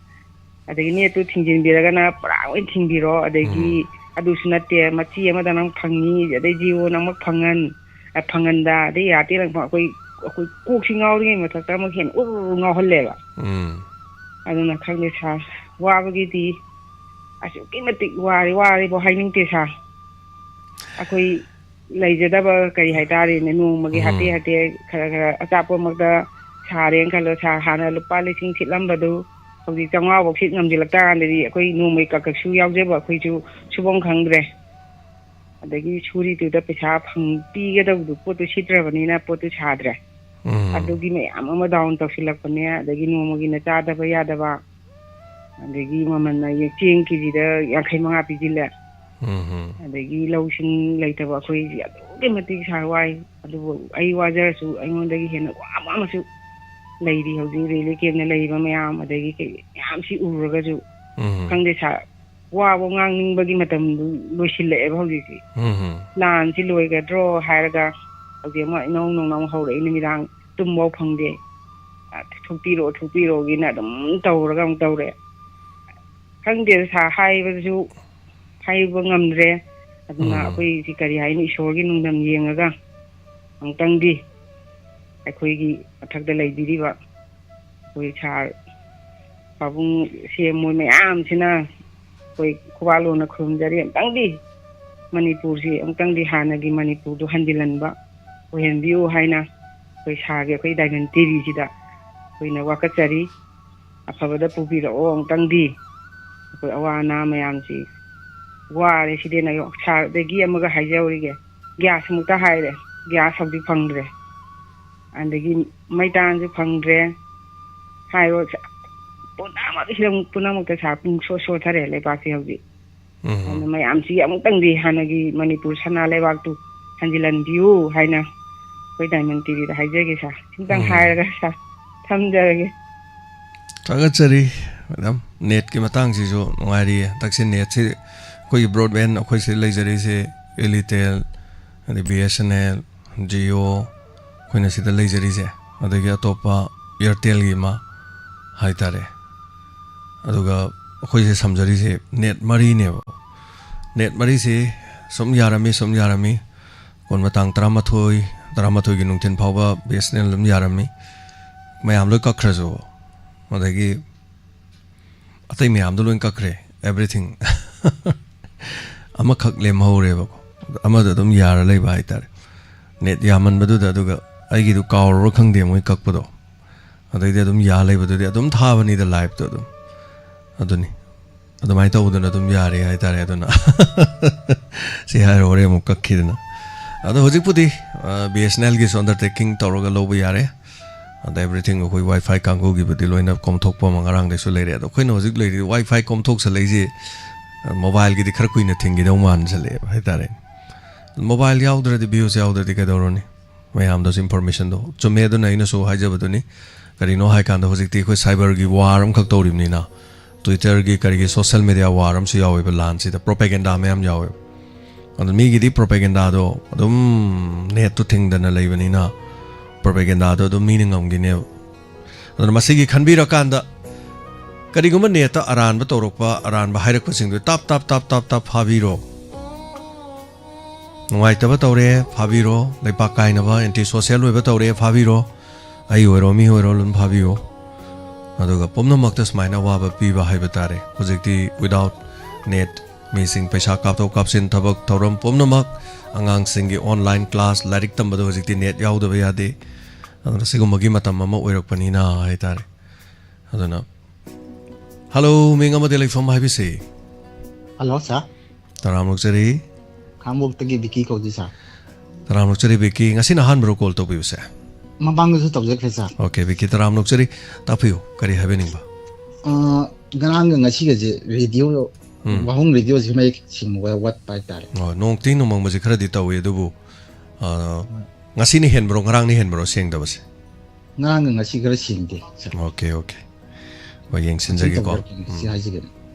ꯑꯗꯒꯤ ꯅꯦꯠꯇꯨ ꯊꯤꯡꯖꯤꯟꯕꯤꯔꯒꯅ ꯄꯨꯔꯥ ꯂꯣꯏ ꯊꯤꯡꯕꯤꯔꯣ, ꯑꯗꯒꯤ ꯎꯝ. ꯑꯗꯨꯁꯨ ꯅꯠꯇꯦ, ꯃꯆꯤ ꯑꯃꯗ ꯅꯪ ꯐꯪꯉꯤ, ꯑꯗꯩ ꯖꯤꯑꯣ ꯅꯪ ꯑꯃꯨꯛ ꯐꯪꯍꯟ, ꯑ, ꯐꯪꯍꯟꯗ, ꯑꯗꯩ ꯏꯌꯥꯔꯇꯦꯜ ꯑꯃꯨꯛ ꯐꯪ-, ꯑꯩꯈꯣꯏ, ꯑꯩꯈꯣꯏ ꯀꯣꯛꯁꯤ ꯉꯥꯎꯔꯤꯉꯩ ꯃꯊꯛꯇ ꯑꯃꯨꯛ ꯍꯦꯟꯅ ꯎꯔ ꯉꯥꯎꯍꯜꯂꯦꯕ꯫ ꯎꯝ. ꯑꯗꯨꯅ ꯈꯪꯗꯦ ꯁꯥꯔ, ꯋꯥꯕꯒꯤꯗꯤ ꯑꯁꯨꯛꯀꯤ ꯃꯇꯤꯛ ꯋꯥꯔꯦ, ꯋꯥꯔꯦꯕꯨ ꯍꯥꯏꯅꯤꯡꯗꯦ ꯁꯥꯔ꯫ ꯑꯩꯈꯣꯏ ꯂꯩꯖꯗꯕ ꯀꯔꯤ ꯍꯥꯏꯇꯥꯔꯦꯅꯦ, ꯅꯣꯡꯃꯒꯤ ꯎꯝ. ꯍꯥꯇꯦ ꯍꯥꯇꯦ ꯈꯔ ꯈꯔ ꯑꯆꯥꯄꯣꯠꯃꯛꯇ ꯁꯥꯔꯦꯅ ꯈꯜꯂꯣ ꯁꯥꯔ, ꯍꯥꯟꯅ ꯂꯨꯄꯥ ꯂꯤꯁꯤꯡ ꯁꯤꯠꯂꯝꯕꯗꯨ ꯍꯧꯖꯤꯛ ꯆꯥꯝꯃꯉꯥꯐꯧ ꯁꯤꯠ ꯉꯝꯁꯤꯜꯂꯛꯇ ꯀꯥꯟꯗꯗꯤ ꯑꯩꯈꯣꯏ ꯅꯣꯡꯃꯒꯤ ꯀꯛ ꯀꯛꯁꯨ ꯌꯥꯎꯖꯕ ꯑꯩꯈꯣꯏꯁꯨ ꯁꯨꯐꯝ ꯈꯪꯗ꯭ꯔꯦ꯫ ꯑꯗꯒꯤ ꯁꯨꯔꯤꯗꯨꯗ ꯄꯩꯁꯥ ꯐꯪ-, ꯄꯤꯒꯗꯕꯗꯨ ꯄꯣꯠꯇꯨ ꯁꯤꯠꯇ꯭ꯔꯕꯅꯤꯅ ꯄꯣꯠꯇꯨ ꯁꯥꯗ꯭ꯔꯦ꯫ ꯎꯝ. ꯑꯗꯨꯒꯤ ꯃꯌꯥꯝ ꯑꯃ ꯗꯥꯎꯟ ꯇꯧꯁꯤꯜꯂꯛꯄꯅꯦ, ꯑꯗꯒꯤ ꯅꯣꯡꯃꯒꯤꯅ ꯆꯥꯗꯕ ꯌꯥꯗꯕ, ꯑꯗꯒꯤ ꯃꯃꯜꯅ ꯌꯦ-, ꯆꯦꯡ ꯀꯦꯖꯤꯗ ꯌꯥꯡꯈꯩ ꯃꯉꯥ ꯄꯤꯁꯤꯜꯂꯦ꯫ ꯎꯝ. ꯑꯗꯒꯤ ꯂꯧꯁꯤꯡ ꯂꯩꯇꯕ ꯑꯩꯈꯣꯏꯁꯤ ꯑꯗꯨꯛꯀꯤ ꯃꯇꯤꯛ ꯁꯥꯔ ꯋꯥꯏ꯫ ꯑꯗꯨꯕꯨ ꯑꯩ ꯋꯥꯖꯔꯁꯨ ꯑꯩꯉꯣꯟꯗꯒꯤ ꯍꯦꯟꯅ ꯋꯥꯕ ꯑꯃꯁꯨ ꯂꯩꯔꯤ ꯍꯧꯖꯤꯛ ꯔꯤꯂꯤꯐ ꯀꯦꯝꯞꯇ ꯂꯩꯔꯤꯕ ꯃꯌꯥꯝ, ꯑꯗꯒꯤ ꯀꯩ ꯃꯌꯥꯝꯁꯤ ꯎꯔꯒꯁꯨ ꯎꯝ. ꯈꯪꯗꯦ ꯁꯥꯔ, ꯋꯥꯕ ꯉꯥꯡꯅꯤꯡꯕꯒꯤ ꯃꯇꯝꯗꯨ ꯂꯣꯏꯁꯤꯜꯂꯛꯑꯦꯕ ꯍꯧꯖꯤꯛꯁꯤ꯫ ꯎꯝ. ꯂꯥꯟꯁꯤ ꯂꯣꯏꯒꯗ꯭ꯔꯣ ꯍꯥꯏꯔꯒ ꯍꯧꯖꯤꯛ ꯑꯃ ꯏꯅꯧ ꯅꯧꯅ ꯑꯃꯨꯛ ꯍꯧꯔꯛꯏ, ꯅꯨꯃꯤꯗꯥꯡ ꯇꯨꯝꯕꯐꯥꯎ ꯐꯪꯗꯦ꯫ "ꯊꯣꯛꯄꯤꯔꯛꯑꯣ, ꯊꯣꯛꯄꯤꯔꯛꯑꯣꯒꯤꯅ" ꯑꯗꯨꯝ ꯇꯧꯔꯒ ꯑꯃꯨꯛ ꯇꯧꯔꯦ꯫ ꯈꯪꯗꯦ ꯁꯥꯔ, ꯍꯥꯏꯕꯁꯨ ꯍꯥꯏꯕ ꯉꯝꯗ꯭ꯔꯦ꯫ ꯑꯗꯨꯅ ꯎꯝ. ꯑꯩꯈꯣꯏꯁꯤ ꯀꯔꯤ ꯍꯥꯏꯅꯤ, ꯏꯁꯣꯔꯒꯤ ꯅꯨꯡꯗꯝ ꯌꯦꯡꯉꯒ ꯑꯃꯨꯛꯇꯪꯗꯤ ꯑꯩꯈꯣꯏꯒꯤ ꯃꯊꯛꯇ ꯂꯩꯕꯤꯔꯤꯕ ꯑꯩꯈꯣꯏ ꯁꯥꯔ ꯄꯥꯕꯨꯡ ꯁꯤ ꯑꯦꯝ ꯃꯣꯏ ꯃꯌꯥꯝꯁꯤꯅ ꯑꯩꯈꯣꯏ ꯈꯨꯕꯥꯛ ꯂꯣꯟꯅ ꯈꯨꯔꯨꯝꯖꯔꯤ꯫ ꯑꯃꯨꯛꯇꯪꯗꯤ ꯃꯅꯤꯄꯨꯔꯁꯤ, ꯑꯃꯨꯛꯇꯪꯗꯤ ꯍꯥꯟꯅꯒꯤ ꯃꯅꯤꯄꯨꯔꯗꯨ ꯍꯟꯖꯤꯜꯍꯟꯕ ꯑꯣꯏꯍꯟꯕꯤꯌꯨ ꯍꯥꯏꯅ ꯑꯩꯈꯣꯏ ꯁꯥꯔꯒꯤ ꯑꯩꯈꯣꯏ ꯗꯥꯏꯃꯟ ꯇꯤꯚꯤꯁꯤꯗ ꯑꯩꯈꯣꯏꯅ ꯋꯥꯀꯠꯆꯔꯤ꯫ ꯑꯐꯕꯗ ꯄꯨꯕꯤꯔꯛꯑꯣ ꯑꯃꯨꯛꯇꯪꯗꯤ꯫ ꯑꯩꯈꯣꯏ ꯑꯋꯥ ꯑꯅꯥ ꯃꯌꯥꯝꯁꯤ ꯋꯥꯔꯦ ꯁꯤꯗꯤ꯫ ꯑꯩꯅ ꯁꯥꯔꯗꯒꯤ ꯑꯃꯒ ꯍꯥꯏꯖꯍꯧꯔꯤꯒꯦ, ꯒ꯭ꯌꯥꯁꯃꯨꯛꯇ ꯍꯥꯏꯔꯦ, ꯒ꯭ꯌꯥꯁ ꯍꯧꯖꯤꯛ ꯐꯪꯗ꯭ꯔꯦ, ꯑꯗꯒꯤ ꯃꯩꯇꯥꯟꯁꯨ ꯐꯪꯗ꯭ꯔꯦ ꯍꯥꯏꯔꯣ꯫ ꯄꯨꯝꯅꯃꯛ ꯍꯤꯔꯝ ꯄꯨꯝꯅꯃꯛꯇ ꯁꯥꯔ ꯄꯨꯡ ꯁꯣ-, ꯁꯣꯊꯔꯦ ꯂꯩꯕꯥꯛꯁꯦ ꯍꯧꯖꯤꯛ꯫ ꯑꯗꯨꯅ ꯎꯝ. ꯃꯌꯥꯝꯁꯤ ꯑꯃꯨꯛꯇꯪꯗꯤ ꯍꯥꯟꯅꯒꯤ ꯃꯅꯤꯄꯨꯔ ꯁꯅꯥ ꯂꯩꯕꯥꯛꯇꯨ ꯍꯟꯖꯤꯜꯍꯟꯕꯤꯌꯨ ꯍꯥꯏꯅ ꯑꯩꯈꯣꯏ ꯗꯥꯏꯃꯟ ꯇꯤꯚꯤꯗ ꯍꯥꯏꯖꯒꯦ ꯁꯥꯔ꯫ ꯁꯤꯝꯇꯪ ꯎꯝ. ꯍꯥꯏꯔꯒ ꯁꯥꯔ ꯊꯝꯖꯔꯒꯦ꯫ ꯊꯥꯒꯠꯆꯔꯤ, ꯃꯦꯗꯥꯝ꯫ ꯅꯦꯠꯀꯤ ꯃꯇꯥꯡꯁꯤꯁꯨ ꯅꯨꯡꯉꯥꯏꯔꯤꯌꯦ꯫ ꯍꯟꯗꯛꯁꯦ ꯅꯦꯠꯁꯤ ꯑꯩꯈꯣꯏꯒꯤ ꯕ꯭ꯔꯣꯗꯕꯦꯟ ꯑꯩꯈꯣꯏ ꯁꯤꯗ ꯂꯩꯖꯔꯤꯁꯦ, ꯏꯂꯤꯇꯦꯜ, ꯑꯗꯩ B S N L, Jio, ꯑꯩꯈꯣꯏꯅ ꯁꯤꯗ ꯂꯩꯖꯔꯤꯁꯦ, ꯑꯗꯒꯤ ꯑꯇꯣꯞꯄ ꯏꯌꯥꯔꯇꯦꯜꯒꯤ ꯑꯃ ꯍꯥꯏꯇꯥꯔꯦ꯫ ꯑꯗꯨꯒ ꯑꯩꯈꯣꯏꯁꯦ ꯁꯝꯖꯔꯤꯁꯦ ꯅꯦꯠ ꯃꯔꯤꯅꯦꯕ꯫ ꯅꯦꯠ ꯃꯔꯤꯁꯤ ꯁꯨꯝ ꯌꯥꯔꯝꯃꯤ, ꯁꯨꯝ ꯌꯥꯔꯝꯃꯤ꯫ ꯀꯣꯟ ꯃꯇꯥꯡ ꯇꯔꯥꯃꯥꯊꯣꯏ, ꯇꯔꯥꯃꯥꯊꯣꯏꯒꯤ ꯅꯨꯡꯊꯤꯟ ꯐꯥꯎꯕ ꯕꯤ ꯑꯦꯁ ꯑꯦꯟ ꯑꯦꯜ ꯑꯗꯨꯝ ꯌꯥꯔꯝꯃꯤ꯫ ꯃꯌꯥꯝ ꯂꯣꯏ ꯀꯛꯈ꯭ꯔꯁꯨ꯫ ꯑꯗꯒꯤ ꯑꯇꯩ ꯃꯌꯥꯝꯗꯣ ꯂꯣꯏ ꯀꯛꯈ꯭ꯔꯦ, everything꯫ ꯑꯃꯈꯛ ꯂꯦꯝꯍꯧꯔꯦꯕꯀꯣ꯫ ꯑꯃꯗ ꯑꯗꯨꯝ ꯌꯥꯔ ꯂꯩꯕ ꯍꯥꯏꯇꯥꯔꯦ꯫ ꯅꯦꯠ ꯌꯥꯝꯃꯟꯕꯗꯨꯗ, ꯑꯗꯨꯒ ꯑꯩꯒꯤꯗꯨ ꯀꯥꯎꯔꯕ꯭ꯔꯥ ꯈꯪꯗꯦ ꯃꯣꯏ ꯀꯛꯄꯗꯣ꯫ ꯑꯗꯩꯗꯤ ꯑꯗꯨꯝ ꯌꯥ ꯂꯩꯕꯗꯨꯗꯤ ꯑꯗꯨꯝ ꯊꯥꯕꯅꯤꯗ ꯂꯥꯏꯞꯇꯣ ꯑꯗꯨꯝ꯫ ꯑꯗꯨꯅꯤ꯫ ꯑꯗꯨꯃꯥꯏꯅ ꯇꯧꯗꯅ ꯑꯗꯨꯝ ꯌꯥꯔꯦ ꯍꯥꯏꯇꯥꯔꯦ꯫ ꯑꯗꯨꯅ ꯁꯤ ꯍꯥꯏꯔ ꯍꯣꯔꯦꯟ ꯑꯃꯨꯛ ꯀꯛꯈꯤꯗꯅ꯫ ꯑꯗꯣ ꯍꯧꯖꯤꯛꯄꯨꯗꯤ, ꯑ, ꯕꯤ ꯑꯦꯁ ꯑꯦꯟ ꯑꯦꯜꯒꯤꯁꯨ undertaking ꯇꯧꯔꯒ ꯂꯧꯕ ꯌꯥꯔꯦ꯫ ꯑꯗ everything ꯑꯩꯈꯣꯏ ꯋꯥꯏ ꯐꯥꯏ ꯀꯥꯡꯕꯨꯒꯤꯕꯨꯗꯤ ꯂꯣꯏꯅ ꯀꯣꯝꯊꯣꯛꯄ ꯑꯃ ꯉꯔꯥꯡꯗꯩꯁꯨ ꯂꯩꯔꯦ꯫ ꯑꯗꯣ ꯑꯩꯈꯣꯏꯅ ꯍꯧꯖꯤꯛ ꯂꯩꯔꯤ ꯋꯥꯏ ꯐꯥꯏ ꯀꯣꯝꯊꯣꯛꯆꯜꯂꯛꯏꯁꯦ, ꯑ, ꯃꯣꯕꯥꯏꯜꯒꯤꯗꯤ ꯈꯔ ꯀꯨꯏꯅ ꯊꯤꯡꯈꯤꯗꯧ ꯃꯥꯟꯁꯜꯂꯛꯑꯦꯕ ꯍꯥꯏꯇꯥꯔꯦ꯫ ꯃꯣꯕꯥꯏꯜ ꯌꯥꯎꯗ꯭ꯔꯗꯤ, ꯚ꯭ꯌꯨꯁ ꯌꯥꯎꯗ꯭ꯔꯗꯤ ꯀꯩꯗꯧꯔꯨꯅꯤ? ꯃꯌꯥꯝꯗꯁꯨ ꯏꯟꯐꯣꯔꯃꯦꯁꯟꯗꯣ ꯆꯨꯝꯃꯦ꯫ ꯑꯗꯨꯅ ꯑꯩꯅꯁꯨ ꯍꯥꯏꯖꯕꯗꯨꯅꯤ, ꯀꯔꯤꯅꯣ ꯍꯥꯏꯀꯥꯟꯗ ꯍꯧꯖꯤꯛꯇꯤ ꯑꯩꯈꯣꯏ ꯁꯥꯏꯕꯔꯒꯤ ꯋꯥꯔ ꯑꯃꯈꯛ ꯇꯧꯔꯤꯕꯅꯤꯅ, ꯇ꯭ꯋꯤꯇꯔꯒꯤ ꯀꯔꯤꯒꯤ ꯁꯣꯁꯦꯜ ꯃꯦꯗꯤꯌꯥ ꯋꯥꯔ ꯑꯃꯁꯨ ꯌꯥꯎꯋꯦꯕ, ꯂꯥꯟꯁꯤꯗ ꯄ꯭ꯔꯣꯄꯦꯒꯦꯟꯗꯥ ꯃꯌꯥꯝ ꯌꯥꯎꯋꯦꯕ꯫ ꯑꯗꯣ ꯃꯤꯒꯤꯗꯤ ꯄ꯭ꯔꯣꯄꯦꯒꯦꯟꯗꯥꯗꯣ ꯑꯗꯨꯝ ꯅꯦꯠꯇꯣ ꯊꯤꯡꯗꯅ ꯂꯩꯕꯅꯤꯅ ꯄ꯭ꯔꯣꯄꯦꯒꯦꯟꯗꯥꯗꯣ ꯑꯗꯨꯝ ꯃꯤꯅ ꯉꯝꯈꯤꯅꯦꯕ꯫ ꯑꯗꯨꯅ ꯃꯁꯤꯒꯤ ꯈꯟꯕꯤꯔꯀꯥꯟꯗ ꯀꯔꯤꯒꯨꯝꯕ ꯅꯦꯠꯇ ꯑꯔꯥꯟꯕ ꯇꯧꯔꯛꯄ, ꯑꯔꯥꯟꯕ ꯍꯥꯏꯔꯛꯄꯁꯤꯡꯗꯣ ꯇꯥꯞ ꯇꯥꯞ ꯇꯥꯞ ꯇꯥꯞ ꯐꯥꯕꯤꯔꯣ꯫ ꯅꯨꯡꯉꯥꯏꯇꯕ ꯇꯧꯔꯦ, ꯐꯥꯕꯤꯔꯣ꯫ ꯂꯩꯄꯥꯛ ꯀꯥꯏꯅꯕ, ꯑꯦꯟꯇꯤ ꯁꯣꯁꯦꯜ ꯑꯣꯏꯕ ꯇꯧꯔꯦ, ꯐꯥꯕꯤꯔꯣ꯫ ꯑꯩ ꯑꯣꯏꯔꯣ, ꯃꯤ ꯑꯣꯏꯔꯣ, ꯑꯗꯨꯝ ꯐꯥꯕꯤꯌꯣ꯫ ꯑꯗꯨꯒ ꯄꯨꯝꯅꯃꯛꯇ ꯁꯨꯃꯥꯏꯅ ꯑꯋꯥꯕ ꯄꯤꯕ ꯍꯥꯏꯕ ꯇꯥꯔꯦ꯫ ꯍꯧꯖꯤꯛꯇꯤ without net, ꯃꯤꯁꯤꯡ ꯄꯩꯁꯥ ꯀꯥꯞꯊꯣꯛ ꯀꯥꯞꯁꯤꯟ, ꯊꯕꯛ ꯊꯧꯔꯝ ꯄꯨꯝꯅꯃꯛ, ꯑꯉꯥꯡꯁꯤꯡꯒꯤ online class, ꯂꯥꯏꯔꯤꯛ ꯇꯝꯕꯗꯣ ꯍꯧꯖꯤꯛꯇꯤ ꯅꯦꯠ ꯌꯥꯎꯗꯕ ꯌꯥꯗꯦ꯫ ꯑꯗꯨꯅ ꯁꯤꯒꯨꯝꯕꯒꯤ ꯃꯇꯝ ꯑꯃ ꯑꯣꯏꯔꯛꯄꯅꯤꯅ ꯍꯥꯏꯇꯥꯔꯦ꯫ ꯑꯗꯨꯅ, ꯍꯜꯂꯣ, ꯃꯤꯡ ꯑꯃꯗꯤ ꯂꯩꯐꯝ ꯍꯥꯏꯕꯤꯁꯤ꯫ ꯍꯜꯂꯣ, ꯁꯥꯔ꯫ ꯇꯔꯥꯝꯅ ꯑꯣꯛꯆꯔꯤ꯫ ꯈꯥꯡꯉꯕꯣꯛꯇꯒꯤ ꯕꯤꯀꯤ ꯀꯧꯖꯩ, ꯁꯥꯔ꯫ ꯇꯔꯥꯝꯅ ꯑꯣꯛꯆꯔꯤ, ꯕꯤꯀꯤ꯫ ꯉꯁꯤꯅ ꯑꯍꯥꯟꯕꯔꯣ ꯀꯣꯜ ꯇꯧꯕꯤꯕꯁꯦ? ꯃꯃꯥꯡꯗꯁꯨ ꯇꯧꯖꯈ꯭ꯔꯦ, ꯁꯥꯔ꯫ ꯑꯣꯀꯦ, ꯕꯤꯀꯤ, ꯇꯔꯥꯝꯅ ꯑꯣꯛꯆꯔꯤ꯫ ꯇꯥꯛꯄꯤꯌꯨ, ꯀꯔꯤ ꯍꯥꯏꯕꯤꯅꯤꯡꯕ? ꯑ, ꯉꯔꯥꯡꯒ ꯉꯁꯤꯒꯁꯦ ꯔꯦꯗꯤꯑꯣ, ꯎꯝ꯫ ꯋꯥꯍꯨꯝ ꯔꯦꯗꯤꯑꯣꯁꯦ ꯃꯌꯦꯛ ꯁꯦꯡꯕ ꯋꯥꯠꯄ ꯍꯥꯏꯇꯥꯔꯦ꯫ ꯑꯣ, ꯅꯣꯡ ꯇꯤꯡ ꯅꯣꯡꯃꯪꯕꯁꯦ ꯈꯔꯗꯤ ꯇꯧꯏ, ꯑꯗꯨꯕꯨ, ꯑ, ꯍꯣꯏ꯫ ꯉꯁꯤꯅ ꯍꯦꯟꯕ꯭ꯔꯣ, ꯉꯔꯥꯡꯅ ꯍꯦꯟꯕ꯭ꯔꯣ ꯁꯦꯡꯗꯕꯁꯦ? ꯉꯔꯥꯡꯒ ꯉꯁꯤ ꯈꯔ ꯁꯦꯡꯗꯦ, ꯁꯥꯔ꯫ Okay, okay. ꯍꯣꯏ, ꯌꯦꯡꯁꯤꯟꯖꯒꯦꯀꯣ꯫ ꯇꯧꯖꯔꯛꯀꯦ, ꯁꯤ ꯎꯝ꯫ ꯍꯥꯏꯖꯒꯦ꯫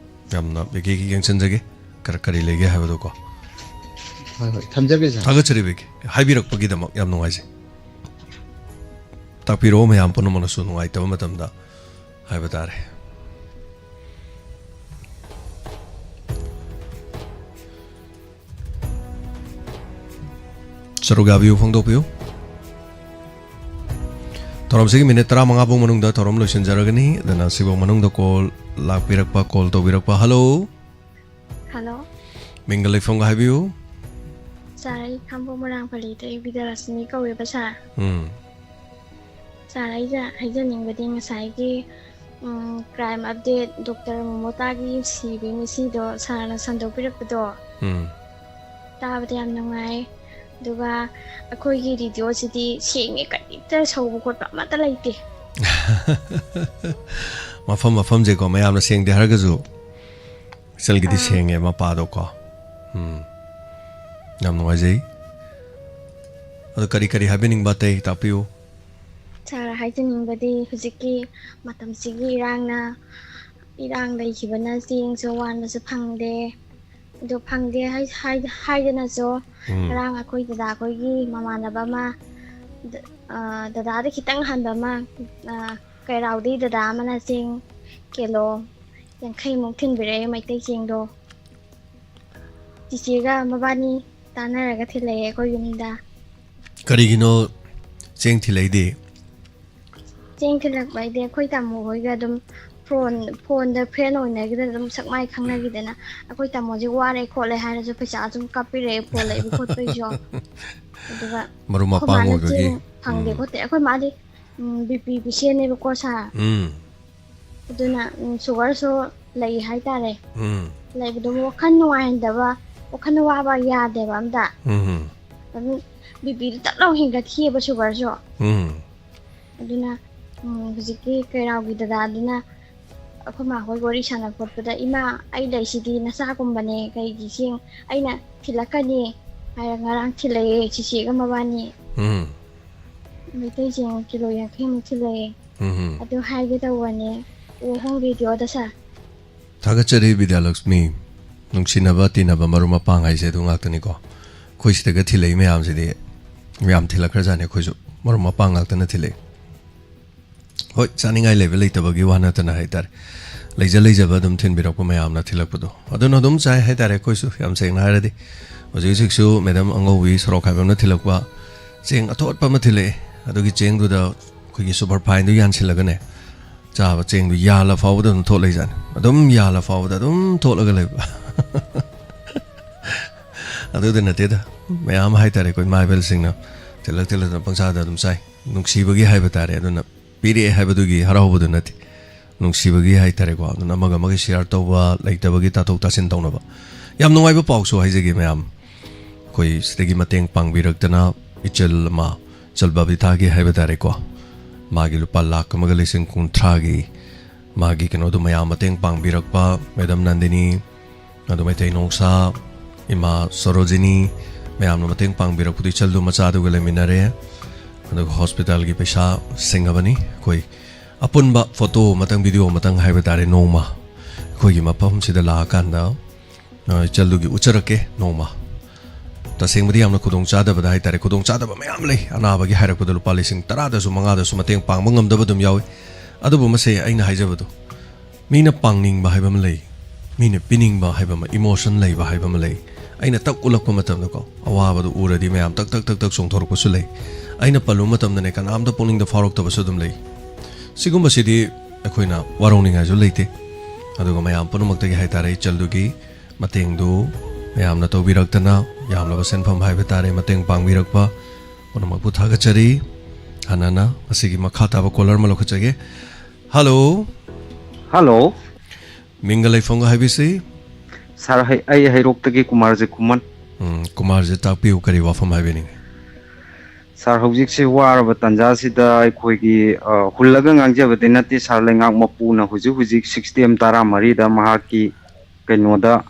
ꯌꯥꯝꯅ ꯕꯤꯀꯤꯒꯤ ꯌꯦꯡꯁꯤꯟꯖꯒꯦ꯫ ꯀꯔ-, ꯀꯔꯤ ꯂꯩꯒꯦ ꯍꯥꯏꯕꯗꯣꯀꯣ꯫ ꯍꯣꯏ, ꯍꯣꯏ, ꯊꯝꯖꯒꯦ, ꯁꯥꯔ꯫ ꯊꯥꯒꯠꯆꯔꯤ ꯕꯤꯀꯤ꯫ ꯍꯥꯏꯕꯤꯔꯛꯄꯒꯤꯗꯃꯛ ꯌꯥꯝ ꯅꯨꯡꯉꯥꯏꯖꯩ꯫ ꯇꯥꯛꯄꯤꯔꯛꯑꯣ, ꯃꯌꯥꯝ ꯄꯨꯝꯅꯃꯛꯅꯁꯨ ꯅꯨꯡꯉꯥꯏꯇꯕ ꯃꯇꯝꯗ ꯍꯥꯏꯕ ꯇꯥꯔꯦ꯫ ꯁꯔꯨꯛ ꯌꯥꯕꯤꯌꯨ, ꯐꯣꯡꯗꯣꯛꯄꯤꯌꯨ꯫ ꯊꯧꯔꯝꯁꯤꯒꯤ ꯃꯤꯅꯤꯠ ꯇꯔꯥꯃꯉꯥ ꯐꯥꯎ ꯃꯅꯨꯡꯗ ꯊꯧꯔꯝ ꯂꯣꯏꯁꯤꯟꯖꯔꯒꯅꯤ꯫ ꯑꯗꯨꯅ ꯁꯤꯐꯥꯎ ꯃꯅꯨꯡꯗ ꯀꯣꯜ ꯂꯥꯛꯄꯤꯔꯛꯄ, ꯀꯣꯜ ꯇꯧꯕꯤꯔꯛꯄ꯫ ꯍꯜꯂꯣ꯫ ꯍꯜꯂꯣ꯫ ꯃꯤꯡꯒ ꯂꯩꯐꯝꯒ ꯍꯥꯏꯕꯤꯌꯨ꯫ ꯁꯥꯔ, ꯑꯩ ꯈꯥꯡꯕꯣꯛ ꯃꯣꯏꯔꯥꯡ ꯄꯜꯂꯤꯗꯒꯤ ꯕꯤꯗ꯭ꯌꯥꯂꯛꯁꯃꯤ ꯀꯧꯋꯦꯕ, ꯁꯥꯔ꯫ ꯎꯝ꯫ ꯁꯥꯔ, ꯑꯩꯅ ꯍꯥꯏꯖꯅꯤꯡꯕꯗꯤ ꯉꯁꯥꯏꯒꯤ, ꯎꯝ, ꯀ꯭ꯔꯥꯏꯝ ꯑꯞꯗꯦꯠ ꯗꯣꯛꯇꯔ ꯃꯣꯃꯣꯇꯥꯒꯤ ꯁꯤꯕꯒꯤ ꯃꯤꯁꯤꯗꯣ ꯁꯥꯔꯅ ꯁꯟꯗꯣꯛꯄꯤꯔꯛꯄꯗꯣ, ꯎꯝ꯫ ꯇꯥꯕꯗ ꯌꯥꯝ ꯅꯨꯡꯉꯥꯏ꯫ ꯑꯗꯨꯒ ꯑꯩꯈꯣꯏꯒꯤ ꯔꯦꯗꯤꯑꯣꯁꯤꯗꯤ ꯁꯦꯡꯉꯦ, ꯀꯔꯤꯝꯇ ꯁꯧꯕ ꯈꯣꯠꯄ ꯑꯃꯠꯇ ꯂꯩꯇꯦ꯫ ꯃꯐꯝ ꯃꯐꯝꯁꯦꯀꯣ, ꯃꯌꯥꯝꯅ ꯁꯦꯡꯗꯦ ꯍꯥꯏꯔꯒꯁꯨ ꯍꯛꯁꯦꯜꯒꯤꯗꯤ ꯑꯥ꯫ ꯁꯦꯡꯉꯦ ꯃꯄꯥꯗꯣꯀꯣ꯫ ꯎꯝ꯫ ꯌꯥꯝ ꯅꯨꯡꯉꯥꯏꯖꯩ꯫ ꯑꯗꯣ ꯀꯔꯤ ꯀꯔꯤ ꯍꯥꯏꯕꯤꯅꯤꯡꯕ ꯑꯇꯩ ꯇꯥꯛꯄꯤꯌꯨ꯫ ꯁꯥꯔ, ꯍꯥꯏꯖꯅꯤꯡꯕꯗꯤ ꯍꯧꯖꯤꯛꯀꯤ ꯃꯇꯝꯁꯤꯒꯤ ꯏꯔꯥꯡꯅ, ꯏꯔꯥꯡ ꯂꯩꯈꯤꯕꯅ ꯆꯦꯡꯁꯨ ꯋꯥꯟꯕꯁꯨ ꯐꯪꯗꯦ꯫ ꯑꯗꯣ ꯐꯪꯗꯦ ꯍꯥꯏ-, ꯍꯥꯏ-, ꯍꯥꯏꯗꯅꯁꯨ ꯎꯝ꯫ ꯉꯔꯥꯡ ꯑꯩꯈꯣꯏ ꯗꯗꯥ ꯑꯩꯈꯣꯏꯒꯤ ꯃꯃꯥꯟꯅꯕ ꯑꯃ, ꯗ-, ꯑ, ꯗꯗꯥꯗ ꯈꯤꯇꯪ ꯍꯟꯕ ꯑꯃ, ꯑ, ꯀꯩꯔꯥꯎꯗꯩ ꯗꯗꯥ ꯑꯃꯅ ꯆꯦꯡ ꯀꯤꯂꯣ ꯌꯥꯡꯈꯩꯃꯨꯛ ꯊꯤꯟꯕꯤꯔꯛꯑꯦ, ꯃꯩꯇꯩ ꯆꯦꯡꯗꯣ꯫ ꯆꯤꯆꯦꯒ ꯃꯕꯥꯅꯤ ꯇꯥꯟꯅꯔꯒ ꯊꯤꯜꯂꯛꯑꯦ ꯑꯩꯈꯣꯏ ꯌꯨꯝꯗ꯫ ꯀꯔꯤꯒꯤꯅꯣ ꯆꯦꯡ ꯊꯤꯜꯂꯛꯏꯗꯤ? ꯆꯦꯡ ꯊꯤꯜꯂꯛꯄ ꯍꯥꯏꯗꯤ ꯑꯩꯈꯣꯏ ꯇꯥꯃꯣ ꯍꯣꯏꯒ ꯑꯗꯨꯝ ꯐꯣꯟ, ꯐꯣꯟꯗ ꯐ꯭ꯔꯦꯟ ꯑꯣꯏꯅꯈꯤꯗꯅ ꯑꯗꯨꯝ ꯁꯛ ꯃꯥꯏ ꯈꯪꯅꯈꯤꯗꯅ, ꯑꯩꯈꯣꯏ ꯇꯥꯃꯣꯁꯦ ꯋꯥꯔꯦ ꯈꯣꯠꯂꯦ ꯍꯥꯏꯔꯁꯨ ꯄꯩꯁꯥ ꯑꯗꯨꯝ ꯀꯥꯞꯄꯤꯔꯛꯑꯦ, ꯐꯣꯟ ꯂꯩꯕ ꯈꯣꯠꯄꯒꯤꯁꯨ꯫ ꯑꯗꯨꯒ ꯃꯔꯨꯞ ꯑꯩꯈꯣꯏ ꯃꯄꯥꯡ ꯃꯥꯅ ꯑꯣꯏꯕꯒꯤ꯫ ꯆꯦꯡ ꯐꯪꯗꯦ ꯎꯝ꯫ ꯈꯣꯠꯇꯦ, ꯑꯩꯈꯣꯏ ꯃꯥꯗꯤ ꯕꯤ ꯄꯤ ꯄꯦꯁꯦꯟꯅꯦꯕꯀꯣ, ꯁꯥꯔ꯫ ꯎꯝ꯫ ꯑꯗꯨꯅ ꯎꯝ, ꯁꯨꯒꯔꯁꯨ ꯂꯩ ꯍꯥꯏꯇꯥꯔꯦ꯫ ꯎꯝ꯫ ꯂꯩꯕꯗꯣ ꯋꯥꯈꯜ ꯅꯨꯡꯉꯥꯏꯍꯟꯗꯕ, ꯋꯥꯈꯜ ꯋꯥꯕ ꯌꯥꯗꯦꯕ ꯑꯝꯇ꯫ ꯎꯝ꯫ ꯑꯗꯨꯝ ꯕꯤ ꯄꯤꯗꯨ ꯇꯛ ꯂꯥꯎ ꯍꯦꯟꯒꯠꯈꯤꯑꯕ ꯁꯨꯒꯔꯁꯨ꯫ ꯎꯝ꯫ ꯑꯗꯨꯅ ꯎꯝ, ꯍꯧꯖꯤꯛꯀꯤ ꯀꯩꯔꯥꯎꯒꯤ ꯗꯗꯥꯗꯨꯅ ꯑꯩꯈꯣꯏ ꯃꯥ ꯍꯣꯏ ꯋꯥꯔꯤ ꯁꯥꯟꯅ ꯈꯣꯠꯄꯗ, "ꯏꯃꯥ, ꯑꯩ ꯂꯩꯁꯤꯗꯤ ꯅꯆꯥꯒꯨꯝꯕꯅꯦ, ꯀꯩꯒꯤ ꯆꯦꯡ ꯑꯩꯅ ꯊꯤꯜꯂꯛꯀꯅꯤ?" ꯍꯥꯏꯔ ꯉꯔꯥꯡ ꯊꯤꯜꯂꯛꯑꯦ, ꯆꯤꯆꯦꯒ ꯃꯕꯥꯅꯤ꯫ ꯎꯝ꯫ ꯃꯩꯇꯩ ꯆꯦꯡ ꯀꯤꯂꯣ ꯌꯥꯡꯈꯩꯃꯨꯛ ꯊꯤꯜꯂꯛꯑꯦ꯫ ꯎꯝ꯫ ꯑꯗꯨ ꯍꯥꯏꯒꯦ ꯇꯧꯕꯅꯦ, ꯎꯍꯧ ꯔꯦꯗꯤꯑꯣꯗ ꯁꯥꯔ꯫ ꯊꯥꯒꯠꯆꯔꯤ ꯕꯤꯗ꯭ꯌꯥꯂꯛꯁꯃꯤ꯫ ꯅꯨꯡꯁꯤꯅꯕ ꯇꯤꯟꯅꯕ ꯃꯔꯨꯞ ꯃꯄꯥꯡ ꯍꯥꯏꯁꯦ ꯑꯗꯨ ꯉꯥꯛꯇꯅꯤꯀꯣ꯫ ꯑꯩꯈꯣꯏ ꯁꯤꯗꯒ ꯊꯤꯜꯂꯛꯏ ꯃꯌꯥꯝꯁꯤꯗꯤ ꯌꯥꯝ ꯊꯤꯜꯂꯛꯈ꯭ꯔꯖꯥꯠꯅꯤ꯫ ꯑꯩꯈꯣꯏꯁꯨ ꯃꯔꯨꯞ ꯃꯄꯥꯡ ꯉꯥꯛꯇꯅ ꯊꯤꯜꯂꯛꯏ꯫ ꯍꯣꯏ, ꯆꯥꯅꯤꯡꯉꯥꯏ ꯂꯩꯕ ꯂꯩꯇꯕꯒꯤ ꯋꯥ ꯅꯠꯇꯅ ꯍꯥꯏꯇꯥꯔꯦ, ꯂꯩꯖ ꯂꯩꯖꯕ ꯑꯗꯨꯝ ꯊꯤꯟꯕꯤꯔꯛꯄ ꯃꯌꯥꯝꯅ ꯊꯤꯜꯂꯛꯄꯗꯣ ꯑꯗꯨꯅ ꯑꯗꯨꯝ ꯆꯥꯏ ꯍꯥꯏꯇꯥꯔꯦ꯫ ꯑꯩꯈꯣꯏꯁꯨ ꯌꯥꯝ ꯁꯦꯡꯅ ꯍꯥꯏꯔꯗꯤ ꯍꯧꯖꯤꯛ ꯍꯧꯖꯤꯛꯁꯨ ꯃꯦꯗꯥꯝ ꯑꯉꯧꯕꯤ ꯁꯣꯔꯣꯛ ꯈꯥꯏꯕꯝꯅ ꯊꯤꯜꯂꯛꯄ ꯆꯦꯡ ꯑꯊꯣꯠꯄ ꯑꯃ ꯊꯤꯜꯂꯛꯑꯦ꯫ ꯑꯗꯨꯒꯤ ꯆꯦꯡꯗꯨꯗ ꯑꯩꯈꯣꯏꯒꯤ ꯁꯨꯄꯔ ꯐꯥꯏꯟꯗꯨ ꯌꯥꯟꯁꯤꯜꯂꯒꯅꯦ, ꯆꯥꯕ ꯆꯦꯡꯗꯨ ꯌꯥꯜꯂ ꯐꯥꯎꯕꯗ ꯑꯗꯨꯝ ꯊꯣꯛꯂꯛꯏꯖꯥꯠꯅꯤ꯫ ꯑꯗꯨꯝ ꯌꯥꯜꯂ ꯐꯥꯎꯕꯗ ꯑꯗꯨꯝ ꯊꯣꯛꯂꯒ ꯂꯩꯕ꯫ ꯑꯗꯨꯗ ꯅꯠꯇꯦꯗ, ꯃꯌꯥꯝ ꯍꯥꯏꯇꯥꯔꯦ, ꯑꯩꯈꯣꯏ ꯏꯃꯥ ꯏꯕꯦꯜꯁꯤꯡꯅ ꯊꯤꯜꯂꯛ ꯊꯤꯜꯂꯛꯇꯅ ꯄꯪꯆꯥꯗ ꯑꯗꯨꯝ ꯆꯥꯏ꯫ ꯅꯨꯡꯁꯤꯕꯒꯤ ꯍꯥꯏꯕ ꯇꯥꯔꯦ꯫ ꯑꯗꯨꯅ ꯄꯤꯔꯛꯑꯦ ꯍꯥꯏꯕꯗꯨꯒꯤ ꯍꯔꯥꯎꯕꯗꯨ ꯅꯠꯇꯦ, ꯅꯨꯡꯁꯤꯕꯒꯤ ꯍꯥꯏꯇꯥꯔꯦꯀꯣ꯫ ꯑꯗꯨꯅ ꯑꯃꯒ ꯑꯃꯒ ꯁꯤꯌꯥꯔ ꯇꯧꯕ, ꯂꯩꯇꯕꯒꯤ ꯇꯥꯊꯣꯛ ꯇꯥꯁꯤꯟ ꯇꯧꯅꯕ꯫ ꯌꯥꯝ ꯅꯨꯡꯉꯥꯏꯕ ꯄꯥꯎꯁꯨ ꯍꯥꯏꯖꯒꯦ ꯃꯌꯥꯝ, ꯑꯩꯈꯣꯏ ꯁꯤꯗꯒꯤ ꯃꯇꯦꯡ ꯄꯥꯡꯕꯤꯔꯛꯇꯅ ꯏꯆꯜ ꯑꯃ, ꯏꯆꯜ ꯕꯕꯤꯇꯥꯒꯤ ꯍꯥꯏꯕ ꯇꯥꯔꯦꯀꯣ, ꯃꯥꯒꯤ ꯂꯨꯄꯥ ꯂꯥꯈ ꯑꯃꯒ ꯂꯤꯁꯤꯡ ꯀꯨꯟꯊ꯭ꯔꯥꯒꯤ ꯃꯥꯒꯤ ꯀꯩꯅꯣꯗꯣ ꯃꯌꯥꯝ ꯃꯇꯦꯡ ꯄꯥꯡꯕꯤꯔꯛꯄ, ꯃꯦꯗꯥꯝ ꯅꯟꯗꯤꯅꯤ, ꯑꯗꯨ ꯃꯩꯇꯩ ꯅꯣꯡꯁꯥ, ꯏꯃꯥ ꯁꯣꯔꯣꯖꯤꯅꯤ, ꯃꯌꯥꯝꯅ ꯃꯇꯦꯡ ꯄꯥꯡꯕꯤꯔꯛꯄꯗꯨ ꯏꯆꯜꯗꯨ ꯃꯆꯥꯗꯨꯒ ꯂꯩꯃꯤꯟꯅꯔꯦ꯫ ꯑꯗꯨꯒ ꯍꯣꯁꯄꯤꯇꯥꯜꯒꯤ ꯄꯩꯁꯥ ꯁꯤꯡꯉꯕꯅꯤ꯫ ꯑꯩꯈꯣꯏ ꯑꯄꯨꯟꯕ ꯐꯣꯇꯣ ꯑꯃꯇꯪ, ꯚꯤꯗꯤꯑꯣ ꯑꯃꯇꯪ ꯍꯥꯏꯕ ꯇꯥꯔꯦ, ꯅꯣꯡꯃ ꯑꯩꯈꯣꯏꯒꯤ ꯃꯐꯝꯁꯤꯗ ꯂꯥꯛꯑꯀꯥꯟꯗ ꯑ, ꯏꯆꯜꯗꯨꯒꯤ ꯎꯠꯆꯔꯛꯀꯦ ꯅꯣꯡꯃ꯫ ꯇꯁꯦꯡꯕꯗꯤ ꯌꯥꯝꯅ ꯈꯨꯗꯣꯡ ꯆꯥꯗꯕꯗ ꯍꯥꯏꯇꯥꯔꯦ, ꯈꯨꯗꯣꯡ ꯆꯥꯗꯕ ꯃꯌꯥꯝ ꯂꯩ꯫ ꯑꯅꯥꯕꯒꯤ ꯍꯥꯏꯔꯛꯄꯗ ꯂꯨꯄꯥ ꯂꯤꯁꯤꯡ ꯇꯔꯥꯗꯁꯨ, ꯃꯉꯥꯗꯁꯨ ꯃꯇꯦꯡ ꯄꯥꯡꯕ ꯉꯝꯗꯕ ꯑꯗꯨꯝ ꯌꯥꯎꯏ꯫ ꯑꯗꯨꯕꯨ ꯃꯁꯦ ꯑꯩꯅ ꯍꯥꯏꯖꯕꯗꯣ, ꯃꯤꯅ ꯄꯥꯡꯅꯤꯡꯕ ꯍꯥꯏꯕ ꯑꯃ ꯂꯩ, ꯃꯤꯅ ꯄꯤꯅꯤꯡꯕ ꯍꯥꯏꯕ ꯑꯃ, ꯏꯃꯣꯁꯟ ꯂꯩꯕ ꯍꯥꯏꯕ ꯑꯃ ꯂꯩ꯫ ꯑꯩꯅ ꯇꯛ ꯎꯠꯂꯛꯄ ꯃꯇꯝꯗꯀꯣ, ꯑꯋꯥꯕꯗꯨ ꯎꯔꯗꯤ ꯃꯌꯥꯝ ꯇꯛ ꯇꯛ ꯇꯛ ꯇꯛ ꯆꯣꯡꯊꯣꯔꯛꯄꯁꯨ ꯂꯩ꯫ ꯑꯩꯅ ꯄꯜꯂꯨꯕ ꯃꯇꯝꯗꯅꯦ, ꯀꯅꯥꯝꯇ ꯄꯨꯛꯅꯤꯡꯗ ꯐꯥꯎꯔꯛꯇꯕꯁꯨ ꯑꯗꯨꯝ ꯂꯩ꯫ ꯁꯤꯒꯨꯝꯕꯁꯤꯗꯤ ꯑꯩꯈꯣꯏꯅ ꯋꯥꯔꯧꯅꯤꯡꯉꯥꯏꯁꯨ ꯂꯩꯇꯦ꯫ ꯑꯗꯨꯒ ꯃꯌꯥꯝ ꯄꯨꯝꯅꯃꯛꯇꯒꯤ ꯍꯥꯏꯇꯥꯔꯦ, ꯏꯆꯜꯗꯨꯒꯤ ꯃꯇꯦꯡꯗꯨ ꯃꯌꯥꯝꯅ ꯇꯧꯕꯤꯔꯛꯇꯅ, ꯌꯥꯝꯂꯕ ꯁꯦꯟꯐꯝ ꯍꯥꯏꯕ ꯇꯥꯔꯦ, ꯃꯇꯦꯡ ꯄꯥꯡꯕꯤꯔꯛꯄ ꯄꯨꯝꯅꯃꯛꯄꯨ ꯊꯥꯒꯠꯆꯔꯤ꯫ ꯍꯥꯟꯅꯅ ꯑꯁꯤꯒꯤ ꯃꯈꯥ ꯇꯥꯕ ꯀꯣꯂꯔ ꯑꯃ ꯂꯧꯈꯠꯆꯒꯦ꯫ ꯍꯜꯂꯣ꯫ ꯍꯜꯂꯣ꯫ ꯃꯤꯡꯒ ꯂꯩꯐꯝꯒ ꯍꯥꯏꯕꯤꯁꯤ꯫ ꯁꯥꯔ, ꯍꯩ-, ꯑꯩ ꯍꯩꯔꯣꯛꯇꯒꯤ ꯀꯨꯃꯥꯔ ꯖꯦꯀꯨꯃꯟ꯫ ꯎꯝ, ꯀꯨꯃꯥꯔꯁꯦ ꯇꯥꯛꯄꯤꯌꯨ, ꯀꯔꯤ ꯋꯥꯐꯝ ꯍꯥꯏꯕꯤꯅꯤꯡꯉꯤ? ꯁꯥꯔ, ꯍꯧꯖꯤꯛꯁꯦ ꯋꯥꯔꯕ ꯇꯥꯟꯖꯥꯁꯤꯗ ꯑꯩꯈꯣꯏꯒꯤ, ꯑ, ꯍꯨꯜꯂꯒ ꯉꯥꯡꯖꯕꯗꯤ ꯅꯠꯇꯦ, ꯁꯥꯔ, ꯂꯩꯉꯥꯛ ꯃꯄꯨꯅ ꯍꯧꯖꯤꯛ ꯍꯧꯖꯤꯛ ꯁꯤꯛꯁ ꯇꯤ ꯑꯦꯝ ꯇꯔꯥꯃꯔꯤꯗ ꯃꯍꯥꯛꯀꯤ ꯀꯩꯅꯣꯗ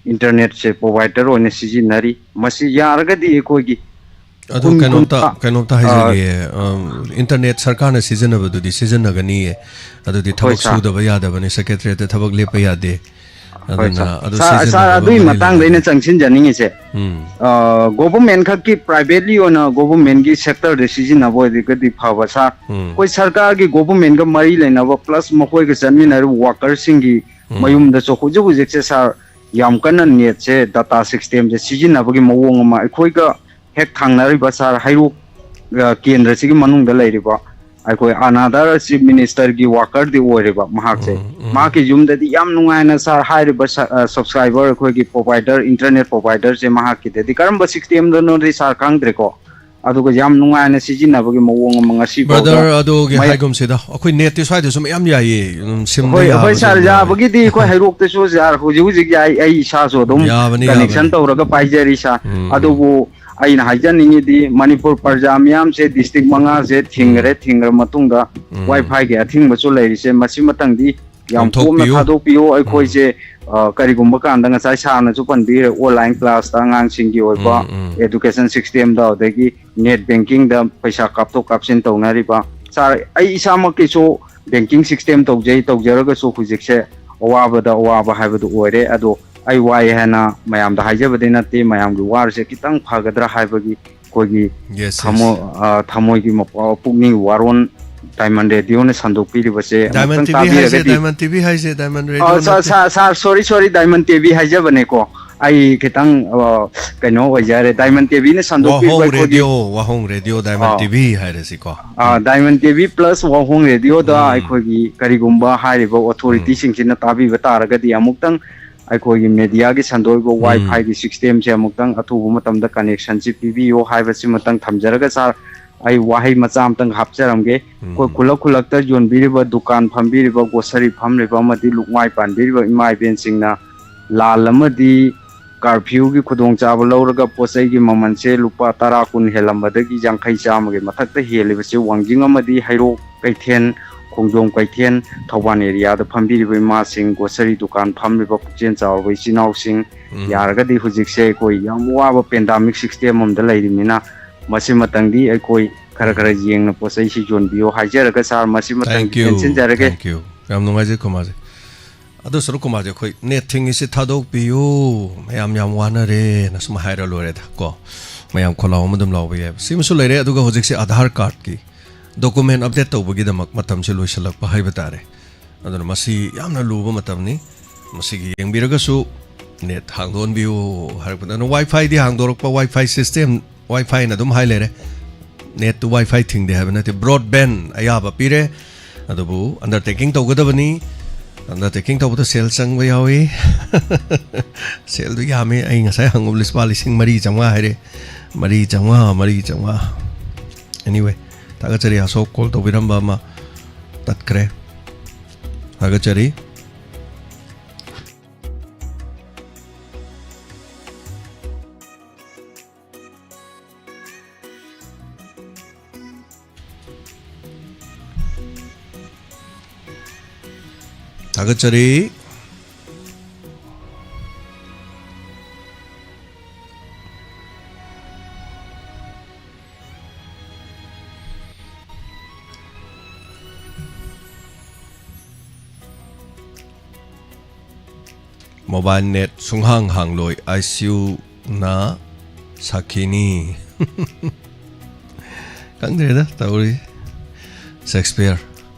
ꯏꯟꯇꯔꯅꯦꯠꯁꯦ ꯄ꯭ꯔꯣꯚꯥꯏꯗꯔ ꯑꯣꯏꯅ ꯁꯤꯖꯤꯟꯅꯔꯤ꯫ ꯃꯁꯤ ꯌꯥꯔꯒꯗꯤ ꯑꯩꯈꯣꯏꯒꯤ ꯑꯗꯨ ꯀꯩꯅꯣꯝꯇ ꯀꯩꯅꯣꯝꯇ ꯍꯥꯏꯖꯒꯦ꯫ ꯏꯟꯇꯔꯅꯦꯠ ꯁꯔꯀꯥꯔꯅ ꯁꯤꯖꯤꯟꯅꯕꯗꯨꯗꯤ ꯁꯤꯖꯤꯟꯅꯒꯅꯤꯌꯦ꯫ ꯑꯗꯨꯗꯤ ꯊꯕꯛ ꯁꯨꯗꯕ ꯌꯥꯗꯕꯅꯤ, ꯁꯦꯀ꯭ꯔꯦꯇꯔꯤꯌꯦꯠꯇ ꯊꯕꯛ ꯂꯦꯞꯄ ꯌꯥꯗꯦ꯫ ꯑꯗꯨꯅ ꯑꯗꯨ ꯁꯥꯔ, ꯑꯗꯨꯒꯤ ꯃꯇꯥꯡꯗ ꯑꯩꯅ ꯆꯪꯁꯤꯟꯖꯅꯤꯡꯉꯤꯁꯦ, ꯒꯣꯚꯔꯟꯃꯦꯟ ꯈꯛꯀꯤ, ꯄ꯭ꯔꯥꯏꯚꯦꯠꯂꯤ ꯑꯣꯏꯅ ꯒꯣꯚꯔꯟꯃꯦꯟꯒꯤ ꯁꯦꯛꯇꯔꯗ ꯁꯤꯖꯤꯟꯅꯕ ꯑꯣꯏꯔꯒꯗꯤ ꯐꯕ ꯁꯥꯔ꯫ ꯑꯩꯈꯣꯏ ꯁꯔꯀꯥꯔꯒꯤ ꯒꯣꯚꯔꯟꯃꯦꯟꯒ ꯃꯔꯤ ꯂꯩꯅꯕ ꯄ꯭ꯂꯁ ꯃꯈꯣꯏꯒ ꯆꯠꯃꯤꯟꯅꯔꯤꯕ ꯋꯥꯀꯔꯁꯤꯡꯒꯤ ꯃꯌꯨꯝꯗꯁꯨ ꯍꯧꯖꯤꯛ ꯍꯧꯖꯤꯛꯁꯦ ꯁꯥꯔ, ꯌꯥꯝ ꯀꯟꯅ ꯅꯦꯠꯁꯦ, ꯗꯇꯥ ꯁꯤꯁꯇꯦꯝꯁꯦ ꯁꯤꯖꯤꯟꯅꯕꯒꯤ ꯃꯑꯣꯡ ꯑꯃ, ꯑꯩꯈꯣꯏꯒ ꯍꯦꯛ ꯊꯪꯅꯔꯤꯕ ꯁꯥꯔ, ꯍꯩꯔꯣꯛ, ꯑ, ꯀꯦꯟꯗ꯭ꯔꯁꯤꯒꯤ ꯃꯅꯨꯡꯗ ꯂꯩꯔꯤꯕ ꯑꯩꯈꯣꯏ ꯑꯅꯥꯗꯔ ꯆꯤꯐ ꯃꯤꯅꯤꯁꯇꯔꯒꯤ ꯋꯥꯀꯔꯗꯤ ꯑꯣꯏꯔꯤꯕ ꯃꯍꯥꯛꯁꯦ꯫ ꯃꯍꯥꯛꯀꯤ ꯌꯨꯝꯗꯗꯤ ꯌꯥꯝ ꯅꯨꯡꯉꯥꯏꯅ ꯁꯥꯔ, ꯍꯥꯏꯔꯤꯕ ꯁ-, ꯑ, ꯁꯕꯁꯀ꯭ꯔꯥꯏꯕꯔ, ꯑꯩꯈꯣꯏꯒꯤ ꯄ꯭ꯔꯣꯚꯥꯏꯗꯔ, ꯏꯟꯇꯔꯅꯦꯠ ꯄ꯭ꯔꯣꯚꯥꯏꯗꯔꯁꯦ ꯃꯍꯥꯛꯀꯤꯗꯗꯤ ꯀꯔꯝꯕ ꯁꯤꯁꯇꯦꯝꯗꯅꯣꯗꯤ ꯁꯥꯔ ꯈꯪꯗ꯭ꯔꯦꯀꯣ꯫ ꯑꯗꯨꯒ ꯌꯥꯝ ꯅꯨꯡꯉꯥꯏꯅ ꯁꯤꯖꯤꯟꯅꯕꯒꯤ ꯃꯑꯣꯡ ꯑꯃ ꯉꯁꯤ ꯕ꯭ꯔꯗꯔ, ꯑꯗꯨꯒꯤ ꯃꯌꯥ- ꯍꯥꯏꯒꯨꯝꯁꯤꯗ, ꯑꯩꯈꯣꯏ ꯅꯦꯠꯇꯤ ꯁ꯭ꯋꯥꯏꯗꯁꯨ ꯃꯌꯥꯝ ꯌꯥꯏꯌꯦ, ꯑꯗꯨꯝ ꯁꯤꯝꯗ ꯍꯣꯏ, ꯍꯣꯏ, ꯌꯥꯕꯁꯨ ꯁꯥꯔ, ꯑꯗꯨꯝ ꯌꯥꯏ꯫ ꯌꯥꯕꯒꯤꯗꯤ ꯑꯩꯈꯣꯏ ꯍꯩꯔꯣꯛꯇꯁꯨ ꯁꯥꯔ ꯍꯧꯖꯤꯛ ꯍꯧꯖꯤꯛ ꯌꯥꯏ, ꯑꯩ ꯏꯁꯥꯁꯨ ꯑꯗꯨꯝ ꯌꯥꯕꯅꯤ, ꯀꯅꯦꯛꯁꯟ ꯌꯥꯕꯅꯤ꯫ ꯇꯧꯔꯒ ꯄꯥꯏꯖꯔꯤ ꯁꯥꯔ꯫ ꯎꯝ, ꯎꯝ꯫ ꯑꯗꯨꯕꯨ ꯑꯩꯅ ꯍꯥꯏꯖꯅꯤꯡꯉꯤꯗꯤ, ꯃꯅꯤꯄꯨꯔ ꯄ꯭ꯔꯖꯥ ꯃꯤꯌꯥꯝꯁꯦ ꯗꯤꯁꯇ꯭ꯔꯤꯛ ꯃꯉꯥꯁꯦ ꯊꯤꯡꯈꯔꯦ, ꯎꯝ꯫ ꯊꯤꯡꯈꯔ ꯃꯇꯨꯡꯗ ꯎꯝ꯫ ꯋꯥꯏ ꯐꯥꯏꯒꯤ ꯑꯊꯤꯡꯕꯁꯨ ꯂꯩꯔꯤꯁꯦ, ꯃꯁꯤꯃꯇꯪꯗꯤ ꯌꯥꯝ ꯀꯣꯝꯅ ꯀꯣꯝꯊꯣꯛꯄꯤꯌꯨ꯫ ꯊꯥꯗꯣꯛꯄꯤꯌꯨ꯫ ꯎꯝ꯫ ꯑꯩꯈꯣꯏꯁꯦ, ꯑ, ꯀꯔꯤꯒꯨꯝꯕ ꯀꯥꯟꯗ ꯉꯁꯥꯏ ꯁꯥꯔꯅꯁꯨ ꯄꯟꯕꯤꯈ꯭ꯔꯦ, ꯑꯣꯟꯂꯥꯏꯟ ꯀ꯭ꯂꯥꯁꯇ ꯑꯉꯥꯡꯁꯤꯡꯒꯤ ꯑꯣꯏꯕ ꯎꯝ, ꯎꯝ꯫ ꯑꯦꯗꯨꯀꯦꯁꯟ ꯁꯤꯁꯇꯦꯝꯗ, ꯑꯗꯒꯤ ꯅꯦꯠ ꯕꯦꯡꯀꯤꯡꯗ ꯄꯩꯁꯥ ꯀꯥꯞꯊꯣꯛ ꯀꯥꯞꯁꯤꯟ ꯇꯧꯅꯔꯤꯕ꯫ ꯁꯥꯔ, ꯑꯩ ꯏꯁꯥꯃꯛꯀꯤꯁꯨ ꯕꯦꯡꯀꯤꯡ ꯁꯤꯁꯇꯦꯝ ꯇꯧꯖꯩ, ꯇꯧꯖꯔꯒꯁꯨ ꯍꯧꯖꯤꯛꯁꯦ ꯑꯋꯥꯕꯗ ꯑꯋꯥꯕ ꯍꯥꯏꯕꯗꯨ ꯑꯣꯏꯔꯦ꯫ ꯑꯗꯣ ꯑꯩ ꯋꯥꯏ ꯍꯥꯏꯅ ꯃꯌꯥꯝꯗ ꯍꯥꯏꯖꯕꯗꯤ ꯅꯠꯇꯦ, ꯃꯌꯥꯝꯒꯤ ꯋꯥꯔꯤꯁꯦ ꯈꯤꯇꯪ ꯐꯒꯗ꯭ꯔꯥ ꯍꯥꯏꯕꯒꯤ ꯑꯩꯈꯣꯏꯒꯤ ꯌꯦꯁ, ꯊꯃꯣ-, ꯌꯦꯁ꯫ ꯑ, ꯊꯃꯣꯏꯒꯤ ꯃꯄ-, ꯄꯨꯛꯅꯤꯡ ꯋꯥꯔꯣꯟ ꯗꯥꯏꯃꯟ ꯔꯦꯗꯤꯑꯣꯅ ꯁꯟꯗꯣꯛꯄꯤꯔꯤꯕꯁꯦ ꯗꯥꯏꯃꯟ ꯑꯃꯨꯛꯇꯪ ꯇꯤꯚꯤ ꯍꯥꯏꯁꯦ, ꯇꯥꯕꯤꯔꯒꯗꯤ ꯗꯥꯏꯃꯟ ꯇꯤꯚꯤ ꯍꯥꯏꯁꯦ, ꯗꯥꯏꯃꯟ ꯑ, ꯔꯦꯗꯤꯑꯣ ꯁꯥꯔ, ꯅꯠꯇꯦ꯫ ꯁꯥꯔ, ꯁꯥꯔ, ꯁꯣꯔꯤ, ꯁꯣꯔꯤ, ꯗꯥꯏꯃꯟ ꯇꯤꯚꯤ ꯍꯥꯏꯖꯕꯅꯦꯀꯣ꯫ ꯑꯩ ꯈꯤꯇꯪ, ꯑ, ꯀꯩꯅꯣ ꯑꯣꯏꯖꯔꯦ꯫ ꯗꯥꯏꯃꯟ ꯇꯤꯚꯤꯅ ꯁꯟꯗꯣꯛꯄꯤꯕ ꯋꯥꯍꯣꯡ ꯑꯩꯈꯣꯏꯒꯤ, ꯔꯦꯗꯤꯑꯣ, ꯋꯥꯍꯣꯡ ꯔꯦꯗꯤꯑꯣ, ꯗꯥꯏꯃꯟ ꯑ, ꯇꯤꯚꯤ ꯍꯥꯏꯔꯁꯤꯀꯣ꯫ ꯑ, ꯎꯝ꯫ ꯗꯥꯏꯃꯟ ꯇꯤꯚꯤ ꯄ꯭ꯂꯁ ꯋꯥꯍꯣꯡ ꯔꯦꯗꯤꯑꯣꯗ ꯎꯝ꯫ ꯑꯩꯈꯣꯏꯒꯤ ꯀꯔꯤꯒꯨꯝꯕ ꯍꯥꯏꯔꯤꯕ ꯎꯝ꯫ ꯑꯣꯊꯣꯔꯤꯇꯤꯁꯤꯡꯁꯤꯅ ꯇꯥꯕꯤꯕ ꯇꯥꯔꯒꯗꯤ ꯑꯃꯨꯛꯇꯪ ꯑꯩꯈꯣꯏꯒꯤ ꯃꯦꯗꯤꯌꯥꯒꯤ ꯁꯟꯗꯣꯛꯏꯕ ꯎꯝ꯫ ꯋꯥꯏ ꯐꯥꯏꯒꯤ ꯁꯤꯁꯇꯦꯝꯁꯦ ꯑꯃꯨꯛꯇꯪ ꯑꯊꯨꯕ ꯃꯇꯝꯗ ꯀꯅꯦꯛꯁꯟꯁꯤ ꯄꯤꯕꯤꯌꯣ ꯍꯥꯏꯕꯁꯤꯃꯇꯪ ꯊꯝꯖꯔꯒ ꯁꯥꯔ, ꯑꯩ ꯋꯥꯍꯩ ꯃꯆꯥ ꯑꯃꯇꯪ ꯍꯥꯞꯆꯔꯝꯒꯦ꯫ ꯎꯝ꯫ ꯑꯩꯈꯣꯏ ꯈꯨꯜꯂꯛ ꯈꯨꯜꯂꯛꯇ ꯌꯣꯟꯕꯤꯔꯤꯕ, ꯗꯨꯀꯥꯟ ꯐꯝꯕꯤꯔꯤꯕ, ꯒꯣꯁꯔꯤ ꯐꯝꯂꯤꯕ ꯑꯃꯗꯤ ꯂꯨꯛꯃꯥꯏ ꯄꯥꯟꯕꯤꯔꯤꯕ ꯏꯃꯥ ꯏꯕꯦꯟꯁꯤꯡꯅ ꯂꯥꯜ ꯑꯃꯗꯤ ꯀꯥꯔꯐ꯭ꯌꯨꯒꯤ ꯈꯨꯗꯣꯡꯆꯥꯕ ꯂꯧꯔꯒ ꯄꯣꯠ ꯆꯩꯒꯤ ꯃꯃꯜꯁꯦ ꯂꯨꯄꯥ ꯇꯔꯥ ꯀꯨꯟ ꯍꯦꯜꯂꯝꯕꯗꯒꯤ ꯌꯥꯡꯈꯩ ꯆꯥꯝꯃꯒꯤ ꯃꯊꯛꯇ ꯍꯦꯜꯂꯤꯕꯁꯦ ꯋꯥꯡꯖꯤꯡ ꯑꯃꯗꯤ ꯍꯩꯔꯣꯛ ꯀꯩꯊꯦꯜ, ꯈꯣꯡꯖꯣꯝ ꯀꯩꯊꯦꯜ, ꯊꯧꯕꯥꯜ ꯑꯦꯔꯤꯌꯥꯗ ꯐꯝꯕꯤꯔꯤꯕ ꯏꯃꯥꯁꯤꯡ, ꯒꯣꯁꯔꯤ ꯗꯨꯀꯥꯟ ꯐꯝꯂꯤꯕ ꯄꯨꯛꯆꯦꯜ ꯆꯥꯎꯔꯕ ꯏꯆꯤꯟ ꯏꯅꯥꯎꯁꯤꯡ, ꯎꯝ꯫ ꯌꯥꯔꯒꯗꯤ ꯍꯧꯖꯤꯛꯁꯦ ꯑꯩꯈꯣꯏ ꯌꯥꯝ ꯋꯥꯕ ꯄꯦꯟꯗꯥꯃꯤꯛ ꯁꯤꯁꯇꯦꯝ ꯑꯃꯗ ꯂꯩꯔꯤꯕꯅꯤꯅ ꯃꯁꯤꯃꯇꯪꯗꯤ ꯑꯩꯈꯣꯏ ꯈꯔ ꯈꯔ ꯌꯦꯡꯅ ꯄꯣꯠ ꯆꯩꯁꯤ ꯌꯣꯟꯕꯤꯌꯨ ꯍꯥꯏꯖꯔꯒ, ꯁꯥꯔ, ꯃꯁꯤꯃꯇꯪꯗꯤ ꯇꯦꯟꯁꯤꯟꯖꯔꯒꯦ꯫ Thank you. ꯌꯥꯝ ꯅꯨꯡꯉꯥꯏꯖꯩ, ꯀꯨꯃꯥꯔꯖꯤ꯫ ꯑꯗꯨ ꯁꯔꯨꯛ, ꯀꯨꯃꯥꯔꯖꯤ, ꯑꯩꯈꯣꯏ ꯅꯦꯠ ꯊꯤꯡꯉꯤꯁꯤ ꯊꯥꯗꯣꯛꯄꯤꯌꯨ, ꯃꯌꯥꯝ ꯌꯥꯝ ꯋꯥꯅꯔꯦꯅ ꯁꯨꯝ ꯍꯥꯏꯔ ꯂꯣꯏꯔꯦꯗ ꯀꯣ꯫ ꯃꯌꯥꯝ ꯈꯣꯜꯂꯥꯎ ꯑꯃ ꯑꯗꯨꯝ ꯂꯥꯎꯕ ꯌꯥꯏꯕ꯫ ꯁꯤꯃꯁꯨ ꯂꯩꯔꯦ꯫ ꯑꯗꯨꯒ ꯍꯧꯖꯤꯛꯁꯦ ꯑꯥꯙꯥꯔ ꯀꯥꯔꯗꯀꯤ ꯗꯣꯀꯨꯃꯦꯟ ꯑꯞꯗꯦꯠ ꯇꯧꯕꯒꯤꯗꯃꯛ ꯃꯇꯝꯁꯦ ꯂꯣꯏꯁꯤꯜꯂꯛꯄ ꯍꯥꯏꯕ ꯇꯥꯔꯦ꯫ ꯑꯗꯨꯅ ꯃꯁꯤ ꯌꯥꯝꯅ ꯂꯨꯕ ꯃꯇꯝꯅꯤ꯫ ꯃꯁꯤꯒꯤ ꯌꯦꯡꯕꯤꯔꯒꯁꯨ ꯅꯦꯠ ꯍꯥꯡꯗꯣꯛꯍꯟꯕꯤꯌꯨ ꯍꯥꯏꯔꯛꯄꯗ, ꯑꯗꯨꯅ ꯋꯥꯏ ꯐꯥꯏꯗꯤ ꯍꯥꯡꯗꯣꯔꯛꯄ, ꯋꯥꯏ ꯐꯥꯏ ꯁꯤꯁꯇꯦꯝ, ꯋꯥꯏ ꯐꯥꯏꯅ ꯑꯗꯨꯝ ꯍꯥꯏ ꯂꯩꯔꯦ꯫ ꯅꯦꯠꯇꯨ ꯋꯥꯏ ꯐꯥꯏ ꯊꯤꯡꯗꯦ ꯍꯥꯏꯕ ꯅꯠꯇꯦ, ꯕ꯭ꯔꯣꯗꯕꯦꯟ ꯑꯌꯥꯕ ꯄꯤꯔꯦ꯫ ꯑꯗꯨꯕꯨ ꯑꯟꯗꯔꯇꯦꯀꯤꯡ ꯇꯧꯒꯗꯕꯅꯤ꯫ ꯑꯟꯗꯔꯇꯦꯀꯤꯡ ꯇꯧꯕꯗ ꯁꯦꯜ ꯆꯪꯕ ꯌꯥꯎꯏ꯫ ꯁꯦꯜꯗꯨ ꯌꯥꯝꯃꯤ꯫ ꯑꯩ ꯉꯁꯥꯏ ꯍꯪꯉꯨꯕ ꯂꯨꯄꯥ ꯂꯤꯁꯤꯡ ꯃꯔꯤ ꯆꯥꯝꯃꯉꯥ ꯍꯥꯏꯔꯦ꯫ ꯃꯔꯤ ꯆꯥꯝꯃꯉꯥ, ꯃꯔꯤ ꯆꯥꯝꯃꯉꯥ꯫ Anyway, ꯊꯥꯒꯠꯆꯔꯤ꯫ ꯑꯁꯣꯛ ꯀꯣꯜ ꯇꯧꯕꯤꯔꯝꯕ ꯑꯃ ꯇꯠꯈ꯭ꯔꯦ꯫ ꯊꯥꯒꯠꯆꯔꯤ꯫ ꯊꯥꯒꯠꯆꯔꯤ꯫ Mobile net ꯁꯨꯡꯍꯥꯡ ꯍꯥꯡꯂꯣꯏ, I C ꯌꯨꯅ ꯁꯥꯈꯤꯅꯤ꯫ ꯈꯪꯗ꯭ꯔꯦꯗ ꯇꯧꯔꯤ꯫ ꯁꯦꯛꯁꯄꯤꯌꯔ꯫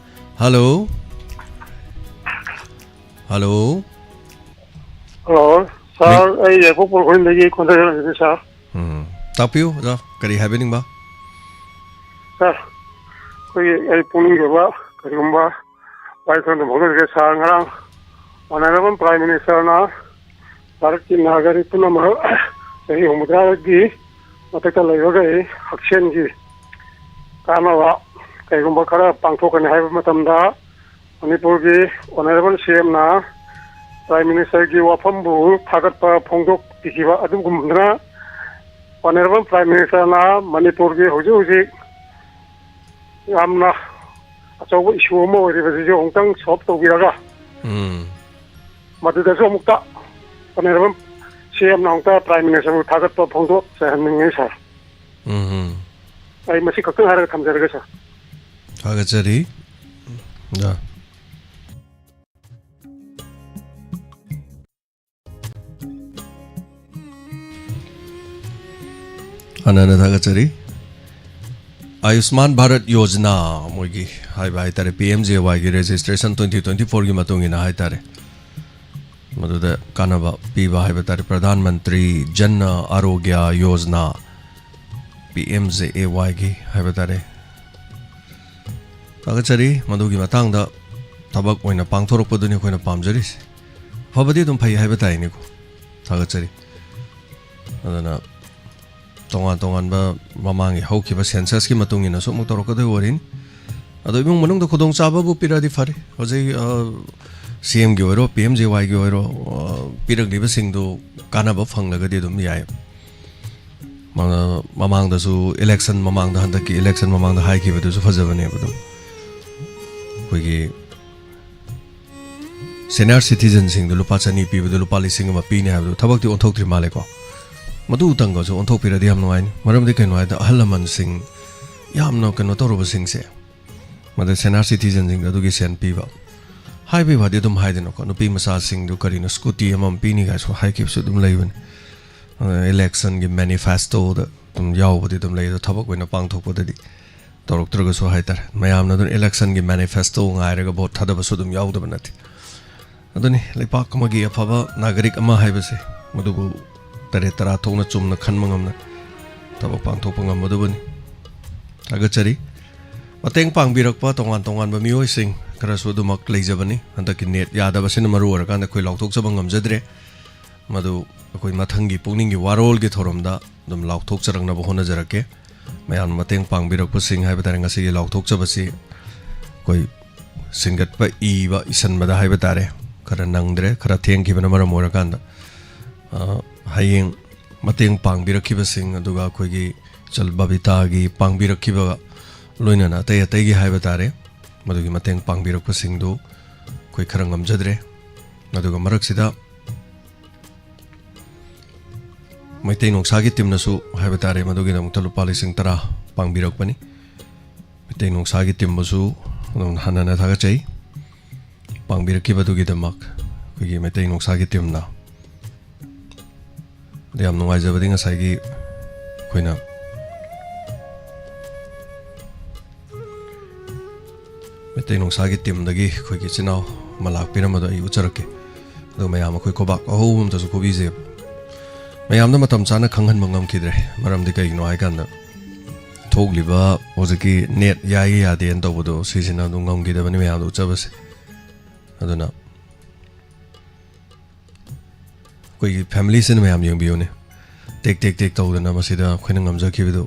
ꯍꯜꯂꯣ꯫ ꯍꯜꯂꯣ꯫ ꯍꯜꯂꯣ, ꯁꯥꯔ, ꯃꯤꯡ? ꯑꯩ ꯌꯥꯏꯄꯣꯛꯄ ꯎꯈ꯭ꯔꯨꯜꯗꯒꯤ ꯈꯣꯟꯖꯦꯜ ꯍꯜꯂꯛꯏꯅꯦ, ꯁꯥꯔ꯫ ꯎꯝ, ꯇꯥꯛꯄꯤꯌꯨ, ꯑꯣꯖꯥ, ꯀꯔꯤ ꯍꯥꯏꯕꯤꯅꯤꯡꯕ? ꯁꯥꯔ, ꯑꯩꯈꯣꯏꯒꯤ, ꯑꯩ ꯄꯨꯛꯅꯤꯡꯒꯤ ꯑꯣꯏꯕ ꯀꯔꯤꯒꯨꯝꯕ ꯋꯥꯍꯩ ꯈꯔ ꯑꯗꯨꯝ ꯐꯣꯡꯗꯣꯛꯆꯒꯦ꯫ ꯁꯥꯔ, ꯉꯔꯥꯡ ꯑꯣꯅꯔꯦꯕꯜ ꯄ꯭ꯔꯥꯏꯝ ꯃꯤꯅꯤꯁꯇꯔꯅ ꯚꯥꯔꯠꯀꯤ ꯅꯥꯒꯔꯤꯛ ꯄꯨꯝꯅꯃꯛ ꯆꯍꯤ ꯍꯨꯝꯐꯨꯇꯔꯥꯒꯤ ꯃꯊꯛꯇ ꯂꯩꯕꯈꯩ ꯍꯛꯁꯦꯜꯒꯤ ꯀꯥꯟꯅꯕ ꯀꯔꯤꯒꯨꯝꯕ ꯈꯔ ꯄꯥꯡꯊꯣꯛꯀꯅꯤ ꯍꯥꯏꯕ ꯃꯇꯝꯗ, ꯃꯅꯤꯄꯨꯔꯒꯤ ꯑꯣꯅꯔꯦꯕꯜ ꯁꯤ ꯑꯦꯝꯅ ꯄ꯭ꯔꯥꯏꯝ ꯃꯤꯅꯤꯁꯇꯔꯒꯤ ꯋꯥꯐꯝꯕꯨ ꯊꯥꯒꯠꯄ ꯐꯣꯡꯗꯣꯛꯄꯤꯈꯤꯕ ꯑꯗꯨꯒꯨꯝꯕꯗꯨꯅ, ꯑꯣꯅꯔꯦꯕꯜ ꯄ꯭ꯔꯥꯏꯝ ꯃꯤꯅꯤꯁꯇꯔꯅ ꯃꯅꯤꯄꯨꯔꯒꯤ ꯍꯧꯖꯤꯛ ꯍꯧꯖꯤꯛ ꯌꯥꯝꯅ ꯑꯆꯧꯕ ꯏꯁꯨ ꯑꯃ ꯑꯣꯏꯔꯤꯕꯁꯤꯁꯨ ꯑꯃꯨꯛꯇꯪ ꯁꯣꯜꯕ ꯇꯧꯕꯤꯔꯒ, ꯎꯝ꯫ ꯃꯗꯨꯗꯁꯨ ꯑꯃꯨꯛꯇ ꯑꯣꯅꯔꯦꯕꯜ ꯁꯤ ꯑꯦꯝꯅ ꯑꯃꯨꯛꯇ ꯄ꯭ꯔꯥꯏꯝ ꯃꯤꯅꯤꯁꯇꯔꯕꯨ ꯊꯥꯒꯠꯄ ꯐꯣꯡꯗꯣꯛꯆꯍꯟꯅꯤꯡꯉꯤ, ꯁꯥꯔ꯫ ꯎꯝ꯫ ꯑꯩ ꯃꯁꯤ ꯈꯛꯇꯪ ꯍꯥꯏꯔꯒ ꯊꯝꯖꯔꯒꯦ, ꯁꯥꯔ꯫ ꯊꯥꯒꯠꯆꯔꯤ꯫ ꯑ꯫ ꯍꯥꯟꯅ ꯍꯥꯟꯅ ꯊꯥꯒꯠꯆꯔꯤ꯫ ꯑꯌꯨꯁꯃꯥꯟ ꯚꯥꯔꯠ ꯌꯣꯖꯅꯥ, ꯃꯣꯏꯒꯤ ꯍꯥꯏꯕ ꯍꯥꯏꯇꯥꯔꯦ, ꯄꯤ ꯑꯦꯝ ꯖꯦ ꯋꯥꯏꯒꯤ registration twenty twenty-fourꯒꯤ ꯃꯇꯨꯡ ꯏꯟꯅ ꯍꯥꯏꯇꯥꯔꯦ, ꯃꯗꯨꯗ ꯀꯥꯟꯅꯕ ꯄꯤꯕ ꯍꯥꯏꯕ ꯇꯥꯔꯦ, Pradhan Mantri Jan Arogya Yojana, P M J A ꯋꯥꯏꯒꯤ ꯍꯥꯏꯕ ꯇꯥꯔꯦ꯫ ꯊꯥꯒꯠꯆꯔꯤ꯫ ꯃꯗꯨꯒꯤ ꯃꯇꯥꯡꯗ ꯊꯕꯛ ꯑꯣꯏꯅ ꯄꯥꯡꯊꯣꯔꯛꯄꯗꯨꯅꯤ ꯑꯩꯈꯣꯏꯅ ꯄꯥꯝꯖꯔꯤꯁꯦ꯫ ꯐꯕꯗꯤ ꯑꯗꯨꯝ ꯐꯩ ꯍꯥꯏꯕ ꯇꯥꯏꯅꯦꯀꯣ꯫ ꯊꯥꯒꯠꯆꯔꯤ꯫ ꯑꯗꯨꯅ ꯇꯣꯉꯥꯟ ꯇꯣꯉꯥꯟꯕ ꯃꯃꯥꯡꯒꯤ ꯍꯧꯈꯤꯕ censusꯀꯤ ꯃꯇꯨꯡ ꯏꯟꯅꯁꯨ ꯑꯃꯨꯛ ꯇꯧꯔꯛꯀꯗꯣꯏ ꯑꯣꯏꯔꯤꯅꯤ꯫ ꯑꯗꯣ ꯏꯃꯨꯡ ꯃꯅꯨꯡꯗ ꯈꯨꯗꯣꯡꯆꯥꯕꯕꯨ ꯄꯤꯔꯛꯑꯗꯤ ꯐꯔꯦ꯫ ꯍꯧꯖꯤꯛ, ꯑ, ꯁꯤ ꯑꯦꯝꯒꯤ ꯑꯣꯏꯔꯣ, ꯄꯤ ꯑꯦꯝ ꯖꯦ ꯋꯥꯏꯒꯤ ꯑꯣꯏꯔꯣ, ꯑ, ꯄꯤꯔꯛꯂꯤꯕꯁꯤꯡꯗꯨ ꯀꯥꯟꯅꯕ ꯐꯪꯂꯒꯗꯤ ꯑꯗꯨꯝ ꯌꯥꯏ꯫ ꯃ-, ꯃꯃꯥꯡꯗꯁꯨ, election ꯃꯃꯥꯡꯗ, ꯍꯟꯗꯛꯀꯤ election ꯃꯃꯥꯡꯗ ꯍꯥꯏꯈꯤꯕꯗꯨꯁꯨ ꯐꯖꯕꯅꯦꯕ ꯑꯗꯨꯝ꯫ ꯑꯩꯈꯣꯏꯒꯤ senior citizenꯁꯤꯡꯗ ꯂꯨꯄꯥ ꯆꯅꯤ ꯄꯤꯕꯗ ꯂꯨꯄꯥ ꯂꯤꯁꯤꯡ ꯑꯃ ꯄꯤꯅꯤ ꯍꯥꯏꯕꯗꯨ ꯊꯕꯛꯇꯤ ꯑꯣꯟꯊꯣꯛꯇ꯭ꯔꯤ ꯃꯥꯜꯂꯦꯀꯣ꯫ ꯃꯗꯨꯇꯪꯒꯁꯨ ꯑꯣꯟꯊꯣꯛꯄꯤꯔꯗꯤ ꯌꯥꯝ ꯅꯨꯡꯉꯥꯏꯅꯤ꯫ ꯃꯔꯝꯗꯤ ꯀꯩꯅꯣ ꯍꯥꯏꯗ, ꯑꯍꯜ ꯂꯃꯟꯁꯤꯡ ꯌꯥꯝꯅ ꯀꯩꯅꯣ ꯇꯧꯔꯕꯁꯤꯡꯁꯦ, ꯃꯗꯨ senior citizenꯁꯤꯡꯗ ꯑꯗꯨꯒꯤ ꯁꯦꯟ ꯄꯤꯕ꯫ ꯍꯥꯏꯕꯒꯤ ꯋꯥꯗꯤ ꯑꯗꯨꯝ ꯍꯥꯏꯗꯅꯀꯣ, ꯅꯨꯄꯤ ꯃꯆꯥꯁꯤꯡꯗꯨ ꯀꯔꯤꯅꯣ scooty ꯑꯃꯃꯝ ꯄꯤꯅꯤ ꯀꯥꯏꯁꯨ ꯍꯥꯏꯈꯤꯕꯁꯨ ꯑꯗꯨꯝ ꯂꯩꯕꯅꯤ꯫ ꯑ, electionꯒꯤ manifestoꯗ ꯑꯗꯨꯝ ꯌꯥꯎꯕꯗꯤ ꯑꯗꯨꯝ ꯂꯩ, ꯑꯗꯣ ꯊꯕꯛ ꯑꯣꯏꯅ ꯄꯥꯡꯊꯣꯛꯄꯗꯗꯤ ꯇꯧꯔꯛꯇ꯭ꯔꯒꯁꯨ ꯍꯥꯏꯇꯥꯔꯦ, ꯃꯌꯥꯝꯅ ꯑꯗꯨꯝ electionꯒꯤ manifesto ꯉꯥꯏꯔꯒ vote ꯊꯥꯗꯕꯁꯨ ꯑꯗꯨꯝ ꯌꯥꯎꯗꯕ ꯅꯠꯇꯦ꯫ ꯑꯗꯨꯅꯤ, ꯂꯩꯄꯥꯛ ꯑꯃꯒꯤ ꯑꯐꯕ ꯅꯥꯒꯔꯤꯛ ꯑꯃ ꯍꯥꯏꯕꯁꯦ, ꯃꯗꯨꯕꯨ ꯇꯔꯦꯠ ꯇꯔꯥ ꯊꯣꯛꯅ ꯆꯨꯝꯅ ꯈꯟꯕ ꯉꯝꯅ ꯊꯕꯛ ꯄꯥꯡꯊꯣꯛꯄ ꯉꯝꯒꯗꯕꯅꯤ꯫ ꯊꯥꯒꯠꯆꯔꯤ꯫ ꯃꯇꯦꯡ ꯄꯥꯡꯕꯤꯔꯛꯄ ꯇꯣꯉꯥꯟ ꯇꯣꯉꯥꯟꯕ ꯃꯤꯑꯣꯏꯁꯤꯡ ꯈꯔꯁꯨ ꯑꯗꯨꯃꯛ ꯂꯩꯖꯕꯅꯤ꯫ ꯍꯟꯗꯛꯀꯤ net ꯌꯥꯗꯕꯁꯤꯅ ꯃꯔꯨ ꯑꯣꯏꯔꯀꯥꯟꯗ ꯑꯩꯈꯣꯏ ꯂꯥꯎꯊꯣꯛꯆꯕ ꯉꯝꯖꯗ꯭ꯔꯦ꯫ ꯃꯗꯨ ꯑꯩꯈꯣꯏ ꯃꯊꯪꯒꯤ ꯄꯨꯛꯅꯤꯡꯒꯤ ꯋꯥꯔꯣꯜꯒꯤ ꯊꯧꯔꯝꯗ ꯑꯗꯨꯝ ꯂꯥꯎꯊꯣꯛꯆꯔꯛꯅꯕ ꯍꯣꯠꯅꯖꯔꯛꯀꯦ꯫ ꯃꯌꯥꯝꯅ ꯃꯇꯦꯡ ꯄꯥꯡꯕꯤꯔꯛꯄꯁꯤꯡ ꯍꯥꯏꯕ ꯇꯥꯔꯦ, ꯉꯁꯤꯒꯤ ꯂꯥꯎꯊꯣꯛꯆꯕꯁꯤ ꯑꯩꯈꯣꯏ ꯁꯤꯟꯒꯠꯄ, ꯏꯕ, ꯏꯁꯟꯕꯗ ꯍꯥꯏꯕ ꯇꯥꯔꯦ, ꯈꯔ ꯅꯪꯗ꯭ꯔꯦ, ꯈꯔ ꯊꯦꯡꯈꯤꯕꯅ ꯃꯔꯝ ꯑꯣꯏꯔꯀꯥꯟꯗ꯫ ꯑ, ꯍꯌꯦꯡ ꯃꯇꯦꯡ ꯄꯥꯡꯕꯤꯔꯛꯈꯤꯕꯁꯤꯡ, ꯑꯗꯨꯒ ꯑꯩꯈꯣꯏꯒꯤ ꯏꯆꯜ ꯕꯕꯤꯇꯥꯒꯤ ꯄꯥꯡꯕꯤꯔꯛꯈꯤꯕ, ꯂꯣꯏꯅꯅ ꯑꯇꯩ ꯑꯇꯩꯒꯤ ꯍꯥꯏꯕ ꯇꯥꯔꯦ, ꯃꯗꯨꯒꯤ ꯃꯇꯦꯡ ꯄꯥꯡꯕꯤꯔꯛꯄꯁꯤꯡꯗꯨ ꯑꯩꯈꯣꯏ ꯈꯔ ꯉꯝꯖꯗ꯭ꯔꯦ꯫ ꯑꯗꯨꯒ ꯃꯔꯛꯁꯤꯗ ꯃꯩꯇꯩ ꯅꯣꯡꯁꯥꯒꯤ ꯇꯤꯝꯅꯁꯨ ꯍꯥꯏꯕ ꯇꯥꯔꯦ, ꯃꯗꯨꯒꯤꯗꯃꯛꯇ ꯂꯨꯄꯥ ꯂꯤꯁꯤꯡ ꯇꯔꯥ ꯄꯥꯡꯕꯤꯔꯛꯄꯅꯤ꯫ ꯃꯩꯇꯩ ꯅꯣꯡꯁꯥꯒꯤ ꯇꯤꯝꯕꯨꯁꯨ ꯑꯗꯨꯝ ꯍꯟꯅ ꯍꯟꯅ ꯊꯥꯒꯠꯆꯩ꯫ ꯄꯥꯡꯕꯤꯔꯛꯈꯤꯕꯗꯨꯒꯤꯗꯃꯛ ꯑꯩꯈꯣꯏꯒꯤ ꯃꯩꯇꯩ ꯅꯣꯡꯁꯥꯒꯤ ꯇꯤꯝꯅ꯫ ꯑꯗꯣ ꯌꯥꯝ ꯅꯨꯡꯉꯥꯏꯖꯕꯗꯤ ꯉꯁꯥꯏꯒꯤ ꯑꯩꯈꯣꯏꯅ ꯃꯩꯇꯩ ꯅꯣꯡꯁꯥꯒꯤ ꯇꯤꯝꯗꯒꯤ ꯑꯩꯈꯣꯏꯒꯤ ꯏꯆꯤꯟ ꯏꯅꯥꯎ ꯑꯃ ꯂꯥꯛꯄꯤꯔꯝꯕꯗꯣ ꯑꯩ ꯎꯠꯆꯔꯛꯀꯦ꯫ ꯑꯗꯣ ꯃꯌꯥꯝ ꯑꯩꯈꯣꯏ ꯈꯨꯕꯥꯛ ꯑꯍꯧꯕ ꯑꯝꯇꯁꯨ ꯈꯨꯕꯤꯁꯦꯕ꯫ ꯃꯌꯥꯝꯗ ꯃꯇꯝ ꯆꯥꯅ ꯈꯪꯍꯟꯕ ꯉꯝꯈꯤꯗ꯭ꯔꯦ꯫ ꯃꯔꯝꯗꯤ ꯀꯩꯒꯤꯅꯣ ꯍꯥꯏꯀꯥꯟꯗ ꯊꯣꯛꯂꯤꯕ ꯍꯧꯖꯤꯛꯀꯤ ꯅꯦꯠ ꯌꯥꯏꯒ ꯌꯥꯗꯦꯅ ꯇꯧꯕꯗꯣ, ꯁꯤꯁꯤꯅ ꯑꯗꯨꯝ ꯉꯝꯈꯤꯗꯕꯅꯤ ꯃꯌꯥꯝꯗ ꯎꯠꯆꯕꯁꯦ꯫ ꯑꯗꯨꯅ ꯑꯩꯈꯣꯏꯒꯤ ꯐꯦꯃꯤꯂꯤꯁꯤꯅ ꯃꯌꯥꯝ ꯌꯦꯡꯕꯤꯌꯨꯅꯦ, ꯇꯦꯛ ꯇꯦꯛ ꯇꯦꯛ ꯇꯧꯗꯅ ꯃꯁꯤꯗ ꯑꯩꯈꯣꯏꯅ ꯉꯝꯖꯈꯤꯕꯗꯨ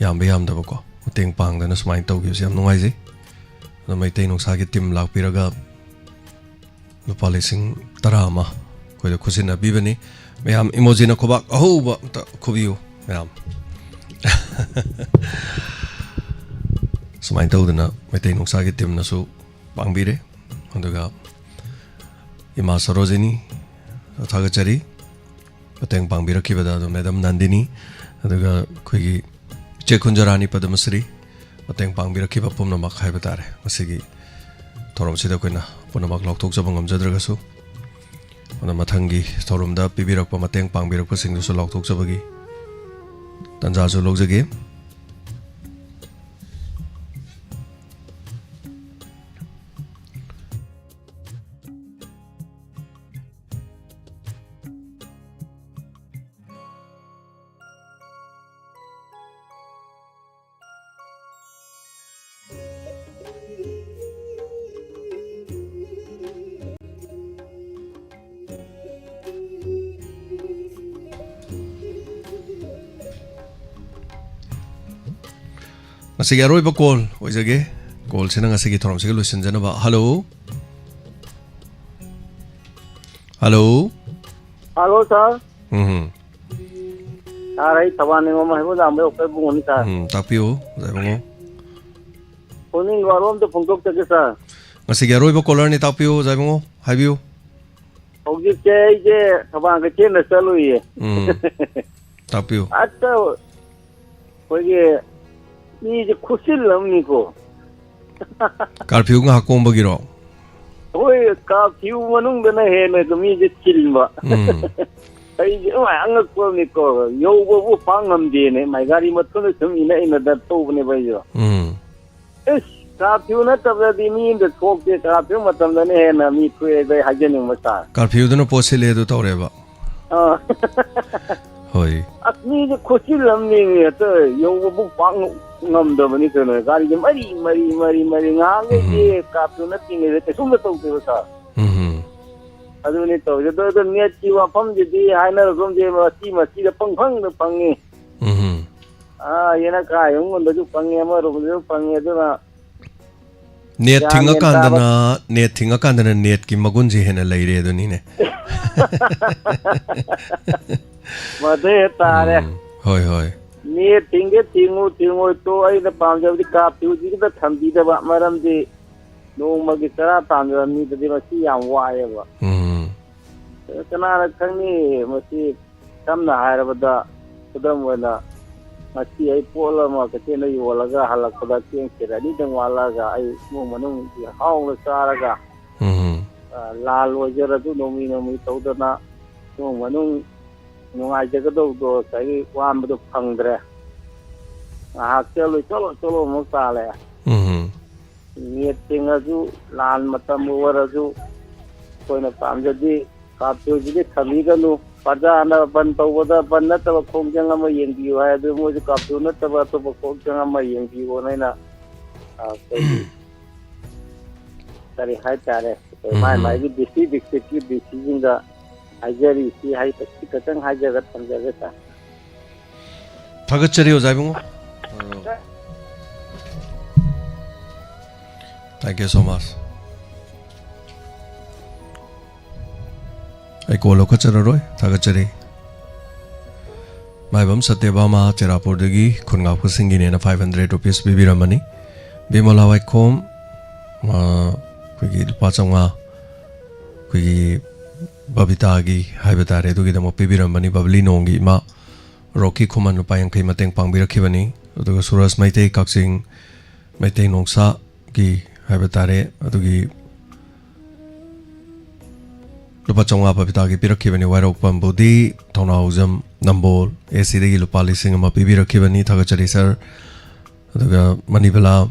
ꯌꯥꯝꯕ ꯌꯥꯝꯗꯕꯀꯣ, ꯃꯇꯦꯡ ꯄꯥꯡꯗꯅ ꯁꯨꯃꯥꯏꯅ ꯇꯧꯈꯤꯕꯁꯦ ꯌꯥꯝ ꯅꯨꯡꯉꯥꯏꯖꯩ꯫ ꯑꯗꯣ ꯃꯩꯇꯩ ꯅꯨꯡꯁꯥꯒꯤ ꯇꯤꯝ ꯂꯥꯛꯄꯤꯔꯒ ꯂꯨꯄꯥ ꯂꯤꯁꯤꯡ ꯇꯔꯥ ꯑꯃ ꯑꯩꯈꯣꯏꯗ ꯈꯨꯠꯁꯤꯟꯅꯕꯤꯕꯅꯤ꯫ ꯃꯌꯥꯝ ꯏꯃꯣꯖꯤꯅ ꯈꯨꯕꯥꯛ ꯑꯍꯧꯕ ꯑꯝꯇ ꯈꯨꯕꯤꯌꯨ ꯃꯌꯥꯝ꯫ ꯁꯨꯃꯥꯏꯅ ꯇꯧꯗꯅ ꯃꯩꯇꯩ ꯅꯨꯡꯁꯥꯒꯤ ꯇꯤꯝꯅꯁꯨ ꯄꯥꯡꯕꯤꯔꯦ꯫ ꯑꯗꯨꯒ ꯏꯃꯥ ꯁꯔꯣꯖꯤꯅꯤ ꯊꯥꯒꯠꯆꯔꯤ꯫ ꯃꯇꯦꯡ ꯄꯥꯡꯕꯤꯔꯛꯈꯤꯕꯗ ꯑꯗꯣ ꯃꯦꯗꯝ ꯅꯟꯗꯤꯅꯤ, ꯑꯗꯨꯒ ꯑꯩꯈꯣꯏꯒꯤ ꯏꯆꯦ ꯀꯨꯟꯖꯔꯥꯅꯤ ꯄꯗꯃꯁ꯭ꯔꯤ, ꯃꯇꯦꯡ ꯄꯥꯡꯕꯤꯔꯛꯈꯤꯕ ꯄꯨꯝꯅꯃꯛ ꯍꯥꯏꯕ ꯇꯥꯔꯦ꯫ ꯃꯁꯤꯒꯤ ꯊꯧꯔꯝꯁꯤꯗ ꯑꯩꯈꯣꯏꯅ ꯄꯨꯝꯅꯃꯛ ꯂꯥꯎꯊꯣꯛꯆꯕ ꯉꯝꯖꯗ꯭ꯔꯒꯁꯨ, ꯑꯗꯨꯅ ꯃꯊꯪꯒꯤ ꯊꯧꯔꯝꯗ ꯄꯤꯕꯤꯔꯛꯄ ꯃꯇꯦꯡ ꯄꯥꯡꯕꯤꯔꯛꯄꯁꯤꯡꯗꯨꯁꯨ ꯂꯥꯎꯊꯣꯛꯆꯕꯒꯤ ꯇꯥꯟꯖꯥꯁꯨ ꯂꯧꯖꯒꯦ꯫ ꯉꯁꯤꯒꯤ ꯑꯔꯣꯏꯕ ꯀꯣꯜ ꯑꯣꯏꯖꯒꯦ꯫ ꯀꯣꯜꯁꯤꯅ ꯉꯁꯤꯒꯤ ꯊꯧꯔꯝꯁꯤꯒ ꯂꯣꯏꯁꯤꯟꯖꯅꯕ꯫ ꯍꯜꯂꯣ꯫ ꯍꯜꯂꯣ꯫ ꯍꯜꯂꯣ, ꯁꯥꯔ꯫ ꯎꯝ꯫ ꯁꯥꯔ, ꯑꯩ ꯊꯧꯕꯥꯜ ꯅꯤꯉꯣꯝ ꯍꯩꯕꯣꯡ ꯖꯥꯝꯕꯩ ꯑꯣꯛꯄꯩ ꯏꯕꯨꯡꯉꯣꯅꯤ, ꯁꯥꯔ꯫ ꯎꯝ, ꯇꯥꯛꯄꯤꯌꯨ, ꯑꯣꯖꯥ ꯏꯕꯨꯡꯉꯣ꯫ ꯄꯨꯛꯅꯤꯡꯒꯤ ꯋꯥꯔꯣꯝꯗ ꯐꯣꯡꯗꯣꯛꯆꯒꯦ, ꯁꯥꯔ꯫ ꯉꯁꯤꯒꯤ ꯑꯔꯣꯏꯕ ꯀꯣꯂꯔꯅꯤ, ꯇꯥꯛꯄꯤꯌꯨ, ꯑꯣꯖꯥ ꯏꯕꯨꯡꯉꯣ, ꯍꯥꯏꯕꯤꯌꯨ꯫ ꯍꯧꯖꯤꯛꯁꯦ ꯑꯩꯁꯦ ꯊꯧꯕꯥꯜ ꯀꯩꯊꯦꯜꯗ ꯆꯠꯂꯨꯏꯌꯦ꯫ ꯎꯝ꯫ ꯇꯥꯛꯄꯤꯌꯨ꯫ ꯑꯠꯇ ꯑꯩꯈꯣꯏꯒꯤ ꯃꯤꯁꯦ ꯈꯨꯠꯆꯤꯜ ꯑꯃꯅꯤꯀꯣ꯫ ꯀꯥꯔꯐ꯭ꯌꯨ ꯉꯥꯏꯍꯥꯛ ꯀꯣꯝꯕꯒꯤꯔꯣ? ꯍꯣꯏ, ꯀꯥꯔꯐ꯭ꯌꯨ ꯃꯅꯨꯡꯗꯅ ꯍꯦꯟꯅ ꯃꯤꯁꯦ ꯆꯤꯟꯕ꯫ ꯎꯝ꯫ ꯑꯩꯁꯦ ꯅꯨꯡꯉꯥꯏ ꯑꯉꯛꯄ ꯑꯃꯅꯤꯀꯣ, ꯌꯧꯕꯕꯨ ꯄꯥꯛ ꯉꯝꯗꯦꯅꯦ꯫ ꯃꯥꯏ ꯒꯥꯔꯤ ꯃꯊꯨꯟꯗ ꯁꯨꯝ ꯏꯅ ꯏꯅꯗ ꯊꯧꯕꯅꯦꯕ ꯑꯩꯁꯨ꯫ ꯎꯝ꯫ ꯏꯁ, ꯀꯥꯔꯐ꯭ꯌꯨ ꯅꯠꯇꯕꯗꯗꯤ ꯃꯤ ꯑꯝꯇ ꯊꯣꯛꯇꯦ, ꯀꯥꯔꯐ꯭ꯌꯨ ꯃꯇꯝꯗꯅ ꯍꯦꯟꯅ ꯃꯤ ꯊꯣꯛꯑꯦꯗ ꯑꯩ ꯍꯥꯏꯖꯅꯤꯡꯕ ꯁꯥꯔ꯫ ꯀꯥꯔꯐ꯭ꯌꯨꯗꯨꯅ ꯄꯣꯠ ꯁꯤꯠꯂꯦ ꯑꯗꯨ ꯇꯧꯔꯦꯕ꯫ ꯑꯥ꯫ ꯍꯣꯏ꯫ ꯑꯁ, ꯃꯤꯁꯦ ꯈꯨꯠꯆꯤꯜ ꯑꯃꯅꯦꯃꯤ, ꯍꯦꯛꯇ ꯌꯧꯕꯕꯨ ꯄꯥꯛ ꯉꯝꯗꯕꯅꯤ ꯀꯩꯅꯣ꯫ ꯒꯥꯔꯤꯁꯦ ꯃꯔꯤ, ꯃꯔꯤ, ꯃꯔꯤ, ꯃꯔꯤ꯫ ꯉꯥꯏꯍꯥꯛ ꯂꯩꯇꯦ, ꯎꯝ꯫ ꯀꯥꯔꯐ꯭ꯌꯨ ꯅꯠꯇ꯭ꯔꯤꯉꯩꯗ ꯀꯩꯁꯨꯝꯇ ꯇꯧꯗꯦꯕ ꯁꯥꯔ꯫ ꯎꯝ꯫ ꯑꯗꯨꯅꯤ ꯇꯧꯔꯤꯁꯦ꯫ ꯑꯗꯣ, ꯑꯗꯣ ꯅꯦꯠꯀꯤ ꯋꯥꯐꯝꯁꯤꯗꯤ ꯍꯥꯏꯅꯔꯒꯨꯝꯁꯦ, ꯃꯆꯤ ꯃꯆꯤꯗ ꯄꯪꯐꯪꯗ ꯐꯪꯉꯤ꯫ ꯎꯝ꯫ ꯑꯥ, ꯌꯦꯅꯈꯥ ꯌꯨꯝꯒꯨꯝꯗꯁꯨ ꯐꯪꯉꯤ, ꯑꯃꯔꯣꯝꯗꯁꯨ ꯐꯪꯉꯤ, ꯑꯗꯨꯅ ꯅꯦꯠ ꯒ꯭ꯌꯥꯟ ꯃꯦꯟ ꯊꯤꯡꯉꯀꯥꯟꯗꯅ, ꯇꯥꯕ꯫ ꯅꯦꯠ ꯊꯤꯡꯉꯀꯥꯟꯗꯅ ꯅꯦꯠꯀꯤ ꯃꯒꯨꯟꯁꯦ ꯍꯦꯟꯅ ꯂꯩꯔꯦ ꯑꯗꯨꯅꯤꯅꯦ꯫ ꯃꯗꯨ ꯍꯦꯛ ꯇꯥꯔꯦ꯫ ꯎꯝ, ꯍꯣꯏ, ꯍꯣꯏ꯫ ꯅꯦꯠ ꯊꯤꯡꯒꯦ ꯊꯤꯡꯉꯨ, ꯊꯤꯡꯉꯣꯏ ꯇꯣ, ꯑꯩꯅ ꯄꯥꯝꯖꯕꯗꯤ ꯀꯥꯔꯐ꯭ꯌꯨꯁꯤꯗ ꯊꯝꯕꯤꯗꯕ, ꯃꯔꯝꯗꯤ ꯅꯣꯡꯃꯒꯤ ꯆꯔꯥ ꯇꯥꯟꯖꯕ ꯃꯤꯗꯗꯤ ꯃꯁꯤ ꯌꯥꯝ ꯋꯥꯏꯑꯦꯕ꯫ ꯎꯝ꯫ ꯑꯗ ꯀꯅꯥꯅ ꯈꯪꯅꯤ, ꯃꯁꯤ ꯁꯝꯅ ꯍꯥꯏꯔꯕꯗ, ꯈꯨꯗꯝ ꯑꯣꯏꯅ, ꯉꯁꯤ ꯑꯩ ꯄꯣꯠ ꯑꯃ ꯀꯩꯊꯦꯜꯗ ꯌꯣꯜꯂꯒ ꯍꯜꯂꯛꯄꯗ ꯆꯦꯡ ꯁꯦꯔ ꯑꯅꯤꯗꯪ ꯋꯥꯠꯂꯛꯑꯒ ꯑꯩ ꯏꯃꯨꯡ ꯃꯅꯨꯡꯒꯤ ꯍꯥꯎꯅ ꯆꯥꯔꯒ, ꯎꯝ꯫ ꯑ, ꯂꯥꯜ ꯑꯣꯏꯖꯔꯁꯨ ꯅꯣꯡꯃꯩ ꯅꯣꯡꯃꯩ ꯇꯧꯗꯅ ꯏꯃꯨꯡ ꯃꯅꯨꯡ ꯅꯨꯡꯉꯥꯏꯖꯒꯗꯧꯕꯗꯣ ꯉꯁꯥꯏꯒꯤ ꯋꯥꯟꯕꯗꯣ ꯐꯪꯗ꯭ꯔꯦ꯫ ꯉꯥꯏꯍꯥꯛ ꯆꯠꯂꯨꯏ, ꯆꯣꯠꯂꯣ ꯆꯣꯠꯂꯣ ꯑꯃꯨꯛ ꯇꯥꯜꯂꯦ꯫ ꯎꯝ꯫ ꯅꯦꯠ ꯊꯤꯡꯉꯁꯨ, ꯂꯥꯟ ꯃꯇꯝꯕꯨ ꯑꯣꯏꯔꯁꯨ, ꯑꯩꯈꯣꯏꯅ ꯄꯥꯝꯖꯗꯦ꯫ ꯀꯥꯔꯐ꯭ꯌꯨꯁꯤꯗꯤ ꯊꯝꯕꯤꯒꯅꯨ꯫ ꯄ꯭ꯔꯖꯥꯅ ꯕꯟ ꯇꯧꯕꯗ ꯕꯟ ꯅꯠꯇꯕ ꯈꯣꯡꯖꯪ ꯑꯃ ꯌꯦꯡꯕꯤꯌꯨ ꯍꯥꯏ, ꯑꯗꯨ ꯃꯣꯏꯁꯨ ꯀꯥꯔꯐ꯭ꯌꯨ ꯅꯠꯇꯕ ꯑꯇꯣꯞꯄ ꯈꯣꯡꯖꯪ ꯑꯃ ꯌꯦꯡꯕꯤꯌꯣꯅ ꯑꯩꯅ, ꯑ, ꯑꯩꯈꯣꯏꯒꯤ ꯀꯔꯤ ꯍꯥꯏꯇꯥꯔꯦ, ꯑꯩꯈꯣꯏ ꯃꯥꯏ ꯎꯝ꯫ ꯃꯥꯏꯒꯤ ꯗꯤ ꯁꯤ ꯗꯤꯁꯇ꯭ꯔꯤꯛꯀꯤ ꯗꯤ ꯁꯤꯁꯤꯡꯗ ꯍꯥꯏꯖꯔꯤ꯫ ꯁꯤ ꯍꯥꯏ-, ꯁꯤ ꯈꯛꯇꯪ ꯍꯥꯏꯖꯔꯒ ꯊꯝꯖꯒꯦ, ꯁꯥꯔ꯫ ꯊꯥꯒꯠꯆꯔꯤ, ꯑꯣꯖꯥ ꯏꯕꯨꯡꯉꯣ꯫ Thank you so much. ꯑꯩ ꯀꯣꯜ ꯂꯧꯈꯠꯆꯔꯔꯣꯏ꯫ ꯊꯥꯒꯠꯆꯔꯤ꯫ ꯃꯥꯏꯕꯝ ꯁꯇ꯭ꯌꯚꯥꯃꯥ ꯆꯦꯔꯥꯄꯨꯔꯗꯒꯤ ꯈꯨꯟ ꯉꯥꯛꯄꯁꯤꯡꯒꯤꯅꯦꯅ five hundred rupees ꯄꯤꯕꯤꯔꯝꯃꯅꯤ꯫ ꯕꯤꯃꯣꯂꯥ ꯋꯥꯏꯈꯣꯝ, ꯑ, ꯑꯩꯈꯣꯏꯒꯤ ꯂꯨꯄꯥ ꯆꯥꯝꯃꯉꯥ, ꯑꯩꯈꯣꯏꯒꯤ ꯕꯕꯤꯇꯥꯒꯤ ꯍꯥꯏꯕ ꯇꯥꯔꯦ, ꯑꯗꯨꯒꯤꯗꯃꯛ ꯄꯤꯕꯤꯔꯝꯕꯅꯤ꯫ ꯕꯕꯂꯤ ꯅꯣꯡꯒꯤ ꯏꯃꯥ ꯔꯣꯀꯤ ꯈꯨꯃꯟ ꯂꯨꯄꯥ ꯌꯥꯡꯈꯩ ꯃꯇꯦꯡ ꯄꯥꯡꯕꯤꯔꯛꯈꯤꯕꯅꯤ꯫ ꯑꯗꯨꯒ ꯁꯨꯔꯖ ꯃꯩꯇꯩ, ꯀꯛꯆꯤꯡ ꯃꯩꯇꯩ ꯅꯣꯡꯁꯥꯒꯤ ꯍꯥꯏꯕ ꯇꯥꯔꯦ, ꯑꯗꯨꯒꯤ ꯂꯨꯄꯥ ꯆꯥꯝꯃꯉꯥ ꯕꯕꯤꯇꯥꯒꯤ ꯄꯤꯔꯛꯈꯤꯕꯅꯤ꯫ ꯋꯥꯏꯔꯣꯛꯄꯝ ꯕꯨꯗꯤ, ꯊꯧꯅꯥꯎꯖꯝ ꯅꯝꯕꯣꯜ ꯑꯦ ꯁꯤꯗꯒꯤ ꯂꯨꯄꯥ ꯂꯤꯁꯤꯡ ꯑꯃ ꯄꯤꯕꯤꯔꯛꯈꯤꯕꯅꯤ꯫ ꯊꯥꯒꯠꯆꯔꯤ ꯁꯥꯔ꯫ ꯑꯗꯨꯒ ꯃꯅꯤꯕꯂꯥ,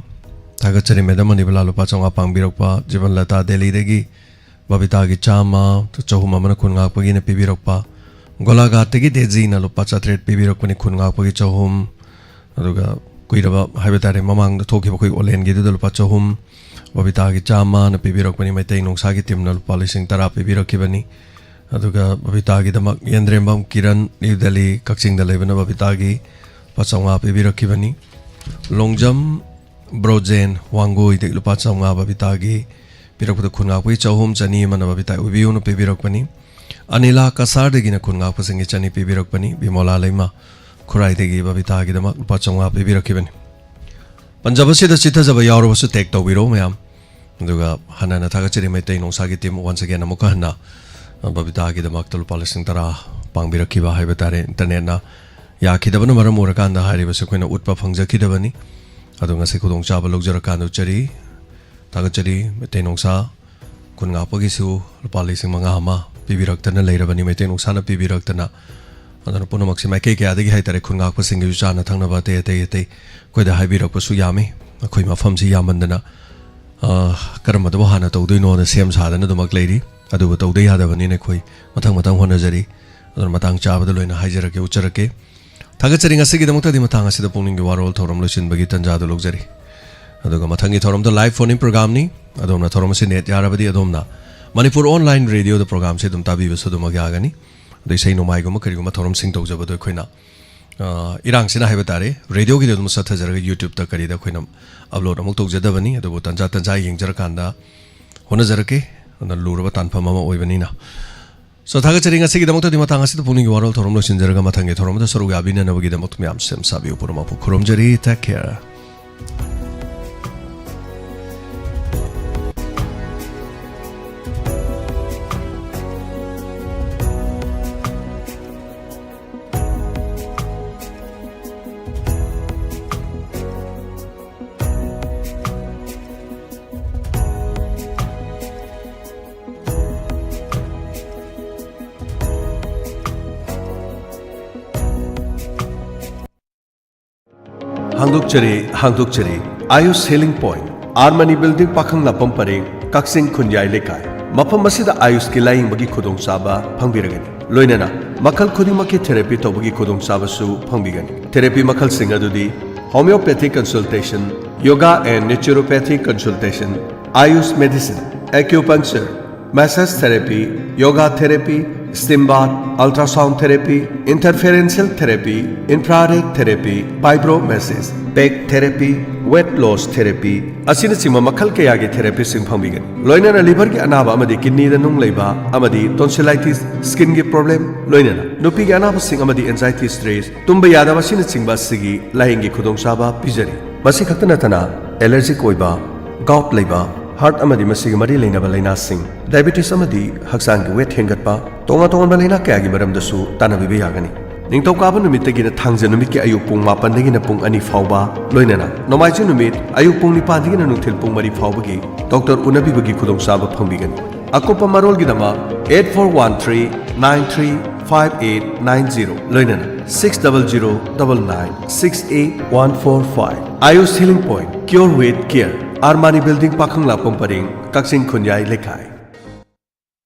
ꯊꯥꯒꯠꯆꯔꯤ ꯃꯦꯗꯥꯝ ꯃꯅꯤꯕꯂꯥ, ꯂꯨꯄꯥ ꯆꯥꯝꯃꯉꯥ ꯄꯥꯡꯕꯤꯔꯛꯄ꯫ ꯖꯤꯕꯟ ꯂꯇꯥ ꯗꯦꯜꯂꯤꯗꯒꯤ ꯕꯕꯤꯇꯥꯒꯤ ꯆꯥꯝꯃ, ꯆꯍꯨꯝ ꯑꯃꯅ ꯈꯨꯟ ꯉꯥꯛꯄꯒꯤꯅ ꯄꯤꯕꯤꯔꯛꯄ꯫ ꯒꯣꯂꯥꯘꯥꯠꯇꯒꯤ ꯗꯦꯖꯤꯅ ꯂꯨꯄꯥ ꯆꯥꯇ꯭ꯔꯦꯠ ꯄꯤꯕꯤꯔꯛꯄꯅꯤ, ꯈꯨꯟ ꯉꯥꯛꯄꯒꯤ ꯆꯍꯨꯝ꯫ ꯑꯗꯨꯒ ꯀꯨꯏꯔꯕ ꯍꯥꯏꯕ ꯇꯥꯔꯦ, ꯃꯃꯥꯡꯗ ꯊꯣꯛꯈꯤꯕ ꯑꯩꯈꯣꯏ ꯑꯣꯂꯦꯟꯒꯤꯗꯨꯗ ꯂꯨꯄꯥ ꯆꯍꯨꯝ, ꯕꯕꯤꯇꯥꯒꯤ ꯆꯥꯝꯃꯅ ꯄꯤꯕꯤꯔꯛꯄꯅꯤ꯫ ꯃꯩꯇꯩ ꯅꯣꯡꯁꯥꯒꯤ ꯇꯤꯝꯅ ꯂꯨꯄꯥ ꯂꯤꯁꯤꯡ ꯇꯔꯥ ꯄꯤꯕꯤꯔꯛꯈꯤꯕꯅꯤ꯫ ꯑꯗꯨꯒ ꯕꯕꯤꯇꯥꯒꯤꯗꯃꯛ ꯌꯦꯟꯗ꯭ꯔꯦꯝꯕꯝ ꯀꯤꯔꯟ, ꯅ꯭ꯌꯨ ꯗꯦꯜꯂꯤ, ꯀꯛꯆꯤꯡꯗ ꯂꯩꯕꯅ ꯕꯕꯤꯇꯥꯒꯤ ꯂꯨꯄꯥ ꯆꯥꯝꯃꯉꯥ ꯄꯤꯕꯤꯔꯛꯈꯤꯕꯅꯤ꯫ ꯂꯣꯡꯖꯝ ꯕ꯭ꯔꯣꯖꯦꯟ, ꯋꯥꯡꯒꯣꯏꯗꯒꯤ ꯂꯨꯄꯥ ꯆꯥꯝꯃꯉꯥ ꯕꯕꯤꯇꯥꯒꯤ ꯄꯤꯔꯛꯄꯗ, ꯈꯨꯟ ꯉꯥꯛꯄꯒꯤ ꯆꯍꯨꯝ, ꯆꯅꯤ ꯑꯃꯅ ꯕꯕꯤꯇꯥ ꯑꯣꯏꯕꯤꯌꯨꯅ ꯄꯤꯕꯤꯔꯛꯄꯅꯤ꯫ ꯑꯅꯤꯂꯥ ꯀꯁꯥꯔꯗꯒꯤꯅ ꯈꯨꯟ ꯉꯥꯛꯄꯁꯤꯡꯒꯤ ꯆꯅꯤ ꯄꯤꯕꯤꯔꯛꯄꯅꯤ꯫ ꯕꯤꯃꯣꯂꯥ ꯂꯩꯃ, ꯈꯨꯔꯥꯏꯗꯒꯤ ꯕꯕꯤꯇꯥꯒꯤꯗꯃꯛ ꯂꯨꯄꯥ ꯆꯥꯝꯃꯉꯥ ꯄꯤꯕꯤꯔꯛꯈꯤꯕꯅꯤ꯫ ꯄꯟꯖꯕꯁꯤꯗ ꯆꯤꯠꯊꯖꯕ ꯌꯥꯎꯔꯕꯁꯨ tag ꯇꯧꯕꯤꯔꯛꯎ ꯃꯌꯥꯝ꯫ ꯑꯗꯨꯒ ꯍꯟꯅ ꯍꯟꯅ ꯊꯥꯒꯠꯆꯔꯤ ꯃꯩꯇꯩ ꯅꯣꯡꯁꯥꯒꯤ team once again ꯑꯃꯨꯛꯀ ꯍꯟꯅ, ꯑ, ꯕꯕꯤꯇꯥꯒꯤꯗꯃꯛꯇ ꯂꯨꯄꯥ ꯂꯤꯁꯤꯡ ꯇꯔꯥ ꯄꯥꯡꯕꯤꯔꯛꯈꯤꯕ ꯍꯥꯏꯕ ꯇꯥꯔꯦ꯫ ꯏꯟꯇꯔꯅꯦꯠꯅ ꯌꯥꯈꯤꯗꯕꯅ ꯃꯔꯝ ꯑꯣꯏꯔꯀꯥꯟꯗ ꯍꯥꯏꯔꯤꯕꯁꯤ ꯑꯩꯈꯣꯏꯅ ꯎꯠꯄ ꯐꯪꯖꯈꯤꯗꯕꯅꯤ꯫ ꯑꯗꯣ ꯉꯁꯤ ꯈꯨꯗꯣꯡꯆꯥꯕ ꯂꯧꯖꯔꯀꯥꯟꯗ ꯎꯠꯆꯔꯤ꯫ ꯊꯥꯒꯠꯆꯔꯤ꯫ ꯃꯩꯇꯩ ꯅꯣꯡꯁꯥ ꯈꯨꯟ ꯉꯥꯛꯄꯒꯤꯁꯨ ꯂꯨꯄꯥ ꯂꯤꯁꯤꯡ ꯃꯉꯥ ꯑꯃ ꯄꯤꯕꯤꯔꯛꯇꯅ ꯂꯩꯔꯕꯅꯤ, ꯃꯩꯇꯩ ꯅꯣꯡꯁꯥꯅ ꯄꯤꯕꯤꯔꯛꯇꯅ꯫ ꯑꯗꯨꯅ ꯄꯨꯝꯅꯃꯛꯁꯤ ꯃꯥꯏꯀꯩ ꯀꯌꯥꯗꯒꯤ ꯍꯥꯏꯇꯥꯔꯦ, ꯈꯨꯟ ꯉꯥꯛꯄꯁꯤꯡꯒꯤꯁꯨ ꯆꯥꯅ ꯊꯛꯅꯕ ꯑꯇꯩ ꯑꯇꯩ ꯑꯇꯩ ꯑꯩꯈꯣꯏꯗ ꯍꯥꯏꯕꯤꯔꯛꯄꯁꯨ ꯌꯥꯝꯃꯤ꯫ ꯑꯩꯈꯣꯏ ꯃꯐꯝꯁꯤ ꯌꯥꯝꯃꯟꯗꯅ, ꯑ, ꯀꯔꯝꯕꯗꯕꯨ ꯍꯥꯟꯅ ꯇꯧꯗꯣꯏꯅꯣꯅ ꯁꯦꯝ ꯁꯥꯗꯅ ꯑꯗꯨꯃꯛ ꯂꯩꯔꯤ꯫ ꯑꯗꯨꯕꯨ ꯇꯧꯗ ꯌꯥꯗꯕꯅꯤꯅ ꯑꯩꯈꯣꯏ ꯃꯊꯪ ꯃꯊꯪ ꯍꯣꯠꯅꯖꯔꯤ꯫ ꯑꯗꯨꯅ ꯃꯇꯥꯡ ꯆꯥꯕꯗ ꯂꯣꯏꯅ ꯍꯥꯏꯖꯔꯛꯀꯦ, ꯎꯠꯆꯔꯛꯀꯦ꯫ ꯊꯥꯒꯠꯆꯔꯤ꯫ ꯉꯁꯤꯒꯤꯗꯃꯛꯇꯗꯤ ꯃꯇꯥꯡ ꯑꯁꯤꯗ ꯄꯨꯛꯅꯤꯡꯒꯤ ꯋꯥꯔꯣꯜ ꯊꯧꯔꯝ ꯂꯣꯏꯁꯤꯟꯕꯒꯤ ꯇꯥꯟꯖꯥꯗꯨ ꯂꯧꯖꯔꯤ꯫ ꯑꯗꯨꯒ ꯃꯊꯪꯒꯤ ꯊꯧꯔꯝꯗ live phone in programꯅꯤ꯫ ꯑꯗꯣꯝꯅ ꯊꯧꯔꯝ ꯑꯁꯤ net ꯌꯥꯔꯕꯗꯤ ꯑꯗꯣꯝꯅ ꯃꯅꯤꯄꯨꯔ online radioꯗ programꯁꯦ ꯑꯗꯨꯝ ꯇꯥꯕꯤꯕꯁꯨ ꯑꯗꯨꯃꯛ ꯌꯥꯒꯅꯤ꯫ ꯑꯗꯣ ꯏꯁꯩ ꯅꯣꯡꯃꯥꯏꯒꯨꯝꯕ ꯀꯔꯤꯒꯨꯝꯕ ꯊꯧꯔꯝꯁꯤꯡ ꯇꯧꯖꯕꯗꯣ ꯑꯩꯈꯣꯏꯅ, ꯑ, ꯏꯔꯥꯡꯁꯤꯅ ꯍꯥꯏꯕ ꯇꯥꯔꯦ, radioꯒꯤꯗꯤ ꯑꯗꯨꯝ ꯆꯠꯊꯖꯔꯒ YouTubeꯇ ꯀꯔꯤꯗ ꯑꯩꯈꯣꯏꯅ upload ꯑꯃꯨꯛ ꯇꯧꯖꯗꯕꯅꯤ꯫ ꯑꯗꯨꯕꯨ ꯇꯟꯖꯥ ꯇꯟꯖꯥ ꯌꯦꯡꯖꯔꯀꯥꯟꯗ ꯍꯣꯠꯅꯖꯔꯛꯀꯦ꯫ ꯑꯗꯨꯅ ꯂꯨꯔꯕ ꯇꯥꯟꯐꯝ ꯑꯃ ꯑꯣꯏꯕꯅꯤꯅ꯫ So, ꯊꯥꯒꯠꯆꯔꯤ꯫ ꯉꯁꯤꯒꯤꯗꯃꯛꯇꯗꯤ ꯃꯇꯥꯡ ꯑꯁꯤꯗ ꯄꯨꯛꯅꯤꯡꯒꯤ ꯋꯥꯔꯣꯜ ꯊꯧꯔꯝ ꯂꯣꯏꯁꯤꯟꯖꯔꯒ ꯃꯊꯪꯒꯤ ꯊꯧꯔꯝꯗ ꯁꯔꯨꯛ ꯌꯥꯕꯤꯅꯅꯕꯒꯤꯗꯃꯛ ꯃꯌꯥꯝ ꯁꯦꯝ ꯁꯥꯕꯤꯌꯨ꯫ ꯄꯨꯝꯅꯃꯛꯄꯨ ꯈꯨꯔꯨꯝꯖꯔꯤ꯫ Take care꯫ ꯍꯥꯡꯗꯣꯛꯆꯔꯤ, ꯍꯥꯡꯗꯣꯛꯆꯔꯤ꯫ Ayush healing point, R Mani building, ꯄꯥꯈꯪꯂꯥꯛꯄꯝ ꯄꯔꯦꯡ, ꯀꯛꯆꯤꯡ ꯈꯨꯟꯌꯥꯏ ꯂꯩꯀꯥꯏ꯫ ꯃꯐꯝ ꯑꯁꯤꯗ ꯑꯥꯌꯨꯁꯀꯤ ꯂꯥꯌꯦꯡꯕꯒꯤ ꯈꯨꯗꯣꯡꯆꯥꯕ ꯐꯪꯕꯤꯔꯒꯅꯤ꯫ ꯂꯣꯏꯅꯅ ꯃꯈꯜ ꯈꯨꯗꯤꯡꯃꯛꯀꯤ ꯊꯦꯔꯥꯄꯤ ꯇꯧꯕꯒꯤ ꯈꯨꯗꯣꯡꯆꯥꯕꯁꯨ ꯐꯪꯕꯤꯒꯅꯤ꯫ ꯊꯦꯔꯥꯄꯤ ꯃꯈꯜꯁꯤꯡ ꯑꯗꯨꯗꯤ homeopathic consultation, yoga and naturopathic consultation, Ayush medicine, acupuncture, massage therapy, yoga therapy, steam bath, ultrasound therapy, interferential therapy, infrared therapy, fibromassage, back therapy, weight loss therapy ꯑꯁꯤꯅꯆꯤꯡꯕ ꯃꯈꯜ ꯀꯌꯥꯒꯤ ꯊꯦꯔꯥꯄꯤꯁꯤꯡ ꯐꯪꯕꯤꯒꯅꯤ꯫ ꯂꯣꯏꯅꯅ ꯂꯤꯚꯔꯒꯤ ꯑꯅꯥꯕ ꯑꯃꯗꯤ ꯀꯤꯗꯅꯤꯗ ꯅꯨꯡ ꯂꯩꯕ ꯑꯃꯗꯤ ꯇꯣꯟꯁꯤꯂꯥꯏꯇꯤꯁ, ꯁ꯭ꯀꯤꯟꯒꯤ ꯄ꯭ꯔꯣꯕ꯭ꯂꯦꯝ, ꯂꯣꯏꯅꯅ ꯅꯨꯄꯤꯒꯤ ꯑꯅꯥꯕꯁꯤꯡ ꯑꯃꯗꯤ ꯑꯦꯟꯖꯥꯏꯇꯤ, ꯁ꯭ꯇ꯭ꯔꯦꯁ, ꯇꯨꯝꯕ ꯌꯥꯗꯕ ꯑꯁꯤꯅꯆꯤꯡꯕ ꯑꯁꯤꯒꯤ ꯂꯥꯌꯦꯡꯒꯤ ꯈꯨꯗꯣꯡꯆꯥꯕ ꯄꯤꯖꯔꯤ꯫ ꯃꯁꯤ ꯈꯛꯇ ꯅꯠꯇꯅ ꯑꯦꯂꯔꯖꯤꯛ ꯑꯣꯏꯕ, ꯒꯥꯎꯠ ꯂꯩꯕ, ꯍꯥꯔꯠ ꯑꯃꯗꯤ ꯃꯁꯤꯒꯤ ꯃꯔꯤ ꯂꯩꯅꯕ ꯂꯥꯏꯅꯥꯁꯤꯡ, ꯗꯥꯏꯕꯦꯇꯤꯁ ꯑꯃꯗꯤ ꯍꯛꯆꯥꯡꯒꯤ ꯋꯦꯠ ꯍꯦꯟꯒꯠꯄ, ꯇꯣꯉꯥꯟ ꯇꯣꯉꯥꯟꯕ ꯂꯥꯏꯅꯥ ꯀꯌꯥꯒꯤ ꯃꯔꯝꯗꯁꯨ ꯇꯥꯟꯅꯕꯤꯕ ꯌꯥꯒꯅꯤ꯫ ꯅꯤꯡꯊꯧꯀꯥꯕ ꯅꯨꯃꯤꯠꯇꯒꯤꯅ ꯊꯥꯡꯖ ꯅꯨꯃꯤꯠꯀꯤ ꯑꯌꯨꯛ ꯄꯨꯡ ꯃꯥꯄꯟꯗꯒꯤꯅ ꯄꯨꯡ ꯑꯅꯤ ꯐꯥꯎꯕ, ꯂꯣꯏꯅꯅ ꯅꯣꯡꯃꯥꯏꯖꯤꯡ ꯅꯨꯃꯤꯠ ꯑꯌꯨꯛ ꯄꯨꯡ ꯅꯤꯄꯥꯟꯗꯒꯤꯅ ꯅꯨꯡꯊꯤꯜ ꯄꯨꯡ ꯃꯔꯤ ꯐꯥꯎꯕꯒꯤ ꯗꯣꯛꯇꯔ ꯎꯅꯕꯤꯕꯒꯤ ꯈꯨꯗꯣꯡꯆꯥꯕ ꯐꯪꯕꯤꯒꯅꯤ꯫ ꯑꯀꯨꯞꯄ ꯃꯔꯣꯜꯒꯤꯗꯃꯛ eight four one three nine three five eight nine zero, ꯂꯣꯏꯅꯅ six double zero double nine six eight one four five꯫ Ayush Healing Point, Cure with Care, R Mani building, ꯄꯥꯈꯪꯂꯥꯛꯄꯝ ꯄꯔꯦꯡ, ꯀꯛꯆꯤꯡ ꯈꯨꯟꯌꯥꯏ ꯂꯩꯀꯥꯏ꯫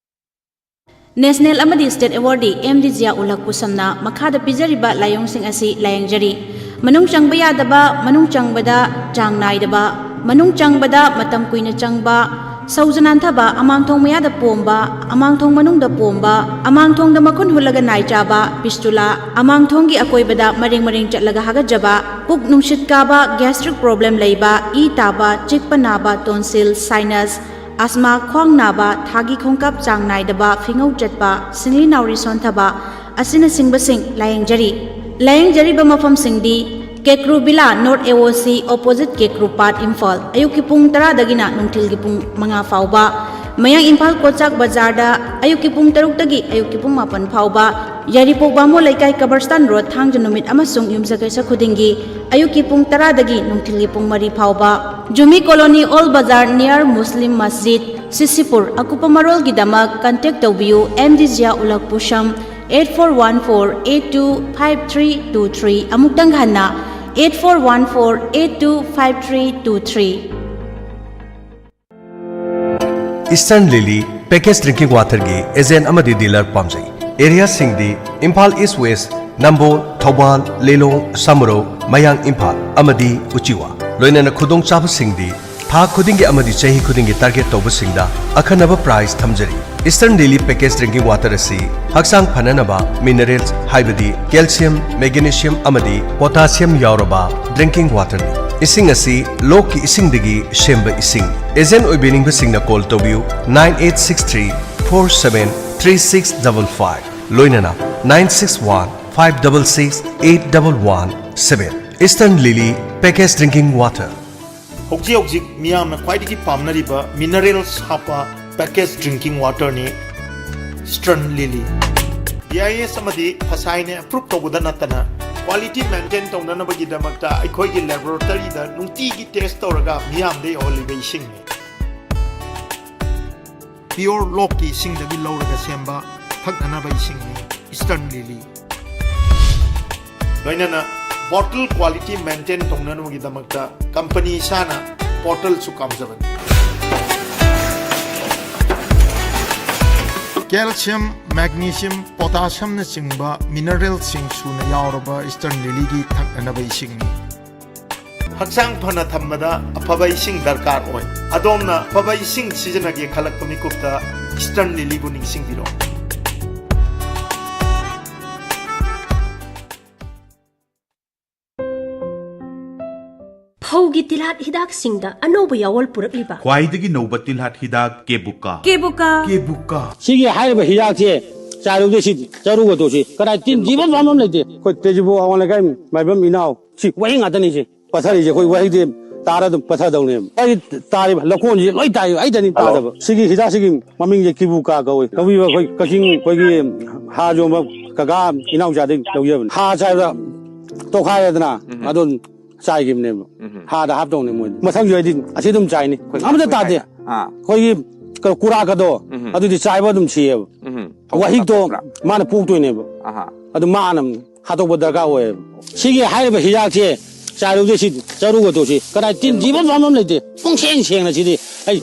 ꯅꯦꯁꯅꯦꯜ ꯑꯃꯗꯤ ꯁ꯭ꯇꯦꯠ ꯑꯦꯋꯥꯔꯗꯤ ꯑꯦꯝ ꯗꯤ ꯖꯤꯌꯥ ꯎꯂꯛ ꯄꯨꯁꯝꯅ ꯃꯈꯥꯗ ꯄꯤꯖꯔꯤꯕ ꯂꯥꯏꯑꯣꯡꯁꯤꯡ ꯑꯁꯤ ꯂꯥꯌꯦꯡꯖꯔꯤ: ꯃꯅꯨꯡ ꯆꯪꯕ ꯌꯥꯗꯕ, ꯃꯅꯨꯡ ꯆꯪꯕꯗ ꯆꯥꯡ ꯅꯥꯏꯗꯕ, ꯃꯅꯨꯡ ꯆꯪꯕꯗ ꯃꯇꯝ ꯀꯨꯏꯅ ꯆꯪꯕ, ꯁꯧꯖ ꯅꯥꯟꯊꯕ, ꯑꯃꯥꯡꯊꯣꯡ ꯃꯌꯥꯗ ꯄꯣꯝꯕ, ꯑꯃꯥꯡꯊꯣꯡ ꯃꯅꯨꯡꯗ ꯄꯣꯝꯕ, ꯑꯃꯥꯡꯊꯣꯡꯗ ꯃꯈꯨꯟ ꯍꯨꯠꯂꯒ ꯅꯥꯏ ꯆꯥꯕ, ꯐꯤꯁꯇꯨꯂꯥ, ꯑꯃꯥꯡꯊꯣꯡꯒꯤ ꯑꯀꯣꯏꯕꯗ ꯃꯔꯦꯡ ꯃꯔꯦꯡ ꯆꯠꯂꯒ ꯍꯥꯒꯠꯆꯕ, ꯄꯨꯛ ꯅꯨꯡꯁꯤꯠ ꯀꯥꯕ, ꯒ꯭ꯌꯥꯁꯇ꯭ꯔꯤꯛ ꯄ꯭ꯔꯣꯕ꯭ꯂꯦꯝ ꯂꯩꯕ, ꯏ ꯇꯥꯕ, ꯆꯤꯛꯄ ꯅꯥꯕ, ꯇꯣꯟꯁꯤꯜ, ꯁꯥꯏꯅꯁ, ꯑꯁꯃꯥ, ꯈ꯭ꯋꯥꯡ ꯅꯥꯕ, ꯊꯥꯒꯤ ꯈꯣꯡꯀꯥꯞ ꯆꯥꯡ ꯅꯥꯏꯗꯕ, ꯐꯤꯉꯧ ꯆꯠꯄ, ꯁꯤꯡꯂꯤ ꯅꯥꯎꯔꯤ ꯁꯣꯟꯊꯕ ꯑꯁꯤꯅꯆꯤꯡꯕꯁꯤꯡ ꯂꯥꯌꯦꯡꯖꯔꯤ꯫ ꯂꯥꯌꯦꯡꯖꯔꯤꯕ ꯃꯐꯝꯁꯤꯡꯗꯤ: ꯀꯦꯀ꯭ꯔꯨ ꯚꯤꯂꯥ, ꯅꯣꯔꯠ ꯑꯦ ꯑꯣ ꯁꯤ, ꯑꯣꯄꯣꯖꯤꯠ ꯀꯦꯀ꯭ꯔꯨ ꯄꯥꯠ, ꯏꯝꯐꯥꯜ, ꯑꯌꯨꯛꯀꯤ ꯄꯨꯡ ꯇꯔꯥꯗꯒꯤꯅ ꯅꯨꯡꯊꯤꯜꯒꯤ ꯄꯨꯡ ꯃꯉꯥ ꯐꯥꯎꯕ꯫ ꯃꯌꯥꯡ ꯏꯝꯐꯥꯜ ꯀꯣꯆꯥꯛ ꯕꯖꯥꯔꯗ ꯑꯌꯨꯛꯀꯤ ꯄꯨꯡ ꯇꯔꯨꯛꯇꯒꯤ ꯑꯌꯨꯛꯀꯤ ꯄꯨꯡ ꯃꯥꯄꯟ ꯐꯥꯎꯕ꯫ ꯌꯥꯏꯔꯤꯄꯣꯛ ꯕꯥꯃꯣꯟ ꯂꯩꯀꯥꯏ, ꯀꯕꯔꯁꯇꯥꯟ ꯔꯣꯗ, ꯊꯥꯡꯖ ꯅꯨꯃꯤꯠ ꯑꯃꯁꯨꯡ ꯌꯨꯝꯁꯀꯩꯁ ꯈꯨꯗꯤꯡꯒꯤ ꯑꯌꯨꯛꯀꯤ ꯄꯨꯡ ꯇꯔꯥꯗꯒꯤ ꯅꯨꯡꯊꯤꯜꯒꯤ ꯄꯨꯡ ꯃꯔꯤ ꯐꯥꯎꯕ꯫ Jumi colony, old bazaar, near Muslim ꯃꯁꯖꯤꯗ, ꯁꯤꯁꯤꯄꯨꯔ꯫ ꯑꯀꯨꯞꯄ ꯃꯔꯣꯜꯒꯤꯗꯃꯛ ꯀꯟꯇꯦꯛ ꯇꯧꯕꯤꯌꯨ ꯑꯦꯝ ꯗꯤ ꯖꯤꯌꯥ ꯎꯂꯛ ꯄꯨꯁꯝ, eight four one four eight two five three two three꯫ ꯑꯃꯨꯛꯇꯪ ꯍꯟꯅ, eight four one four eight two five three two three. Eastern Lily Package Drinking Waterꯒꯤ agent ꯑꯃꯗꯤ dealer ꯄꯥꯝꯖꯩ꯫ Areaꯁꯤꯡꯗꯤ ꯏꯝꯐꯥꯜ East West, ꯅꯝꯕꯣꯜ, ꯊꯧꯕꯥꯜ, ꯂꯤꯂꯣꯡ, ꯁꯃꯨꯔꯧ, ꯃꯌꯥꯡ ꯏꯝꯐꯥꯜ ꯑꯃꯗꯤ ꯎꯆꯤꯋꯥ꯫ ꯂꯣꯏꯅꯅ ꯈꯨꯗꯣꯡꯆꯥꯕꯁꯤꯡꯗꯤ ꯊꯥ ꯈꯨꯗꯤꯡꯒꯤ ꯑꯃꯗꯤ ꯆꯍꯤ ꯈꯨꯗꯤꯡꯒꯤ target ꯇꯧꯕꯁꯤꯡꯗ ꯑꯈꯟꯅꯕ prize ꯊꯝꯖꯔꯤ꯫ Eastern Lily Package Drinking Water ꯑꯁꯤ ꯍꯛꯆꯥꯡ ꯐꯅꯅꯕ minerals ꯍꯥꯏꯕꯗꯤ calcium, magnesium ꯑꯃꯗꯤ potassium ꯌꯥꯎꯔꯕ drinking waterꯅꯤ꯫ ꯏꯁꯤꯡ ꯑꯁꯤ ꯂꯣꯛꯀꯤ ꯏꯁꯤꯡꯗꯒꯤ ꯁꯦꯝꯕ ꯏꯁꯤꯡ꯫ Agent ꯑꯣꯏꯕꯤꯅꯤꯡꯕꯁꯤꯡꯅ call ꯇꯧꯕꯤꯌꯨ nine eight six three four seven three six double five, ꯂꯣꯏꯅꯅ nine six one five double six eight double one seven꯫ Eastern Lily Package Drinking Water꯫ ꯍꯧꯖꯤꯛ ꯍꯧꯖꯤꯛ ꯃꯤꯌꯥꯝꯅ ꯈ꯭ꯋꯥꯏꯗꯒꯤ ꯄꯥꯝꯅꯔꯤꯕ minerals ꯍꯥꯞꯄ package drinking waterꯅꯤ Eastern Lily꯫ B I S ꯑꯃꯗꯤ ꯐꯁꯥꯏꯅ approve ꯇꯧꯕꯗ ꯅꯠꯇꯅ quality maintain ꯇꯧꯅꯅꯕꯒꯤꯗꯃꯛꯇ ꯑꯩꯈꯣꯏꯒꯤ laboratoryꯗ ꯅꯨꯡꯇꯤꯒꯤ test ꯇꯧꯔꯒ ꯃꯤꯌꯥꯝꯗ ꯌꯧꯍꯜꯂꯤꯕ ꯏꯁꯤꯡꯅꯤ꯫ Pure ꯂꯣꯛꯀꯤ ꯏꯁꯤꯡꯗꯒꯤ ꯂꯧꯔꯒ ꯁꯦꯝꯕ ꯊꯛꯅꯅꯕ ꯏꯁꯤꯡꯅꯤ Eastern Lily꯫ ꯂꯣꯏꯅꯅ bottle quality maintain ꯇꯧꯅꯅꯕꯒꯤꯗꯃꯛꯇ company ꯏꯁꯥꯅ bottleꯁꯨ ꯀꯥꯝꯖꯕꯅꯤ꯫ Calcium, magnesium, potassiumꯅꯆꯤꯡꯕ mineralꯁꯤꯡ ꯁꯨꯅ ꯌꯥꯎꯔꯕ Eastern Lilyꯒꯤ ꯊꯛꯅꯅꯕ ꯏꯁꯤꯡꯅꯤ꯫ ꯍꯛꯆꯥꯡ ꯐꯅ ꯊꯝꯕꯗ ꯑꯐꯕ ꯏꯁꯤꯡ ꯗꯔꯀꯥꯔ ꯑꯣꯏ꯫ ꯑꯗꯣꯝꯅ ꯑꯐꯕ ꯏꯁꯤꯡ ꯁꯤꯖꯤꯟꯅꯒꯦ ꯈꯜꯂꯛꯄ ꯃꯤꯀꯨꯞꯇ Eastern Lilyꯕꯨ ꯅꯤꯡꯁꯤꯡꯕꯤꯔꯣ꯫ ꯐꯧꯒꯤ ꯇꯤꯜꯍꯥꯠ ꯍꯤꯗꯥꯛꯁꯤꯡꯗ ꯑꯅꯧꯕ ꯌꯥꯑꯣꯜ ꯄꯨꯔꯛꯂꯤꯕ꯫ ꯈ꯭ꯋꯥꯏꯗꯒꯤ ꯅꯧꯕ ꯇꯤꯜꯍꯥꯠ ꯍꯤꯗꯥꯛ ꯀꯦꯕꯨꯀꯥ꯫ ꯀꯦꯕꯨꯀꯥ꯫ ꯀꯦꯕꯨꯀꯥ꯫ ꯁꯤꯒꯤ ꯍꯥꯏꯔꯤꯕ ꯍꯤꯗꯥꯛꯁꯦ ꯆꯥꯏꯔꯨꯕꯗ ꯁꯤ ꯆꯔꯨꯒꯗꯣ ꯁꯤ ꯀꯗꯥꯏ ꯇꯤꯟ ꯊꯤꯕ ꯃꯐꯝ ꯑꯃ ꯂꯩꯇꯦ꯫ ꯑꯩꯈꯣꯏ ꯇꯦꯖꯨꯄꯨꯔ ꯑꯋꯥꯡ ꯂꯩꯀꯥꯏ ꯃꯥꯏꯕꯝ ꯏꯅꯥꯎ ꯁꯤ ꯋꯥꯍꯩ ꯉꯥꯛꯇꯅꯤ ꯁꯤ ꯄꯠꯊꯔꯤꯁꯦ꯫ ꯑꯩꯈꯣꯏ ꯋꯥꯍꯩꯁꯦ ꯇꯥꯔ ꯑꯗꯨꯝ ꯄꯠꯊꯗꯧꯅꯦꯕ꯫ ꯑꯩ ꯇꯥꯔꯤꯕ ꯂꯧꯀꯣꯟꯁꯦ ꯂꯣꯏ ꯇꯥꯏ, ꯑꯩꯗꯅꯤ ꯇꯥꯗꯕ꯫ ꯁꯤꯒꯤ ꯍꯤꯗꯥꯛꯁꯤꯒꯤ ꯃꯃꯤꯡꯁꯦ ꯀꯤꯕꯨꯀꯥ ꯀꯧꯏ꯫ ꯂꯧꯕꯤꯕ ꯑꯩꯈꯣꯏ ꯀꯛꯆꯤꯡ ꯑꯩꯈꯣꯏꯒꯤ ꯍꯥꯔ ꯌꯣꯟꯕ ꯀꯀꯥ ꯏꯅꯥꯎꯆꯥꯗꯒꯤ ꯂꯧꯖꯕꯅꯤ꯫ ꯍꯥꯔ ꯆꯥꯏꯕꯗ ꯇꯣꯈꯥꯏꯔꯦꯗꯅ ꯑꯗꯨꯝ ꯆꯥꯏꯈꯤꯕꯅꯦꯕ꯫ ꯍꯥꯔꯗ ꯍꯥꯞꯇꯧꯅꯦ ꯃꯣꯏꯗꯤ꯫ ꯃꯊꯪꯁꯨ ꯑꯩꯗꯤ ꯑꯁꯤ ꯑꯗꯨꯝ ꯆꯥꯏꯅꯤ꯫ ꯑꯃꯇ ꯇꯥꯗꯦ꯫ ꯑꯩꯈꯣꯏꯒꯤ ꯀ-, ꯀꯨꯔꯥꯛꯀꯗꯣ ꯑꯗꯨꯗꯤ ꯆꯥꯏꯕ ꯑꯗꯨꯝ ꯁꯤꯌꯦꯕ꯫ ꯋꯥꯍꯤꯛꯇꯣ ꯃꯥꯅ ꯄꯣꯛꯇꯣꯏꯅꯦꯕ꯫ ꯑꯗꯨ ꯃꯥꯅ ꯍꯥꯠꯇꯣꯛꯄ ꯗꯔꯀꯥꯔ ꯑꯣꯏꯌꯦꯕ꯫ ꯁꯤꯒꯤ ꯍꯥꯏꯔꯤꯕ ꯍꯤꯗꯥꯛꯁꯦ ꯆꯥꯏꯔꯨꯕꯗ ꯁꯤ ꯆꯔꯨꯒꯗꯣ ꯁꯤ ꯀꯗꯥꯏ ꯇꯤꯟ ꯊꯤꯕ ꯄꯥꯝꯕ ꯑꯃ ꯂꯩꯇꯦ꯫ ꯄꯨꯡꯁꯦꯡ ꯁꯦꯡꯅ ꯁꯤꯗꯤ ꯑꯩ